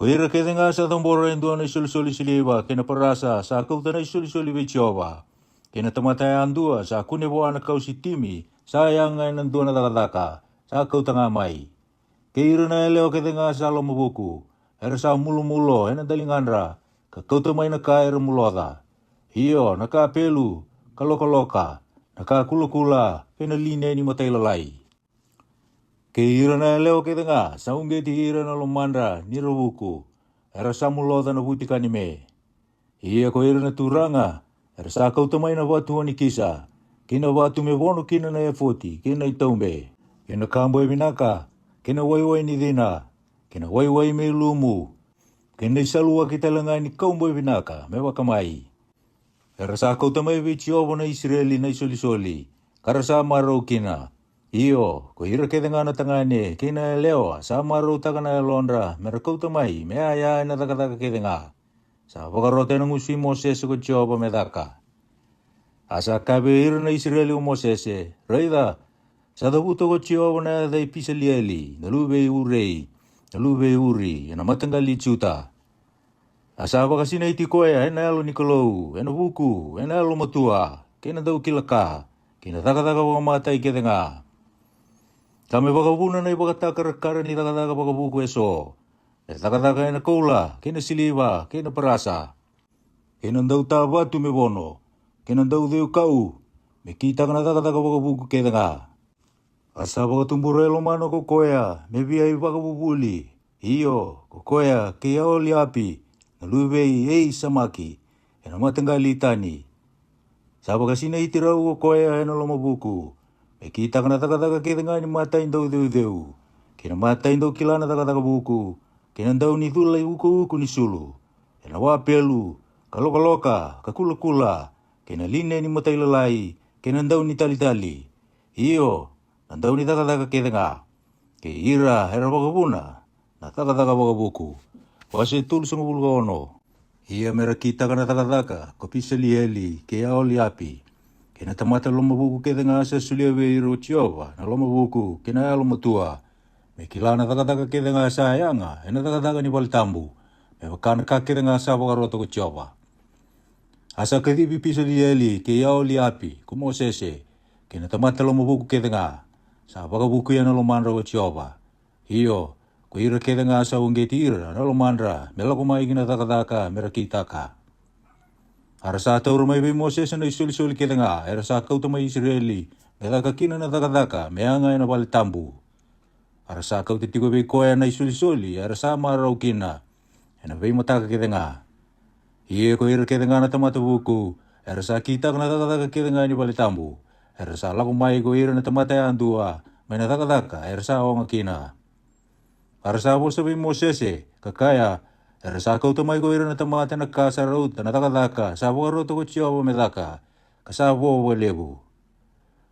Ko ira kece ga sa cabora e dua na isolisoli siliva kei na parasa sa kauta na isolisoli vei Jiova, kei na tamata yadua sa kune vua na kau Sitimi sa yaga ena dua na cakacaka, sa kauta ga mai. Kei ira na yalewa kece ga sa lomavuku, era sa mulomulo ena daligadra, ka kauta mai na ka era muloca, io, na kapelu, ka lokaloka, na ka kulakula, kei na lineni matailalai. Kei ira na yalewa kece ga sa uqeti ira na lomadra ni ra vuku, era sa muloca na vutika ni me. Ia ko ira na turaga, era sa kauta mai na vatu onikisa, kei na vatu me vono kina na efoti kei na itaube, kei na kabue vinaka, kei na waiwai ni cina, kei na waiwai me ilumu, kei na isaluwaki tale ga ni kaubue vinaka me vakamai. Era sa kauta mai vei Jiova na Isireli na isolisoli, ka ra sa marau kina. Io, ko ira kece ga na tagane kei na yalewa sa marautaka na yalodra me ra kauta mai me yaya ena cakacaka kece ga. Sa vakarota ena gusu i Mosese ko Jiova me caka. A sa kaya vei ira na Isireli ko Mosese, raica, sa cavuta ko Jiova na yaca i Pisalieli na luve i Urei, na luve i Uri, ena mataqali i Juta. A sa vakasinaiti koya ena yalo ni Kalou, ena vuku, ena yalo matua, kei na daukilaka, kei na cakacaka vakamatai kece ga. Ka me vakavuna na ivakatakarakara ni cakacaka vakavuku eso, e cakacaka ena koula, kei na siliva, kei na parasa, kei na dauta vatu me vono, kei na dauceu kau, me kitaka na cakacaka vakavuku kece ga. A sa vakatubura e lomana ko koya me via ivakavuvuli, io, ko koya kei Aoliapi na luve i Eisamaki, ena mataqali i Tani. Sa vakasinaiti rau ko koya ena lomavuku, me kitaka na cakacaka kece ga ni matai dauceuceu, kei na matai daukila na cakacaka vuku, kei na dau ni cula i ukuuku ni sulu, ena wapelu, ka lokaloka, ka kulakula, kei na lineni matailalai, kei na dau ni talitali, io, na dau ni cakacaka kece ga, kei ira era vakavuna na cakacaka vakavuku. Wase tolusagavulu ka ono. Ia me ra kitaka na cakacaka ko Pisalieli kei Aoliapi, kei na tamata lomavuku kece ga sa solia vei ira o Jiova na lomavuku kei na yalo matua, me kila na cakacaka kece ga sa yaga ena cakacaka ni vale tabu, me vaka na ka kece ga sa vakarota ko Jiova. A sa kacivi Pisalieli kei Aoliapi ko Mosese, kei na tamata lomavuku kece ga, sa vakavukuya na lomadra ko Jiova. Io, ko ira kece ga sa uqeti ira na lomadra me lako mai ki na cakacaka me ra kitaka. A ra sa taura mai vei Mosese na isolisoli kece ga era sa kauta mai Isireli, me caka kina na cakacaka me yaga ena vale tabu. A ra sa kauta tiko vei koya na isolisoli era sa marau kina, ena veimataka kece ga. Ia ko ira kece ga na tamata vuku, era sa kitaka na cakacaka kece ga ni vale tabu, era sa lako mai ko ira na tamata yadua mai na cakacaka era sa oga kina. A ra sa vosa vei Mosese, ka kaya, era sa kauta mai ko ira na tamata na ka sa rauta na cakacaka sa vakarota ko Jiova me caka, ka sa vo vakalevu.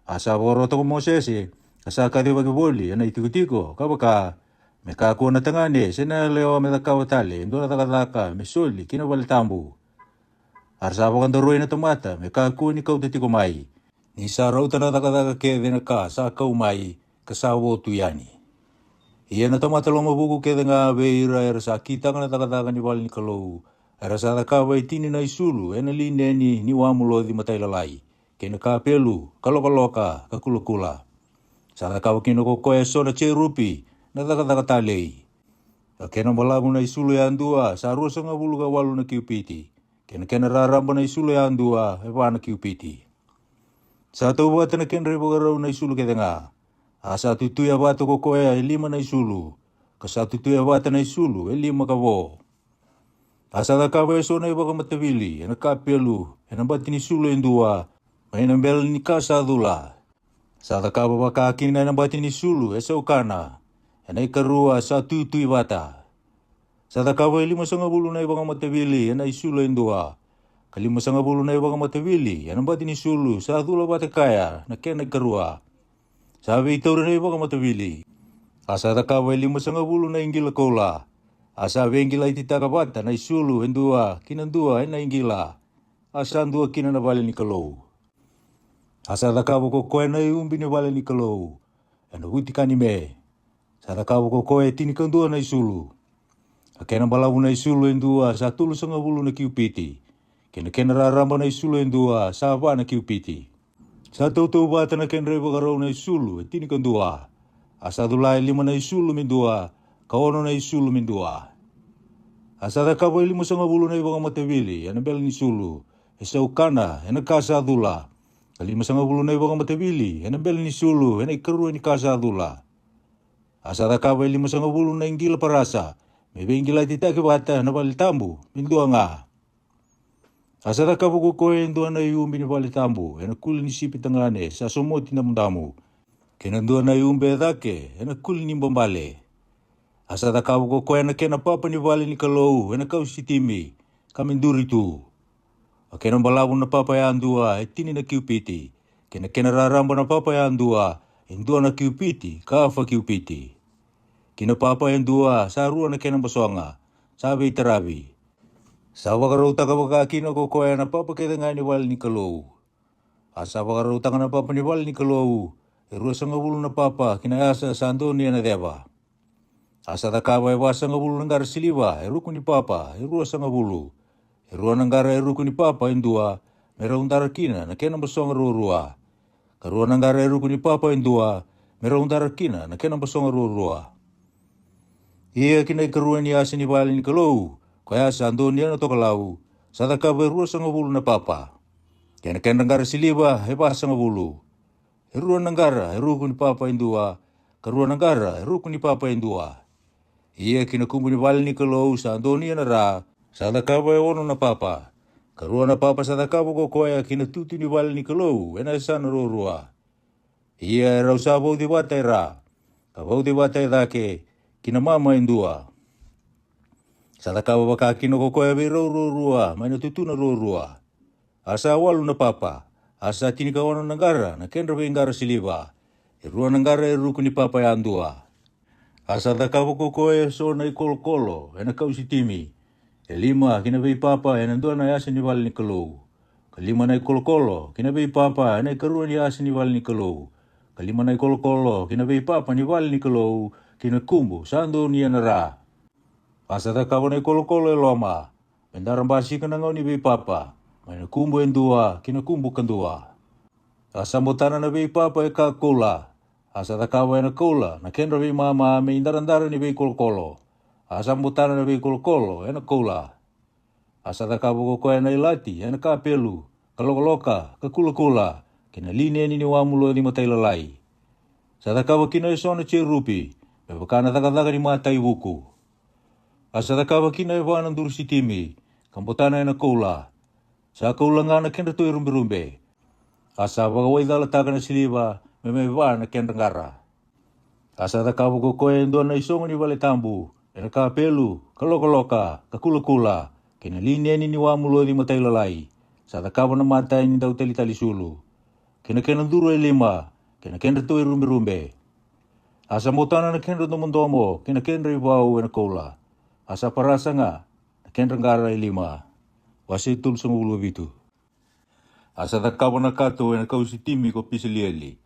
A sa vakarota ko Mosese, ka sa kacivaki voli ena itikotiko, ka vaka, me kakua na tagane se na yalewa me cakava tale e dua na cakacaka me soli ki na vale tabu. A ra sa vakadaroi na tamata me kakua ni kauta tiko mai, ni sa rauta na cakacaka kece na ka sa kau mai, ka sa vo tu yani. Ia na tamata lomavuku kece ga vei ira era sa kitaka na cakacaka ni vale ni Kalou, era sa cakava e tini na isulu ena lineni ni wamuloci matailalai, kei na kapelu, ka lokaloka, ka kulakula. Sa cakava kina ko koya eso na jerupi na cakacaka talei. A kena balavu na isulu yadua sa ruasagavulu ka walu na kiupiti, kei na kena raraba na isulu yadua e va na kiupiti. Sa tauvata na kedra ivakarau na isulu kece ga. A sa tutuya vata ko koya e lima na isulu, ka sa tutuya vata na isulu e lima ka vo. A sa cakava eso na ivakamatavili ena kapelu ena bati ni sulu e dua, mai na bela ni ka sa cula. Sa cakava vaka kina ena bati ni sulu e saukana, ena ikarua sa tutui vata. Sa cakava e limasagavulu na ivakamatavili ena isulu e dua, ka limasagavulu na ivakamatavili ena bati ni sulu sa cula vata kaya na kena ikarua. Sa veitauri na ivakamatavili. A sa cakava e limasagavulu na iqila koula. A sa veiqilaititaka vata na isulu e dua ki na dua ena iqila. A sa dua kina na vale ni Kalou. A sa cakava ko koya na iubi ni vale ni Kalou ena vutika ni me. Sa cakava ko koya e tinikadua na isulu. A kena balavu na isulu e dua sa tolusagavulu na kiupiti, kei na kena raraba na isulu e dua sa va na kiupiti. Sa tautauvata na kedra ivakarau na isulu e tinikadua, a sa cula e lima na isulu me dua, ka ono na isulu me dua. A sa cakava e limasagavulu na ivakamatavili e na bele ni sulu e saukana e na ka sa cula, ka limasagavulu na ivakamatavili e na bele ni sulu e na ikarua ni ka sa cula. A sa cakava e limasagavulu na iqila parasa me veiqilatitaki vata na vale tabu me dua ga. A sa cakava ko koya e dua na iubi ni vale tabu e na kuli ni sipi tagane sa somoti damudamu, kei na dua na iubi e cake e na kuli ni babale. A sa cakava ko koya na kena papa ni vale ni Kalou e na kau sitimi, ka me duri tu. A kena balavu na papa yadua e tini na kiupiti, kei na kena raraba na papa yadua e dua na kiupiti ka afa kiupiti. Ki na papa e dua sa rua na kena basoga sa veitaravi. Sa vakarautaka vaka kina ko koya na papa kece ga ni vale ni Kalou. A sa vakarautaka na papa ni vale ni Kalou e ruasagavulu na papa ki na yasa sa donuya na ceva. A sa cakava e vasagavulu na qara siliva e ruku ni papa e ruasagavulu, e rua na qara e ruku ni papa e dua, me raudara kina na kena basoga ruarua, ka rua na qara e ruku ni papa e dua, me raudara kina na kena basoga ruarua. Ia ki na ikarua ni yasa ni vale ni Kalou, ko yasa donuya na tokalau, sa cakava e ruasagavulu na papa, kei na kedra qara siliva e vasagavulu, e rua na qara e ruku ni papa e dua, ka rua na qara e ruku ni papa e dua. Ia ki na kubu ni vale ni Kalou sa donuya na ra, sa cakava e ono na papa, ka rua na papa sa cakava ko koya ki na tutu ni vale ni Kalou e na yasana ruarua. Ia e rau sa vauci vata e ra, ka vauci vata e cake, ki na mama e dua. Sa cakava vaka kina ko koya vei rau ruarua mai na tutuna ruarua. A sa walu na papa, a sa tinikaono na qara na kedra veiqara siliva, e rua na qara e ruku ni papa yadua. A sa cakava ko koya e so na ikolokolo e na kau sitimi, e lima ki na veipapa e na dua na yasa ni vale ni Kalou, ka lima na ikolokolo ki na veipapa e na ikarua ni yasa ni vale ni Kalou, ka lima na ikolokolo ki na veipapa ni vale ni Kalou, ki na kubu sa donuya na ra. A sa cakava na ikolokolo e loma, me dara basika na gauna ni veipapa, mai na kubu e dua ki na kubu kadua. A sa botana na veipapa e ka koula, a sa cakava e na koula na kedra veimama me idaradara ni veikolokolo, a sa botana na veikolokolo e na koula. A sa cakava ko koya na ilati e na kapelu, ka lokaloka, ka kulakula, kei na lineni ni wamuloci matailalai. Sa cakava kina e so na jerupi, me vaka na cakacaka ni mataivuku. A sa cakava kina e va na duru sitimi, ka botana e na koula. Sa koula ga na kedratou iruberube. A sa vakawaicalataka na siliva me mai va na kedra qara. A sa cakava ko koya e dua na isogo ni vale tabu, e na kapelu, ka lokaloka, ka kulakula, kei na lineni ni wamuloci matailalai. Sa cakava na matai ni dautalitali sulu, kei na kena duru e lima, kei na kedratou iruberube. A sa botana na kedra domodomo kei na kedra ivau e na koula. A sa parasa ga na kedra qara e lima. Wase tolusagavulu ka vitu. A sa cakava na kato e na kau sitimi ko Pisalieli,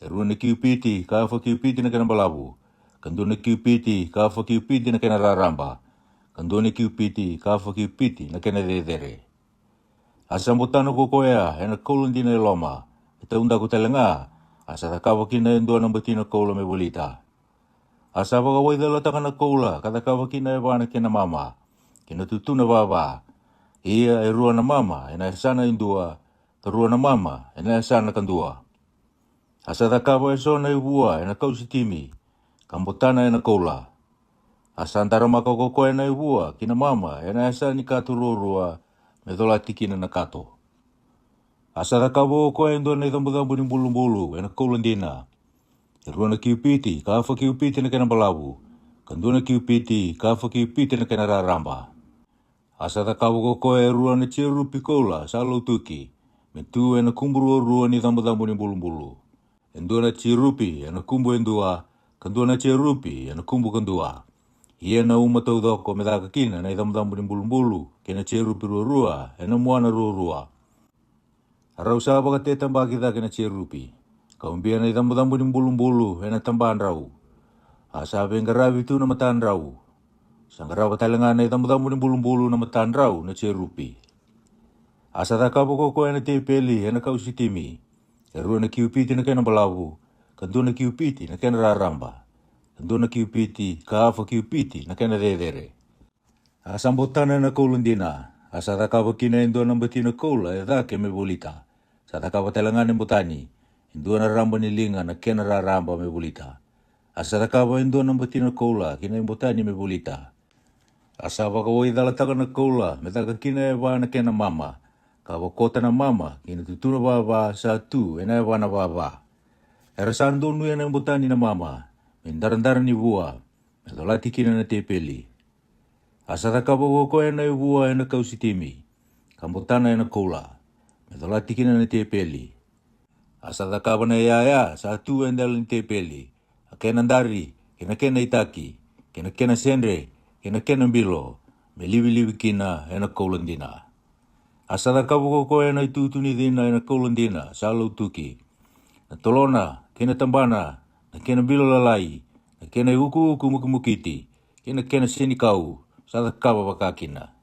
e rua na kiupiti ka afa kiupiti na kena balavu, ka dua na kiupiti ka afa kiupiti na kena raraba, ka dua na kiupiti ka afa kiupiti na kena cecere. A sa botana ko koya e na koula dina e loma, e taudaku tale ga. A sa cakava kina e dua na batina koula me volita. A sa vakawaicalataka na koula ka cakava kina e va na kena mama, kei na tutuna vava. Ia e rua na mama e na yasana e dua, ka rua na mama e na yasana kadua. A sa cakava e so na ivua e na kau sitimi, ka botana e na koula. A sa daramaka ko koya na ivua ki na mama e na yasa ni kato ruarua, me colati kina na kato. A sa cakava ko koya e dua na icabocabo ni bulubulu e na koula dina, e rua na kiupiti ka afa kiupiti na kena balavu, ka dua na kiupiti ka afa kiupiti na kena raraba. A sa cakava ko koya e rua na jerupi koula sa lautuki, me tu e na kubu ruarua ni cabocabo ni bulubulu, e dua na jerupi e na kubu e dua, ka dua na jerupi e na kubu kadua. Ia na uma taucoko me caka kina na icabocabo ni bulubulu kei na jerupi ruarua e na muana ruarua. A rau sa vakatetabaki cake na jerupi, ka ubia na icabocabo ni bulubulu e na tabadrau. A sa veiqaravi tu na matadrau. Sa qarava tale ga na icabocabo ni bulubulu na matadrau na jerupi. A sa cakava ko koya na tepeli ena kau sitimi, e rua na kiupiti na kena balavu, ka dua na kiupiti na kena raraba, ka dua na kiupiti ka afa kiupiti na kena cecere. A sa botana ena koula dina, a sa cakava kina e dua na batina koula e cake me volita. Sa cakava tale ga na botani, e dua na raba ni liga na kena raraba me volita. A sa cakava e dua na batina koula ki na botani me volita. A sa vakawaicalataka na koula me caka kina e va na kena mama, ka vakota na mama ki na tutuna vava sa tu ena yavana vava. Era sa donuya na botani na mama me daradara ni vua, me colati kina na tepeli. A sa cakava ko koya na ivua ena kau sitimi, ka botana ena koula, me colati kina na tepeli. A sa cakava na iyaya sa tu e dela ni tepeli, a kena dari, kei na kena itaki, kei na kena sedre, kei na kena bilo, me livilivi kina ena koula dina. A sa cakava ko koya na itutu ni cina ena koula dina sa lautuki, na tolona, kei na tabana, na kena bilo lalai, na kena iukuuku mukimukiti, kei na kena senikau, sa cakava vaka kina.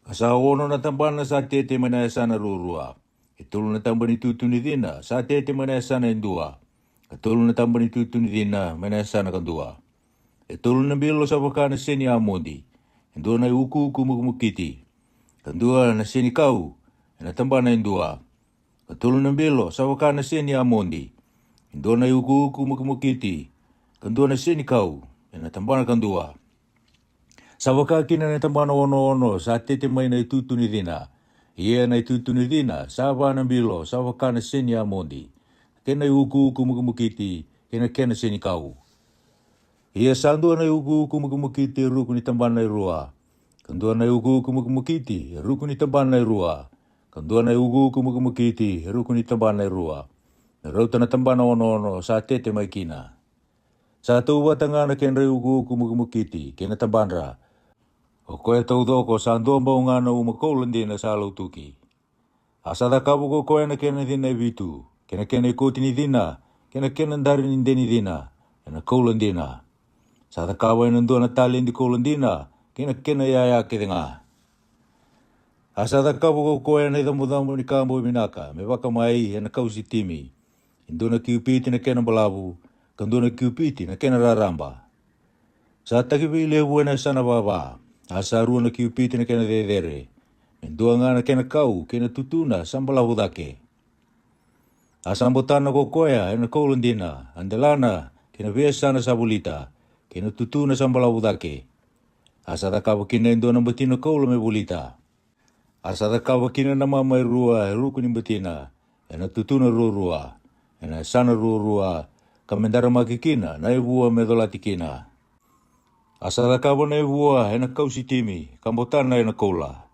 A sa ono na tabana sa tete mai na yasana ruarua. E tolu na taba ni tutu ni cina sa tete mai na yasana e dua, ka tolu na taba ni tutu ni cina mai na yasana ka dua. E tolu na bilo sa vaka na seni amodi, e dua na iukuuku mukimukiti, ka dua na seni kau, ena tabana e dua. Ka tolu na bilo sa vaka na seni amodi, e dua na iukuuku mukimukiti, ka dua na seni kau, ena tabana ka dua. Sa vaka kina na tabana onoono sa tete mai na itutu ni cina. Ia na itutu ni cina sa va na bilo sa vaka na seni amodi, kei na iukuuku mukimukiti, kei na kena seni kau. Ia sa dua na iukuuku mukimukiti e ruku ni tabana e rua, ka dua na iukuuku mukimukiti e ruku ni tabana e rua, ka dua na iukuuku mukimukiti e ruku ni tabana e rua, me rauta na tabana onoono sa tete mai kina. Sa tauvata ga na kedra iukuuku mukimukiti kei na tabadra. O koya taucoko sa dua bau ga na uma koula dina sa lautuki. A sa cakava ko koya na kena cina e vitu, kei na kena ikoti ni cina, kei na kena dari ni de ni cina, ena koula dina. Sa cakava ena dua na taledi koula dina, kei na kena iyaya kece ga. A sa cakava ko koya na icabocabo ni ka boi vinaka me vakamai ena kau sitimi, e dua na kiupiti na kena balavu, ka dua na kiupiti na kena raraba. Sa takiveilevu ena yasana vava, a sa rua na kiupiti na kena cecere, me dua ga na kena kau kei na tutuna sa balavu cake. A sa botana ko koya ena koula dina a delana kei na veiyasana sa volita, kei na tutuna sa balavu cake. A sa cakava kina e dua na batina koula me volita. A sa cakava kina na mama e rua e ruku ni batina, ena tutuna ruarua, ena yasana ruarua, ka me daramaki kina na ivua me colati kina. A sa cakava na ivua ena kau sitimi ka botana ena koula.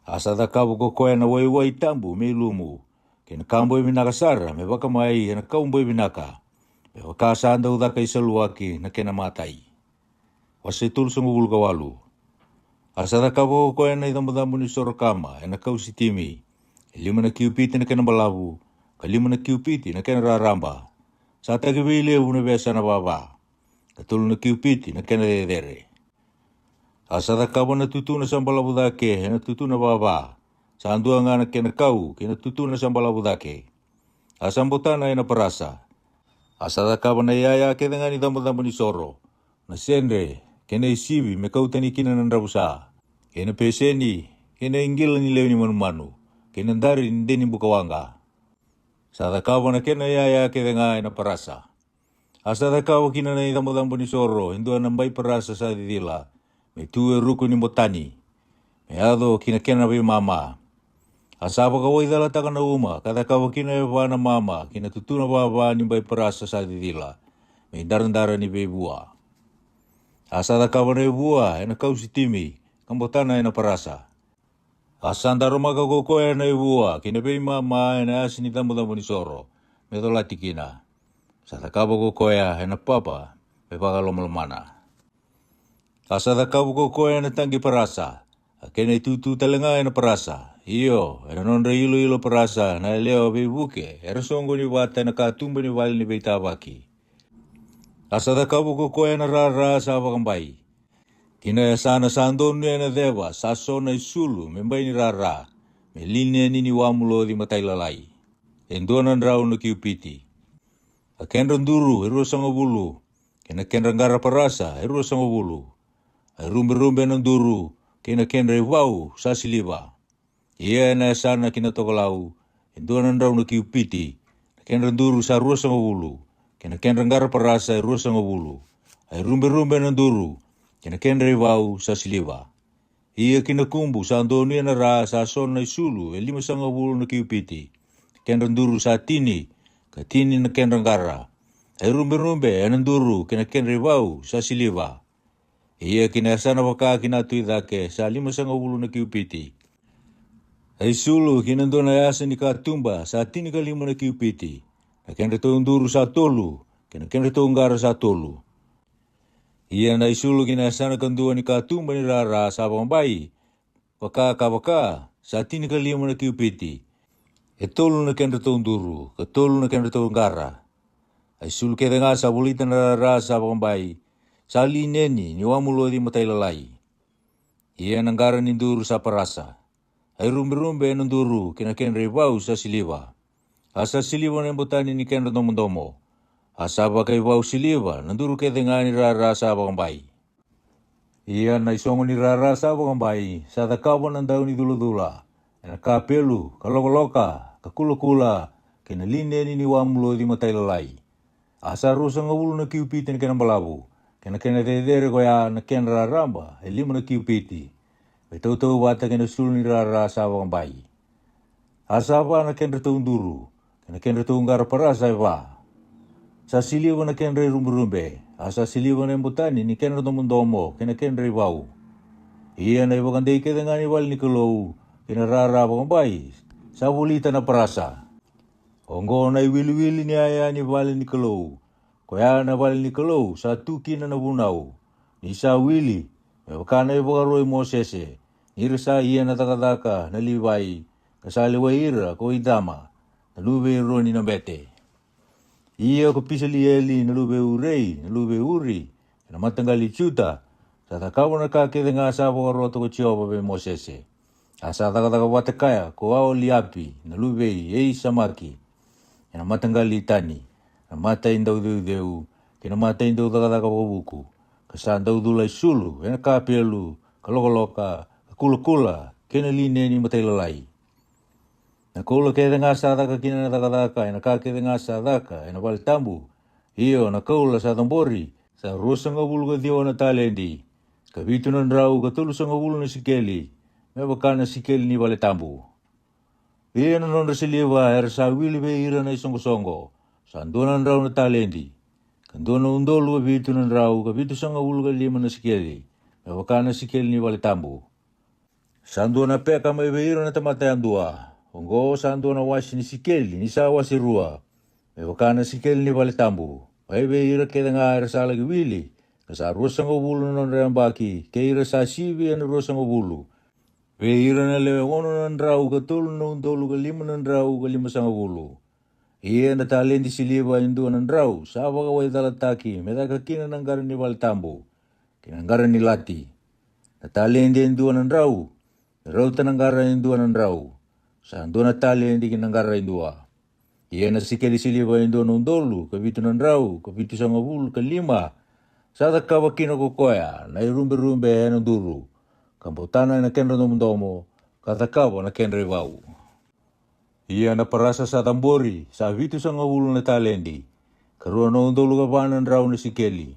A sa cakava ko koya na waiwai tabu me ilumu, kei na ka boi vinaka sara me vakamai ena kau boi vinaka, me vaka sa dau caka isaluwaki na kena matai. Wase tolusagavulu ka walu. A sa cakava ko koya na icabocabo ni soro kama ena kau sitimi, e lima na kiupiti na kena balavu, ka lima na kiupiti na kena raraba. Sa takiveilevu na veiyasana vava, ka tolu na kiupiti na kena cecere. A sa cakava na tutuna sa balavu cake ena tutuna vava, sa dua ga na kena kau kei na tutuna sa balavu cake. A sa botana ena parasa. A sa cakava na iyaya kece ga ni cabocabo ni soro, na sedre, kei na isivi me kau tani kina na dravusa, kei na peseni, kei na iqila ni lewe ni manumanu, kei na dari ni de ni bukawaqa. Sa cakava na kena iyaya kece ga ena parasa. A sa cakava kina na icabocabo ni soro e dua na bai parasa sa cicila, me tu e ruku ni botani, me yaco ki na kena veimama. A sa vakawaicalataka na uma ka cakava kina e va na mama ki na tutuna vava ni bai parasa sa cicila, me daradara ni veivua. A sa cakava na ivua ena kau sitimi ka botana ena parasa. A sa daromaka ko koya na ivua kei na veimama ena yasa ni cabocabo ni soro, me colati kina. Sa cakava ko koya ena papa me vakalomalomana. A sa cakava ko koya na taqi parasa, a kena itutu tale ga ena parasa, io, ena nodra iloilo parasa na yalewa veivuke era soqoni vata ena katuba ni vale ni veitavaki. A sa cakava ko koya na rara sa vakabai. Ki na yasana sa donuya na ceva sa so na isulu me bai ni rara, me lineni ni wamuloci matailalai, e dua na drau na kiupiti. A kedra duru e ruasagavulu, kei na kedra qara parasa e ruasagavulu. A iruberube na duru, kei na kedra ivau sa siliva. Ia e na yasana ki na tokalau, e dua na drau na kiupiti, na kedra duru sa ruasagavulu, kei na kedra qara parasa e ruasagavulu. A iruberube na duru, kei na kedra ivau sa siliva. Ia ki na kubu sa donuya na ra sa so na isulu e limasagavulu na kiupiti, na kedra duru sa tini, ka tini na kedra qara. A iruberube e na duru kei na kedra ivau sa siliva. Ia ki na yasana vaka ki na tu i cake sa limasagavulu na kiupiti. A isulu ki na dua na yasa ni katuba sa tinikalima na kiupiti, na kedratou duru sa tolu, kei na kedratou qara sa tolu. Ia na isulu ki na yasana kadua ni katuba ni rara sa vakabai, vaka ka vaka, sa tinikalima na kiupiti, e tolu na kedratou duru, ka tolu na kedratou qara. A isulu kece ga sa volita na rara sa vakabai, sa lineni ni wamuloci matailalai. Ia na qara ni duru sa parasa. A iruberube e na duru kei na kedra ivau sa siliva. A sa siliva na ibotani ni kedra domodomo. A sa vakaivau siliva na duru kece ga ni rara sa vakabai. Ia na isogo ni rara sa vakabai sa cakava na dau ni culacula, e na kapelu, ka lokaloka, ka kulakula, kei na lineni ni wamuloci matailalai. A sa ruasagavulu na kiupiti na kena balavu, kei na kena cecere koya na kedra raraba e lima na kiupiti, me tautauvata kei na sulu ni rara sa vakabai. A sa va na kedratou duru, kei na kedratou qara parasa e va. Sa siliva na kedra iruberube, a sa siliva na ibotani ni kedra domodomo kei na kedra ivau. Ia na ivakadei kece ga ni vale ni Kalou, kei na rara vakabai, sa volita na parasa. Oqo na iwiliwili ni yaya ni vale ni Kalou, koya na vale ni Kalou sa tu kina na vunau, ni sa wili, me vaka na ivakaro i Mosese, ni ra sa ia na cakacaka na Livai, ka sa lewai ira ko Itama na luve i Eroni na bete. Ia ko Pisalieli na luve i Urei na luve i Uri, e na mataqali i Juta, sa cakava na ka kece ga sa vakarota ko Jiova vei Mosese. A sa cakacaka vata kaya ko Aoliapi na luve i Eisamaki, e na mataqali i Tani, na mata i dauceuceu, kei na mata i daucakacaka vakavuku, ka sa daucula i sulu e na kapelu, ka lokaloka, ka kulakula, kei na lineni matailalai. Na koula kece ga sa caka kina na cakacaka e na ka kece ga sa caka e na vale tabu, io, na koula sa cabori, sa ruasagavulu ka ciwa na taledi, ka vitu na drau ka tolusagavulu na sikeli, me vaka na sikeli ni vale tabu. Ia na nodra siliva era sa wili vei ira na isoqosoqo, sa dua na drau na taledi, ka dua na udolu ka vitu na drau ka vitusagavulu ka lima na sikeli, me vaka na sikeli ni vale tabu. Sa dua na peka mai vei ira na tamata yadua, oqo sa dua na wase ni sikeli ni sa wase rua, me vaka na sikeli ni vale tabu, mai vei ira kece ga era sa laki wili, ka sa ruasagavulu na nodra yabaki, kei ira sa sivi e na ruasagavulu, vei ira na lewe ono na drau ka tolu na udolu ka lima na drau ka limasagavulu. Ia na taledi siliva e dua na drau sa vakawaicalataki me caka kina na qara ni vale tabu, kei na qara ni lati. Na taledi e dua na drau, me rauta na qara e dua na drau, sa dua na taledi ki na qara e dua. Ia na sikeli siliva e dua na udolu ka vitu na drau ka vitusagavulu ka lima, sa cakava kina ko koya na iruberube e na duru, ka botana e na kedra domodomo, ka cakava na kedra ivau. Ia na parasa sa cabori sa vitusagavulu na taledi, ka rua na udolu ka va na drau na sikeli.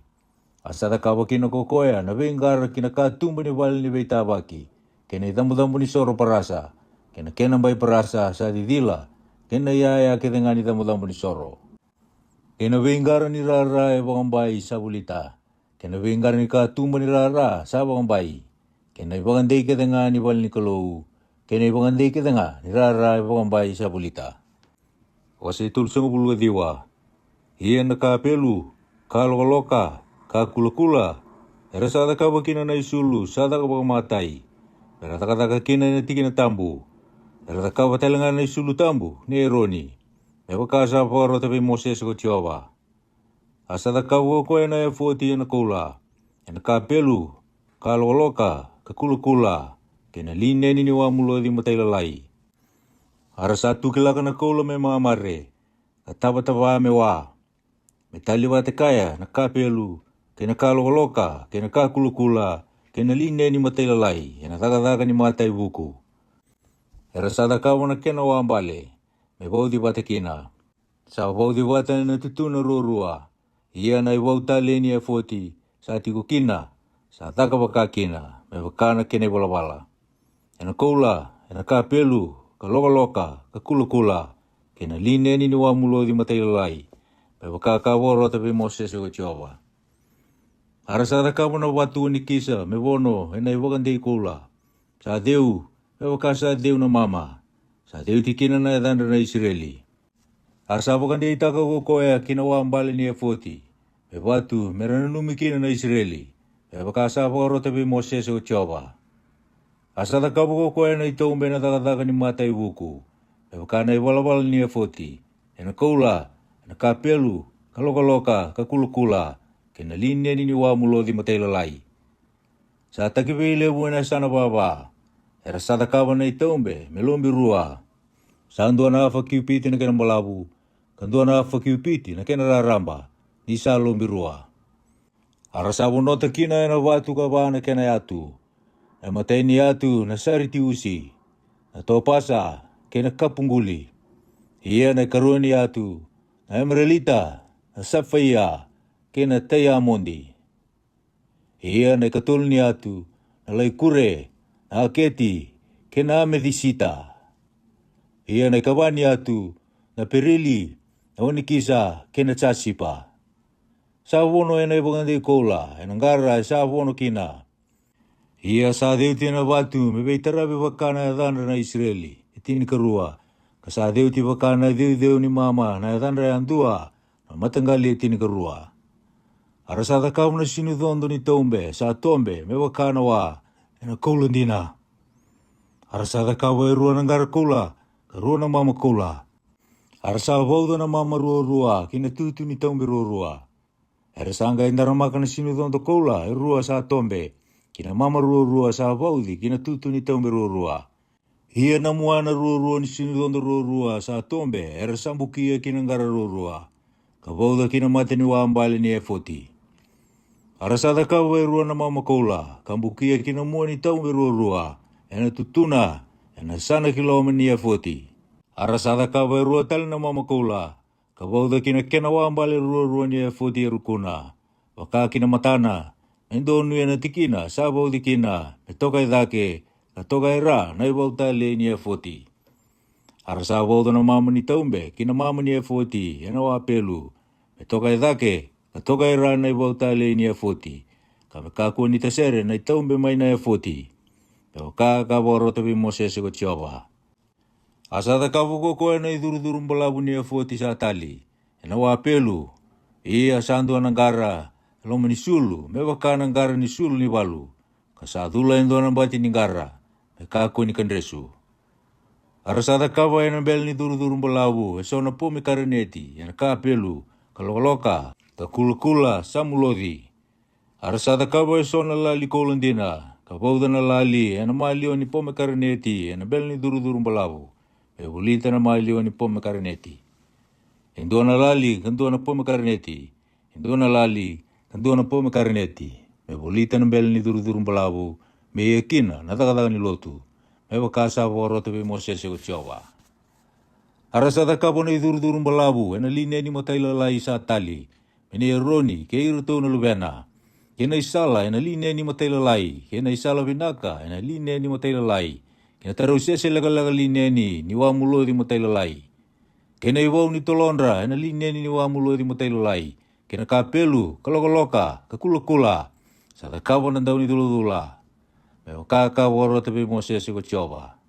A sa cakava kina ko koya na veiqara ki na katuba ni vale ni veitavaki, kei na icabocabo ni soro parasa, kei na kena bai parasa sa cicila, kei na iyaya kece ga ni cabocabo ni soro, kei na veiqara ni rara e vakabai sa volita, kei na veiqara ni katuba ni rara sa vakabai, kei na ivakadei kece ga ni vale ni Kalou, kei na ivakadei kece ga ni rara e vakabai sa volita. Wase tolusagavulu ka ciwa. Ia na kapelu, ka lokaloka, ka kulakula, era sa cakava kina na isulu sa caka vakamatai, me ra cakacaka kina e na tikina tabu, era cakava tale ga na isulu tabu nei Eroni, me vaka sa vakarota vei Mosese ko Jiova. A sa cakava ko koya na efoti ena koula, ena kapelu, ka lokaloka, ka kulakula, kei na lineni ni wamuloci matailalai. A ra sa tukilaka na koula me mamare, ka tavatava me wa, me tali vata kaya na kapelu, kei na ka lokaloka, kei na ka kulakula, kei na lineni matailalai, ena cakacaka ni mataivuku. Era sa cakava na kena wabale, me vauci vata kina. Sa vauci vata ena tutuna ruarua. Ia na ivau talei ni efoti sa tiko kina, sa caka vaka kina, me vaka na kena ivalavala. Ena koula, ena kapelu, ka lokaloka, ka kulakula, kei na lineni ni wamuloci matailalai, me vaka ka vakarota vei Mosese ko Jiova. A ra sa cakava na vatu onikisa me vono ena ivakadei koula. Sa ceu, me vaka sa ceu na mama. Sa ceuti kina na yacadra na Isireli. A ra sa vakadeitaka ko koya ki na wabale ni efoti, me vatu me ra nanumi kina na Isireli, me vaka sa vakarota vei Mosese ko Jiova. A sa cakava ko koya na itaube na cakacaka ni mataivuku, me vaka na ivalavala ni efoti, ena koula, ena kapelu, ka lokaloka, ka kulakula, kei na lineni ni wamuloci matailalai. Sa takiveilevu ena yasana vava. Era sa cakava na itaube me lobi rua. Sa dua na afa kiupiti na kena balavu, ka dua na afa kiupiti na kena raraba, ni sa lobi rua. A ra sa vonota kina ena vatu ka va na kena yatu. Na imatai ni yatu na saritiusi, na topasa, kei na kapuquli. Ia na ikarua ni yatu na emeralita, na safaia, kei na taiamodi. Ia na ikatolu ni yatu na laikure, na aketi, kei na amethisita. Ia na ikava ni yatu na perili, na onikisa, kei na jasipa. Sa vono ena ivakadei koula ena qara e sa vono kina. Ia sa ceuti ena vatu me veitaravi vaka na yacadra na Isireli e tinikarua, ka sa ceuti vaka na ceuceu ni mama na yacadra yadua na mataqali e tinikarua. A ra sa cakava na sinucodo ni taube sa tobe me vaka na wa ena koula dina. A ra sa cakava e rua na qara koula, ka rua na mama koula. A ra sa vauca na mama ruarua ki na tutu ni taube ruarua. Era sa qai daramaka na sinucodo koula e rua sa tobe, ki na mama ruarua sa vauci ki na tutu ni taube ruarua. Ia na muana ruarua ni sinucodo ruarua sa tobe era sa bukia ki na qara ruarua, ka vauca ki na mata ni wabale ni efoti. A ra sa cakava e rua na mama koula, ka bukia ki na mua ni taube ruarua, ena tutuna, ena sana ki loma ni efoti. A ra sa cakava e rua tale na mama koula, ka vauca ki na kena wabale ruarua ni efoti e rukuna, vaka ki na matana, me donuya na tikina sa vauci kina, me toka e cake, ka toka e ra na ivau talei ni efoti. A ra sa vauca na mama ni taube ki na mama ni efoti ena wapelu, me toka e cake, ka toka e ra na ivau talei ni efoti, ka me kakua ni tasere na itaube mai na efoti, me vaka ka vakarota vei Mosese ko Jiova. A sa cakava ko koya na icurucuru balavu ni efoti sa tali ena wapelu. Ia sa dua na qara e loma ni sulu me vaka na qara ni sulu ni valu, ka sa cula e dua na bati ni qara me kakua ni kadresu. A ra sa cakava ena bele ni curucuru balavu e so na pomekaraneti ena kapelu, ka lokaloka, ka kulakula sa muloci. A ra sa cakava e so na lali koula dina, ka vauca na lali ena maliwa ni pomekaraneti ena bele ni curucuru balavu, me volita na maliwa ni pomekaraneti. E dua na lali ka dua na pomekaraneti, e dua na lali ka dua na pomekaraneti, me volita na bele ni curucuru balavu, me ia kina na cakacaka ni lotu, me vaka sa vakarota vei Mosese ko Jiova. A ra sa cakava na icurucuru balavu ena lineni matailalai sa tali, me nei Eroni kei iratou na luvena, kei na isala ena lineni matailalai, kei na isala vinaka ena lineni matailalai, kei na tarausese lekaleka lineni ni wamuloci matailalai, kei na ivau ni tolodra ena lineni ni wamuloci matailalai, kei na kapelu, ka lokaloka, ka kulakula, sa cakava na dauniculacula, me vaka ka vakarota vei Mosese ko Jiova.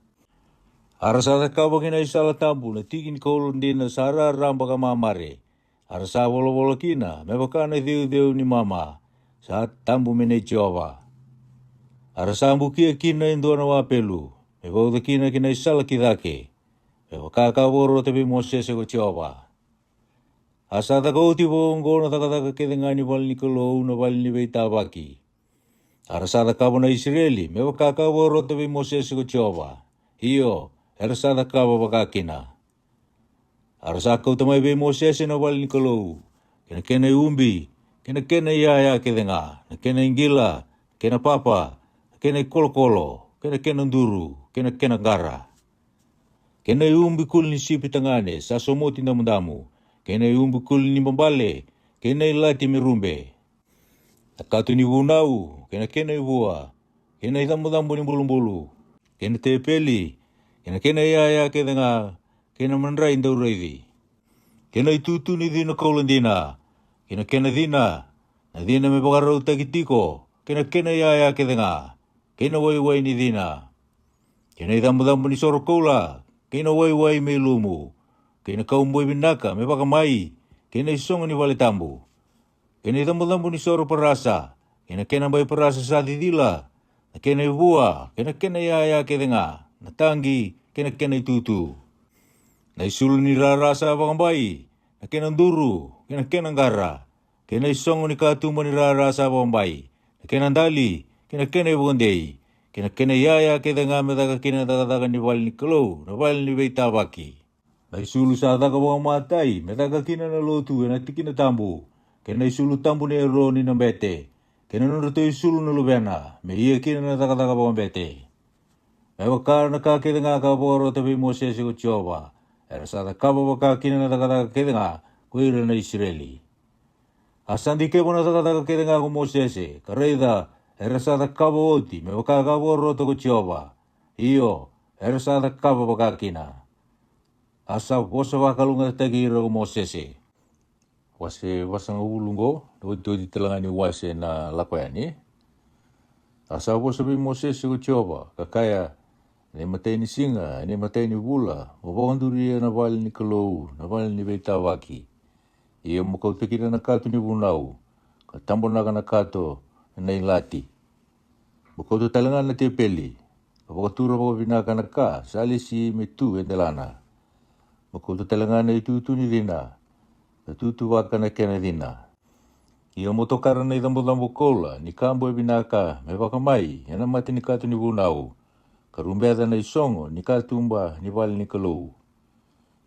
A ra sa cakava ki na isala tabu na tiki ni koula dina sa raraba ka mamare. A ra sa volavola kina me vaka na ceuceu ni mama, sa tabu me nei Jiova. A ra sa bukia kina e dua na wapelu, me vauca kina ki na isala ki cake, me vaka ka vakarota vei Mosese ko Jiova. A sa caka oti vakaoqo na cakacaka kece ga ni vale ni Kalou na vale ni veitavaki. A ra sa cakava na Isireli me vaka ka vakarota vei Mosese ko Jiova. Io, era sa cakava vakakina. A ra sa kauta mai vei Mosese na vale ni Kalou, kei na kena iubi, kei na kena iyaya kece ga, na kena iqila, kei na papa, na kena ikolokolo, kei na kena duru, kei na kena qara. Kei na iubi kuli ni sipi tagane sa somoti damudamu, kei na iubi kuli ni babale, kei na ilati me rube. Na kato ni vunau, kei na kena ivua, kei na icabocabo ni bulubulu, kei na tepeli, kei na kena iyaya kece ga, kei na madrai dauraici. Kei na itutu ni cina koula dina, kei na kena cina, na cina me vakarautaki tiko, kei na kena iyaya kece ga, kei na waiwai ni cina. Kei na icabocabo ni soro koula, kei na waiwai me ilumu, kei na kauboi vinaka me vakamai, kei na isogo ni vale tabu. Kei na icabocabo ni soro parasa, kei na kena bai parasa sa cicila, na kena ivua, kei na kena iyaya kece ga, na taqi, kei na kena itutu. Na isulu ni rara sa vakabai, na kena duru, kei na kena qara, kei na isogo ni katuba ni rara sa vakabai, na kena dali, kei na kena ivakadei, kei na kena iyaya kece ga me caka kina na cakacaka ni vale ni Kalou na vale ni veitavaki. Na isulu sa caka vakamatai me caka kina na lotu ena tikina tabu, kei na isulu tabu ni Eroni na bete, kei na nodratou isulu na luvena me ia kina na cakacaka vakabete. Me vaka na ka kece ga ka vakarota vei Mosese ko Jiova, era sa cakava vakakina na cakacaka kece ga ko ira na Isireli. A sa dikeva na cakacaka kece ga ko Mosese, ka raica, era sa cakava oti me vaka ka vakarota ko Jiova. Io, era sa cakava vakakina. A sa vosa vakalougatataki ira ko Mosese. Wase vasagavulu oqo, na otioti tale ga ni wase na Lako Yani. A sa vosa vei Mosese ko Jiova, ka kaya, ena imatai ni siga, ena imatai ni vula, mo vakaduria na vale ni Kalou na vale ni veitavaki. Ia mo kauta kina na kato ni vunau, ka tabonaka na kato ena ilati. Mo kauta tale ga na tepeli, ka vakatura vakavinaka na ka sa lesi me tu e delana. Mo kauta tale ga na itutu ni cina, ka tutuvaka na kena cina. Ia mo tokara na icabocabo koula ni ka boi vinaka me vakamai ena mata ni kato ni vunau, ka rubeca na isogo ni katuba ni vale ni Kalou.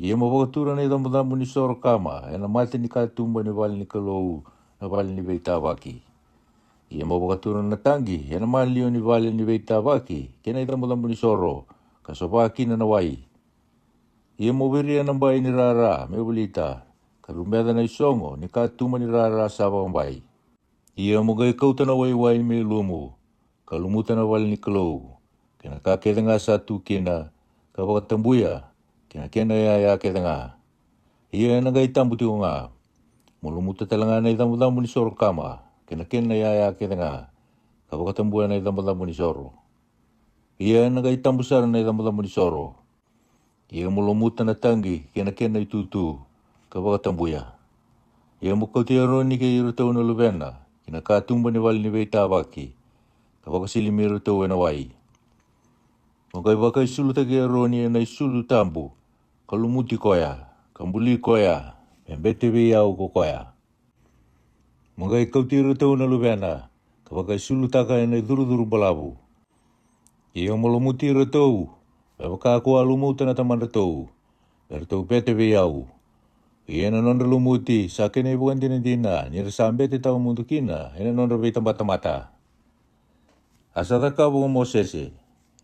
Ia mo vakatura na icabocabo ni soro kama ena mata ni katuba ni vale ni Kalou na vale ni veitavaki. Ia mo vakatura na taqi ena maliwa ni vale ni veitavaki kei na icabocabo ni soro, ka sova kina na wai. Ia mo viria na bai ni rara me volita, ka rubeca na isogo ni katuba ni rara sa vakabai. Ia mo qai kauta na waiwai me ilumu, ka lumuta na vale ni Kalou, kei na ka kece ga sa tu kina, ka vakatabuya, kei na kena iyaya kece ga. Ia ena qai tabu tiko ga. Mo lumuta tale ga na icabocabo ni soro kama, kei na kena iyaya kece ga, ka vakatabuya na icabocabo ni soro. Ia ena qai tabu sara na icabocabo ni soro. Ia mo lumuta na taqi kei na kena itutu, ka vakatabuya. Ia mo kauti Eroni kei iratou na luvena ki na katuba ni vale ni veitavaki, ka vakasilimi iratou ena wai. Mo qai vakaisulutaki Eroni ena isulu tabu, ka lumuti koya, ka buli koya, me bete vei au ko koya. Mo qai kauti iratou na luvena, ka vakaisulutaka ena icurucuru balavu. Ia mo lumuti iratou, me vaka ko a lumuta na tamadratou, me ratou bete vei au. Ia na nodra lumuti sa kena ivakadinadina ni ra sa bete tawa mudu kina ena nodra veitabatamata. A sa cakava ko Mosese,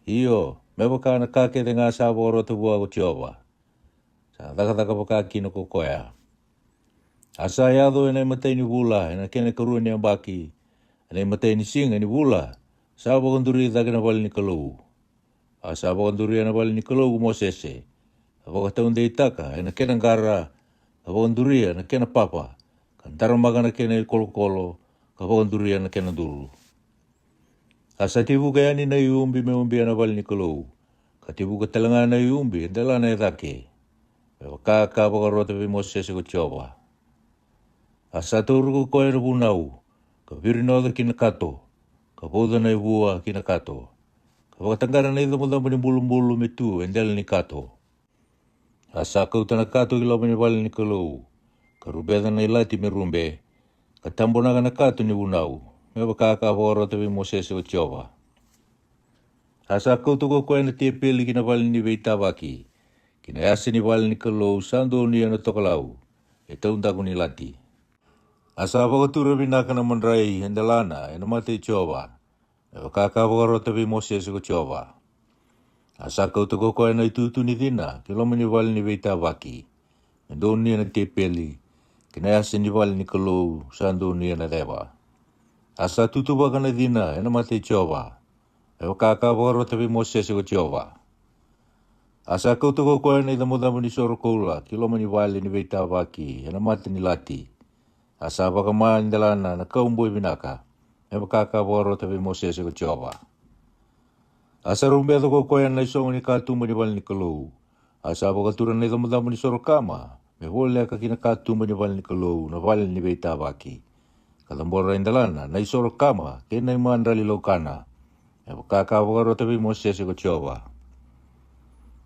io, me vaka na ka kece ga sa vakarota vua ko Jiova. Sa cakacaka vaka kina ko koya. A sa yaco ena imatai ni vula, ena kena ikarua ni yabaki, ena imatai ni siga ni vula, sa vakaduri cake na vale ni Kalou. A sa vakaduria na vale ni Kalou ko Mosese, ka vakataudeitaka ena kena qara, ka vakaduria na kena papa, ka daramaka na kena ikolokolo, ka vakaduria na kena duru. A sa tevuka yani na iubi me ubia na vale ni Kalou, ka tevuka tale ga na iubi e delana e cake, me vaka ka vakarota vei Mosese ko Jiova. A sa taura ko koya na vunau, ka virinoca ki na kato, ka vauca na ivua ki na kato, ka vakataqara na icabocabo ni bulubulu me tu e dela ni kato. A sa kauta na kato ki loma ni vale ni Kalou, ka rubeca na ilati me rube, ka tabonaka na kato ni vunau, me vaka ka vakarota vei Mosese ko Jiova. A sa kauta ko koya na tepeli ki na vale ni veitavaki, ki na yasa ni vale ni Kalou sa donuya na tokalau, e taudaku ni lati. A sa vakatura vinaka na madrai e delana e na mata i Jiova, me vaka ka vakarota vei Mosese ko Jiova. A sa kauta ko koya na itutu ni cina ki loma ni vale ni veitavaki, me donuya na tepeli, ki na yasa ni vale ni Kalou sa donuya na ceva. A sa tutuvaka na cina e na mata i Jiova, me vaka ka vakarota vei Mosese ko Jiova. A sa kauta ko koya na icabocabo ni soro koula ki loma ni vale ni veitavaki e na mata ni lati. A sa vakama e delana na kauboi vinaka, me vaka ka vakarota vei Mosese ko Jiova. A sa rubeca ko koya na isogo ni katuba ni vale ni Kalou. A sa vakatura na icabocabo ni soro kama me voleka ki na katuba ni vale ni Kalou na vale ni veitavaki, ka cabora e delana na isoro kama kei na imadrali laukana, me vaka ka vakarota vei Mosese ko Jiova.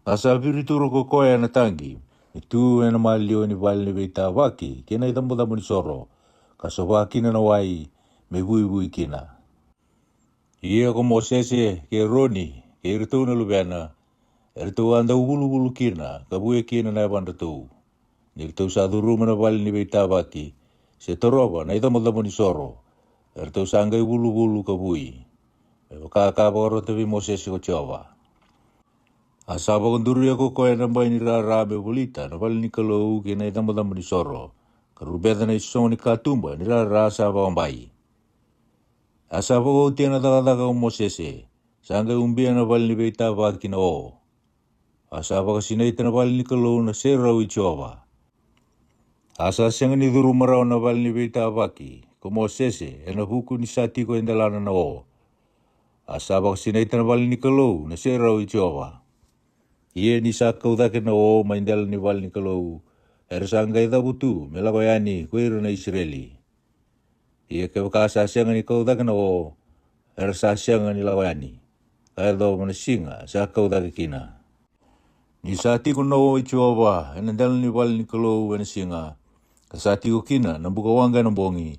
A sa viritura ko koya na taqi me tu e na maliwa ni vale ni veitavaki kei na icabocabo ni soro, ka sova kina na wai me vuivui kina. Ia ko Mosese kei Eroni kei iratou na luvena, eratou a dau vuluvulu kina ka vuya kina na yavadratou. Ni ratou sa curuma na vale ni veitavaki, se torova na icabocabo ni soro, eratou sa qai vuluvulu ka vui, me vaka ka vakarota vei Mosese ko Jiova. A sa vakaduria ko koya na bai ni rara me volita na vale ni Kalou kei na icabocabo ni soro, ka rubeca na isogo ni katuba ni rara sa vakabai. A sa vakaotia na cakacaka o Mosese, sa qai ubia na vale ni veitavaki na o. A sa vakasinaita na vale ni Kalou na serau i Jiova. A sa sega ni curuma rawa na vale ni veitavaki ko Mosese e na vuku ni sa tiko e delana na o. A sa vakasinaita na vale ni Kalou na serau i Jiova. Ia ni sa kau cake na o mai dela ni vale ni Kalou, era sa qai cavutu me lako yani ko ira na Isireli. Ia kevaka sa sega ni kau cake na o, era sa sega ni lako yani, ka yacova na siga sa kau cake kina. Ni sa tiko na o i Jiova e na dela ni vale ni Kalou e na siga, ka sa tiko kina na buka waqa e na bogi,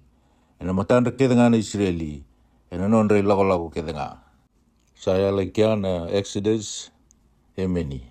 e na matadra kece ga na Isireli, e na nodra ilakolako kece ga. Sa yala i kea na Exodus. Emeni.